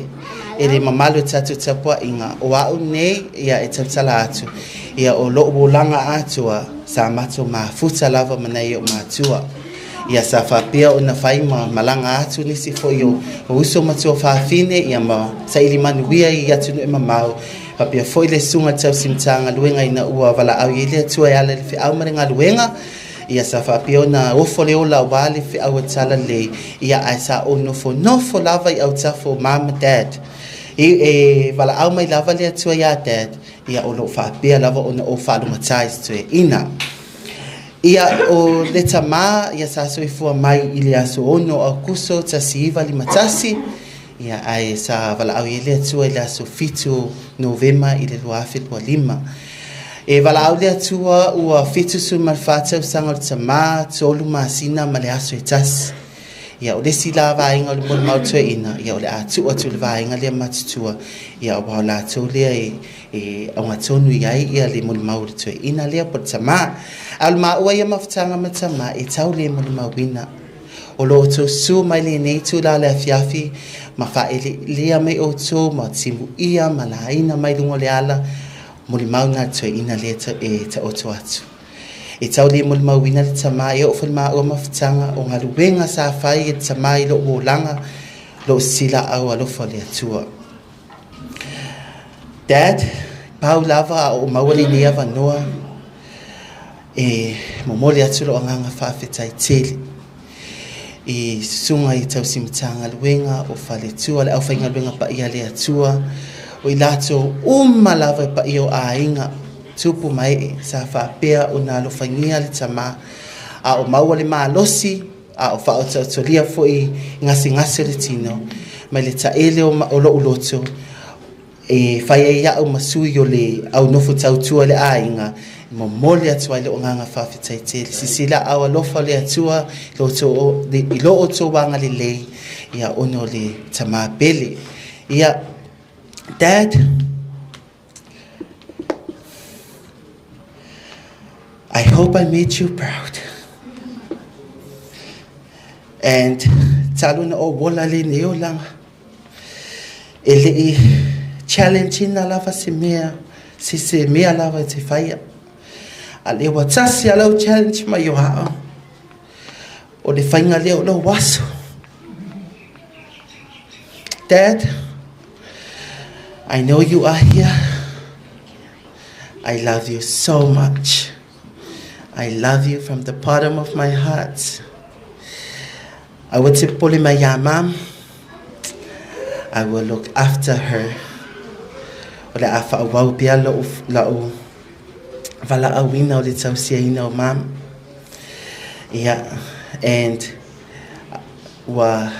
[SPEAKER 8] e le mamalu o tatou tapuaiga, o a'u nei ia e tautala atu, ia o lo'u olaga atoa sa matou mafuta lava ma nai o'u matua. Ia sa faapea ona fai ma malaga atu nisi foi o uso ma tuafafine ia ma saili manuia i atunuu e mamao, faapea foi le susuga tausi Matagaluega ina ua valaau i ai le Atua e ala i le feau ma le galuega. Ia sa faapea ona ofo le ola aua le feau a Talalelei, ia ae sa ou nofonofo lava i autafa o Mom ma Dad. I, e valaau mai lava le Atua iā Dad, ia o lo o faapea lava ona ou faalogotā i se toeaina. Ia, o le tamā, ia sa soifua mai i le aso 6 o Aokuso 1951, ia ae sa valaau i ai le Atua i le aso 7 o Novema i le 2025. E valaau le Atua ua 74 tausaga o le tamā, tolu masina ma le aso e tasi. Ia, o le isi la vaega o le molimau toeaina, ia o le a tuu atu i le vaega lea matutua, ia aua o latou lea e e augatonu i ai ia le molimau o le toeaina lea po o le tamā. A o le maua ia mafutaga ma tamā e tau le molimauina. O lo outou susu mai lenei itula o le afiafi ma faaeleelea mai outou ma timuia ma laina mai luga o le ala, molimau na le toeaina lea e taoto atu. E tau le molimauina le tamā e oo foi le maua mafutaga o galuega sa fai e le tamā i lou olaga, lou silaau alofa o le Atua. Dad, pau lava a o maua lenei avanoa e momoli atu lou agaga faafetai tele i susuga i tausi Matagaluega o Faletua, le aufaigaluega paia a le Atua, o i latou uma lava e paia o aiga, tupu ma ee sa faapea ona alofagia le tama a o maua le malosi a o faaotaotolia foi i gasegase o le tino, mai le taele o lo'u loto, e fai ai a'u ma sui o le au nofo tautua i le aiga, e momoli atu ai lo'u agaga faafetai tele. Silasila aao alofa o le Atua i lo outou agalelei, ia ona o le tamā pele. Ia, Dad, I hope I made you proud. And talu na ou ola lenei olaga, e le'i challenge ina lava se mea, se se mea lava e te faia. A le ua tasi a lau challenge mai o a'u, o le faiga lea o lou aso. Dad, I know you are here. I love you so much. I love you from the bottom of my heart. Aua te popole mai iā Mum. I will look after her. O le a faaauau pea lou, lau Valaauina o le tausiaina o Mom. Ia, and ua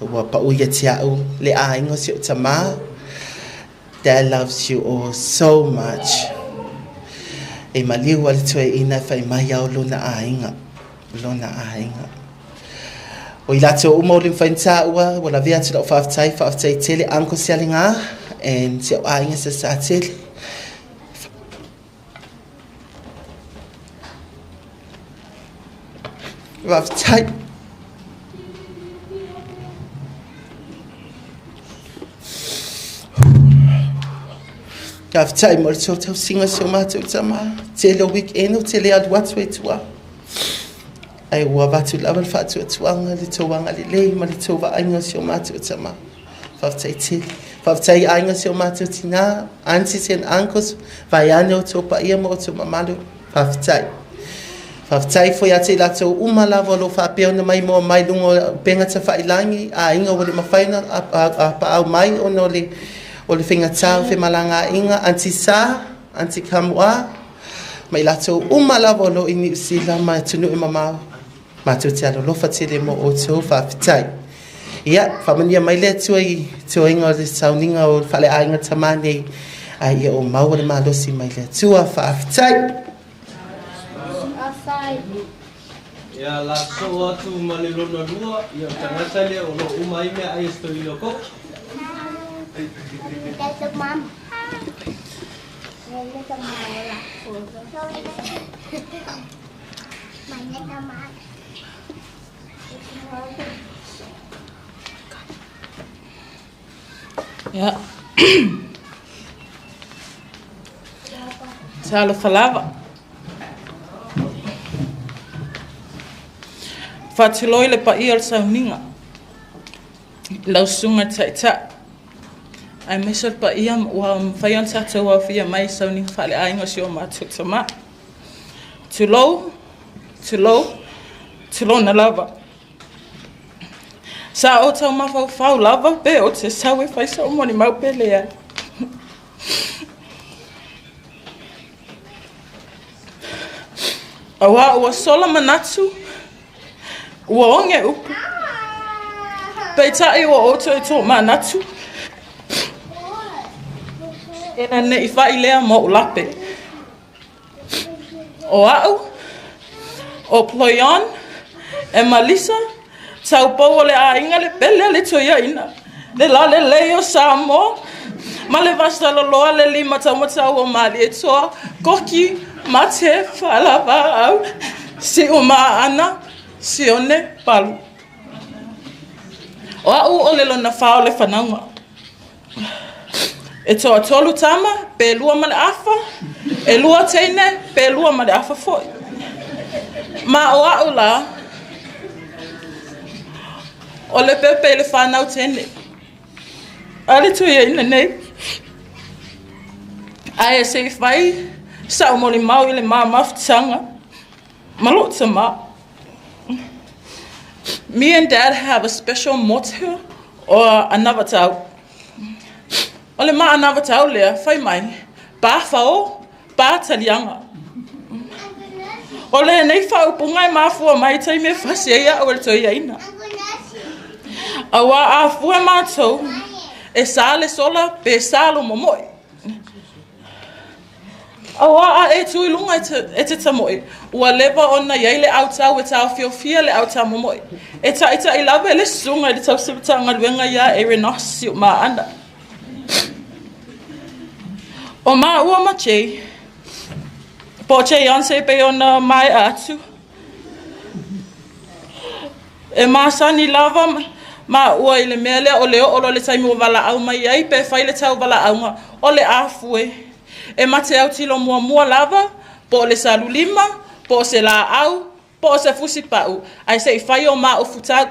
[SPEAKER 8] ua pau ia te a'u le aiga o si o'u tamā. Dad loves you all so much. E maliu a le toeaina e fai mai ao lona aiga, lona aiga. O i latou uma o le mafai ona taua, ua lavea atu lau faafetai, faafetai tele Uncle Sialegā and si au aiga sa Satele. Faafetai. Faafetai mo le tou tausiga si o matou tama. Tele o weekend ou te le alu atu ai tua. Ae ua avatu lava le faatuatuaga, le tou agalelei ma le tou vaaiga o si o matou tama. Faafetai tele. Faafetai i aiga o si o matou tinā, aunties and uncles, vaeane outou paia ma outou mamalu. Faafetai. Faafetai foi ia te i latou uma lava o lo o faapea ona maimoa mai i luga o upega tafailagi, aiga ua le mafai ona apaau mai ona o le o le faigata o femalagaaiga, Aunty Sa, Aunty Kamu'a, ma i latou uma lava o lo o i Niu Sila ma atunuu e mamao. Matou te alolofa tele mo outou, faafetai. Ia, faamanuia mai le Atua i toega o le sauniga o le faleaiga tama nei, a ia o maua le malosi mai le Atua, faafetai.
[SPEAKER 1] Ia la sosoo atu ma le lona lua, ia o le tagata lea o lo o uma ai meaai a si toeaina o Koko.
[SPEAKER 19] Ia. Talofa lava. Faatulou i le paia o le sauniga, i lau susuga i le Taitai, aemaise o le paia ua mafai ona tatou aofia mai i sauniga faaleaiga o si o matou tama. Tulou, tulou, tulona lava. Sa ou tau mafaufau lava pe ou te sau e fai sou molimau pe leai. Auā ua sola manatu, ua oge upu, peitai ua ou toe tomanatu, ina ne i fai lea ma ou lape. O a'u, o Ploion, e Malisa, taupou o le aiga le pele a le toeaina, le lalelei o Samoa, ma le vasaloloa le lima taumatau o Malietoa, Koki, Mate, Faalavaau, Siumaana, Sione, Palu. O a'u o le lona fa o le fanauga. E toatolu tama, pe lua ma le afa, e lua teine, pe lua ma le afa foi. Ma o a'u la, o le pepe i le fanau teine. A le toeaina nei. Ae se i fai sa'u molimau i le ma mafutaga ma lo'u tamā. Me and Dad have a special motto o anavatau. O le ma anavatau lea, fai mai, pā fao, pā taliaga. O lenei faaupuga e mafua mai i taimi e fasi ai a'u e le toeaina. Auā a fua matou, e sa le sola pe sa lo momoe. Auā a e tu i luga e te tamoe, ua leva ona i ai le autau e taofiofia le autā momoe. E taʻitaʻi lava e le susuga i le tausi Matagaluega iā Erenos Siumaana. O māua ma Jay, po o Jayonce pei ona maea atu, E masani lava māua i le mea lea o le oo loa i le taimi ua valaau mai ai pe fai le tauvalaauga o le a fue. E ma te autilo muamua lava po o le salulima, po o se laau, po o se fusipau, ae se i fai o maʻu futau.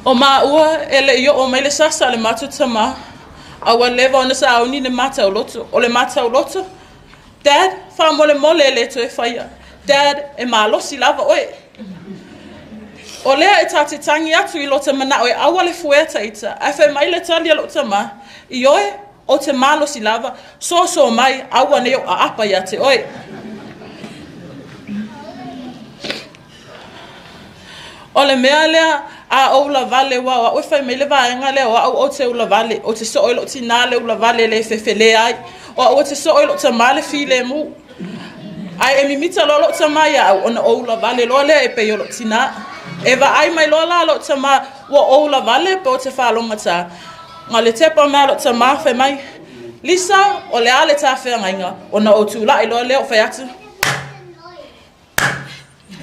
[SPEAKER 19] O māua e le i oo mai le sasa a le matou tamā, a ua leva ona sauni le matauloto. O le matauloto, Dad, faamolemole e le toe faia. Dad, e malosi lava oe. O lea e ta te tagi atu i lota manao e aua le fuea ta ita, ae fai mai le tali a lou tama, Ioe, Ou te malosi lava, soso mai, aua nei ou aapa ia te oe. O le mea lea a ou ulavale, ua o au e fai mai le vaega lea, o au ou te ulavale, ou te soo i lou tinā le ulavale e le fefelē ai. O au ou te soo i lou tamā le filemu. Ae e mimita loa lou tamā ia au, ona ou ulavale loa lea e pei o lou tinā. E vaai mai loa la lou tamā, ua ou ulavale pe ou te faalogatā. Na o le tepa mai a lou tamā fai mai, Lisa, o le a le ta feagaiga? Ona ou tula'i loa lea ou fai atu,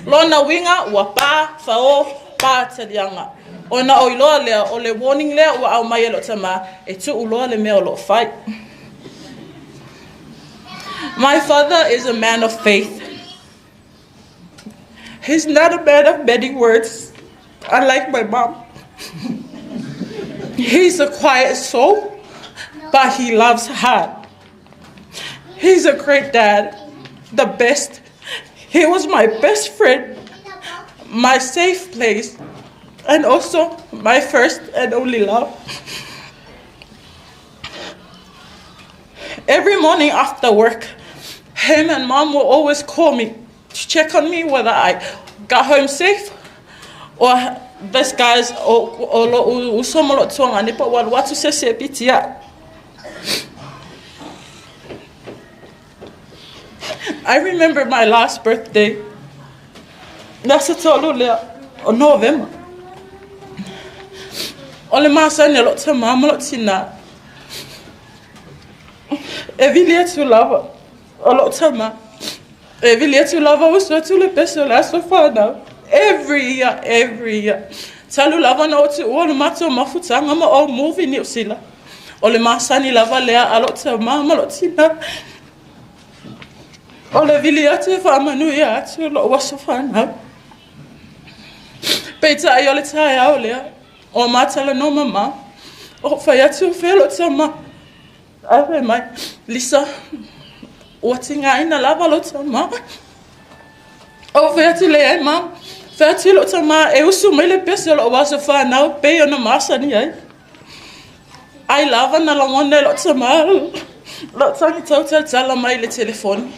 [SPEAKER 19] Lona uiga ua pa, faō, pa taliaga. Ona ou iloa lea, o le warning lea ua aumai e lou tamā, e tuu loa le mea o lo o fai. My father is a man of faith. He's not a man of many words, unlike my mom. He's a quiet soul, but he loves hard. He's a great dad, the best. He was my best friend, my safe place, and also my first and only love. Every morning after work, him and mom will always call me to check on me whether I got home safe or this guy's o lo'u uso ma lo'u tuagane po ua alu atu se isi e piti a'u. I remember my last birthday, le aso tolu lea o Novema. O le masani o lou tamā ma lou tinā, e vili atu lava o lou tamā, e vili atu lava usu atu le pese o le aso fanau. Every year, every year. Talu lava ona ou tuua le matou mafutaga ma ou move i Niu Sila. O le masani lava lea a lou tamā ma lou tinā. O le vili atu e faamanuia atu lou aso fanau. Peitai o le taeao lea, o ma talanoa mamā, o fai atu o fea lou tamā. Ae fai mai, Lisa, ua tigaina lava lou tamā. Ou fai atu, leai mom, fai atu i lou tamā e usu mai le pese o lou aso fanau pei ona masani ai. Ai lava na lagona e lou tamā lou tagi tautalatala mai i le telefoni.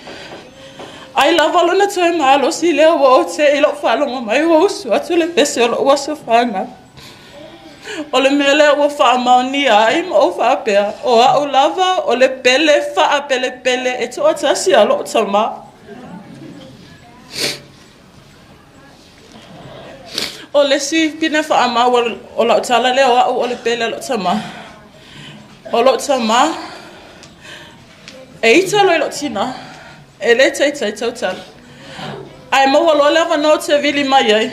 [SPEAKER 19] Ai lava lona toe malosi lea ua ou te'i i lou faalogo mai ua usu atu le pese o lou aso fanau. O le mea lea ua faamaonia ai ma ou faapea, o au lava o le pele faapelepele e toatasi a lou tamā. O le isi pine faamau o lau tala lea o au o le pele a lou tamā. O lou tamā, e ita loa i lou tinā, e le taitai tautala. Ae maua loa le avanoa ou te vili mai ai,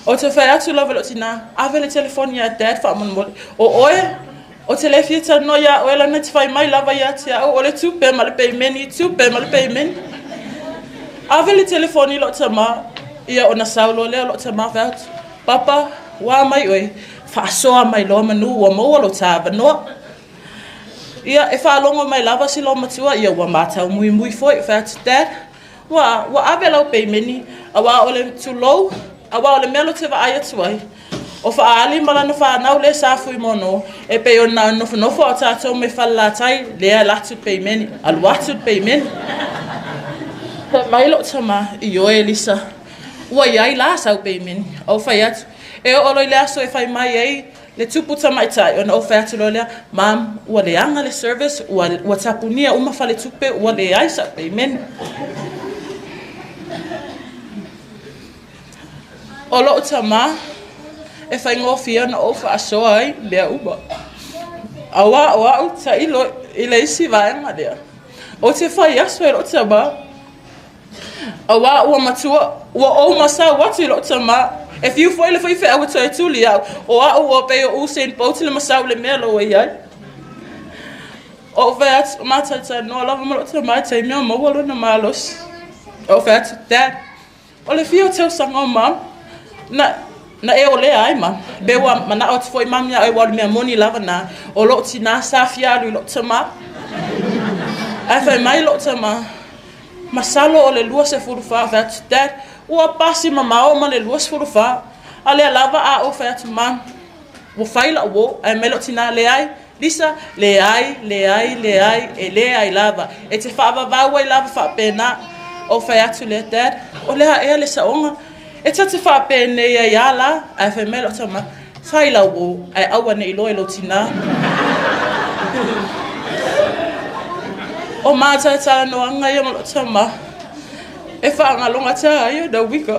[SPEAKER 19] ou te fai atu lava i lou tinā, ave le telefoni ia Dad faamolemole. O oe, ou te le fia talanoa iā oe leaga e te fai mai lava ia te au o le tupe ma le peimeni, tupe ma le peimeni. Ave le telefoni i lou tamā, ia ona sau loa lea o lou tamā fai atu, Papa, ua a mai oe, faasoa mai loa manu ua maua lo ta avanoa. Ia, e faalogo mai lava si loumatua, ia ua matau muimui foi, fai atu, Dad, ua, ua ave lau peimeni, auā o le tulou, auā o le mea lea ou te vaai atu ai, O Faaali ma lana fanau lea sa Fuimaono, e pei ona nofonofo a o tatou mai Falelatai, lea alu atu le peimeni, alu atu le peimeni. Fai mai lou tamā, Ioe Lisa, ua i ai la sau peimeni. Ou fai atu, e oo loa i le aso e fai mai ai le tupu tamaitai, ona ou fai atu loa lea, Mom, ua leaga le service, ua, ua tapunia uma faletupe, ua leai sau peimeni. O lou tamā, e faigofie ona ou faasoa ai mea uma. Auā o au tailo i le isi vaega lea. Ou te fai aso e lou tamā. Auā ua matua, ua ou masau atu i lou tamā. E fiu foi le faifeau e toe tuli au, o au ua pei o Usain Bolt le masau i le mea la ua i ai. Ou fai atu, mataitai noa lava ma lou tamā i taimi o maua lona malosi. Ou fai atu, Dad, O le fia o tausaga o Mom, na, na e olea ai, Mom. Pe ua manao atu foi Mom iā oe aua o le mea moni lava na, o lou tinā sa fia alu i lou tamā. Ae fai mai lou tamā, masalo o le 24, fai atu, Dad, ua pasi mamao ma le 24. A lea lava a ou fai atu, Mom, ua fai lau uō. Ae mai lou tinā, leai, Lisa, Leai, leai, leai, e leai lava. E te faavavau ai lava faapena. Ou fai atu lea, Dad, o le a ea le saoga? E ta te faapenei ai a la? Ae fai mai lou tama, Fai lau uō, ae aua ne i iloa e lou tinā. O mātalatalanoaga ia ma lou tama e faagalogata ai ona uiga.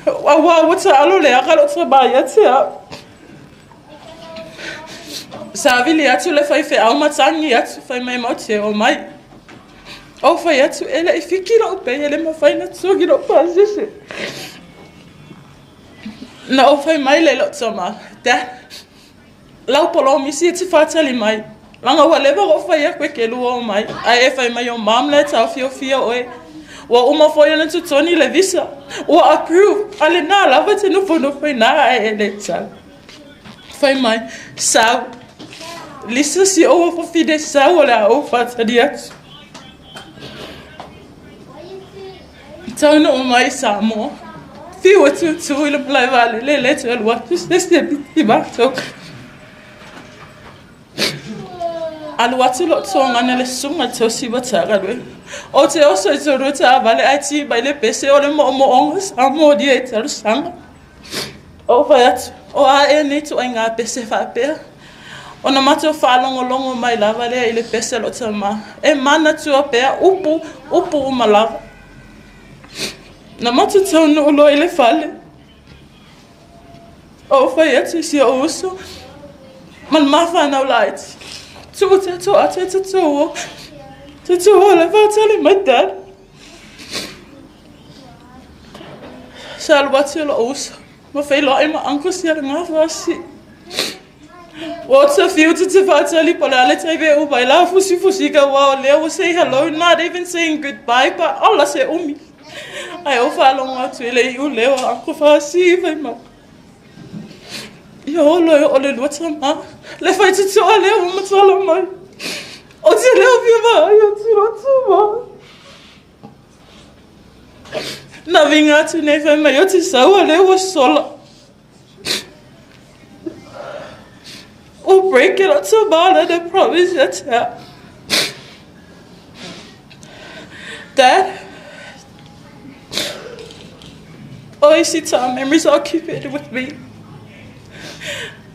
[SPEAKER 19] Auā ua taalo leaga lou tama ia te au. Savili atu le faifeau ma tagi atu, fai mai matou te omai. Ou fai atu, e le i fiki lou pei, e le mafai ona totogi lou pasese. Na ou fai mai lea i lou tama, Dad, lau polomisi e te faatali mai. Leaga ua leva ona ou fai atu e te lua omai, ae e fai mai o mom la e taofiofia oe. Ua uma foi ona totogi le visa, ua approve, a o lena lava e te nofonofo i ina ae e le sau. Fai mai, sau. Lisa si ou afafine sau o le a ou faatali atu. Taunuu mai i Samoa. Fiu e tūtū i le malae vaalele e le toe alu atu se isi e piki matou. Alu atu lou tuagana le susuga i le tausi galuega. Ou te oso i totonu o taavale ae ti mai le pese o le moomooga sa molia i talosaga. Ou fai atu, o a ea nei ituaiga pese faapea? Ona matou faalogologo mai lava lea i le pese a lou tama, e manatua pea upu, upu uma lava. Na matou taunuu loa i le fale, ou fai atu i si ou uso ma le ma fanau laiti, tuu tatou ata e tatou o, tatou o la e faatali mai Dad. Sa alu atu lou uso ma feiloai ma Uncle Sialagafasi. Ua ta fiu te te faatali po o le a le taimi e uma ai la fusifusiga aua o lea ua say hello, not even saying goodbye, but ola se umi. Ae ou faalogo atu i le iu leo a Uncle Fasi fai mai, Ia olo e oo le lua tama, le faitotoa lea ua matala mai. Ou te le o fia vaai atu i lou tama. Na viga atu nei fai mai o te sau a lea ua sola. Ua break e lou tama lana promise ia te au. Dad, o isi tā memories, I'll keep it with me.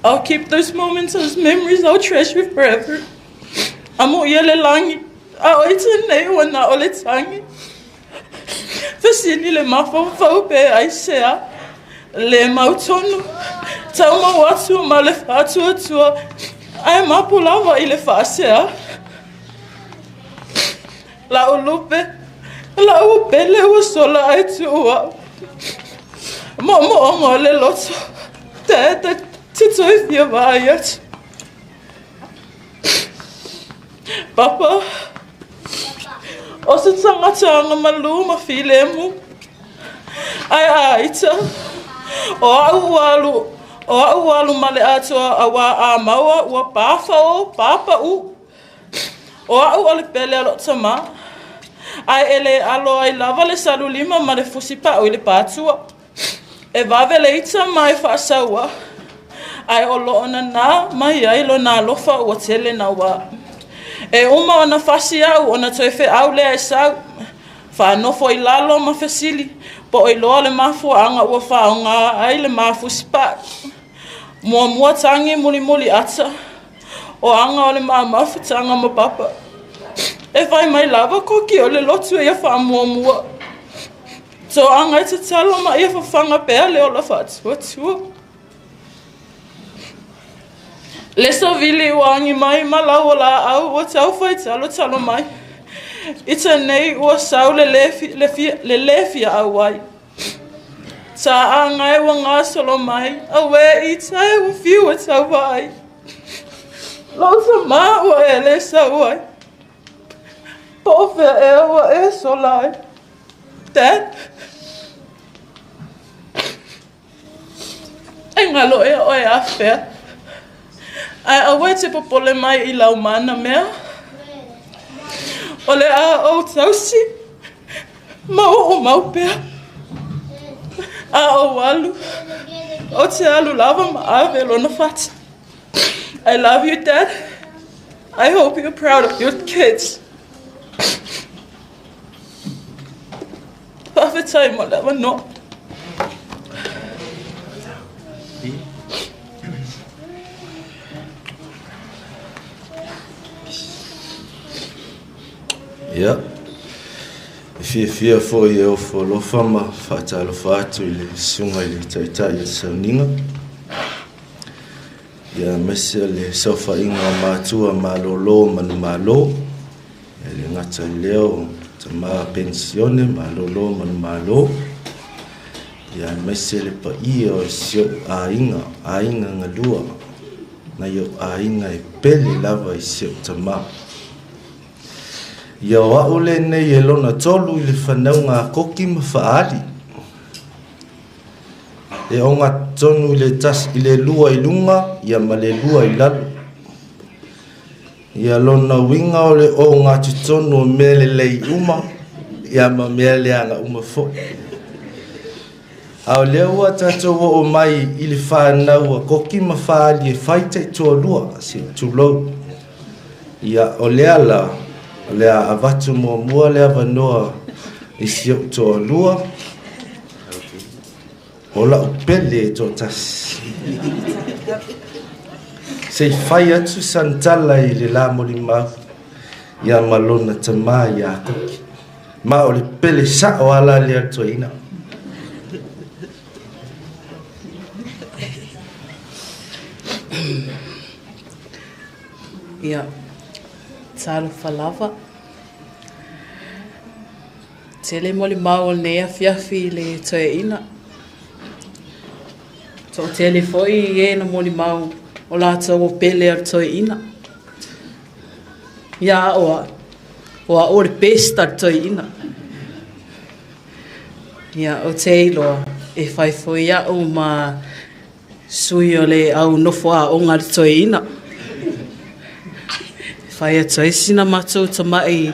[SPEAKER 19] I'll keep those moments, those memories, I'll treasure it forever. Amo ia le lagi, a o i tenei ua na o le tagi. Fesili le mafaufau pe aisea, le mautonu, taumau atu ma le faatuatua, ae mapu lava i le faasea. Lau lupe, lau pele ua sola ae tuu au. Moomooga o le loto, te te toe fia vaai atu. Papa, o se tagata agamalu ma filemu. Ae a ita, o au ua alu, o au ua alu ma le atoa auā a maua ua pāfao, pāpaʻu. O au o le pele a lou tama, ae e le alo ai lava le salulima ma le fusipaʻu i le pātua. E vave le ita ma e faasaua, ae o loo nanā mai ai lona alofa ua tele nauā. E uma ona fasi au ona toe feau lea e sau, faanofo i lalo ma fesili, po o iloa le mafuaaga ua faaaoga ai le ma fusipaʻu. Muamua tagi mulimuli ata, o aga o le ma mafutaga ma Papa. E fai mai lava koki o le lotu e ia faamuamua. Toaga e tatalo ma ia fafaga pea le ola faatuatua. Le savili ua agi mai ma lau o laau ua taufai talotalo mai. I ta nei ua sau le le fia auai. Taaga e ua gasolo mai, auē ita e ua fiu e tau vaai. Lou tama ua e le sau ai. Po o fea ea ua e sola ai. Dad, e galo ea oe afea. Ae aua e te popole mai i lau mana mea. O le a ou tausi ma oo mau pea. A ou alu, Ou te alu lava ma ave lona fati. I love you, Dad. I hope you're proud of your kids. Faafetai mo le avanoa.
[SPEAKER 4] Ia, e fiafia foi e ofo alofa ma faatalofa atu i le susuga i le Taitai o le Sauniga, ia aemaise o le saofaiga o matua malolo manumalo, e le gata i lea o tama penisione malolo manumalo, ia aemaise le paia o si ou aiga, aiga galua, nai ou aiga e pele lava i si ou tama. Ia o a'u lenei e lona tolu i le fanauga a Koki ma Faali. E ogatotonu i le tasi i le lua i luga ia ma le lua i lalo. Ia lona uiga o le ogatotonu o mea lelei uma ia ma mea leaga uma foi. A o lea ua tatou oo mai i le fanau a Koki ma Faali e fai taitoalua, se i tulou. Ia, o lea la, o le a avatu muamua le avanoa i si ou toalua, o lau pele e toatasi. Se i fai atu sana tala i le la molimau, ia ma lona tama ia Koki. Ma o le pele sa'o lava la lea a le toeaina.
[SPEAKER 19] Ia, talofa lava. Tele molimau o lenei afiafi i le toeaina. Toatele foi e na molimau o latou o pele a le toeaina. Ia a o a'u, o a'u o le best a le toeaina. Ia, ou te iloa e fai foi a'u ma sui o le au nofo aoga a le toeaina. E fai atu ai sina matou tama'i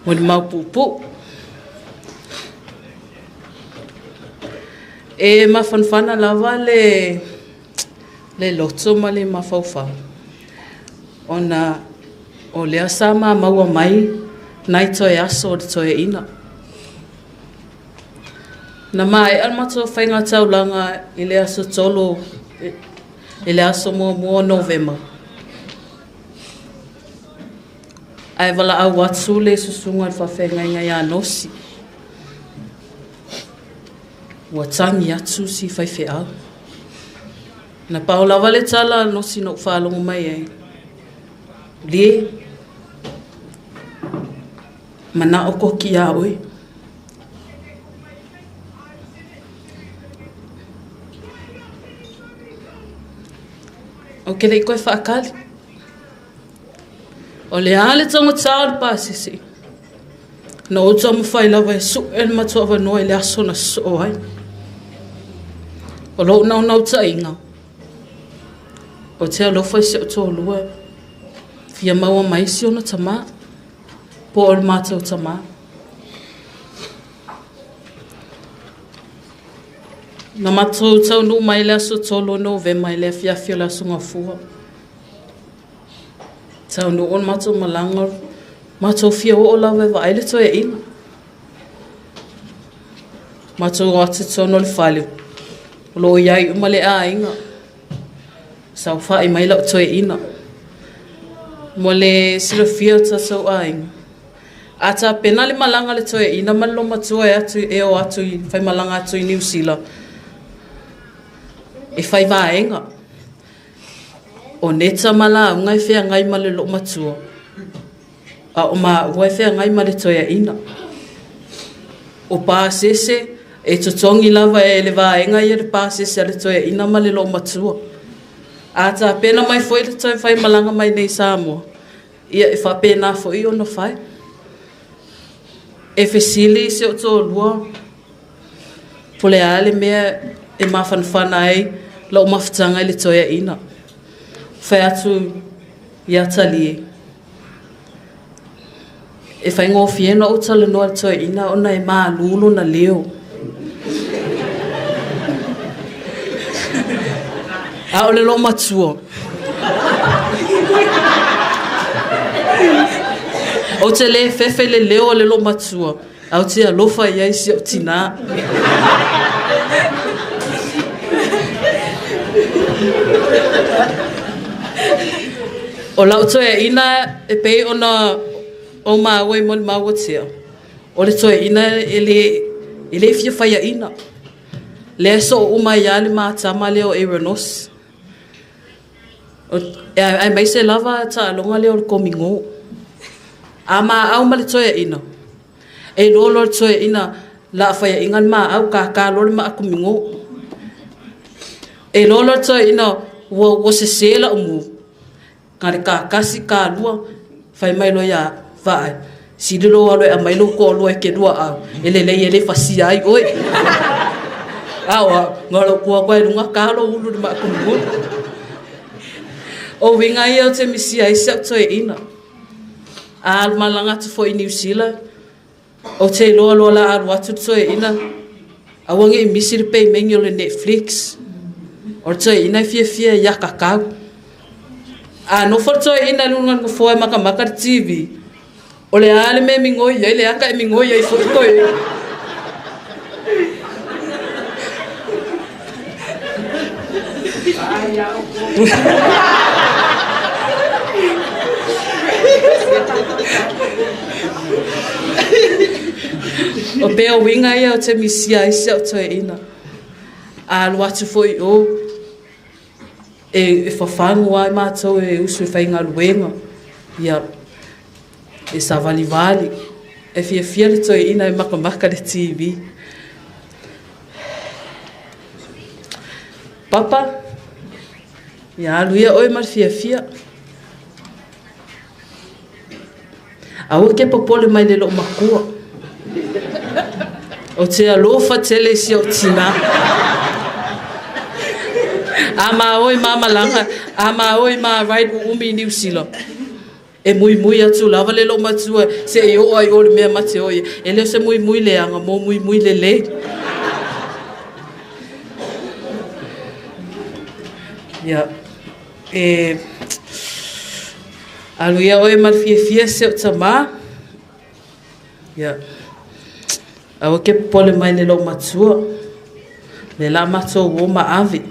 [SPEAKER 19] molimau puupuu. E mafanafana lava le le loto ma le mafaufau ona o lea sa ma maua mai nai toe aso o le toeaina. Na maea le matou faiga taulaga i le aso 3 i le aso 1 o Novema. Ae valaau atu le susuga i le faafeagaiga ia Nosi. Ua tagi atu si faifeau. Na pau lava le tala a Nosi na ou faalogo mai ai, Lie, manao Koki iā oe. Ou te le i toe faatali. O le a le taugata o le pasese? Na ou taumafai lava e su'e le matou avanoa i le aso na sosoo ai. O lou naunautaiga, ou te alofa i si ou toalua e fia maua mai si ona tamā, po o le matou tamā. Na matou taunuu mai i le aso 3 o Novema i le afiafi o le Aso Gafua. Taunuu le matou malaga, matou fia oo lava e vaai le toeaina. Matou o atu i totonu o le fale, o lo o i ai uma le aiga. Saofai mai lau toeaina. Mo le silafia o tatou aiga, a tapena le malaga a le toeaina ma le loomatua e atu e o atu i faimalaga atu i Niu Sila, e fai vaega. O Neta ma lauga e feagai ma le loomatua, a o maua e feagai ma le toeaina. O pasese e totogi lava e le vaega ia le pasese a le toeaina ma le loomatua. A tapena mai foi le toe faimalaga mai nei i Samoa, ia e faapena foi ona fai. E fesili si ou toalua Po le a le mea e mafanafana ai lou mafutaga i le toeaina. Fai atu ia Talie, e faigofie ona ou talanoa i le toeaina ona e malu lona leo. A o le loomatua. Ou te lē fefe i le leo o le loomatua, ae ou te alofa i ai i si ou tinā. O lau toeaina e pei ona ou maua i molimau ua tea, o le toeaina e le fia faiaina. Lea e soo uma ai lava le matama lea o Aaron. Aemaise lava taaloga lea o le komigo. A maau ma le toeaina, e iloa loa le toeaina la a faiaina le maau, kākā loa le maa komigo. E iloa loa le toeaina ua sesē lau mu, na le kakasi kalua, fai mai loa ia vaai, sili lou alo e aumai lou toalua e te lua au, e lelei e le fasia ai oe. A o au, na o lou tu atu lava i luga ta lou ulu i le maa komigo. O uiga ia ou te misia ai si au toeaina. A malaga atu foi i Niu Sila, ou te iloa loa la alu atu le toeaina, aua ne i misi le peimeni o le Netflix. O le toeaina e fiafia ia kakau. A nofo le toeaina i luga o le nofoa e makamaka le TV, o le a le mea e migoi ai, le ata e migoi ai foi toeaina. O pea o uiga ia ou te misia ai si au toeaina. A alu atu foi i o, e fafagu lava matou e usu e faigaluega, ia, e savalivali, e fiafia le toeaina e makamaka le TV. Papa, ia alu ia oe ma le fiafia. Aua ke popole mai le loomatua. Ou te alofa tele i si ou tinā. A ma oe ma malaga, a ma oe ma ride uumi i Niu Sila. E muimui atu lava le loomatua seʻi oo ai o le mea ma te o ai. E le o se muimui leaga, mo muimui lelei. Ia, e alu ia oe ma le fiafia si ou tamā. Ia, aua ke popole mai le loomatua. Le la matou o ma ave.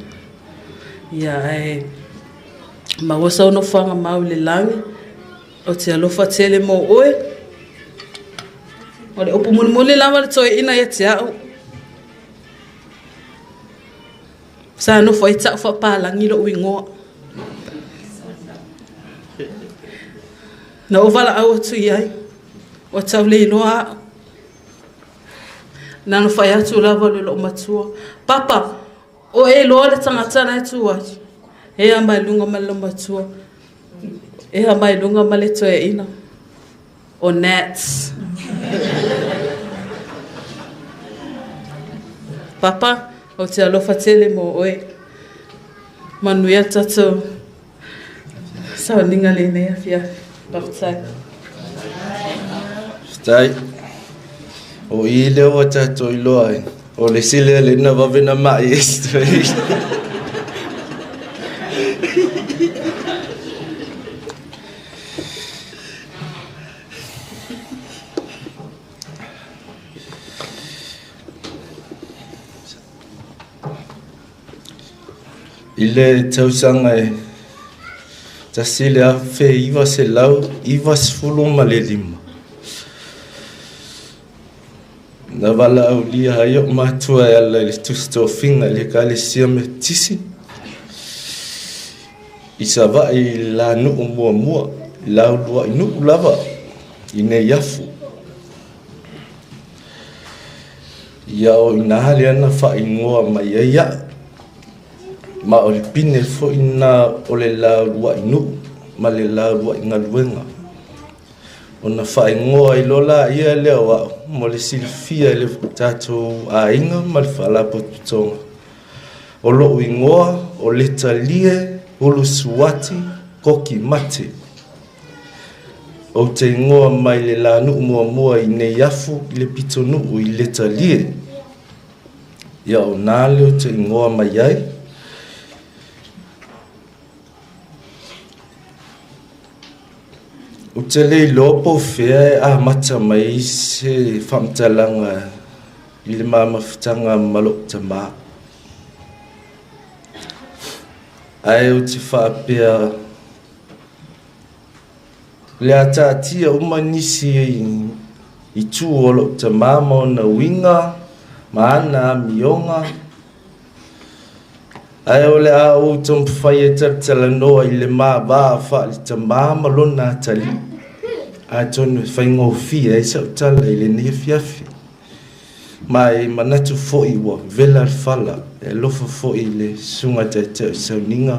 [SPEAKER 19] Ia, ae maua sau nofoaga mau i le lagi. Ou te alofa tele mo oe. O le upu mulimuli lava le toeaina ia te au. Sa nofo ai ta'u faapalagi lo'u igoa. Na ou valaau atu i ai, ua tau le iloa a'u. Na ona fai atu lava o le loomatua, Papa, o e iloa le tagata la e tu atu. Ea mai luga ma le loomatua, ea mai luga ma le toeaina. O Nats. Papa, ou te alofa tele mo oe. Manuia tatou sauniga lenei afiafi. Faafetai.
[SPEAKER 4] Faafetai. O i lea ua tatou iloa ai, o le isi lea lea na vave na mai e I le tausaga e 1995, na valaaulia ai o'u matua e ala i le tusi tofiga i le Ekalesia Metotisi i Savaii i le la nuu muamua, i la uluai nuu lava i Neiafu. Ia o i inā lea na faaigoa mai ai a'u, ma o le pine foi lena o le la uluai nuu ma le la uluai galuega. Ona faaigoa ai loa laia lea o a'u mo le silafia e le tatou aiga ma le Faalapotopotoga. O lo'u igoa o Letalie Ulusuati Koki Mate. Ou te igoa mai le la nuu muamua i Neiafu i le pitonuu i Letalie. Ia o nā lea ou te igoa mai ai. Ou te le iloa po o fea e amata mai ai se faamatalaga i le ma mafutaga ma lou tamā. Ae ou te faapea, o le a taatia uma nisi itu o lou tamā ma ona uiga ma ana amioga, Ae o le a ou taumafai e talatalanoa i le ma va faale-tamā ma lona atalii, atonu e faigofie ai sau tala i lenei afiafi. Ma e manatu foi ua vela le fala, e alofa foi i le Susuga Taitai o Sauniga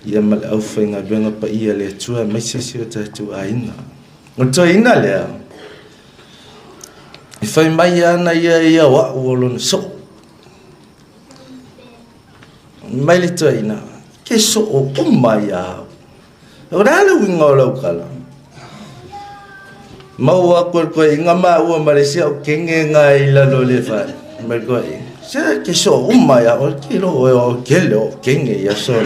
[SPEAKER 4] ia ma le aufaigaluega paia a le Atua aemaise si o tatou aiga. O le toeaina lea, e fai mai ana ia ia o au o lona soo. Mai le toeaina, ke soo uma ia au. O le a le uiga o lau tala? Maua atu e le toeaina maua ma le isi au kege na i lalo o le fale. Mai le toeaina, se ke soo uma ia oe, ke lo oe o kele o kege ia soo.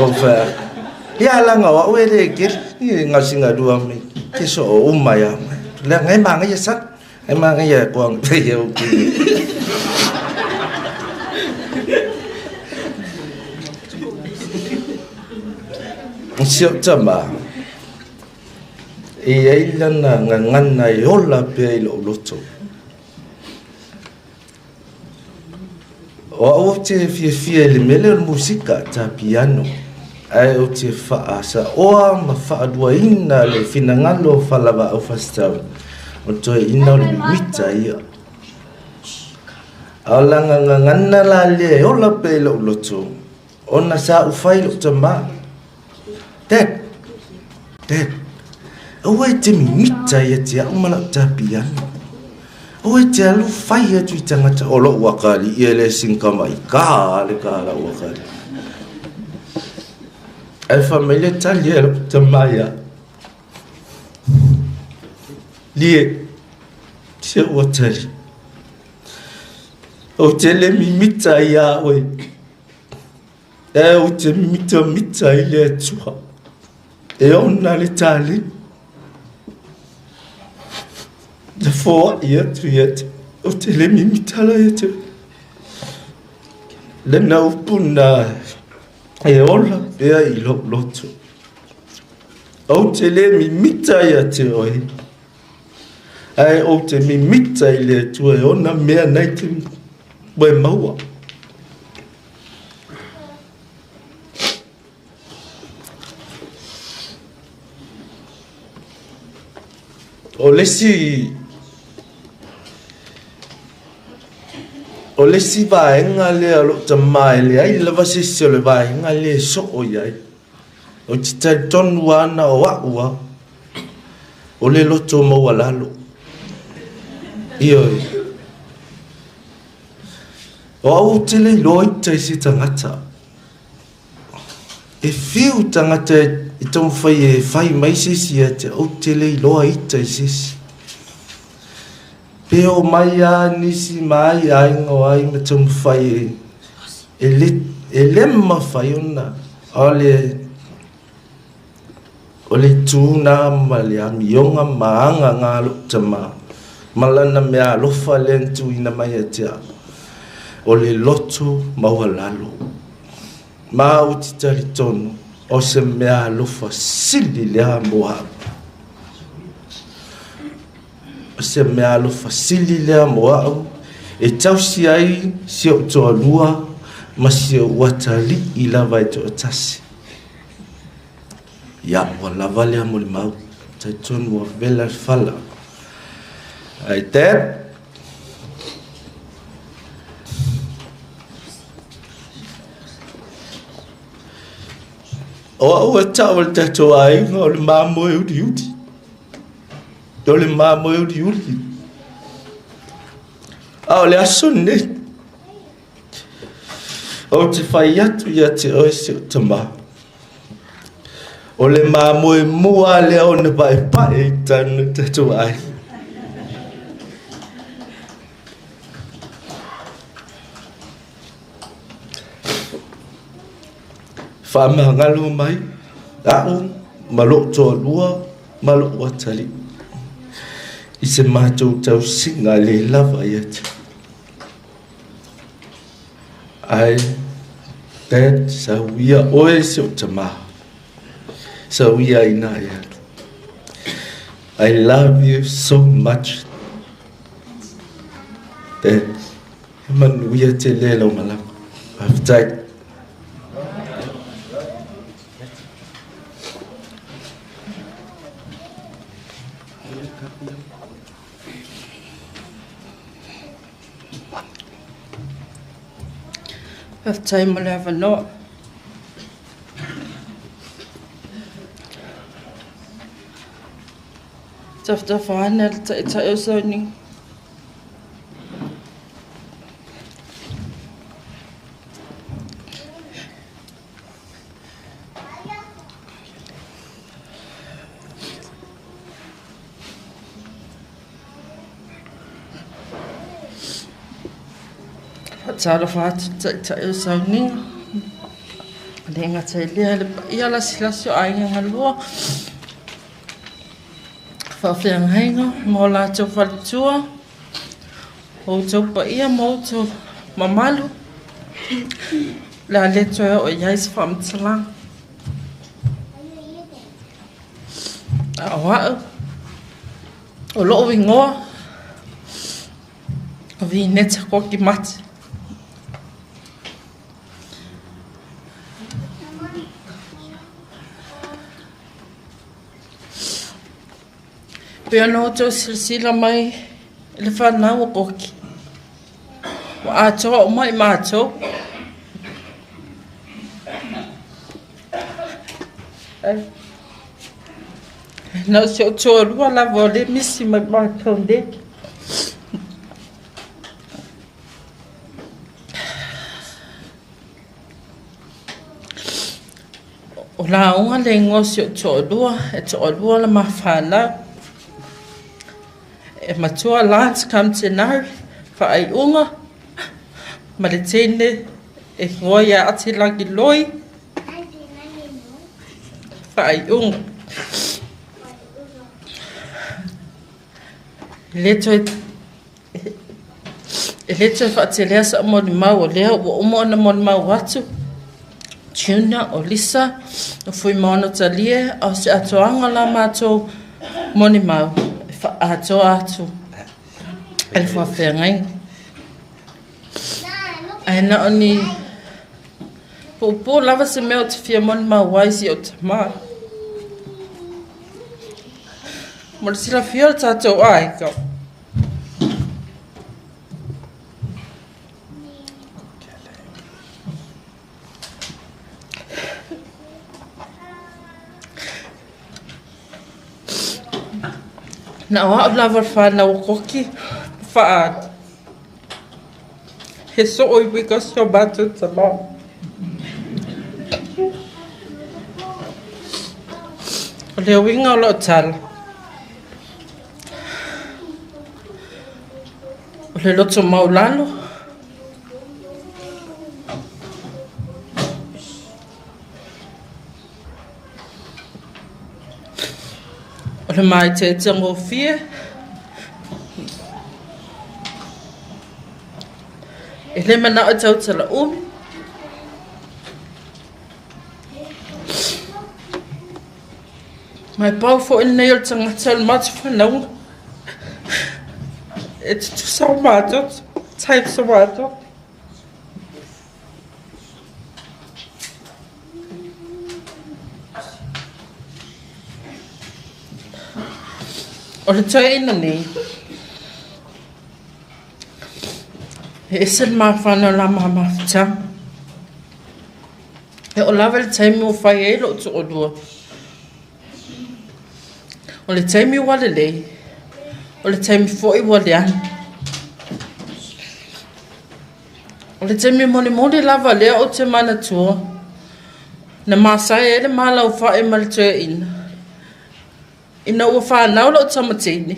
[SPEAKER 4] O whea, ia langa o au e le kele, i ngā singa rua mai, ke soo uma ia. Lea ngai manga ia sa. E manaia e koa nei e uki. Si ou tama, e i ai lana gagana e ola pea i lou loto. O au ou te fiafia i le mea lea o le musika, ta piano, ae ou te faasaoa ma faaluaina le finagalo o Falavaau Fasitau, o le toeaina o le mimita ia. A o lana gagana la lea e ola pea i lou loto, ona sa ou fai i lou tamā, Dad, Dad, aua e te mimita ia te au ma lau ta piano. Aua e te alu fai atu i tangata o lou akalii e le singkama i ka le ka lau akalii. Ae fai mai le tali a lou tama ia. Lie, se ua tali. Ou te le mimita ia oe. E ou te mitamita i le Atua e ona le taleni. Na foai atu ia te, ou te le mimita la ia te. Lena upu na e ola pea i lou loto. Ou te le mimita ia te oe, ae ou te mimita i le Atua e ona mea nei te moe maua. O le isi O le isi vaega lea o lou tama e leai lava se isi o le vaega lea e soo i ai. Ou te talitonu lava na o au lava o le loto maualalo. Ioe. O au ou te le iloa ita i se tagata. E fiu tagata e taumafai e fai mai se isi ia te au, ou te le iloa ita i se isi. Pe o mai lava nisi ma ai aiga o ai ma taumafai e, e le, e le mafai ona, o le, O le itu na ma le amioga ma aga ngā lou tamā, ma lana mea alofa lea na tuuina mai ia te au, o le loto maualalo. Ma ou te talitonu, o se mea alofa sili lea mo au. O se mea alofa sili lea mo au, e tausi ai si ou toalua ma si ou atalii lava e toatasi. Ia, ua lava lea molimau. Talitonu ua vela le fala. Ai Dad. O au e tau o le tatou aiga o le mamoe uliuli. O le mamoe uliuli. A o le aso lenei, Ou te fai atu ia te oe si ou tamā, o le mamoe mua lea ona paepae i tana tatou aiga. Faamagalo mai. a'u ma lo'u toalua ma lo'u atalii i se matou tausiga lē lava ia te ae Dad sauia oe si o'u tamā sauia inā e alu I love you so much Dad e manuia tele lau malaga faafetai.
[SPEAKER 19] Faafetai mo le avanoa. Tafatafa ane le taitai o sauniga. Faatalofa atu i le Taitai o Sauniga, e le gata i lea le paia lasilasi o aiga galua, faafeagaiga ma o latou faletua, o outou paia ma outou mamalu, o le a le toe oo i ai se faamatalaga. A o au, o lou igoa, o Vineta Kokimati. Pei ona outou silasila mai i le fanau o Koki, ua atoa uma i matou. Na o si ou toalua lava o lea e misi mai matou nei. O lauga le igoa o si ou toalua, e toalua la ma fanau. E matua Lance Kamtenari, faaiuga, ma le teine e igoa ia Atilagi Loi, faaiuga. E le toe E le toe faatelea sa'u molimau o lea ua uma ona molimau atu Junior, o Lisa, o Fuimaono Talie, a o se atoaga o la matou molimau e faaatoa atu e le faafeagaiga. Ae na o ni puupuu lava se mea ou te fia molimau ai si ou tamā. Mo le silafia o le tatou aiga, Na o au lava le fanau o Koki faaali. He soo i wika si o mātou tamā. O le uiga o lau tala, O le loto maualalo. O le māeteetagofie. E le manao e tautala umi. Ma e pau foi lenei o le tagata o le matou fanauga e tutusa o matou types o matou. O le toeaina nei, e ese le mafana o la ma mafutaga. E oo lava i le taimi ua fai ai lou toalua. O le taimi ua lelei, o le taimi foi ua leaga. O le taimi mulimuli lava lea ou te manatua, na masae ai le malaufa'i ma le toeaina, ina ua fanau lou tamateine.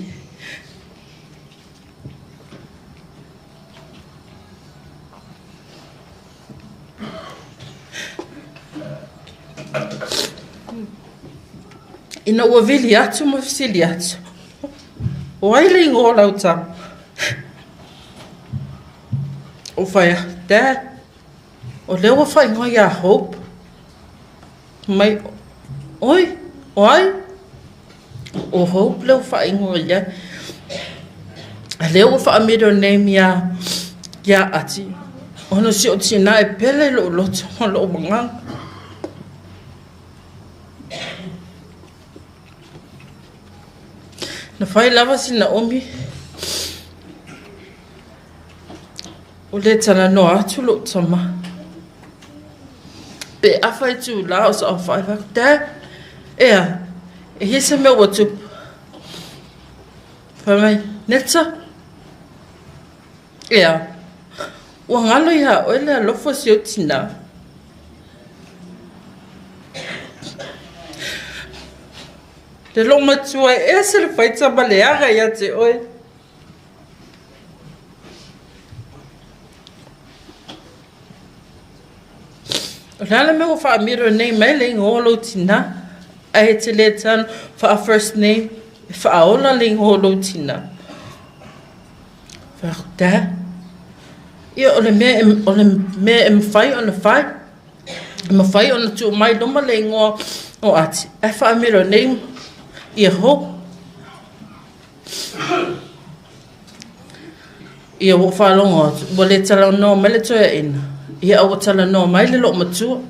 [SPEAKER 19] Ina ua vili atu ma fesili atu, O ai le igoa o lau tama? Ou fai atu, Dad, o lea ua faaigoa ia Hope. Mai, oi, o ai? O Hope lea ua faaigoa i ai. A lea ua faa-middle name ia, ia Ati, ona o si ou tinā e pele i lou loto ma lou agaga. Na fai lava sina umi, ua le talanoa atu lou tama. Pe afa itulā o saofai, fai atu, Dad, ea, e i ai se mea ua tupu? Fai mai, Neta, ea, ua galo iā oe le alofa o si ou tinā. Le loomatua e ese le faita ma le aga ia te oe. O le a le mea ua faamiro nei mai le igoa o lou tinā, ae e te le tanu faa-first name e faaola le igoa o lou tinā. Fai atu, Dad, ia o le mea e, o le mea e mafai ona fai, e mafai ona tuu mai luma le igoa o Ati, ae faamiro nei ia Hope. Ia ua ou faalogo atu, ua le talanoa mai le toeaina, ia a ua talanoa mai le loomatua.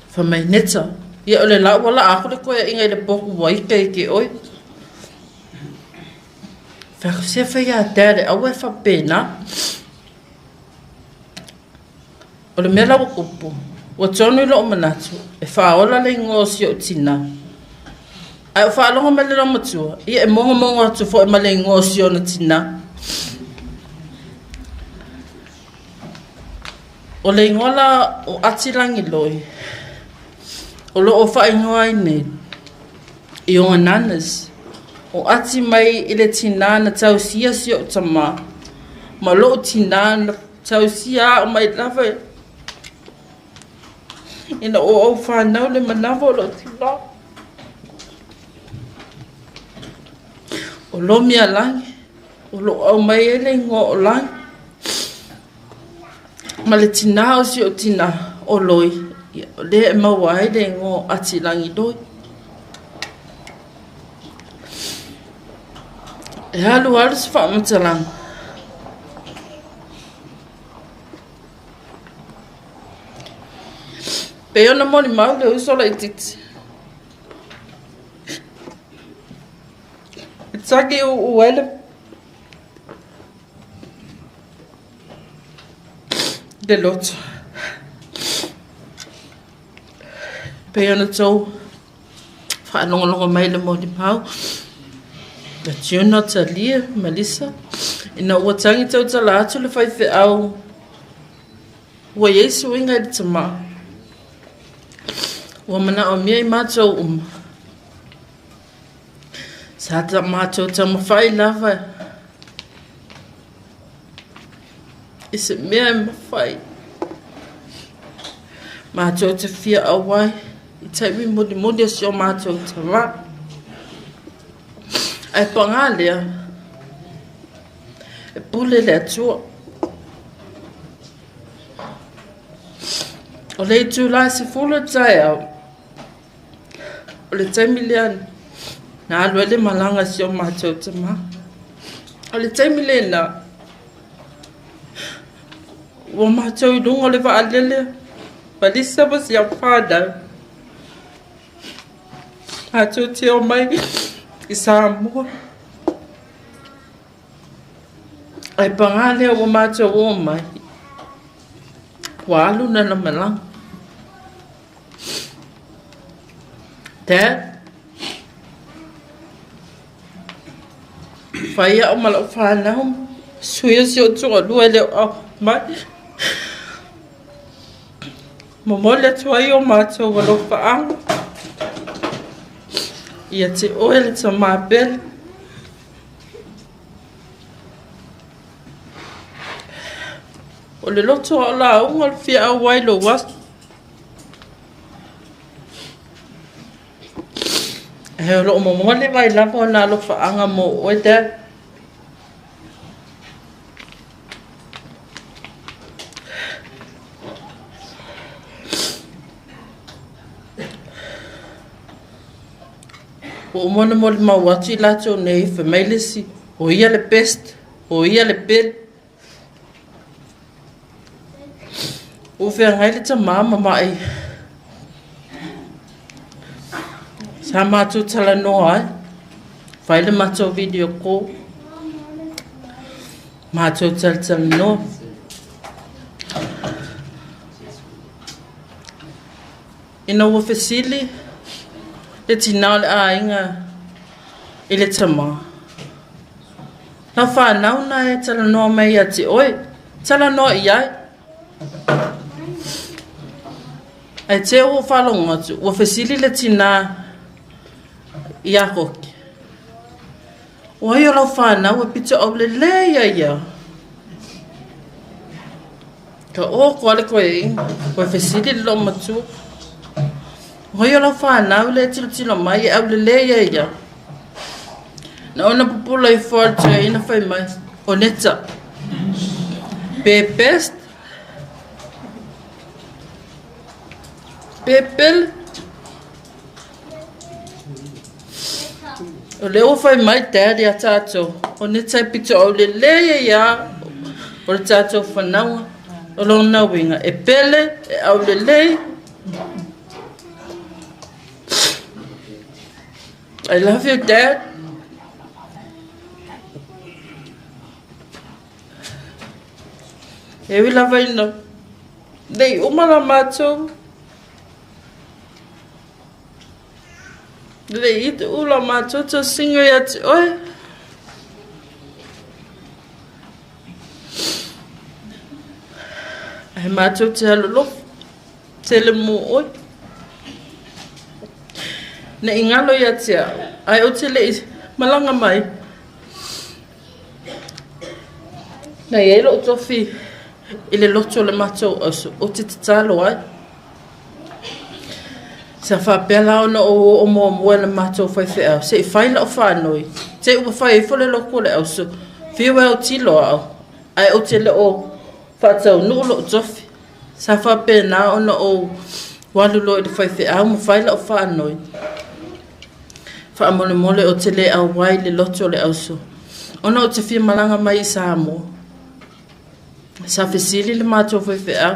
[SPEAKER 19] Fai mai, Neta, ia o le la ua laa aku le toeaina i le potu ua ika i ke oe. Fai atu, se fai a Dad e aua e faapena. O le mea la ua tupu, ua tonu i lou manatu e faaola le igoa o si ou tinā. Ae ou faalogo mai le loomatua, ia e mogomogo atu foi ma le igoa o si ona tinā. O le igoa la o Ati Langiloi, o lo o faaigoa ai nei i ona nanas, o Ati mai i le tinā na tausia si ou tamā, ma lou tinā na Tausia au mai lava ina ua ou fanau le manawa o lou tinā. O Lomialagi, o loo aumai ai le igoa o Lagi. Ma le tinā o si ou tinā o Loi, ia, o lea e maua ai le igoa o Atilagi Loi. E alualu se faamatalaga. Pei ona molimau le uso laitiiti. E tagi uuu ai le loto. Pei ona tou faalogologo mai le molimau a June, Talia ma Lisa ina ua tagi tautala atu le faifeau ua i ai suiga i le tamā. Ua manaomia i matou uma. Sa matou taumafai lava i se mea e mafai. Matou te fia auai i taimi mulimuli o si o matou tamā. Ae pagā lea, e pule le Atua. O le itulā e 10 o le taeao, O le taimi lea na alu ai le malaga a si o matou tamā. O le taimi lena, ua matou i luga o le vaalele ma Lisa ma si au fanau. Matou te omai i Samoa. Ae pagā lea ua matou omai, ua alu lana malaga. Dad, fai au ma lau fanau, sui o si ou toalua e le o au mai. Momoli atu ai o matou alofaaga ia te oe le tamā pele. O le loto o lauga o le fia auai lou aso. Ae o lo o momoli mai lava ona alofaaga mo oe, Dad. Ua uma ona molimau atu i latou nei, fai mai le isi, o ia le best, o ia le pele. Ua feagai le tamā ma ma'i. Sa matou talanoa ai, fai le matou video call, matou talatalanoa. Ina ua fesili le tinā o le aiga i le tamā, Lau fanau na e talanoa mai ia te oe, talanoa i ai. Ae te ua faalogo atu, ua fesili le tinā iā Koki, O ai o lau fanau e pitoau lelei ai ia? Ka o koa le koeaina, koe fesili le loomatua. O ai o lau fanau le tilotilo mai e aulelei ai ia? Na ona pupula ifo a le toeaina fai mai, O Neta. Pe best, pe pele. O lea ua fai mai Dad ia tatou, o Neta e pitoau lelei ai ia o le tatou fanauga. O lona uiga, e pele, e aulelei. I love you, Dad. E ui lava ina nei uma la matou. Le i tuu la matou tausiga ia te oe. Ae matou te alolofa tele mo oe. Ne i galo ia te au, ae ou te le i malaga mai. Na i ai lou tofi i le loto o le matou auso, ou te tatalo ai. Sa faapea la ona ou oo muamua i le matou faifeau se i fai lau faanoi, te i ua fai ifo le lotu o le auso, fiu e autilo au, ae ou te le o faataunuu lou tofi. Sa faapena ona ou alu loa i le faifeau ma fai lau faanoi. Faamolemole ou te le auai i le lotu o le auso, ona ou te fia malaga mai i Samoa. Sa fesili le matou faifeau.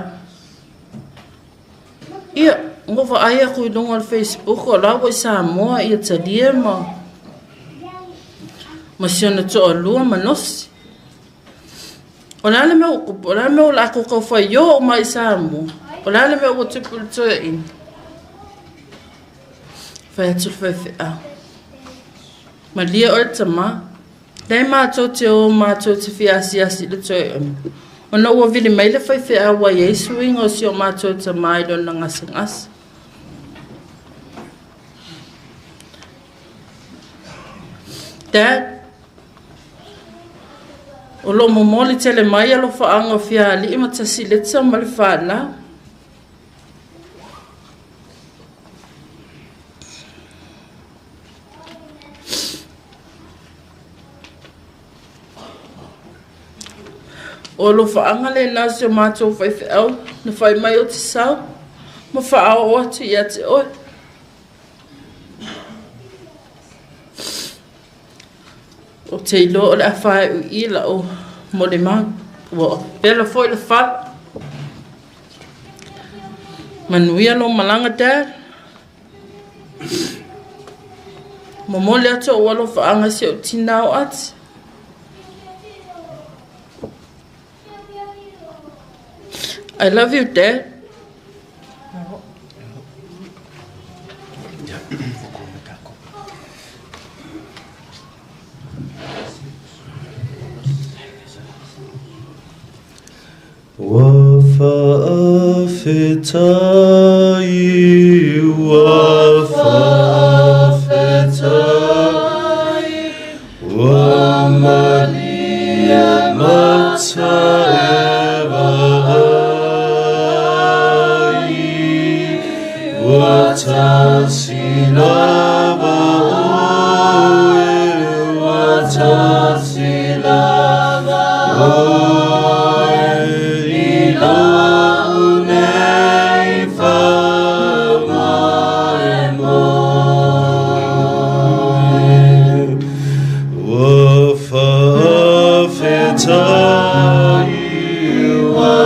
[SPEAKER 19] Ia, ua vaai aku i luga o le Facebook o la ua i Samoa ia Talia ma si ona toalua ma Nosi. O le a le mea ua tupu? O le a le mea ua latou tau faio uma ai i Samoa? O le a le mea ua tupu i le toeaina? Fai atu le faifeau. Malie oe tama. Leai matou te o matou te fia asiasi i le toeaina. Ona ua vili mai le faifeau ua i ai suiga o si o matou tama i lona gasegase. Dad, o lo o momoli tele mai alofaaga o Fiaali'i ma Tasileta ma le fanau. O alofaaga lena o si o matou faifeau na fai mai ou te sau ma faaoo atu ia te oe. Ou te iloa o le a faaiu i i lau molimau. Ua pela foi le fala. Manuia lou malaga, Dad. Momoli atu ou alofaaga i si ou tinā o Ati. I love you, Dad.
[SPEAKER 4] Ua faafetai, ua faafetai, ua malie mata e vaai, ua tasi lava.
[SPEAKER 22] lava oe i lou nei faamoemoe.
[SPEAKER 4] Ua faafetai,
[SPEAKER 22] ua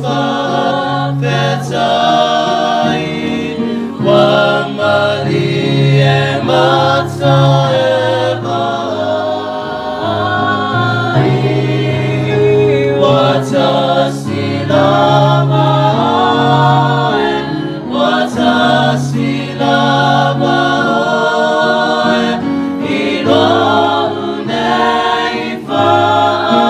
[SPEAKER 22] faafetai, ua malie mata e vaai. Ua tasi lava oe, ua tasi lava oe, i lou nei faamoemoe.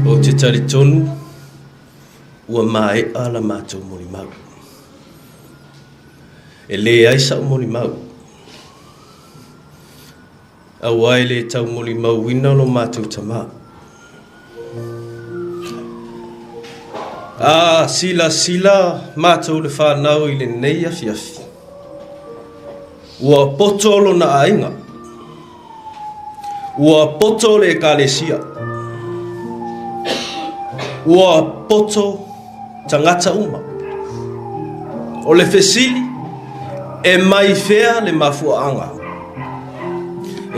[SPEAKER 1] Ou te talitonu ua mae'a la matou molimau. E leai sa'u molimau, auā e lē taumolimauina lo matou tamā. A silasila matou le fanau i lenei afiafi, ua poto lona aiga, ua poto le ekalesia, ua poto tagata uma. O le fesili, e mai fea le mafuaaga?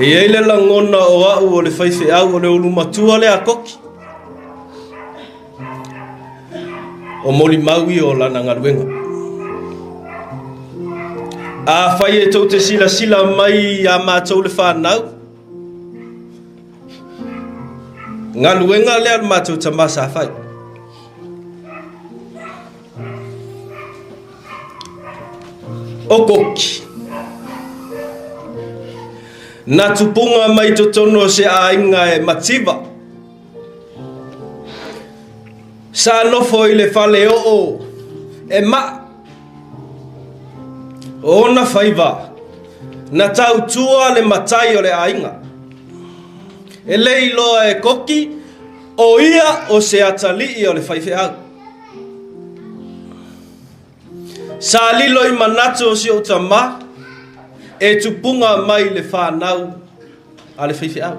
[SPEAKER 1] E i ai le lagona o au o le faifeau o le ulumatua lea a Koki. O molimau ia o lana galuega. Afai e tou te silasila mai iā matou le fanau, galuega lea a le matou tama sa fai. O Koki. Na tupuga mai totonu o se aiga e mativa. Sa nofo i le fale oo e maa. O ona faiva, na tautua le matai o le aiga. E le iloa e Koki, o ia o se atalii o le faifeau. Sa lilo i manatu o si ou tama, e tupuga mai le fanau a le faifeau.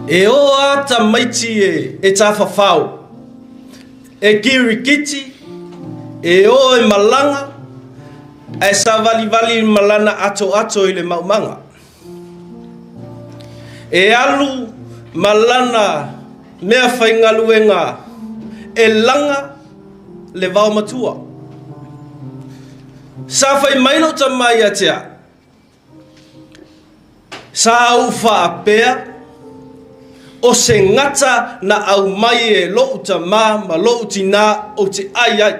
[SPEAKER 1] E o a tamaiti e tafafao, e kirikiti, e o e malaga, ae savalivali ma lana atoato i le maumaga. E alu ma lana meafaigaluega e laga le vaomatua. Sa fai mai lou tama ia te au, Sa ou faapea, o se gata na aumai e lou tama ma lou tinā ou te ai ai.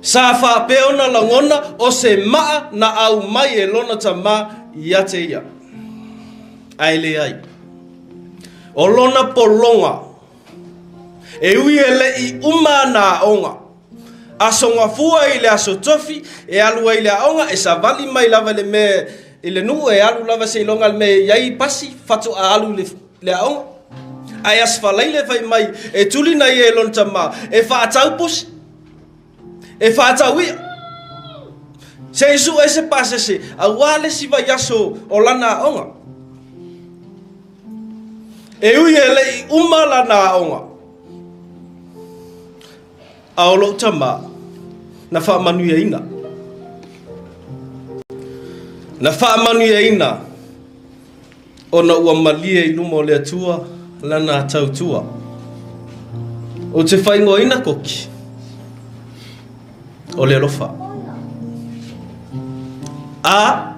[SPEAKER 1] Sa faapea ona lagona o se maa na aumai e lona tama ia te ia. Ae leai. O lona pologa, e ui e le i uma ana aoga, Aso Gafua i le Aso Tofi e alu ai i le aoga, e savali mai lava i le mea i le nuu, e alu lava seiloga i le mea e i ai pasi, faatoa alu i le aoga. Ae Aso Faraile fai mai e tulina ia e lona tama e faatau pusi, e faatau i'a, se i sue se pasese auā le isi vaiaso o lana aoga. E ui e le i uma lana aoga, A o lou tama, na faamanuiaina. Na faamanuiaina ona ua malie i luma o le Atua lana tautua. Ou te faaigoaina Koki o le alofa. A,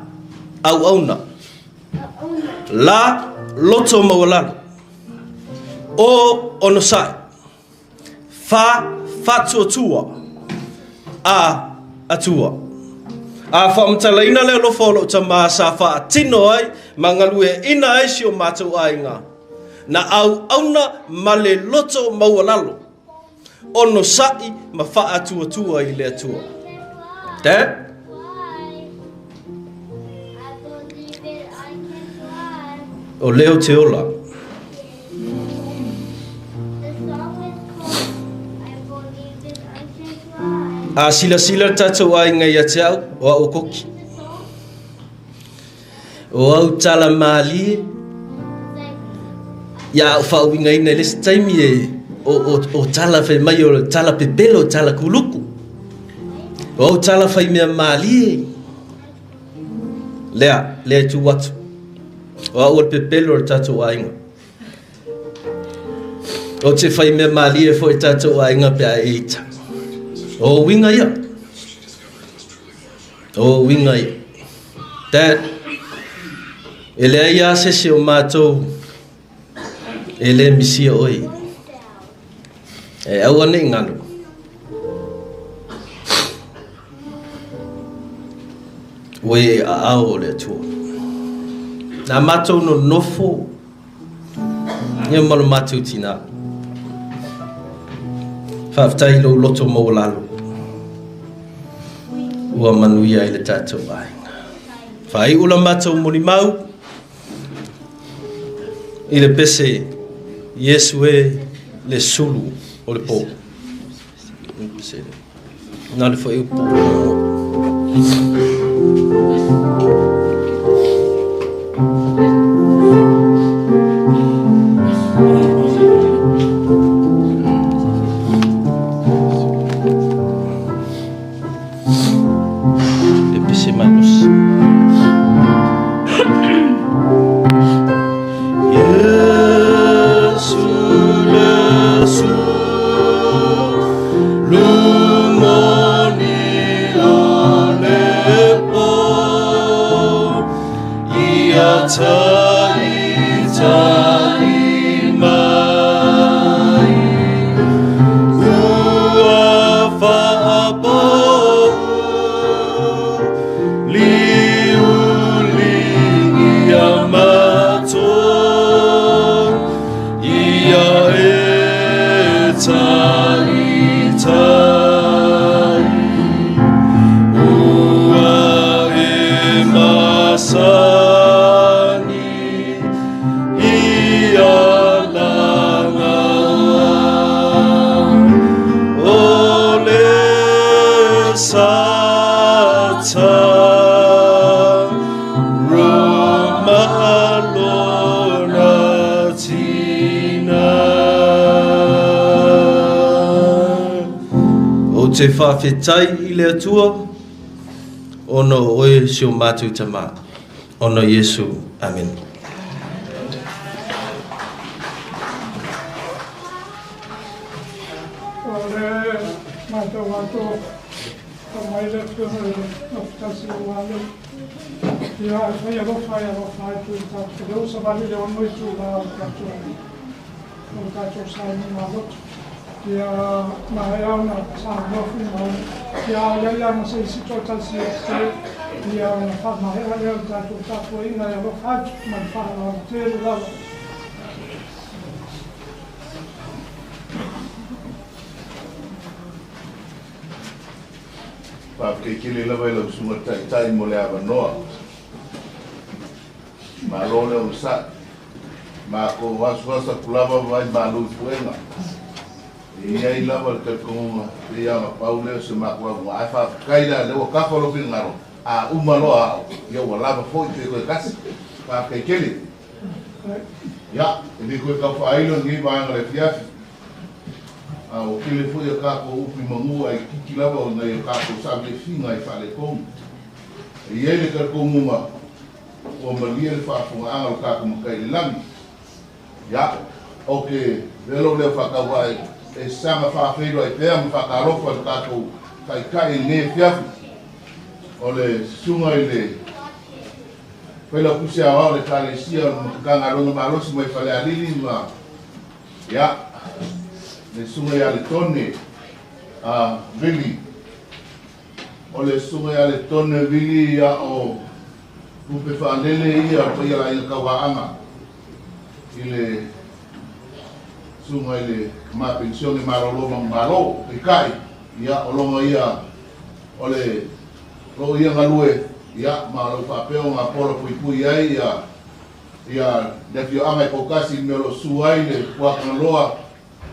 [SPEAKER 1] auauna. La, loto maualalo. O, onosai. Wha, whatuatua, a, atua. A whaamatalaina le alofa o lou tama sa faatino ai ma galueaina ai si o matou aiga, na auauna ma le loto maualalo, onosai ma faatuatua i le Atua. Dad? O leo te ola. A silasila le tatou aiga ia te au, o au o Koki. O au tala malie, ia au faauigaina i le isi taimi e o tala fai mai o tala pepelo, o tala kuluku. O au tala fai mea malie, lea, lea e tu atu. O au o le pepelo o le tatou aiga. Ou te fai mea malie foi i tatou aiga pe a e ita. O uiga ia. O uiga ia. Dad, e leai lava se isi o matou e le misia oe. E aua ne i galo. Ua i aao o le Atua. Na matou nonofo ia ma lo matou tinā. Faafetai i lou loto maualalo. Ua manuia ai le tatou aiga. Faaiu la matou molimau i le pese Iesu e le sulu o le pō. Na le fuaiupu Le pese malosi. Iesu le sulu moni o le pō Ia taitai mai Ua faapau Liuliu ia matou Ia e taitai Ua e masani Ia laga O le sata Roma lona tina. Ou te faafetai i le Atua ona o oe si o matou Tama, ona o Iesu. Amene.
[SPEAKER 3] O le matau atu o mai le afioga i le Gafatasi o Wale. Ia, e fai alofa e alofa atu i tatou. Lea ua savali le 6 itula o le tatou saunoaga loto. Ia, maea ona saunoa Fuimaono. Ia, a i ai lava ma se isi toatasi e tetee, ia ona faamaea lea o le tatou tapuaiga e alofa atu ma le faaaloalo tele lava.
[SPEAKER 14] Faafetai tele lava i lau Susuga Taitai mo le avanoa. Malo le onosai. Matou asuasu atu lava ma vaai malu i puega. E i ai lava le talitonuga pei lava ona pau lea o se matou avanoa. Ae faafetai la lea ua tafa lou finagalo, a uma loa au, ia ua lava foi pe toe tasi. Faafetai tele. Ia, e le toe tau faailo lenei vaega o le afiafi. A ua tele foi a tatou upu i manu ae itiiti lava o nai o tatou savilefiga e faaletonu. E i ai le talitonuga ua malie le faafofogaaga a lo tatou Matai i le lagi. Ia, ou te avea lou leo faatauvae e saga faafeiloai pea ma faatalofa i lo tatou Taitai i lenei afiafi, o le Susuga i le Failautusi Aoao o le Ekalesia o le Matagaluega Malosi mai Falealili ma, ia, le Susuga ia Letone Vili. O le Susuga ia Letone Vili ia o lupe faalele ia o le paia le aiga Tauaana i le Susuga i le Tama Penisione Malolo Manumalo. Peitai, ia o lona ia o le lou ia galue, ia ma o lou faapea ona pola puipui ai ia ia le afioaga i Poutasi i le mea o lo o susu ai le Puakagaloa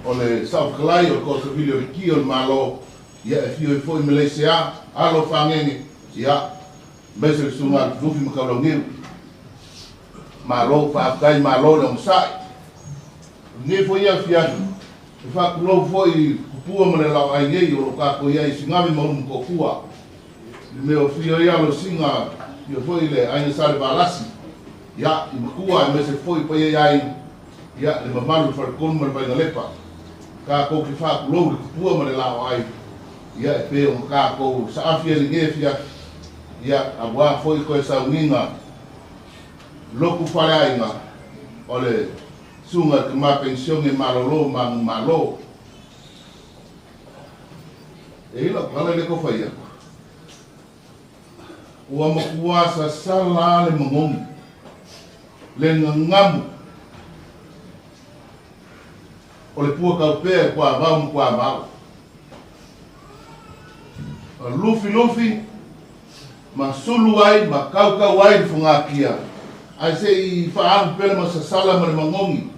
[SPEAKER 14] o le Saofetalai o le Koosavili o le Ki o le Malo. Ia e fio foi Malaysia, alo fangenge, ia mese le susuga Lufi ma Kaulaugiu. Malo faafetai, malo le onosai. Lenei foi afiafi, e faakulou foi kupua ma le laoai nei o loo tatou iai Sigave ma Ulu Motootua. Le mea o fio ia alo siga ia foi le aiga Salevalasi, ia i matua e mese foi paia i aiga, ia le mamalu le faletonu ma le vaigalepa. Tatou te faakulou le kupua ma le laoai, ia e pei ona tatou saafi ai lenei afiafi, ia auā foi toe sauniga lotu faleaiga o le susuga i tama penisione malolo manumalo. E i lau tala le tau fai atu. Ua matua sasala le magogi, le gagamu o le pua taupea e puavao ma puavao. Lufi lufi, ma sulu ai, ma kaukau ai le fugakia. Ae se i faalu pele ma sasala ma le magogi.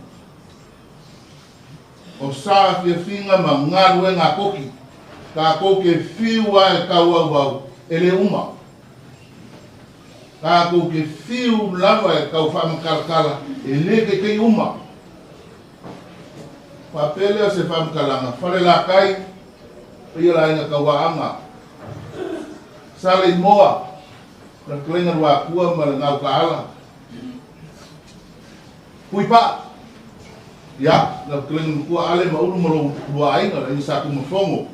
[SPEAKER 14] O sa fiafiga ma galuega a koki. Tatou ke fiu ai e tau au au, e le uma. Tatou ke fiu lava e tau faamakalatala, e le kaikai uma. Faapea lea o se faamatalaga, fale lakai, paia le aiga tauaaga. Saleimoa, le fetalaiga Luatua ma le Gaukaala. Puipaa, ia, le fetalaiga Matua Ale ma Ulu ma lou luaaiga, le aiga Satunumafono.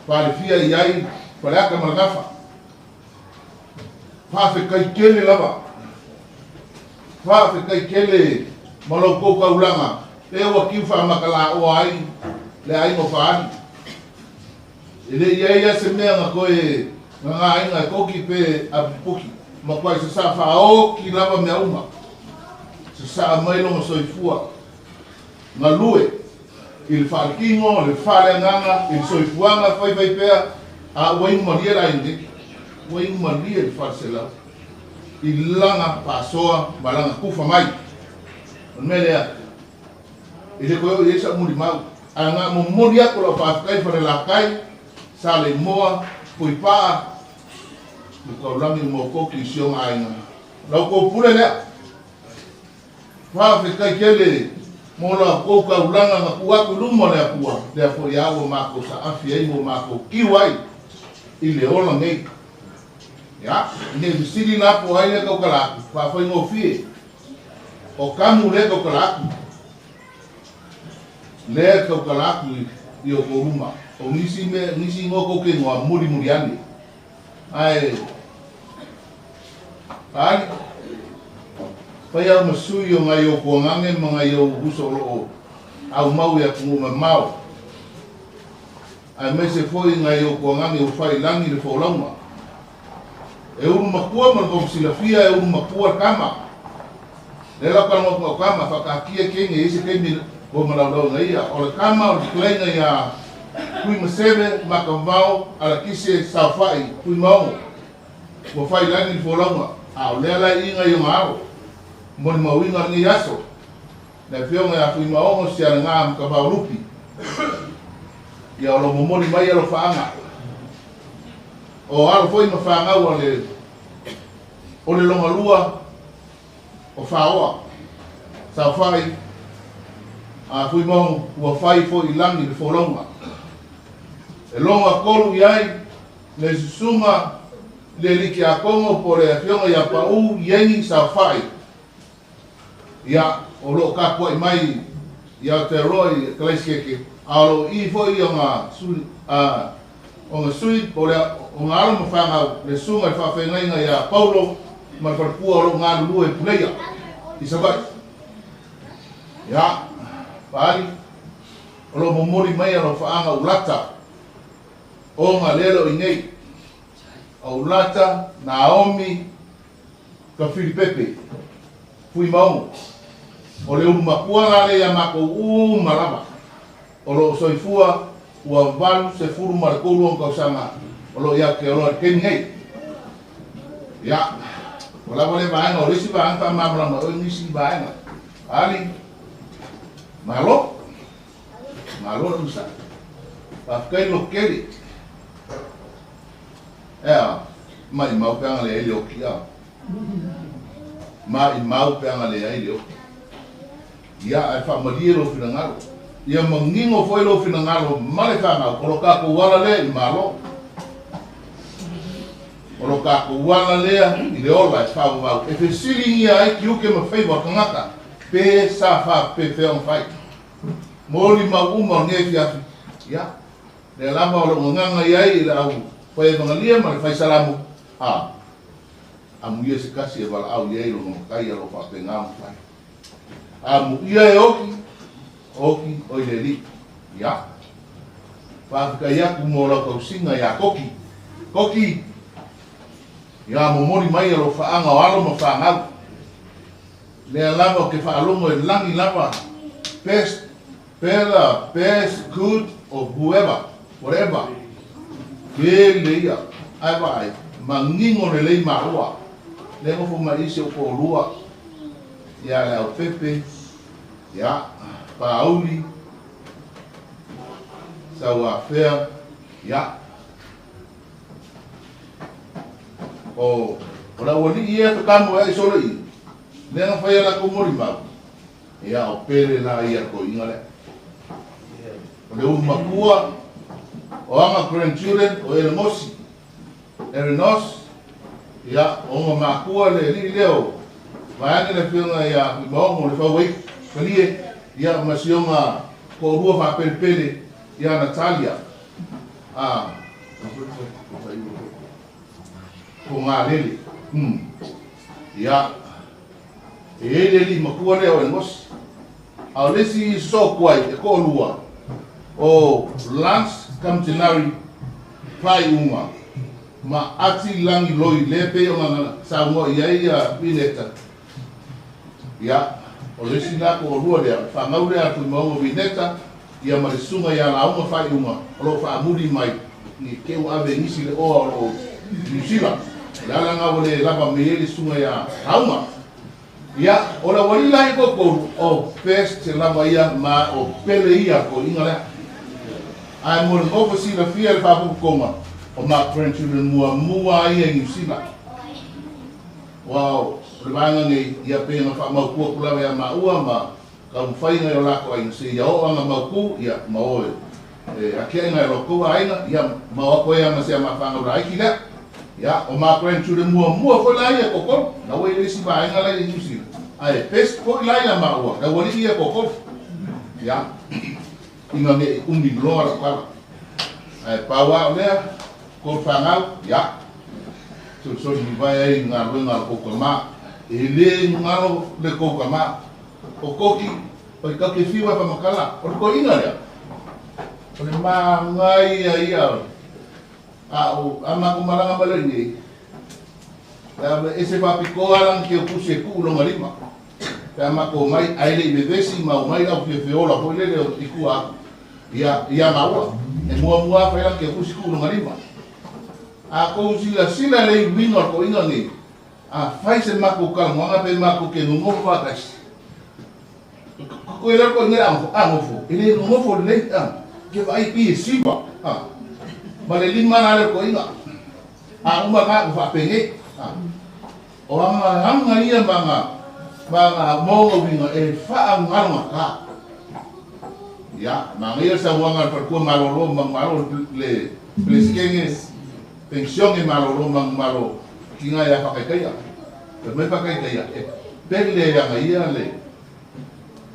[SPEAKER 14] Falefia i ai Faleata ma le Gafa. Faafetai tele lava. Faafetai tele ma lou tou taulaga, e ua tiu faamatalaoa ai le aiga o Faali. E le i ai lava se mea na toe gagaaina e koki pe apupuki. Matuai sasaa faaoki lava mea uma. Sasaa mai lona soifua. Galue i le faaletino, le faaleagaga, i le soifuaga faifai pea, a ua inu malie le aiga nei. Ua inu malie le faleselau. I laga faasoa ma laga tufa mai. O le mea lea, e le toe oo i ai sau mulimau. Ae na momoli atu lau faafetai Falelatai, Saleimoa, Puipaa, Lukaulangi ma Okoki i si ona aiga. Lau tou pule lea. Faafetai tele mo la tou taulaga na tuu atu i luma o le Atua, lea foi a ua matou saafi ai ma ua matou tiu ai i le ola nei. Ia, nei fesili la po o ai lea tautala atu, faafaigofie. O Kamu lea tautala atu. Lea tautala atu i o tou luma. O nisi mea, nisi igoa tou te igoa mulimuli ane. Ae, Faali, fai au ma sui o nai ou tuagage ma nai ou uso o loo aumau i atunuu mamao, aemaise foi nai ou tuagage ua fai i lagi le folauga. E ulu matua ma le tou silafia, e ulu matua le tama. Lea la talanoa atu au tama, faataatia kege e i ai se taimi ua malaulauina ia. O le tama o le fetalaiga ia Tuimaseve Makavao Alakise Saofai Tuimaogo, ua fai i lagi le folauga, a o lea la e iga i ona alo. Molimauina lenei aso, le afioga ia Tuimaogo Sialaga Makavao Lupi. Ia o lo momoli mai alofaaga. O alo foi ma fanau a le o le logalua o Faoa, Saofai, a Fuimaogo ua fai foi i lagi le folauga. E logo tolu i ai le susuga le alii tiakono po o le afioga ia Paū Ieni Saofai. Ia, o loo tapuai mai i Aotearoa i Kalaisieke, a o loo i foi ona sui, ona sui po o le ona alo ma fanau le susuga i le faafeagaiga ia Paulo ma le faletua o loo galulue i Puleia i Savaii. Ia, Faali, o loo momoli mai alofaaga ulata ona lea le o i nei. O Ulata, Naomi, ka Filipepe, Fuimaogo. O le ulu matua la lea ia matou uma lava. O loo soifua ua 83 ona tausaga o loo i Aotearoa i le taimi nei. Ia, ua lava lea vaega, o le isi vaega faamalamalama o nisi vaega. Ali, malo, malo le onosai. Faafetai le lototele. Ea, maʻimau pe aga leai le oki a. Maʻimau pe aga leai le oki. Ia, ae faamalie lou finagalo. Ia manino foi lou finagalo ma le fanau, o lo tatou ala lea i Malo. O lo tatou ala lea i le ola e faavavau, e fesiligia ai tiute ma faiva o tagata, pe sa faapefea ona fai. Molimau uma o lenei afiafi, ia, lea lava o lou gagaga i ai i le au fai evagalia ma le fai salamo, a, amuia se tasi e valaau i ai lona matai a lo faapena ona fai. Amuia e oki, oki o i le alii. Ia, faafetai atu mo lau tausiga iā Koki. Koki, ia momoli mai a lou faaga o alo ma fanau. Lea lava ou te faalogo e lagi lava best, better, best, good or whoever, whatever. Tele ia, ae vaai, manino lelei maua. Lea nofo mai i si ou toalua, ia Leaupepe, ia Paauli, Sauafea, ia. O, o le aualii ia fetamoea'i solo i i, lea na fai a latou molimau, ia o Pele la ia toeaina lea. O le ulu matua, o aga grandchildren, o Elegosi, Erenos, ia, o ona matua le alii lea o vaeane le afioga ia Fuimaono le Fauaitu, Falie, ia ma si ona toalua faapelepele ia Natalia, a, Fogalele. Ia, e i ai le alii matua lea o Enosi. A o le isi sosoo atu ai e toalua, o Lance Kamtenari Faaiuga ma Ati Lagi Loi lea e pei ona saunoa i ai Vineta. Ia, o le isi la toalua lea, o le fanau lea a Tuimaoga Vineta, ia ma le susuga ia Lauga Faaiuga o lo o faamuli mai i te ua ave nisi le oa o lo o Niu Sila. O le ala lena ua le lava mai ai le susuga ia Lauga. Ia, o le aualii la ia toatolu, o best lava ia ma o pele ia toeaiina lea. Ae mo le nofo silafia i le faapopotoga, o ma grandchildren muamua lava ia i Niu Sila. Aua o le vaega nei, ia pei ona faamautu atu lava ia maua ma taumafaiga i o latou aiga seia oo aga mautu, ia ma o e atiae nai o latou aiga, ia ma o atu ai lava ma si a ma fanau laiti lea. Ia, o ma grandchildren muamua foi la ia e toatolu, na ua i le isi vaega la i Niu Sila, ae best foi la ia maua, le aualii ia e toatolu. Ia, ina ne i umi loa lau tala. Ae pau lava o lea, kou fanau, ia, solisoli mivae ai i galuega a le kou tama. E le galo le kou tama. O Koki, o i kau ke fiu e whamakala, o le toeaina lea. O le māngai ia ia, a o a matou malaga mai loa i inei, pe a ese faapitoa lana keupusi e tuu lona lima. Pe a matou omai, ae le i vevesi ma omai le au fiafiola foi lele i tua atu, ia, ia maua. E muamua lava fai lana keupusi tuu lona lima. A tou silasila lelei i uiga o le toeaina lenei, a fai se matou talanoaga pe matou te nonofo faatasi, koe lea koe nei a nofo, e le nonofo lelei, a, ke vaai pi e siva, a, ma le lima la le toeaina. A uma la ua faapenei, a, o aga aga ia ma aga ma aga maoga uiga e faagalogata. Ia, manaia le saunoaga a le faletua malolo ma manumalo le Peresetene Penisione malolo manumalo tiga ia Faakaitaia. Fai mai Faakaitaia, e pele ana ia le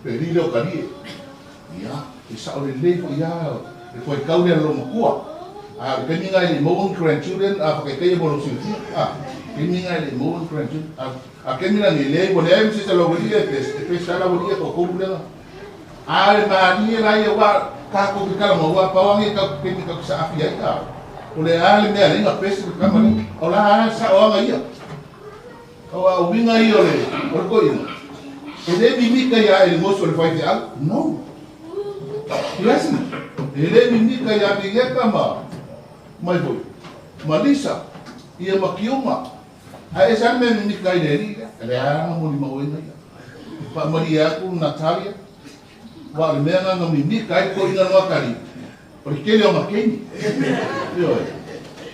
[SPEAKER 14] peli lea o Talie. Ia, e sao lelei foi ia le fuaitau lea a lou matua. A o le taimi lena e le i maua ni grandchildren a Faakaitaia mo lou silafia. A, taimi lena e le i maua ni grandchildren. A, taimi la nei, leai, ua leai ma se isi o le aualii ia e pes, e pes lava le aualii ia toatolu lea. A o le malie la ia aua tatou te talanoa, aua pau lava nei tatou taimi tatou te saafi ai, a o le a le mea e ala ai ona pesi le tama lea? O la a sao aga ia. Aua o uiga ia o le o le toeaina, e le mimika ia Elegosi o le faifeau. No. He hasn't. E le mimika ia Vineta ma mai foi, ma Lisa, ia ma Kiuma. Ae ese lava le mea mimika ai le alii lea. E leai lava molimauina ia. Faamalie atu Natalia, aua o le mea lena na mimika ai le toeaina le Natalia, o le tele o ana keimi. Ioe.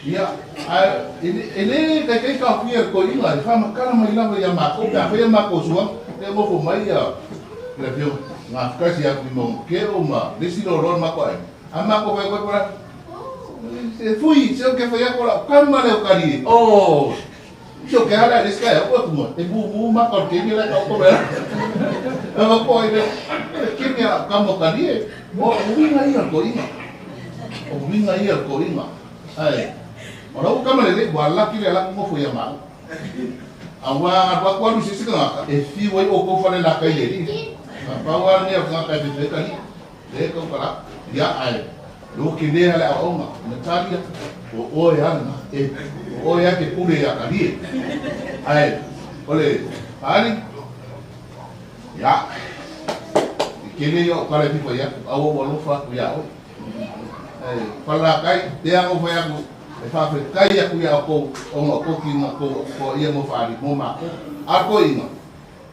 [SPEAKER 14] Ia, e le kaikai kaofia le toeaina, e faamatala mai lava ia matou pe afai a matou suaga, e nofo mai ia le afioga gafetasi atu i Maugakeo ma le isi loaloa le matou aiga. A matou fai atu ai po se fui, se o ke fai atu o lau kama lea o Kalie. Oh, se o ke ala i le isi taeao ua atu mai, e mumu maka o le kene la e taoto mai ala. E faapea ai lea, o le kene a lau kama o Kalie. O uiga ia o le toeaina. O uiga ia o le toeaina. Ae, o lau kama lelei, ua laki le ala nofo ia maau. Auā alu atu alu i se isi tagata, e fiu ai outou fale la kai le alii. Na pau lava lenei o le tagata e fefe ai ka alii. Lea e tautala atu. Ia, ae, lou kele lava le aoaoga, Natalia, o oe lava lena, e, o oe lava e te pule ia Kalie. Ae, o le Paali, ia, e tele ia o tala e fia fai atu, a ua ou alofa atu ia oe. Ae, Falelatai, te ano fai atu, e faafetai atu ia outou ona o toki na outou toaia mo faali mo matou. A o le toeaina,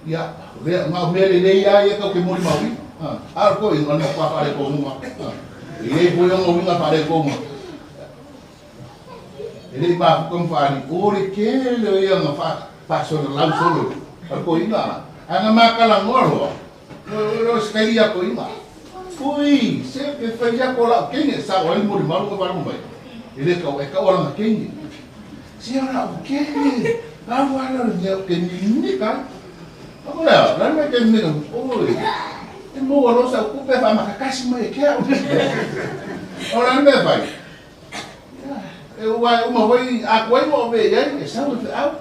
[SPEAKER 14] ia, lea, na o mea lelei lava ia tatou te molimauina. A o le toeaina, o le matua faaletonuga. E i ai foi ona uiga faaletonuga. E le i mafuta ma faali, o le tele o ia na faasalalau solo a le toeaina. Ae na matalanoa loa, o se kaili ia toeaina. Ui, se ke fai atu o lau kene, sao ai le molimau ua faalogo mai. E le tau, e tau o lana kene. Se o lau kene, pau lava lea o le mea ou te mimika ai. Ako lea, o le a le mea e te mimika ai? Oi, e maua loa sau tupe e faamakakasi mai e ke au. O le a le mea e fai? E ua e uma foi a tuai ma ove i ai, e sau le feau.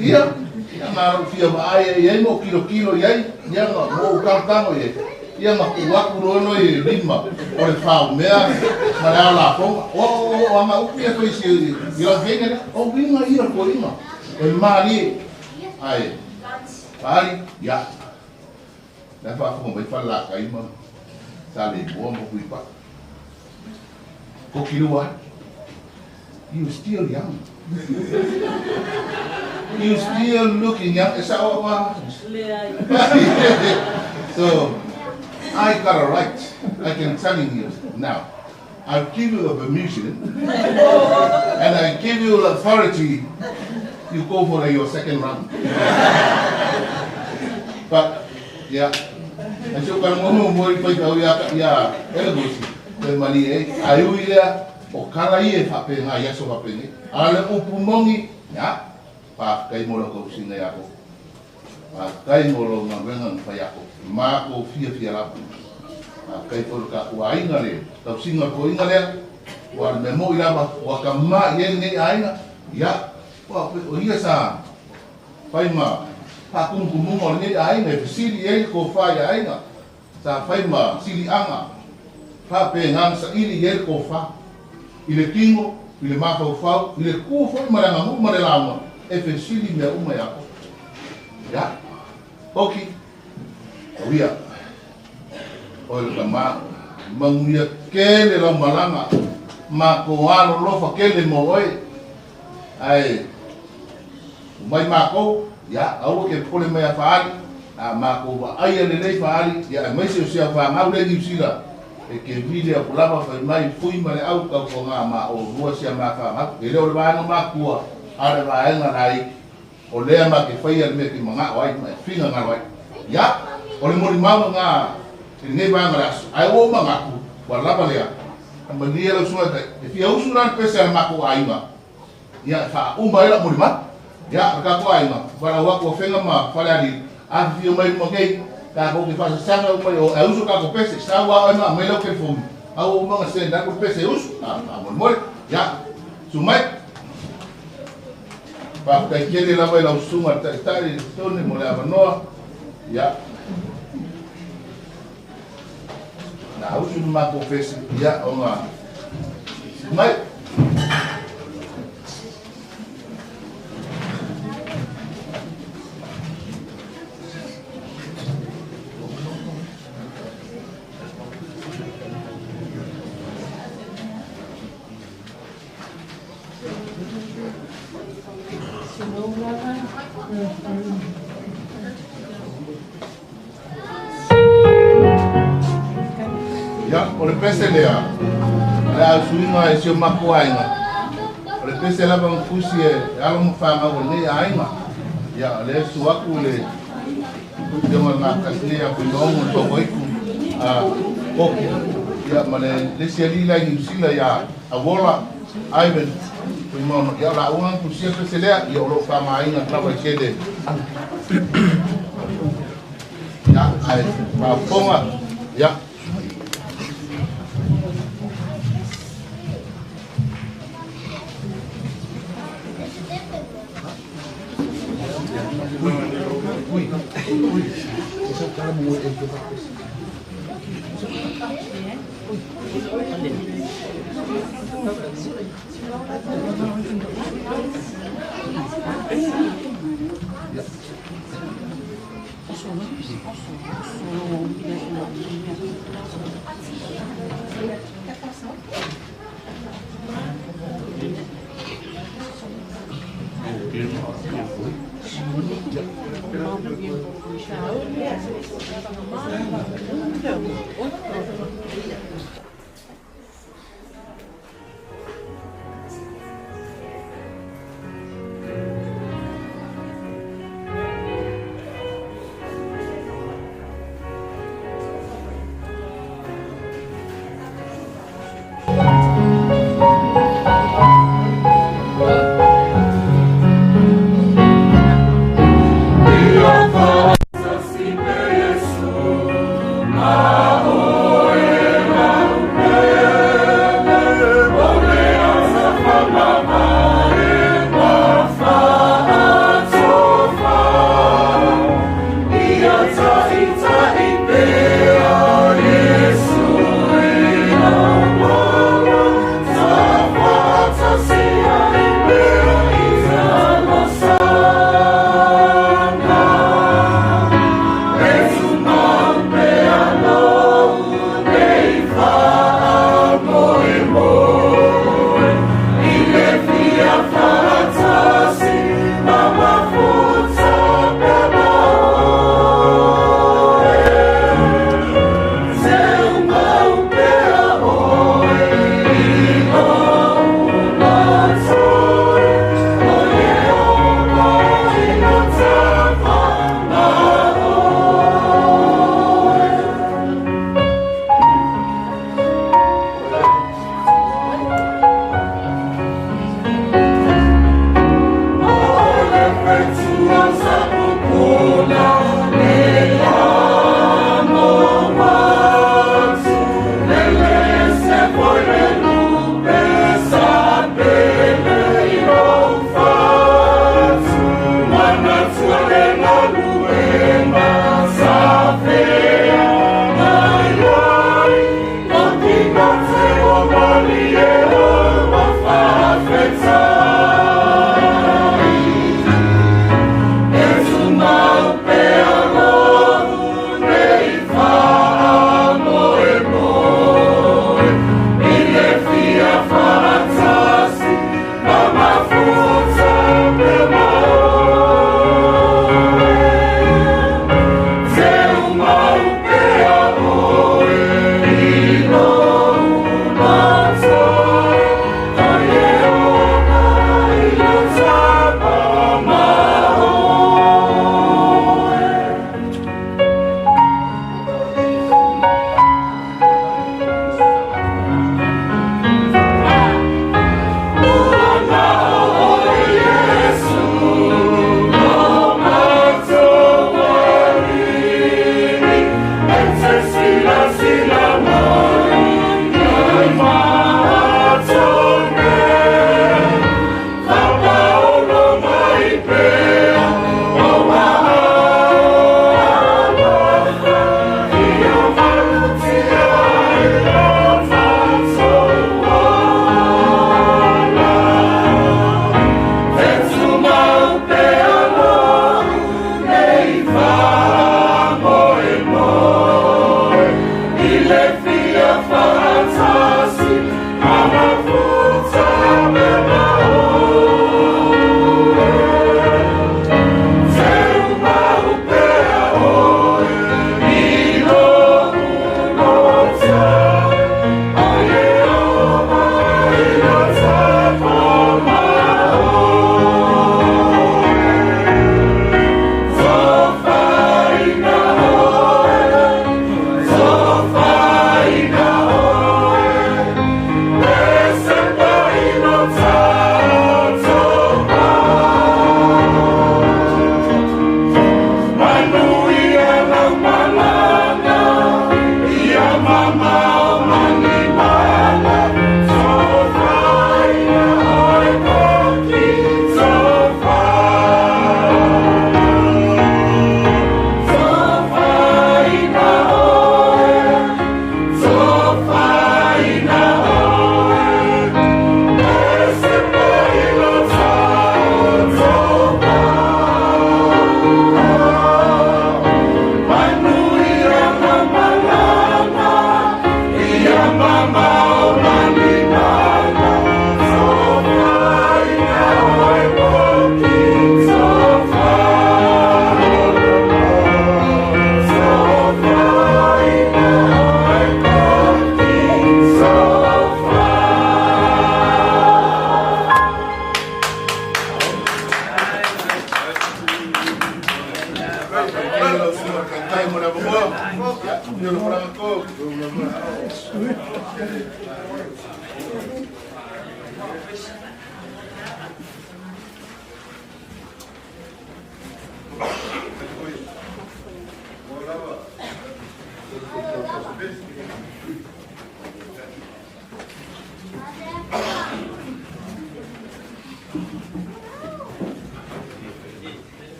[SPEAKER 14] Ia, ia na lou fia vaai ai i ai ma ou kilokilo i ai, ia ma ou tagotago i ai, ia ma tuu atu loa loa i lima o le faumea ma le ao lafoga. O, o, o, aga upu ia fai si i lau feiga lea, o uiga ia o le toeaina, e malie. Ae, Paali, ia, la e faafofoga mai Falelatai ma Saleimoa ma Puipaa. Kokilua ai. You still young. You still looking young. E sao au a. So, I got a right. I can telling you now. I'll give you the permission and I give you the authority. You go for your second round. But, yeah. Ai se o ka ngomo mo i fai kau ia ia ele gosi. Pe mali e ai ui lea o kala ia e faapena i aso faapenei. A o le upu moni, ia, faafetai mo lau tausiga ia kou. Faafetai mo lou galuega na fai a kou. Matou fiafia lava. Faafetai foi i lo tatou aiga le tausiga o le toeaina lea, ua o le mea moi lava, ua tamaa i ai lenei aiga, ia, ua o ia sa fai ma faatumutumuga o lenei aiga e fesili i ai le tofa i aiga, sa fai ma siliaga faapena na saili i ai le tofa i le tino, i le mafaufau, i le tu foi ma le aganuu ma le lauga e fesili mea uma ia outou. Ia, Oki, o ia, oe le tama, manuia tele lau malaga, matou alolofa tele mo oe, ae Omai makou, ia, aua ke popole mai a Faali, a makou vaaia lelei Faali, ia aemaise o si au fanau lea i Niu Sila, e ke vili aku lava fai mai fui ma le au tautoga ma olua si a ma fanau. E le o le vaega makua, a o le vaega laiti, o lea ma ke faia le mea ke manao ai ma e finagalo ai. Ia, o le molimau lena i lenei vaega o le aso, ae ua ou manatu, ua lava lea, a malie lau susuga e tai, e fia usu la le pese a le matou aiga, Ia, e faauma ai lau molimau. Ia, le tatou aiga, valaau atu o Afega ma Falealili, afifio mai luma nei, tatou te faasasaga uma i o, ae usu tatou pese, sau lava oe ma aumai lau telefoni, a ua uma ona send atu le pese e usu, a, faamolemole. Ia, susu mai. Faafetai tele lava i lau susuga le Taitai Tony mo le avanoa. Ia, na usu le matou pese, ia, ona susu mai. Ia, o le pese lea, le a suiga e si o matou aiga. O le pese lava ma fusi e alo ma fanau o lenei aiga. Ia, o lea e susu atu le afioga i le Gatasi nei ia Fuimaono Togoaitu Koki, ia ma le isi alii la i Niu Sila ia Auola Ivan Fuimaono. Ia, o laua na tusia pese lea, ia o lo o faaaogaina atu lava i tele. Ia, ae faafofoga, ia.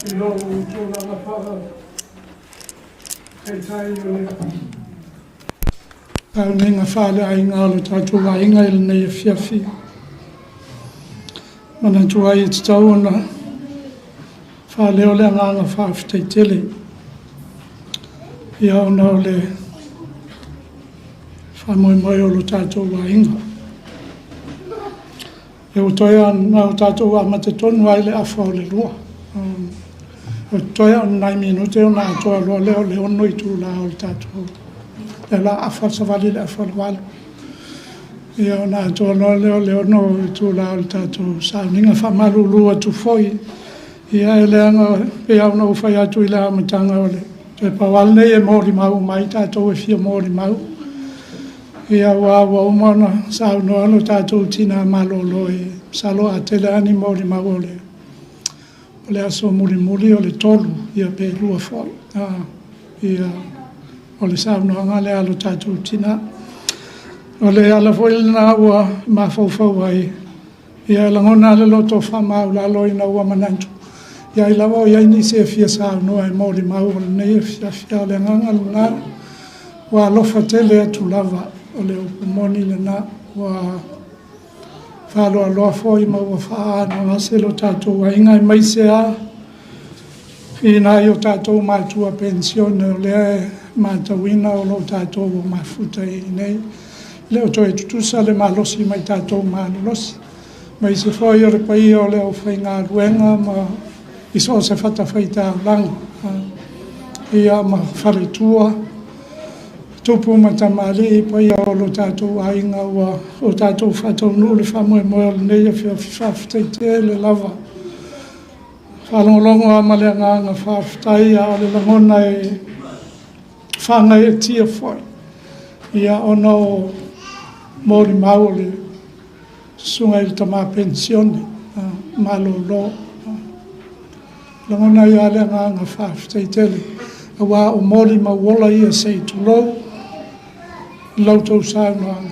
[SPEAKER 3] I lou tulaga faataitai o le sauniga faaleaiga o le tatou aiga i lenei afiafi. Manatu ai e tatau ona faaleo le agaga faafetai tele. Ia ona o le faamoemoe o lo tatou aiga. E ua toe na o tatou amata tonu ai le afa o le 2. O toe o nai minute ona atoa loa lea o le 6 itula o le tatou. Le la afa savali le afa o le 8. Ia ona atoa loa lea o le 6 itula o le tatou sauniga faamalulu atu foi. Ia e leaga pei lava ona ou fai atu i le amataga o le toe pau lava lenei e molimau uma ai tatou e fia molimau. Ia ua uma ona saunoa lo tatou tina malolo e masalo a tele lava ni molimau o le aso mulimuli o le 3 ia pe 2 foi. Ia o le saunoaga lea a lo tatou tina. O le ala foi lena ua mafaufau ai. Ia lagona le loto faamaulalo ina ua manatu. Ia ai lava o iai nisi e fia saunoa e molimau o lenei afiafi. O le agaga lena ua alofa tele atu lava o le upu moni lena. Ua faaloaloa foi ma ua faaaaogagase lo tatou aiga aemaise lava i nai o tatou matua penisione o lea e matauina o lo o tatou mafuta i inei. E le o toe tutusa le malosi mai tatou malolosi. Aemaise foi o le paia o le aufaigaluega ma i so o se fatafaitaulaga. Ia ma faletua, tupu ma tamalii, paia o lo tatou aiga ua o tatou faataunuu le faamoemoe o lenei afiafi. Faafetai tele lava. Faalogologo lava ma le agaga faafetai, a o le lagona e faagaeetia foi. Ia ona o molimau o le susuga i le tama penisione malolo. Lagona ai lava le agaga faafetai tele, aua o molimau ola ia se i tulou la outou saunoaga.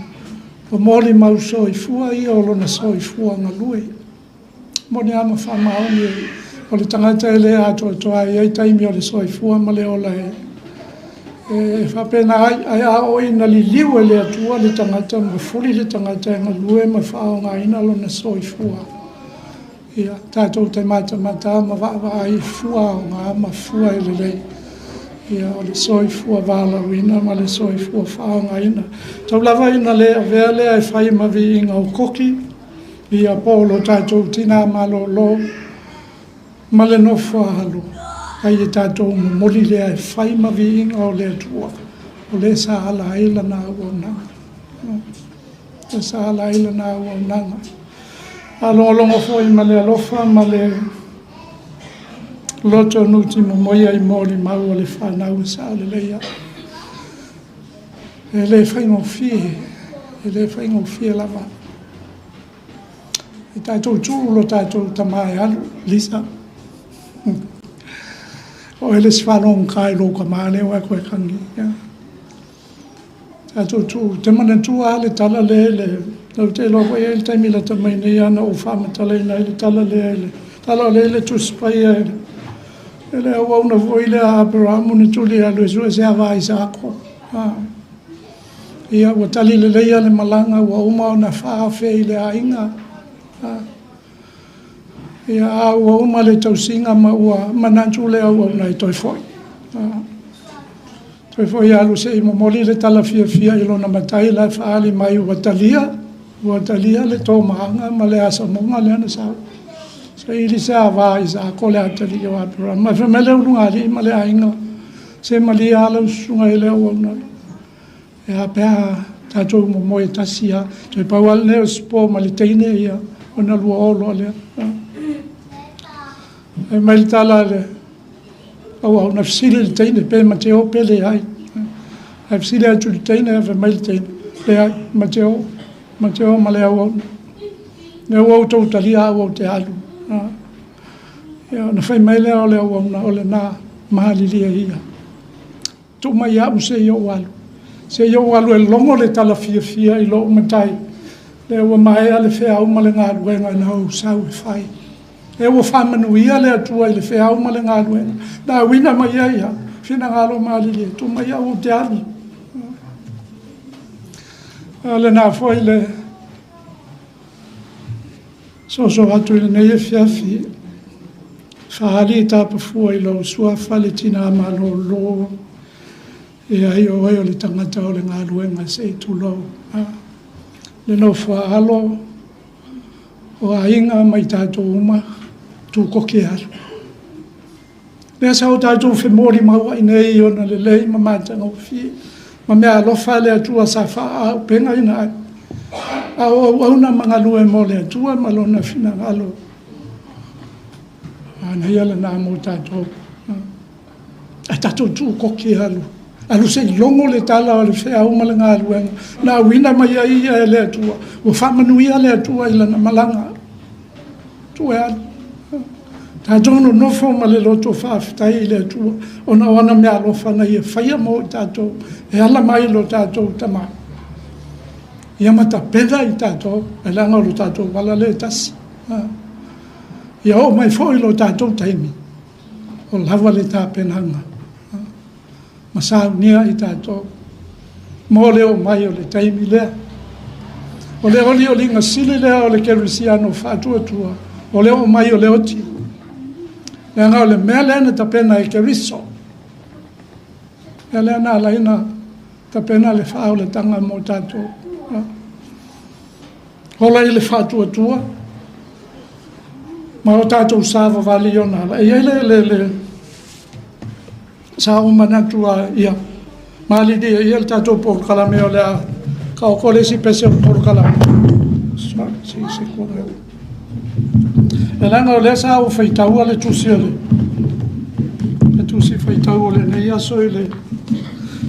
[SPEAKER 3] O molimau soifua ia o lona soifua galue. Moni lava ma faamaoni o le tagata e le atoatoa e i ai taimi o le soifua ma le ola e faapena ai. Ae a oo ina liliu e le Atua le tagata ma fuli le tagata e galue ma faaaogaina lona soifua. Ia, tatou te matamata ma vaavaai fua aoga ma fua e lelei. Ia, o le soifua valaauina ma le soifua faaaogaina. Tau lava ina le avea lea e fai ma viiga o koki, ia po o lo tatou tina malolo ma le nofo a alo, ai e tatou momoli lea e fai ma viiga o le Atua, o le sa ala ai lana auaunaga. O le sa ala ai lana auaunaga. Faalogologo foi ma le alofa ma le loto nutimomoia i molimau o le fanau e sao lelei lava. E le faigofie, e le faigofie lava. E tatou tuu lo tatou tama e alu, Lisa. O oe le isi faalogogata i lou tama lea ua e toe tagi. Tatou tuu, te manatua lava le tala lea i le, ou te iloa foi e i ai le taimi lata mai nei ana ou faamatalaina ai le tala lea i le tala o lea i le Tusi Paia i le auauna foi lea a Aperaamo na tuli e alu e sue se ava a Isaako. Ia, ua tali lelei le malaga, ua uma ona faaafe i le aiga. Ia, a ua uma le tausiga ma ua manatu le auauna e toe foi. Toe foi alu se i momoli le tala fiafia i lona matai la e faaali mai ua talia, ua talia le tomaaga ma le asamuga lea na sau. Saili se ava Isaako le atalii o Aperama. Fai mai le ulugalii ma le aiga, se malie lava lau susuga i le auauna. E a pe a tatou momoe tasi lava. Toe pau lava lenei o se po ma le teine ia ona lua o loa lea. Fai mai le tala a le auauna, fesili i le teine pe ma te o pe leai. Ae fesili atu i le teine, fai mai le teine, leai, ma te o, ma te o ma le auauna. Lea ua outou talia au ou te alu. Ia, ona fai mai lea o le auauna, o lena malilie ia. Tuu mai au se i ou alu. Se i ou alu e logo le tala fiafia i lou matai. Lea ua maea le feau ma le galuega na ou sau e fai. Lea ua faamanuia le Atua i le feau ma le galuega. Na auina mai ai ia finagalo malilie, tuu mai au ou te alu. A lena foi le soso atu i lenei afiafi, faaali i tapafua i lou suafa le tinā malōlō, e ai o oe o le tagata o le galuega se i tulou. Le nofo a alo o aiga ma i tatou uma, tu koke alu. Lea sa o tatou femolimau ai nei i ona lelei ma matagofie, ma mea alofa le Atua sa faaaupegaina ai. A o auauna ma galue mo le Atua ma lona finagalo. Manaia lena mo tatou. Ae tatou tuu koke alu. Alu se i logo le tala o le feau ma le galuega. Na auina mai ai ia e le Atua. Ua faamanuia le Atua i lana malaga. Tuu e alu. Tatou nonofo ma le loto faafetai i le Atua ona o ana mea alofa na ia faia mo i tatou e ala mai i lo tatou tamā. Ia matapena i tatou, e leaga o lo tatou ala lea e tasi. Ia oo mai foi lo tatou taimi, o lava le tapenaga. Ma saunia i tatou mo le oo mai o le taimi lea. O le olioliga sili lea o le kerisiano faatuatua, o le oo mai o le oti. Leaga o le mea lea na tapena e Keriso. Mea lea na ala ai na tapena le faaolataga mo tatou. Ola i le faatuatua, ma o tatou savavali i ona ala. E i ai le sa ou manatu a ia malilie ia le tatou polokalame o le a taoto le isi pese o le polokalame. Sorry, se se kona. E leaga o lea sa ou faitaua le tusi o le le tusi faitau o lenei aso i le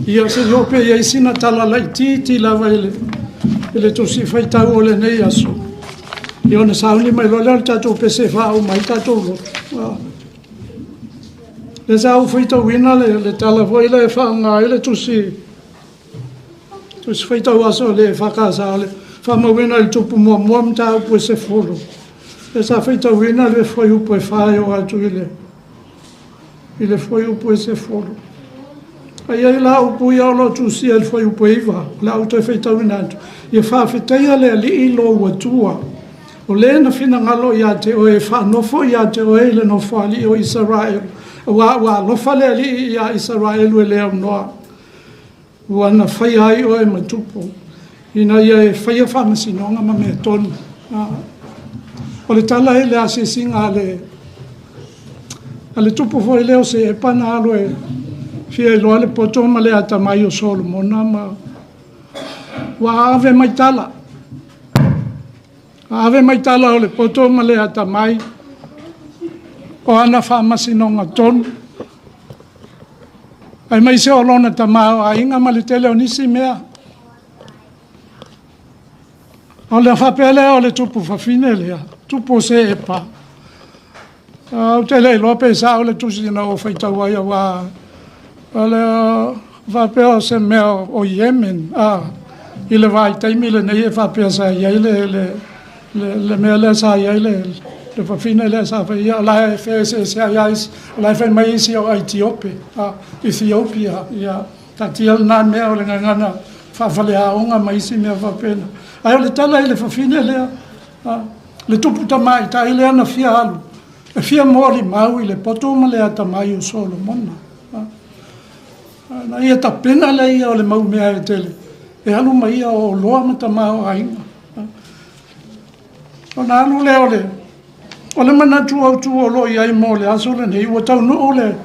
[SPEAKER 3] ia se i oo pe i ai sina tala laitiiti lava i le tusi faitau o lenei aso. Ia ona sauni mai loa lea o le tatou pese e faauma ai tatou lotu. Lea sa ou faitauina le tala foi lea e faaaoga ai le tusi tusi faitau aso le EFKS o le faamauina i le Tupu Muamua mataupu e 10. Lea sa faitauina le fuaiupu e 4 e oo atu i le fuaiupu e 10. Ae i ai la upu ia o lo o tusia i le fuaiupu e 9, o le a ou toe faitauina atu. Ia faafetaia le Alii lou Atua, o le na finagalo ia te oe e faanofo ia te oe i le nofoalii o Isaraelu, auā ua alofa le Alii iā Isaraelu e le aunoa. Ua na faia ai oe ma tupu, ina ia e faia faamasinoga ma mea tonu. O le tala i le asiasiga a le tupu foi lea o Seepa na alu e fia iloa le poto ma le atamai o Solomona ma ua ave mai tala. Ave mai tala o le poto ma le atamai o ana faamasinoga tonu. Aemaise o lona tamaoaiga ma le tele o nisi mea. O le faapea lea o le tupu fafine lea, tupu o Seepa. Ou te le iloa pe sao le tusi na ou faitau ai auā o le faapea o se mea o Yemen i le vaitaimi lenei e faapea sa i ai le mea lea sa i ai le fafine lea sa fai ia, o la e feeseeseai ai isi, o la e fai mai isi o Aitiope, Ethiopia, ia taatia lena mea o le gagana faafaleaoga ma isi mea faapena. Ae o le tala i le fafine lea, le tupu tamaitai lea na fia alu, e fia molimau i le poto ma le atamai o Solomona. Ona ia tapena lea ia o le mau mea e tele e alu ma ia o oloa ma tamaoaiga. Ona alu lea o le o le manatu autu o lo o i ai mo le aso lenei, ua taunuu le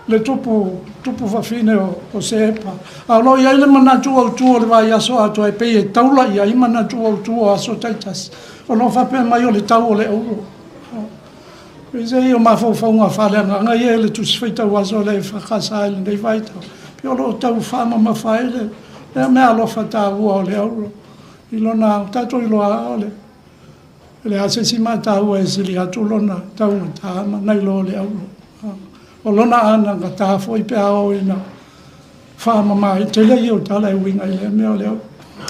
[SPEAKER 3] le tupu tupu fafine o, o Sepa. A o lo o i ai le manatu autu o le vaiaso atoa e pei e taula i ai manatu autu o aso taitasi. O lo o faapea mai o le tau o le auro. Peiseai o mafaufauga faaleagaga ia i le Tusi Faitau Aso a le EFKS i lenei vaitau, pei o lo o tau faamamafa ai le lea meaalofa taua o le auro i lona tatou iloa o le e leai se isi mataua e sili atu lona taugata ma nai lo le auro. O lona anagata foi pe a oo ina faamama ai tele ia o tala e uiga i lea mea o le auro.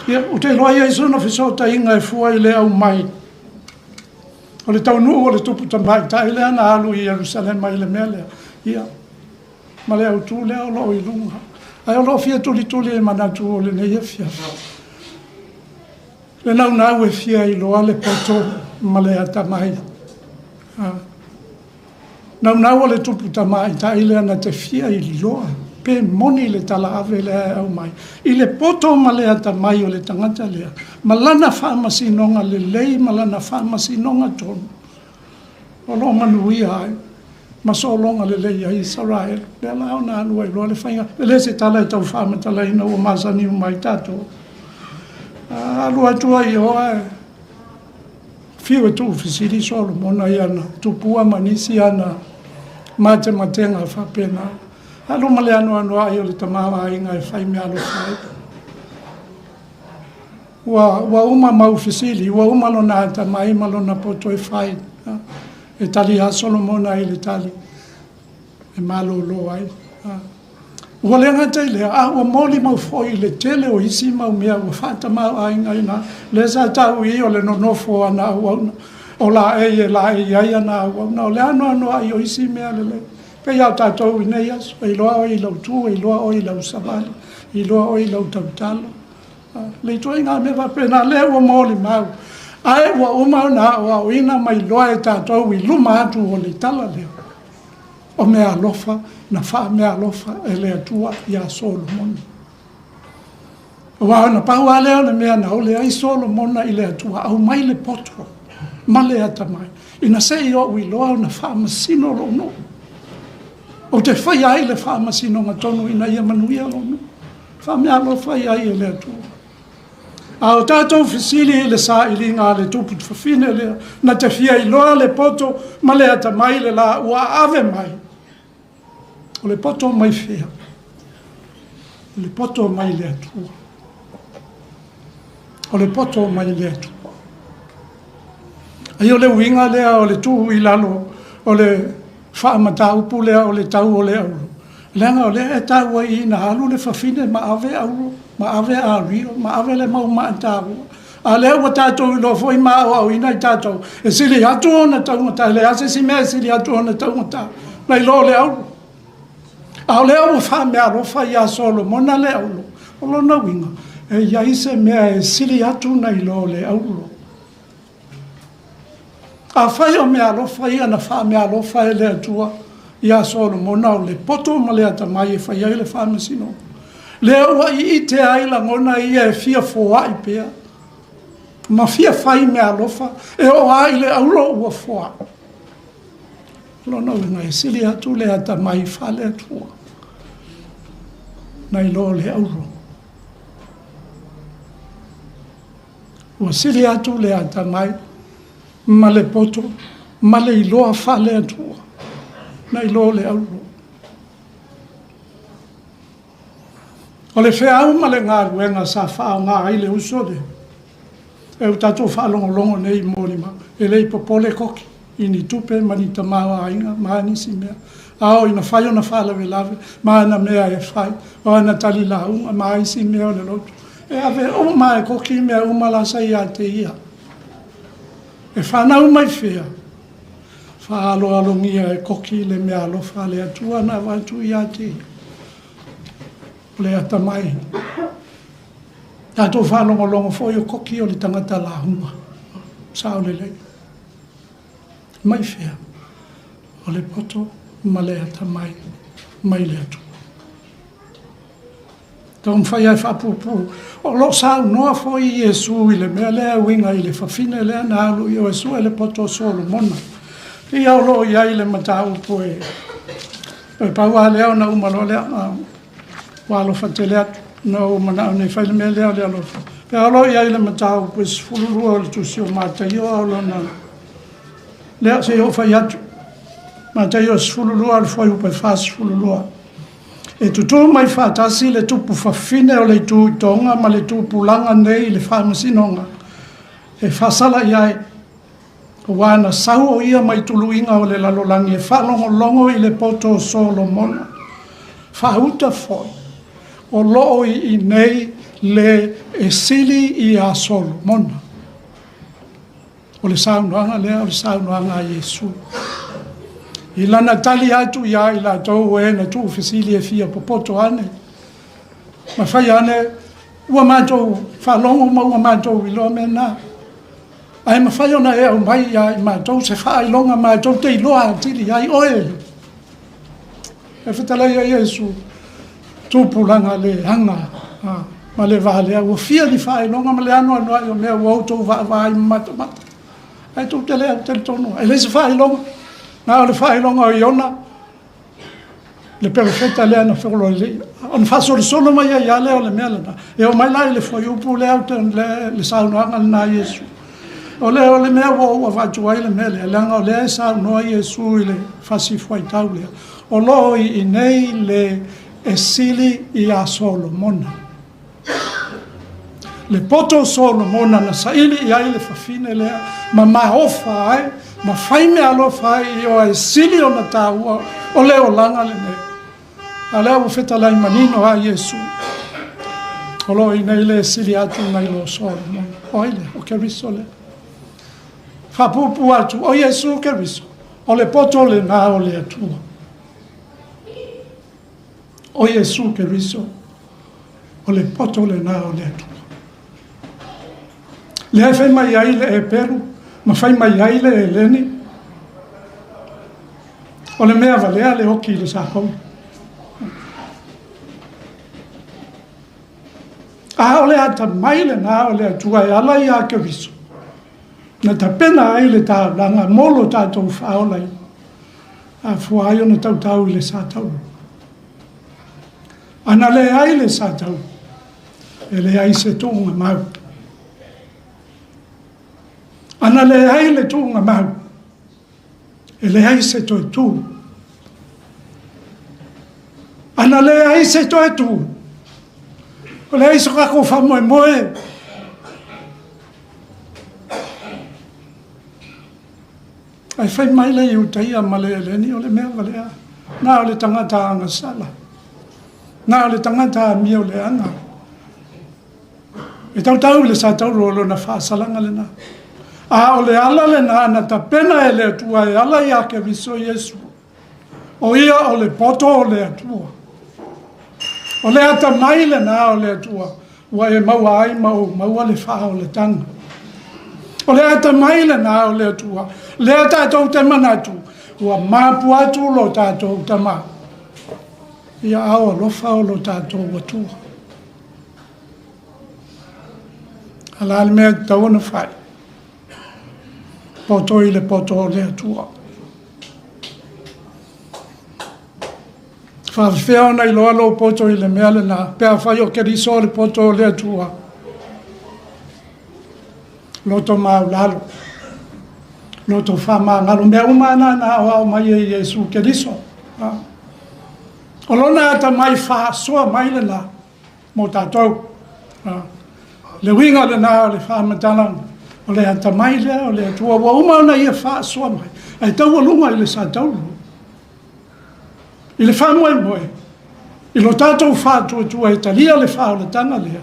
[SPEAKER 3] Ia, ou te iloa e i ai sona fesootaiga e fua i le aumai O le taunuu o le tupu tamaitai lea na alu i Ierusalema i le mea lea, ia, ma le autu lea o lo o i luga. Ae o lo o fia tulituli e manatu o lenei afiafi. Le naunau e fia iloa le poto ma le atamai. Naunau o le tupu tamaitai lea na te fia iloa pe moni le talaave lea e aumai i le poto ma le atamai o le tagata lea ma lana faamasinoga lelei ma lana faamasinoga tonu o lo o manuia ai ma sologa lelei ai Isaraelu. Lea la ona alu ai loa le faiga. E le se tala e tau faamatalaina ua masani uma ai tatou. Alu atu ai i o ae Fiu e tuufesili Solomona i ana tupua ma nisi ana matematega faapena. Alu ma le anoanoai o le tamaoaiga e fai meaalofa ai. Ua, ua uma mau fesili, ua uma lona atamai ma lona poto e fai. E tali lava Solomona i le tali e malolo ai. Ua le gata i lea, a ua molimau foi i le tele o isi mau mea ua faatamauaigaina, lea sa tau i o le nonofo o ana auauna, o laei e laei ai ana auauna, o le anoanoai o isi mea lelei. Pei lava o tatou i nei aso, e iloa oe i lau tu, e iloa oe i lau savali, e iloa oe i lau tautalo. Le ituaiga mea faapena, lea ua molimau, ae ua uma ona aoaoina ma iloa e tatou i luma atu o le tala lea. O meaalofa na faameaalofa e le Atua iā Solomona. Aua na pau lava lea o le mea na ole ai Solomona i le Atua, aumai le poto ma le atamai, ina se i ou iloa ona faamasino lou nuu. Ou te faia ai le faamasinoga tonu ina ia manuia lou nuu. Faameaalofa i ai e le Atua. A o tatou fesili i le sailiga a le tupu fafine lea, na te fia iloa le poto ma le atamai le la ua aave mai. O le poto mai fea? O le poto mai le Atua. O le poto mai le Atua. Ai o le uiga lea o le tuu i lalo o le faamataupu lea o le tau o le auro, leaga o lea e taua i ina alu le fafine ma ave auro, ma ave ario, ma ave le mau maa taua. A lea ua tatou iloa foi ma aoaoina i tatou, e sili atu ona taugata, e leai se isi mea e sili atu ona taugata nai lo le auro. A o lea ua faameaalofa ia Solomona le auro, o lona uiga, e i ai se mea e sili atu nai lo le auro. Afai o meaalofa ia na faameaalofa e le Atua iā Solomona o le poto ma le atamai e fai ai le faamasinoga, lea ua iite ai lagona ia e fia foai pea ma fia fai meaalofa e oo lava i le auro ua foai. O lona uiga e sili atu le atamai faale-Atua nai lo le auro. Ua sili atu le atamai ma le poto ma le iloa faale-Atua nai lo le auro. O le feau ma le galuega sa faaaoga ai le uso lea, e ua tatou faalogologo nei i molimau, e le i popole Koki i ni tupe ma ni tamaoaiga ma a nisi mea. A oo ina fai ona faalavelave ma ana mea e fai, o ana tali lauga ma a isi mea o le lotu, E ave uma e Koki mea uma la sa ia te ia. E fanau mai fea? Faaaloalogia e Koki le meaalofa a le Atua na avatu ia te ia. O le atamai. Tatou faalogologo foi o Koki o le tagata lauga. Sao lelei. Mai fea? O le poto ma le atamai mai le Atua. Taumafai lava e faapuupuu. O lo o saunoa foi Iesu i le mea lea e uiga i le fafine lea na alu i o e sue le poto o Solomona. Ia o lo o i ai le mataupu e e pau lava lea ona uma loa lea. Ua alofa tele atu na ou manao nei fai le mea lea o le alofa. Pe o lo o i ai le mataupu e 12 o le tusi o Mataio a o lona lea se i ou fai atu. Mataio 12 le fuaiupu e 42. E tutū mai faatasi le tupu fafine o le itu i Toga ma le tupulaga nei i le faamasinoga e faasala i ai, aua na sau o ia mai tuluiga o le lalolagi e faalogologo i le poto o Solomona. Faauta foi, o lo o i inei le e sili iā Solomona. O le saunoaga lea o le saunoaga a Iesu. I lana tali atu iā i latou e na tuufesili e fia popoto ane, ma fai ane, ua matou faalogo ma ua matou iloa mea na. Ae mafai ona e aumai iā i matou se faailoga matou te iloa atili ai oe. E fetalai ia Iesu, tupulaga leaga ma le va lea, ua fia ni faailoga ma le anoanoai o mea ua outou vaavaai ma matamata. Ae tou te le au talitonu, e leai se faailoga, na o le faailoga o Iona, le perofeta lea na feoloalii. Ona faasolosolo mai ai lava lea o le mea lena. E oo mai la i le fuaiupu lea, le saunoaga lena a Iesu. O le mea ua ou avatu ai le mea lea, leaga o lea e saunoa Iesu i le fasi fuaitau lea. O lo o i inei le e sili iā Solomona. Le poto o Solomona na saili i ai le fafine lea ma maofa ai ma fai meaalofa ai i oa e sili ona taua o le olaga lenei. A lea ua fetalai manino a Iesu. O lo o i nei le e sili atu nai lo Solomona. O ai lea? O Keriso lea. Faapuupuu atu, o Iesu Keriso, o le poto lenā o le Atua. O Iesu Keriso, o le poto lenā o le Atua. Lea e fai mai ai le Eperu ma fai mai ai le Eleni, o le mea valea le oki i le sakogi. A o le atamai lenā o le Atua e ala iā Keriso, na tapena ai le taulaga mo lo tatou faaolaina, afua ai ona tautau i le sa taulu. A na leai le sa taulu, e leai se tuugamau. A na leai le tuugamau, e leai se toe tū. A na leai se toe tū, o leai so kākou faamoemoe. Ae fai mai le Iutaia ma le Eleni, o le mea valea, na o le tagata agasala, na o le tagata amio leaga. E tautau i le sa taulu o lona faasalaga lenā. A o le ala lenā na tapena e le Atua e ala iā Keriso Iesu. O ia o le poto o le Atua. O le atamai lenā o le Atua, ua e maua ai ma ou maua le faaolataga. O le atamai lenā o le Atua, lea tatou te manatu, ua mapu atu lo tatou Tama. Ia ao alofa o lo tatou Atua. A la le mea e tatau ona fai, poto i le poto o le Atua. Faafefea ona iloa lou poto i le mea lenā, pe afai o Keriso le poto o le Atua. Loto maulalo, loto faamagalo, mea uma na na aoao mai e Iesu Keriso. O lona atamai faasoa mai lenā mo tatou. Le uiga lenā o le faamatalaga, o le atamai lea o le Atua ua uma ona ia faasoa mai, ae taualuga i le sa taulu. I le faamoemoe, i lo tatou faatuatua e talia le faaolataga lea,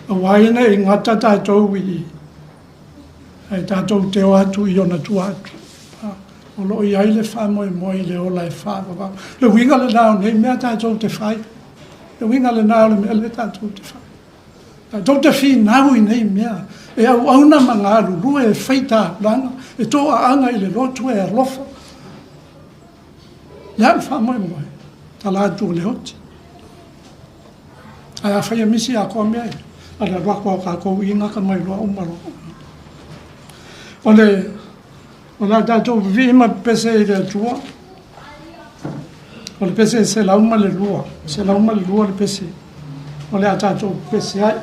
[SPEAKER 3] aua ina ne i gata tatou i i, ae tatou te o atu i ona tua atu. O lo o i ai le faamoemoe i le ola e faavavau. Le uiga lenā o nei mea tatou te fai. Le uiga lenā o le mea lea tatou te fai. Tatou te finau i nei mea, e auauna ma galulue, e fai taulaga, e toaaga i le lotu e alofa. Le a le faamoemoe, tala atu o le oti. Ae afai e misi atoa mea ia, o le alu atu lava o tatou i gata ma iloa uma loa. O le o le a tatou vivii ma pepese i le Atua. O le pese e 102, 102 le pese o le a tatou pepese ai.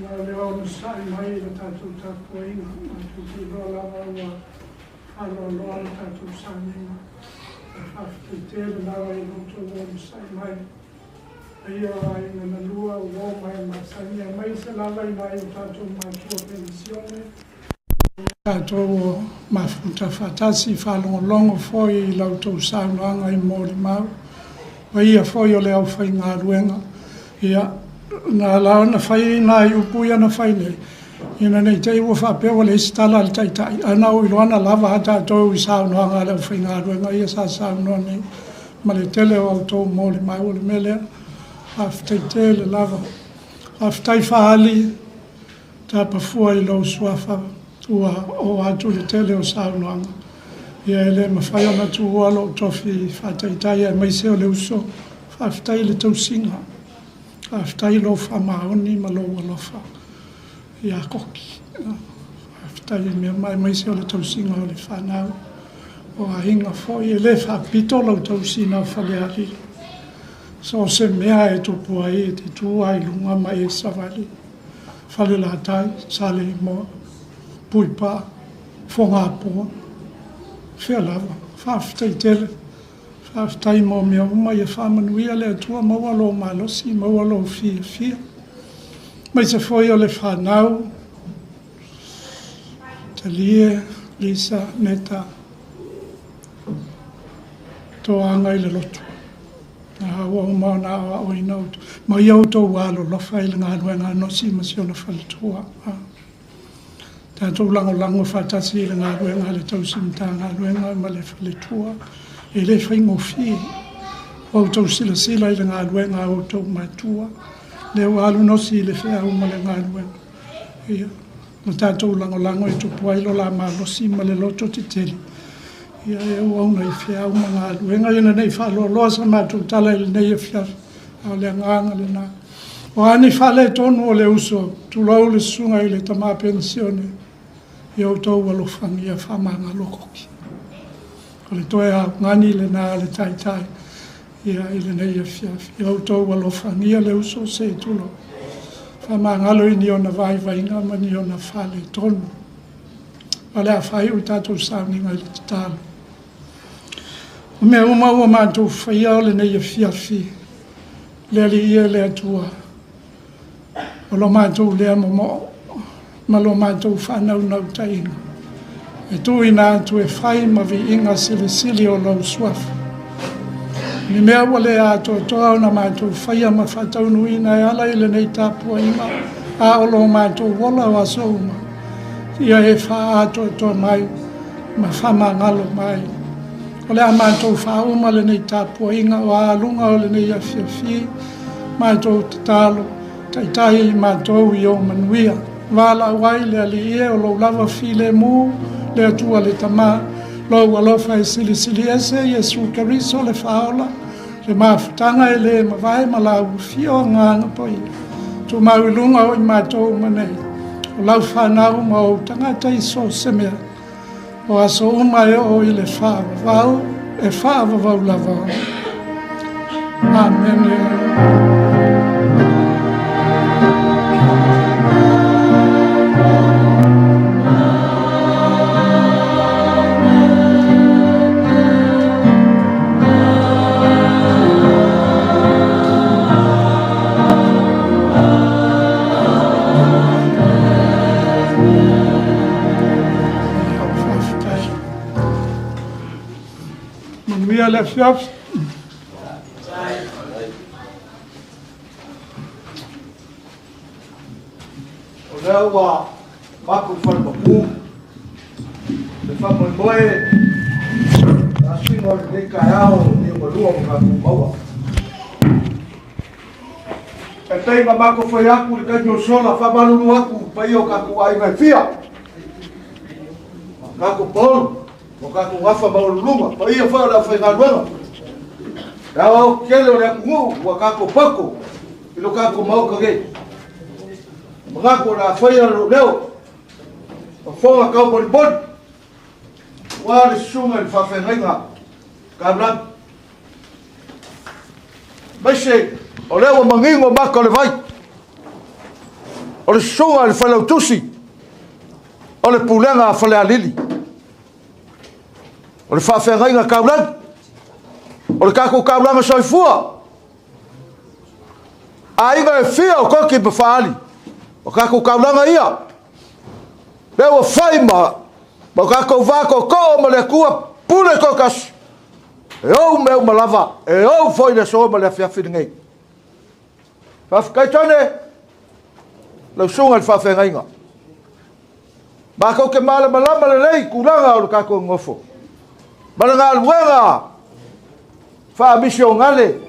[SPEAKER 3] Ona o le onosai mai i le tatou tapuaiga, matou te iloa lava ua faaloaloa le tatou sauniga. Ae faafetai tele lava i lo outou onosai mai. Paia o aiga na lua, uo ma e masani, aemaise lava i nai o tatou matua penisione, tatou o mafuta faatasi, faalogologo foi i la outou saunoaga i molimau. Paia foi o le aufaigaluega. Ia, na ala ona fai nai upu ia na fai nei, ina ne i te i ua faapea ua leai se tala a le Taitai, ae na ou iloa na lava a tatou i saunoaga a le aufaigaluega ia sa saunoa nei, ma le tele o a outou molimau. O le mea lea, faafetai tele lava. Faafetai faaali tapafua i lou suafa ua oo atu le tele o saunoaga. Ia e le mafai ona tuua lou tofi faataitai aemaise o le uso. Faafetai i le tausiga. Faafetai i lou faamaoni ma lou alofa ia Koki. Faafetai i mea uma aemaise o le tausiga o le fanau. O aiga foi, e le faapito lau tausiga Falealili. So o se mea e tupu ai e te tu ai luga ma e savali. Falelatai, Saleimoa, Puipaa, Fogapoa, fea lava. Faafetai tele. Faafetai mo mea uma ia faamanuia le Atua maua lou malosi, maua lou fiafia. Aemaise foi o le fanau, Talie, Lisa, Neta, toaga i le lotu. A ua uma ona aoaoina outou. Ma ia outou alolofa i le galuega a Nosi ma si ona faletua. Tatou lagolago faatasi i le galuega a le tausi Matagaluega ma le faletua. E le faigofie. Ua outou silasila i le galuega a outou matua. Lea ua alu Nosi i le feau ma le galuega. Ia, na tatou lagolago e tupu ai lo la malosi ma le loto tetele. Ia e auauna i feau ma galuega. Ina nei faaloaloa sa matou tala i lenei afiafi. A o le agaga lena. O a ni faaletonu o le uso, tulou le susuga i le tama penisione, ia outou alofagia faamagalo Koki. O le toe augani lena a le Taitai ia i lenei afiafi. Ia outou alofagia le uso se i tulou. Faamagalo i ni ona vaivaiga ma ni ona faaletonu. O le a faaiu le tatou sauniga i le tatalo. O mea uma ua matou faia o lenei afiafi, le Alii e le Atua, o lo matou lea momoo ma lo matou faanaunautaiga, e tuuina atu e fai ma viiga silisili o lou suafa. Ni mea ua le atoatoa ona matou faia ma faataunuuina e ala i lenei tapuaiga, a o lo matou ola o aso uma, ia e faaatoatoa mai ma faamagalo mai. O le a matou faauma lenei tapuaiga o a aluga o lenei afiafi, matou tatalo, taitai i matou i ou manuia. Valaau ai le Alii e o lou lava filemu, le Atua le Tama, lou alofa e silisili ese Iesu Keriso le Faaola, le mafutaga e le mavae ma lau afio Agaga Paia. Tumau i luga o i matou uma nei, o lau fanau ma ou tagata i so o se mea, o aso uma e oo i le faavavau, e faavavau lava. Amene. Manuia le afiafi.
[SPEAKER 2] O lea ua mapu i falemapu le faamoemoe asiga o lenei taeao liugalua ma tatou maua. E pei ona matou fai atu i le taimi o sola, faamalulu atu i paia o tatou aiga e fia, tatou paolo, o tatou gafa maualuluga, paia foi o le aufaigaluega, le aoaotetele o le atunuu ua tatou poto i lo tatou Maota nei. E manatu o le a faia lou leo, fofoga tauboliboli, aua le susuga i le faafeagaiga Taulagi. Aemaise o lea ua manino mata o le vai. O le susuga i le failautusi o le pulega a Falealili. O le faafeagaiga taulagi. O le tatou taulaga soifua. Aiga e fia o Koki ma Faali. O tatou taulaga ia. Lea ua fai ma o tatou vātootoo ma le Atua pule toatasi. E ou mea uma lava, e ou foi le aso ma le afiafi lenei. Faafetai tane, lau susuga i le faafeagaiga. Matou te malamalama lelei tulaga o le tatou nonofo. Ma le galuega faamisionale,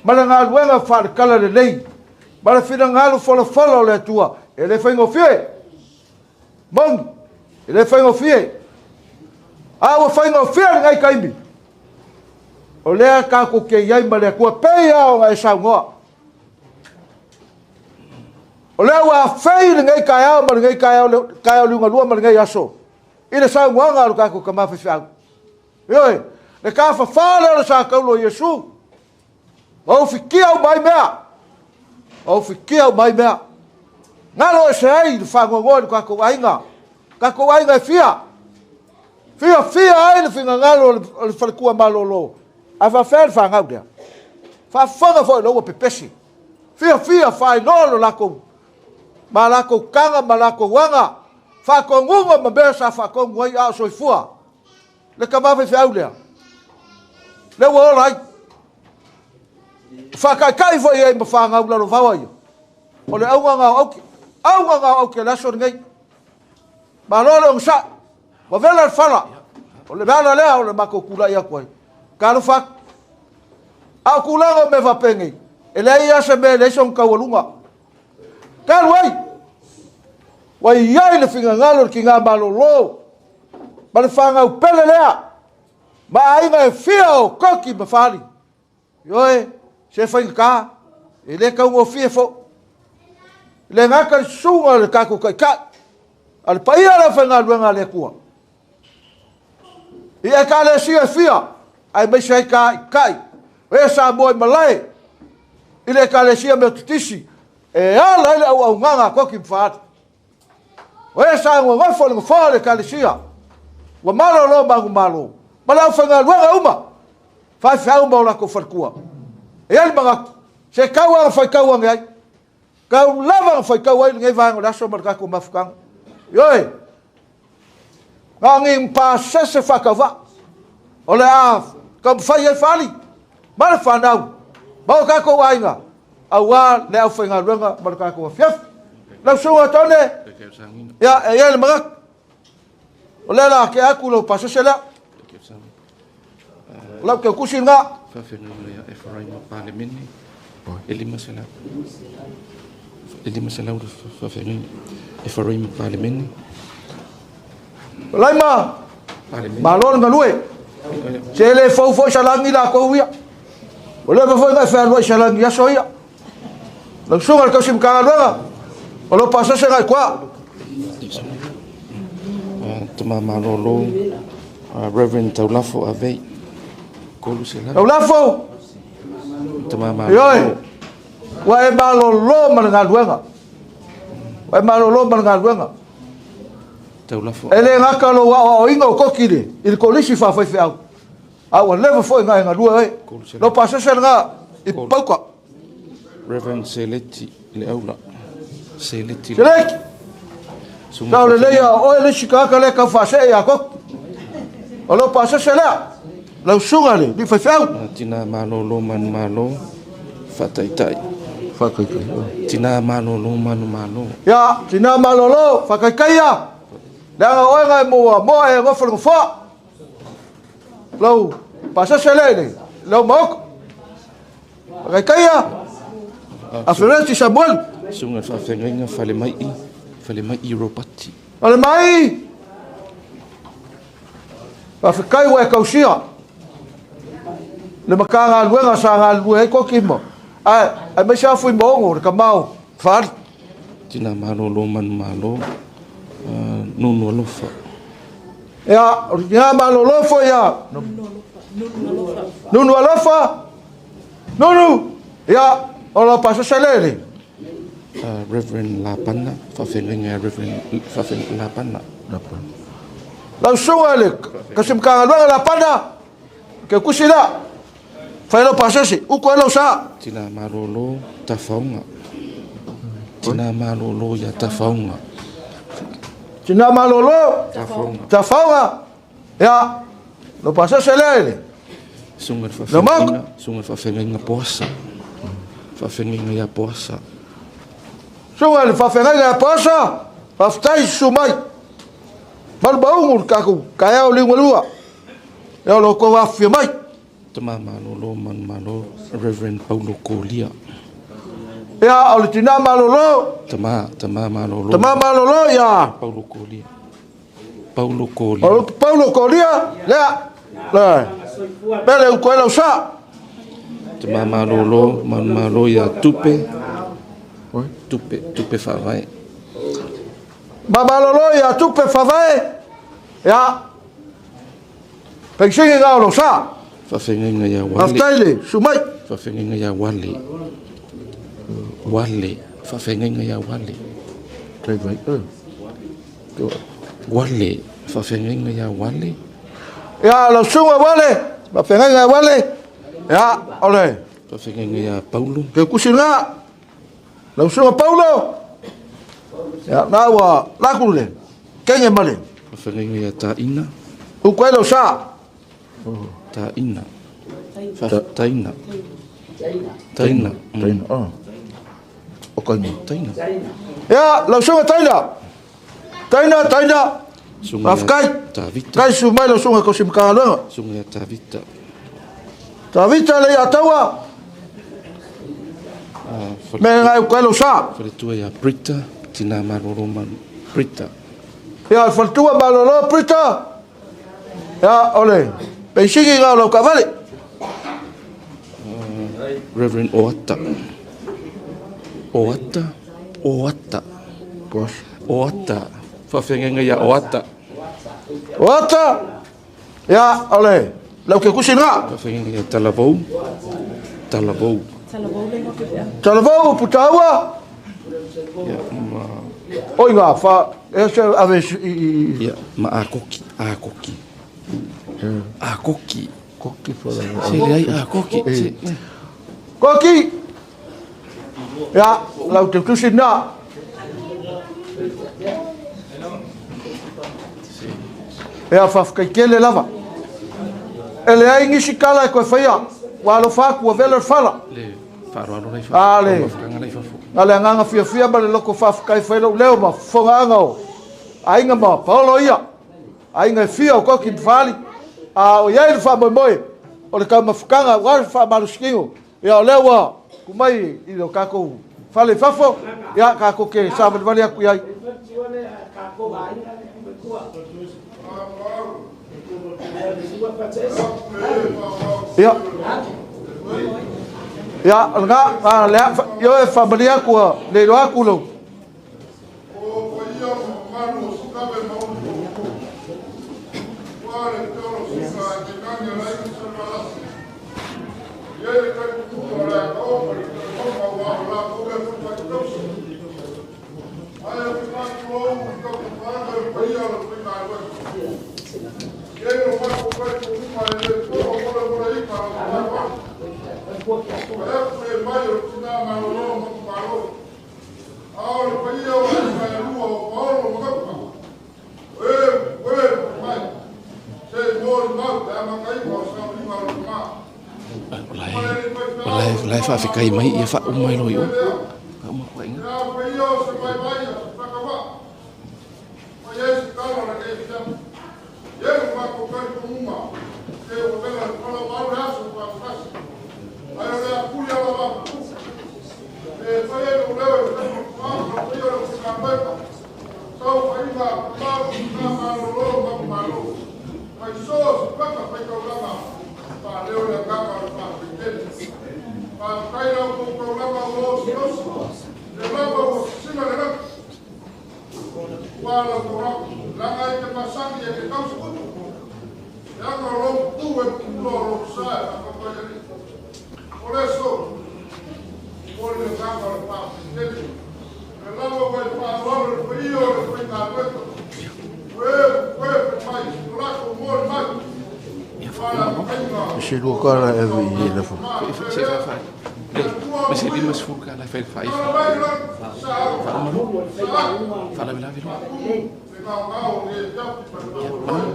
[SPEAKER 2] ma le galuega faaletala lelei, ma le finagalo folafola o le Atua, e le faigofie. Moni, e le faigofie. A ua faigofie lenei taimi. O lea tatou te i ai ma le Atua, pei lava ona e saunoa. O lea ua afei lenei taeao ma lenei taeao, taeao liugalua ma lenei aso, i le saunoaga a lo tatou tama faifeau. Ioe, le tafafā lea o le sa taulo o Iesu. Ua ufitia uma ai mea. Ua ufitia uma ai mea. Galo ese ai le faanoanoa i le tatou aiga. Tatou aiga e fia. Fia fia ai le finagalo o le faletua malolo. Ae faafefea le fanau lea. Faafofoga foi ina ua pepesi. Fia fia faailoa lo latou ma latou taga ma latou aga. Faatonuga ma mea sa faatonu ai a o soifua. Le tama faifeau lea. Lea ua ola ai. Faataitai foi ai ma fanau lalovaoa ia. O le auga na o auke. Auga na o auke le aso lenei. Malo le onosai. Ua vela le fala. O le ala lea o le matou tulai atu ai. Talofa atu. A o tulaga o mea faapenei, e leai lava se mea e leai sona taualuga. Talu ai, ua i ai le finagalo o le tiga malolo ma le fanau pele lea ma aiga e fia o Koki ma Faali. Ioe, se faigata, e le taugofie foi. E le gata le susuga o le tatou taitai, a le paia o le aufaigaluega a le Atua. I Ekalesia e fia, aemaise ai taitai, o e Samoa i malae, i le Ekalesia Metotisi, e ala ai le auaunaga a Koki ma Faali. O e sa nonofo i le nofoa o le Ekalesia, ua malolo manumalo, ma le aufaigaluega uma, faifeau ma o latou faletua. E i ai le manatu, se tau lava na faitau ane ai, tau lava na faitau ai lenei vaega o le aso ma le tatou mafutaga. Ioe, na o ni pasese faatauvaa, o le a taumafai ai Faali ma le fanau, ma o tatou aiga, aua le aufaigaluega ma le tatou afiafi. Lau susuga Tone, ia, e i ai le manatu, o lea la tea atu lau pasese lea. O lau teutusi lena.
[SPEAKER 5] Faafeagaiga ia Eferaima Palemene, e 500. E 500 le faafeagaiga. Eferaima Palemene.
[SPEAKER 2] Laima, malo le galue. Se le fou foi salagi latou ia. O leva foi na e fealuai salagi i aso ia. Lau susuga i le tausi Matagaluega, o lau pasese na i tua.
[SPEAKER 5] Tama malolo, Reverend Taulafo Avei, 300.
[SPEAKER 2] Taulafo!
[SPEAKER 5] Tama malolo.
[SPEAKER 2] Ioe, ua e malolo ma le galuega. Ua e malolo ma le galuega.
[SPEAKER 5] Taulafo.
[SPEAKER 2] E le gata lou aoaoina o Koki i le kolisi faafaifeau, a ua leva foi na e galue ai. Lau pasese lena i Pauka.
[SPEAKER 5] Reverend Seleti Leaula. Seleti.
[SPEAKER 2] Seleti! Sao lelei a oe le isi tagata lea e tau faasee ia Koki. O lau pasese lea, lau susuga i le alii faifeau.
[SPEAKER 5] Tina malolo manumalo, faataitai.
[SPEAKER 2] Faataitai.
[SPEAKER 5] Tina malolo manumalo.
[SPEAKER 2] Ia, tina malolo, faataitai ia. Leaga o oe na e mua moa e nofo i le nofoa. Lau pasese lea i le lau maota. Faataitai ia. Afereti Samuelu.
[SPEAKER 5] Susuga i le faafeagaiga Falemai, Falemai Ropati.
[SPEAKER 2] Falemai! Faafetai ua e tausia le Matagaluega sa galulue ai Koki ma ae aemaise lava Fuimaono le tama o Faali.
[SPEAKER 5] Tina malolo manumalo, Nunu alofa.
[SPEAKER 2] Ia, o le tina malolo foi ia Nunu alofa. Nunu! Ia, o lau pasese lea le.
[SPEAKER 5] Reverend Lapana, faafeagaiga ia Reverend Lapana.
[SPEAKER 2] Lapana. Lau susuga i le kasimakagaluega Lapana, ke kusi lea. Fai lau pasese, uku ai lau sa.
[SPEAKER 5] Tina malōlō tafaoga. Tina malōlō ia tafaoga.
[SPEAKER 2] Tina malōlō
[SPEAKER 5] tafaoga.
[SPEAKER 2] Tafaoga. Ia, lau pasese lea i le.
[SPEAKER 5] Susuga i le faafeagaiga, susuga i le faafeagaiga Poasa. Faafeagaiga ia Poasa.
[SPEAKER 2] Susuga i le faafeagaiga ia Poasa, faafetai susu mai. Malu maugu le tatou taeao liugalua. Ia o lo outou afifio mai.
[SPEAKER 5] Tama malōlō manumalo Reverend Paulo Kolia.
[SPEAKER 2] Ia o le tina malōlō.
[SPEAKER 5] Tama, tama malōlō.
[SPEAKER 2] Tama malōlō ia.
[SPEAKER 5] Paulo Kolia. Paulo Kolia.
[SPEAKER 2] Paulo Kolia, lea. Le. Pele uku ai lau sa.
[SPEAKER 5] Tama malōlō manumalo ia Tupe. Tupe, Tupe Faavae.
[SPEAKER 2] Ma malōlō ia Tupe Faavae. Ia. Peisigi ngā o lau sa.
[SPEAKER 5] Faafeagaiga ia Wale.
[SPEAKER 2] Faafetai le susu mai.
[SPEAKER 5] Faafeagaiga ia Wale. Wale. Faafeagaiga ia Wale. Wale. Faafeagaiga ia Wale.
[SPEAKER 2] Ia, lau susuga Wale. Faafeagaiga ia Wale. Ia, o le.
[SPEAKER 5] Faafeagaiga ia Paulo.
[SPEAKER 2] Ke kusi ngā. Lau susuga Paulo. Ia, na ua laku le. Kenge ma le.
[SPEAKER 5] Faafeagaiga ia Taina.
[SPEAKER 2] Uku ai lau sa.
[SPEAKER 5] Taina. Taina. Taina.
[SPEAKER 2] Taina. Oh. O kaina.
[SPEAKER 5] Taina.
[SPEAKER 2] Ia, lau susuga Taina. Taina, Taina. Faafetai.
[SPEAKER 5] Tavita.
[SPEAKER 2] Kai su mai lau susuga kosi makagaluega.
[SPEAKER 5] Susuga ia Tavita.
[SPEAKER 2] Tavita le ia taua. Me ngai uku ai lau sa.
[SPEAKER 5] Faletua ia Brita, tina malōlō manu. Brita.
[SPEAKER 2] Ia, faletua malōlō Brita. Ia, o le peisigi ngā o lau kaavale.
[SPEAKER 5] Reverend Oata. Oata. Oata. Oata. Faafeagaiga ia Oata.
[SPEAKER 2] Oata. Ia, o le lau ke kusi ngā.
[SPEAKER 5] Faafeagaiga ia Talavou. Talavou.
[SPEAKER 2] Talavou, Putaua.
[SPEAKER 5] Ia, ma...
[SPEAKER 2] Oi ngā, wha, e se ave i...
[SPEAKER 5] Ia, ma Akoki. Akoki. Akoki.
[SPEAKER 2] Koki whala.
[SPEAKER 5] Se leai Akoki.
[SPEAKER 2] Koki! Ia, lau te tusi nā. Ia, faafetai lava. E leai nisi kala e koe whaia. Ua alofa atu, ua vela le fala.
[SPEAKER 5] Le faaaloalo lai
[SPEAKER 2] A le.
[SPEAKER 5] fafo. Lai fafo.
[SPEAKER 2] Na le agaga fiafia ma le loko faafetai fai lou leo ma fofogaaga o aiga ma paolo ia. Aiga e fia o koki ma faali. A o iai le faamoemoe o le taumafataga aua le faamalosikigo. Ia o lea ua tumai i lo tatou fale i fafo. Ia tatou ke savalivali atu iai. Ia. Ia, o lena, a lea, ioe faamalie atu ua le iloa atu lou.
[SPEAKER 5] O la e faafetai mai ia faauma ai loa i o. Faauma koaiga.
[SPEAKER 2] Se lua tala e ave i le lafo.
[SPEAKER 5] Se fa fa. Ma se 50 tala e fai le faaifa. Faauma loa. Faalavelave loa. Ia, manu.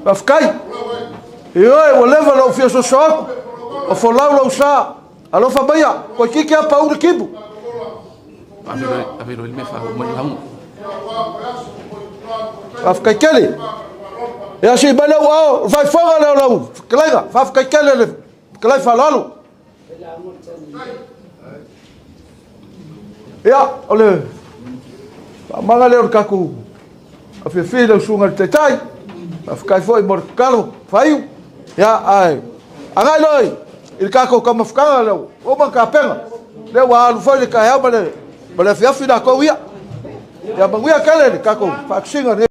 [SPEAKER 2] Faafetai. Ioe, ua leva lou fia soso atu, o folau lou sa. Alofa maia, toeitiiti lava pau le timu.
[SPEAKER 5] Ave loa le mea faauma le lauga.
[SPEAKER 2] Faafetai tele. Ia sii mai lou ao, o le faifoga lea o lau fetalaiga. Faafetai tele le fetalai faaaloalo. Ia, o le faamaga lea o le tatou afiafi i lau susuga i le Taitai. Faafetai foi mo le tatalo faaiu. Ia, ae agai loa i le tatou taumafataga lea ua uma ona tapena. Lea ua alu foi le taeao ma le afiafi latou ia. Ia manuia tele le tatou faatusiga.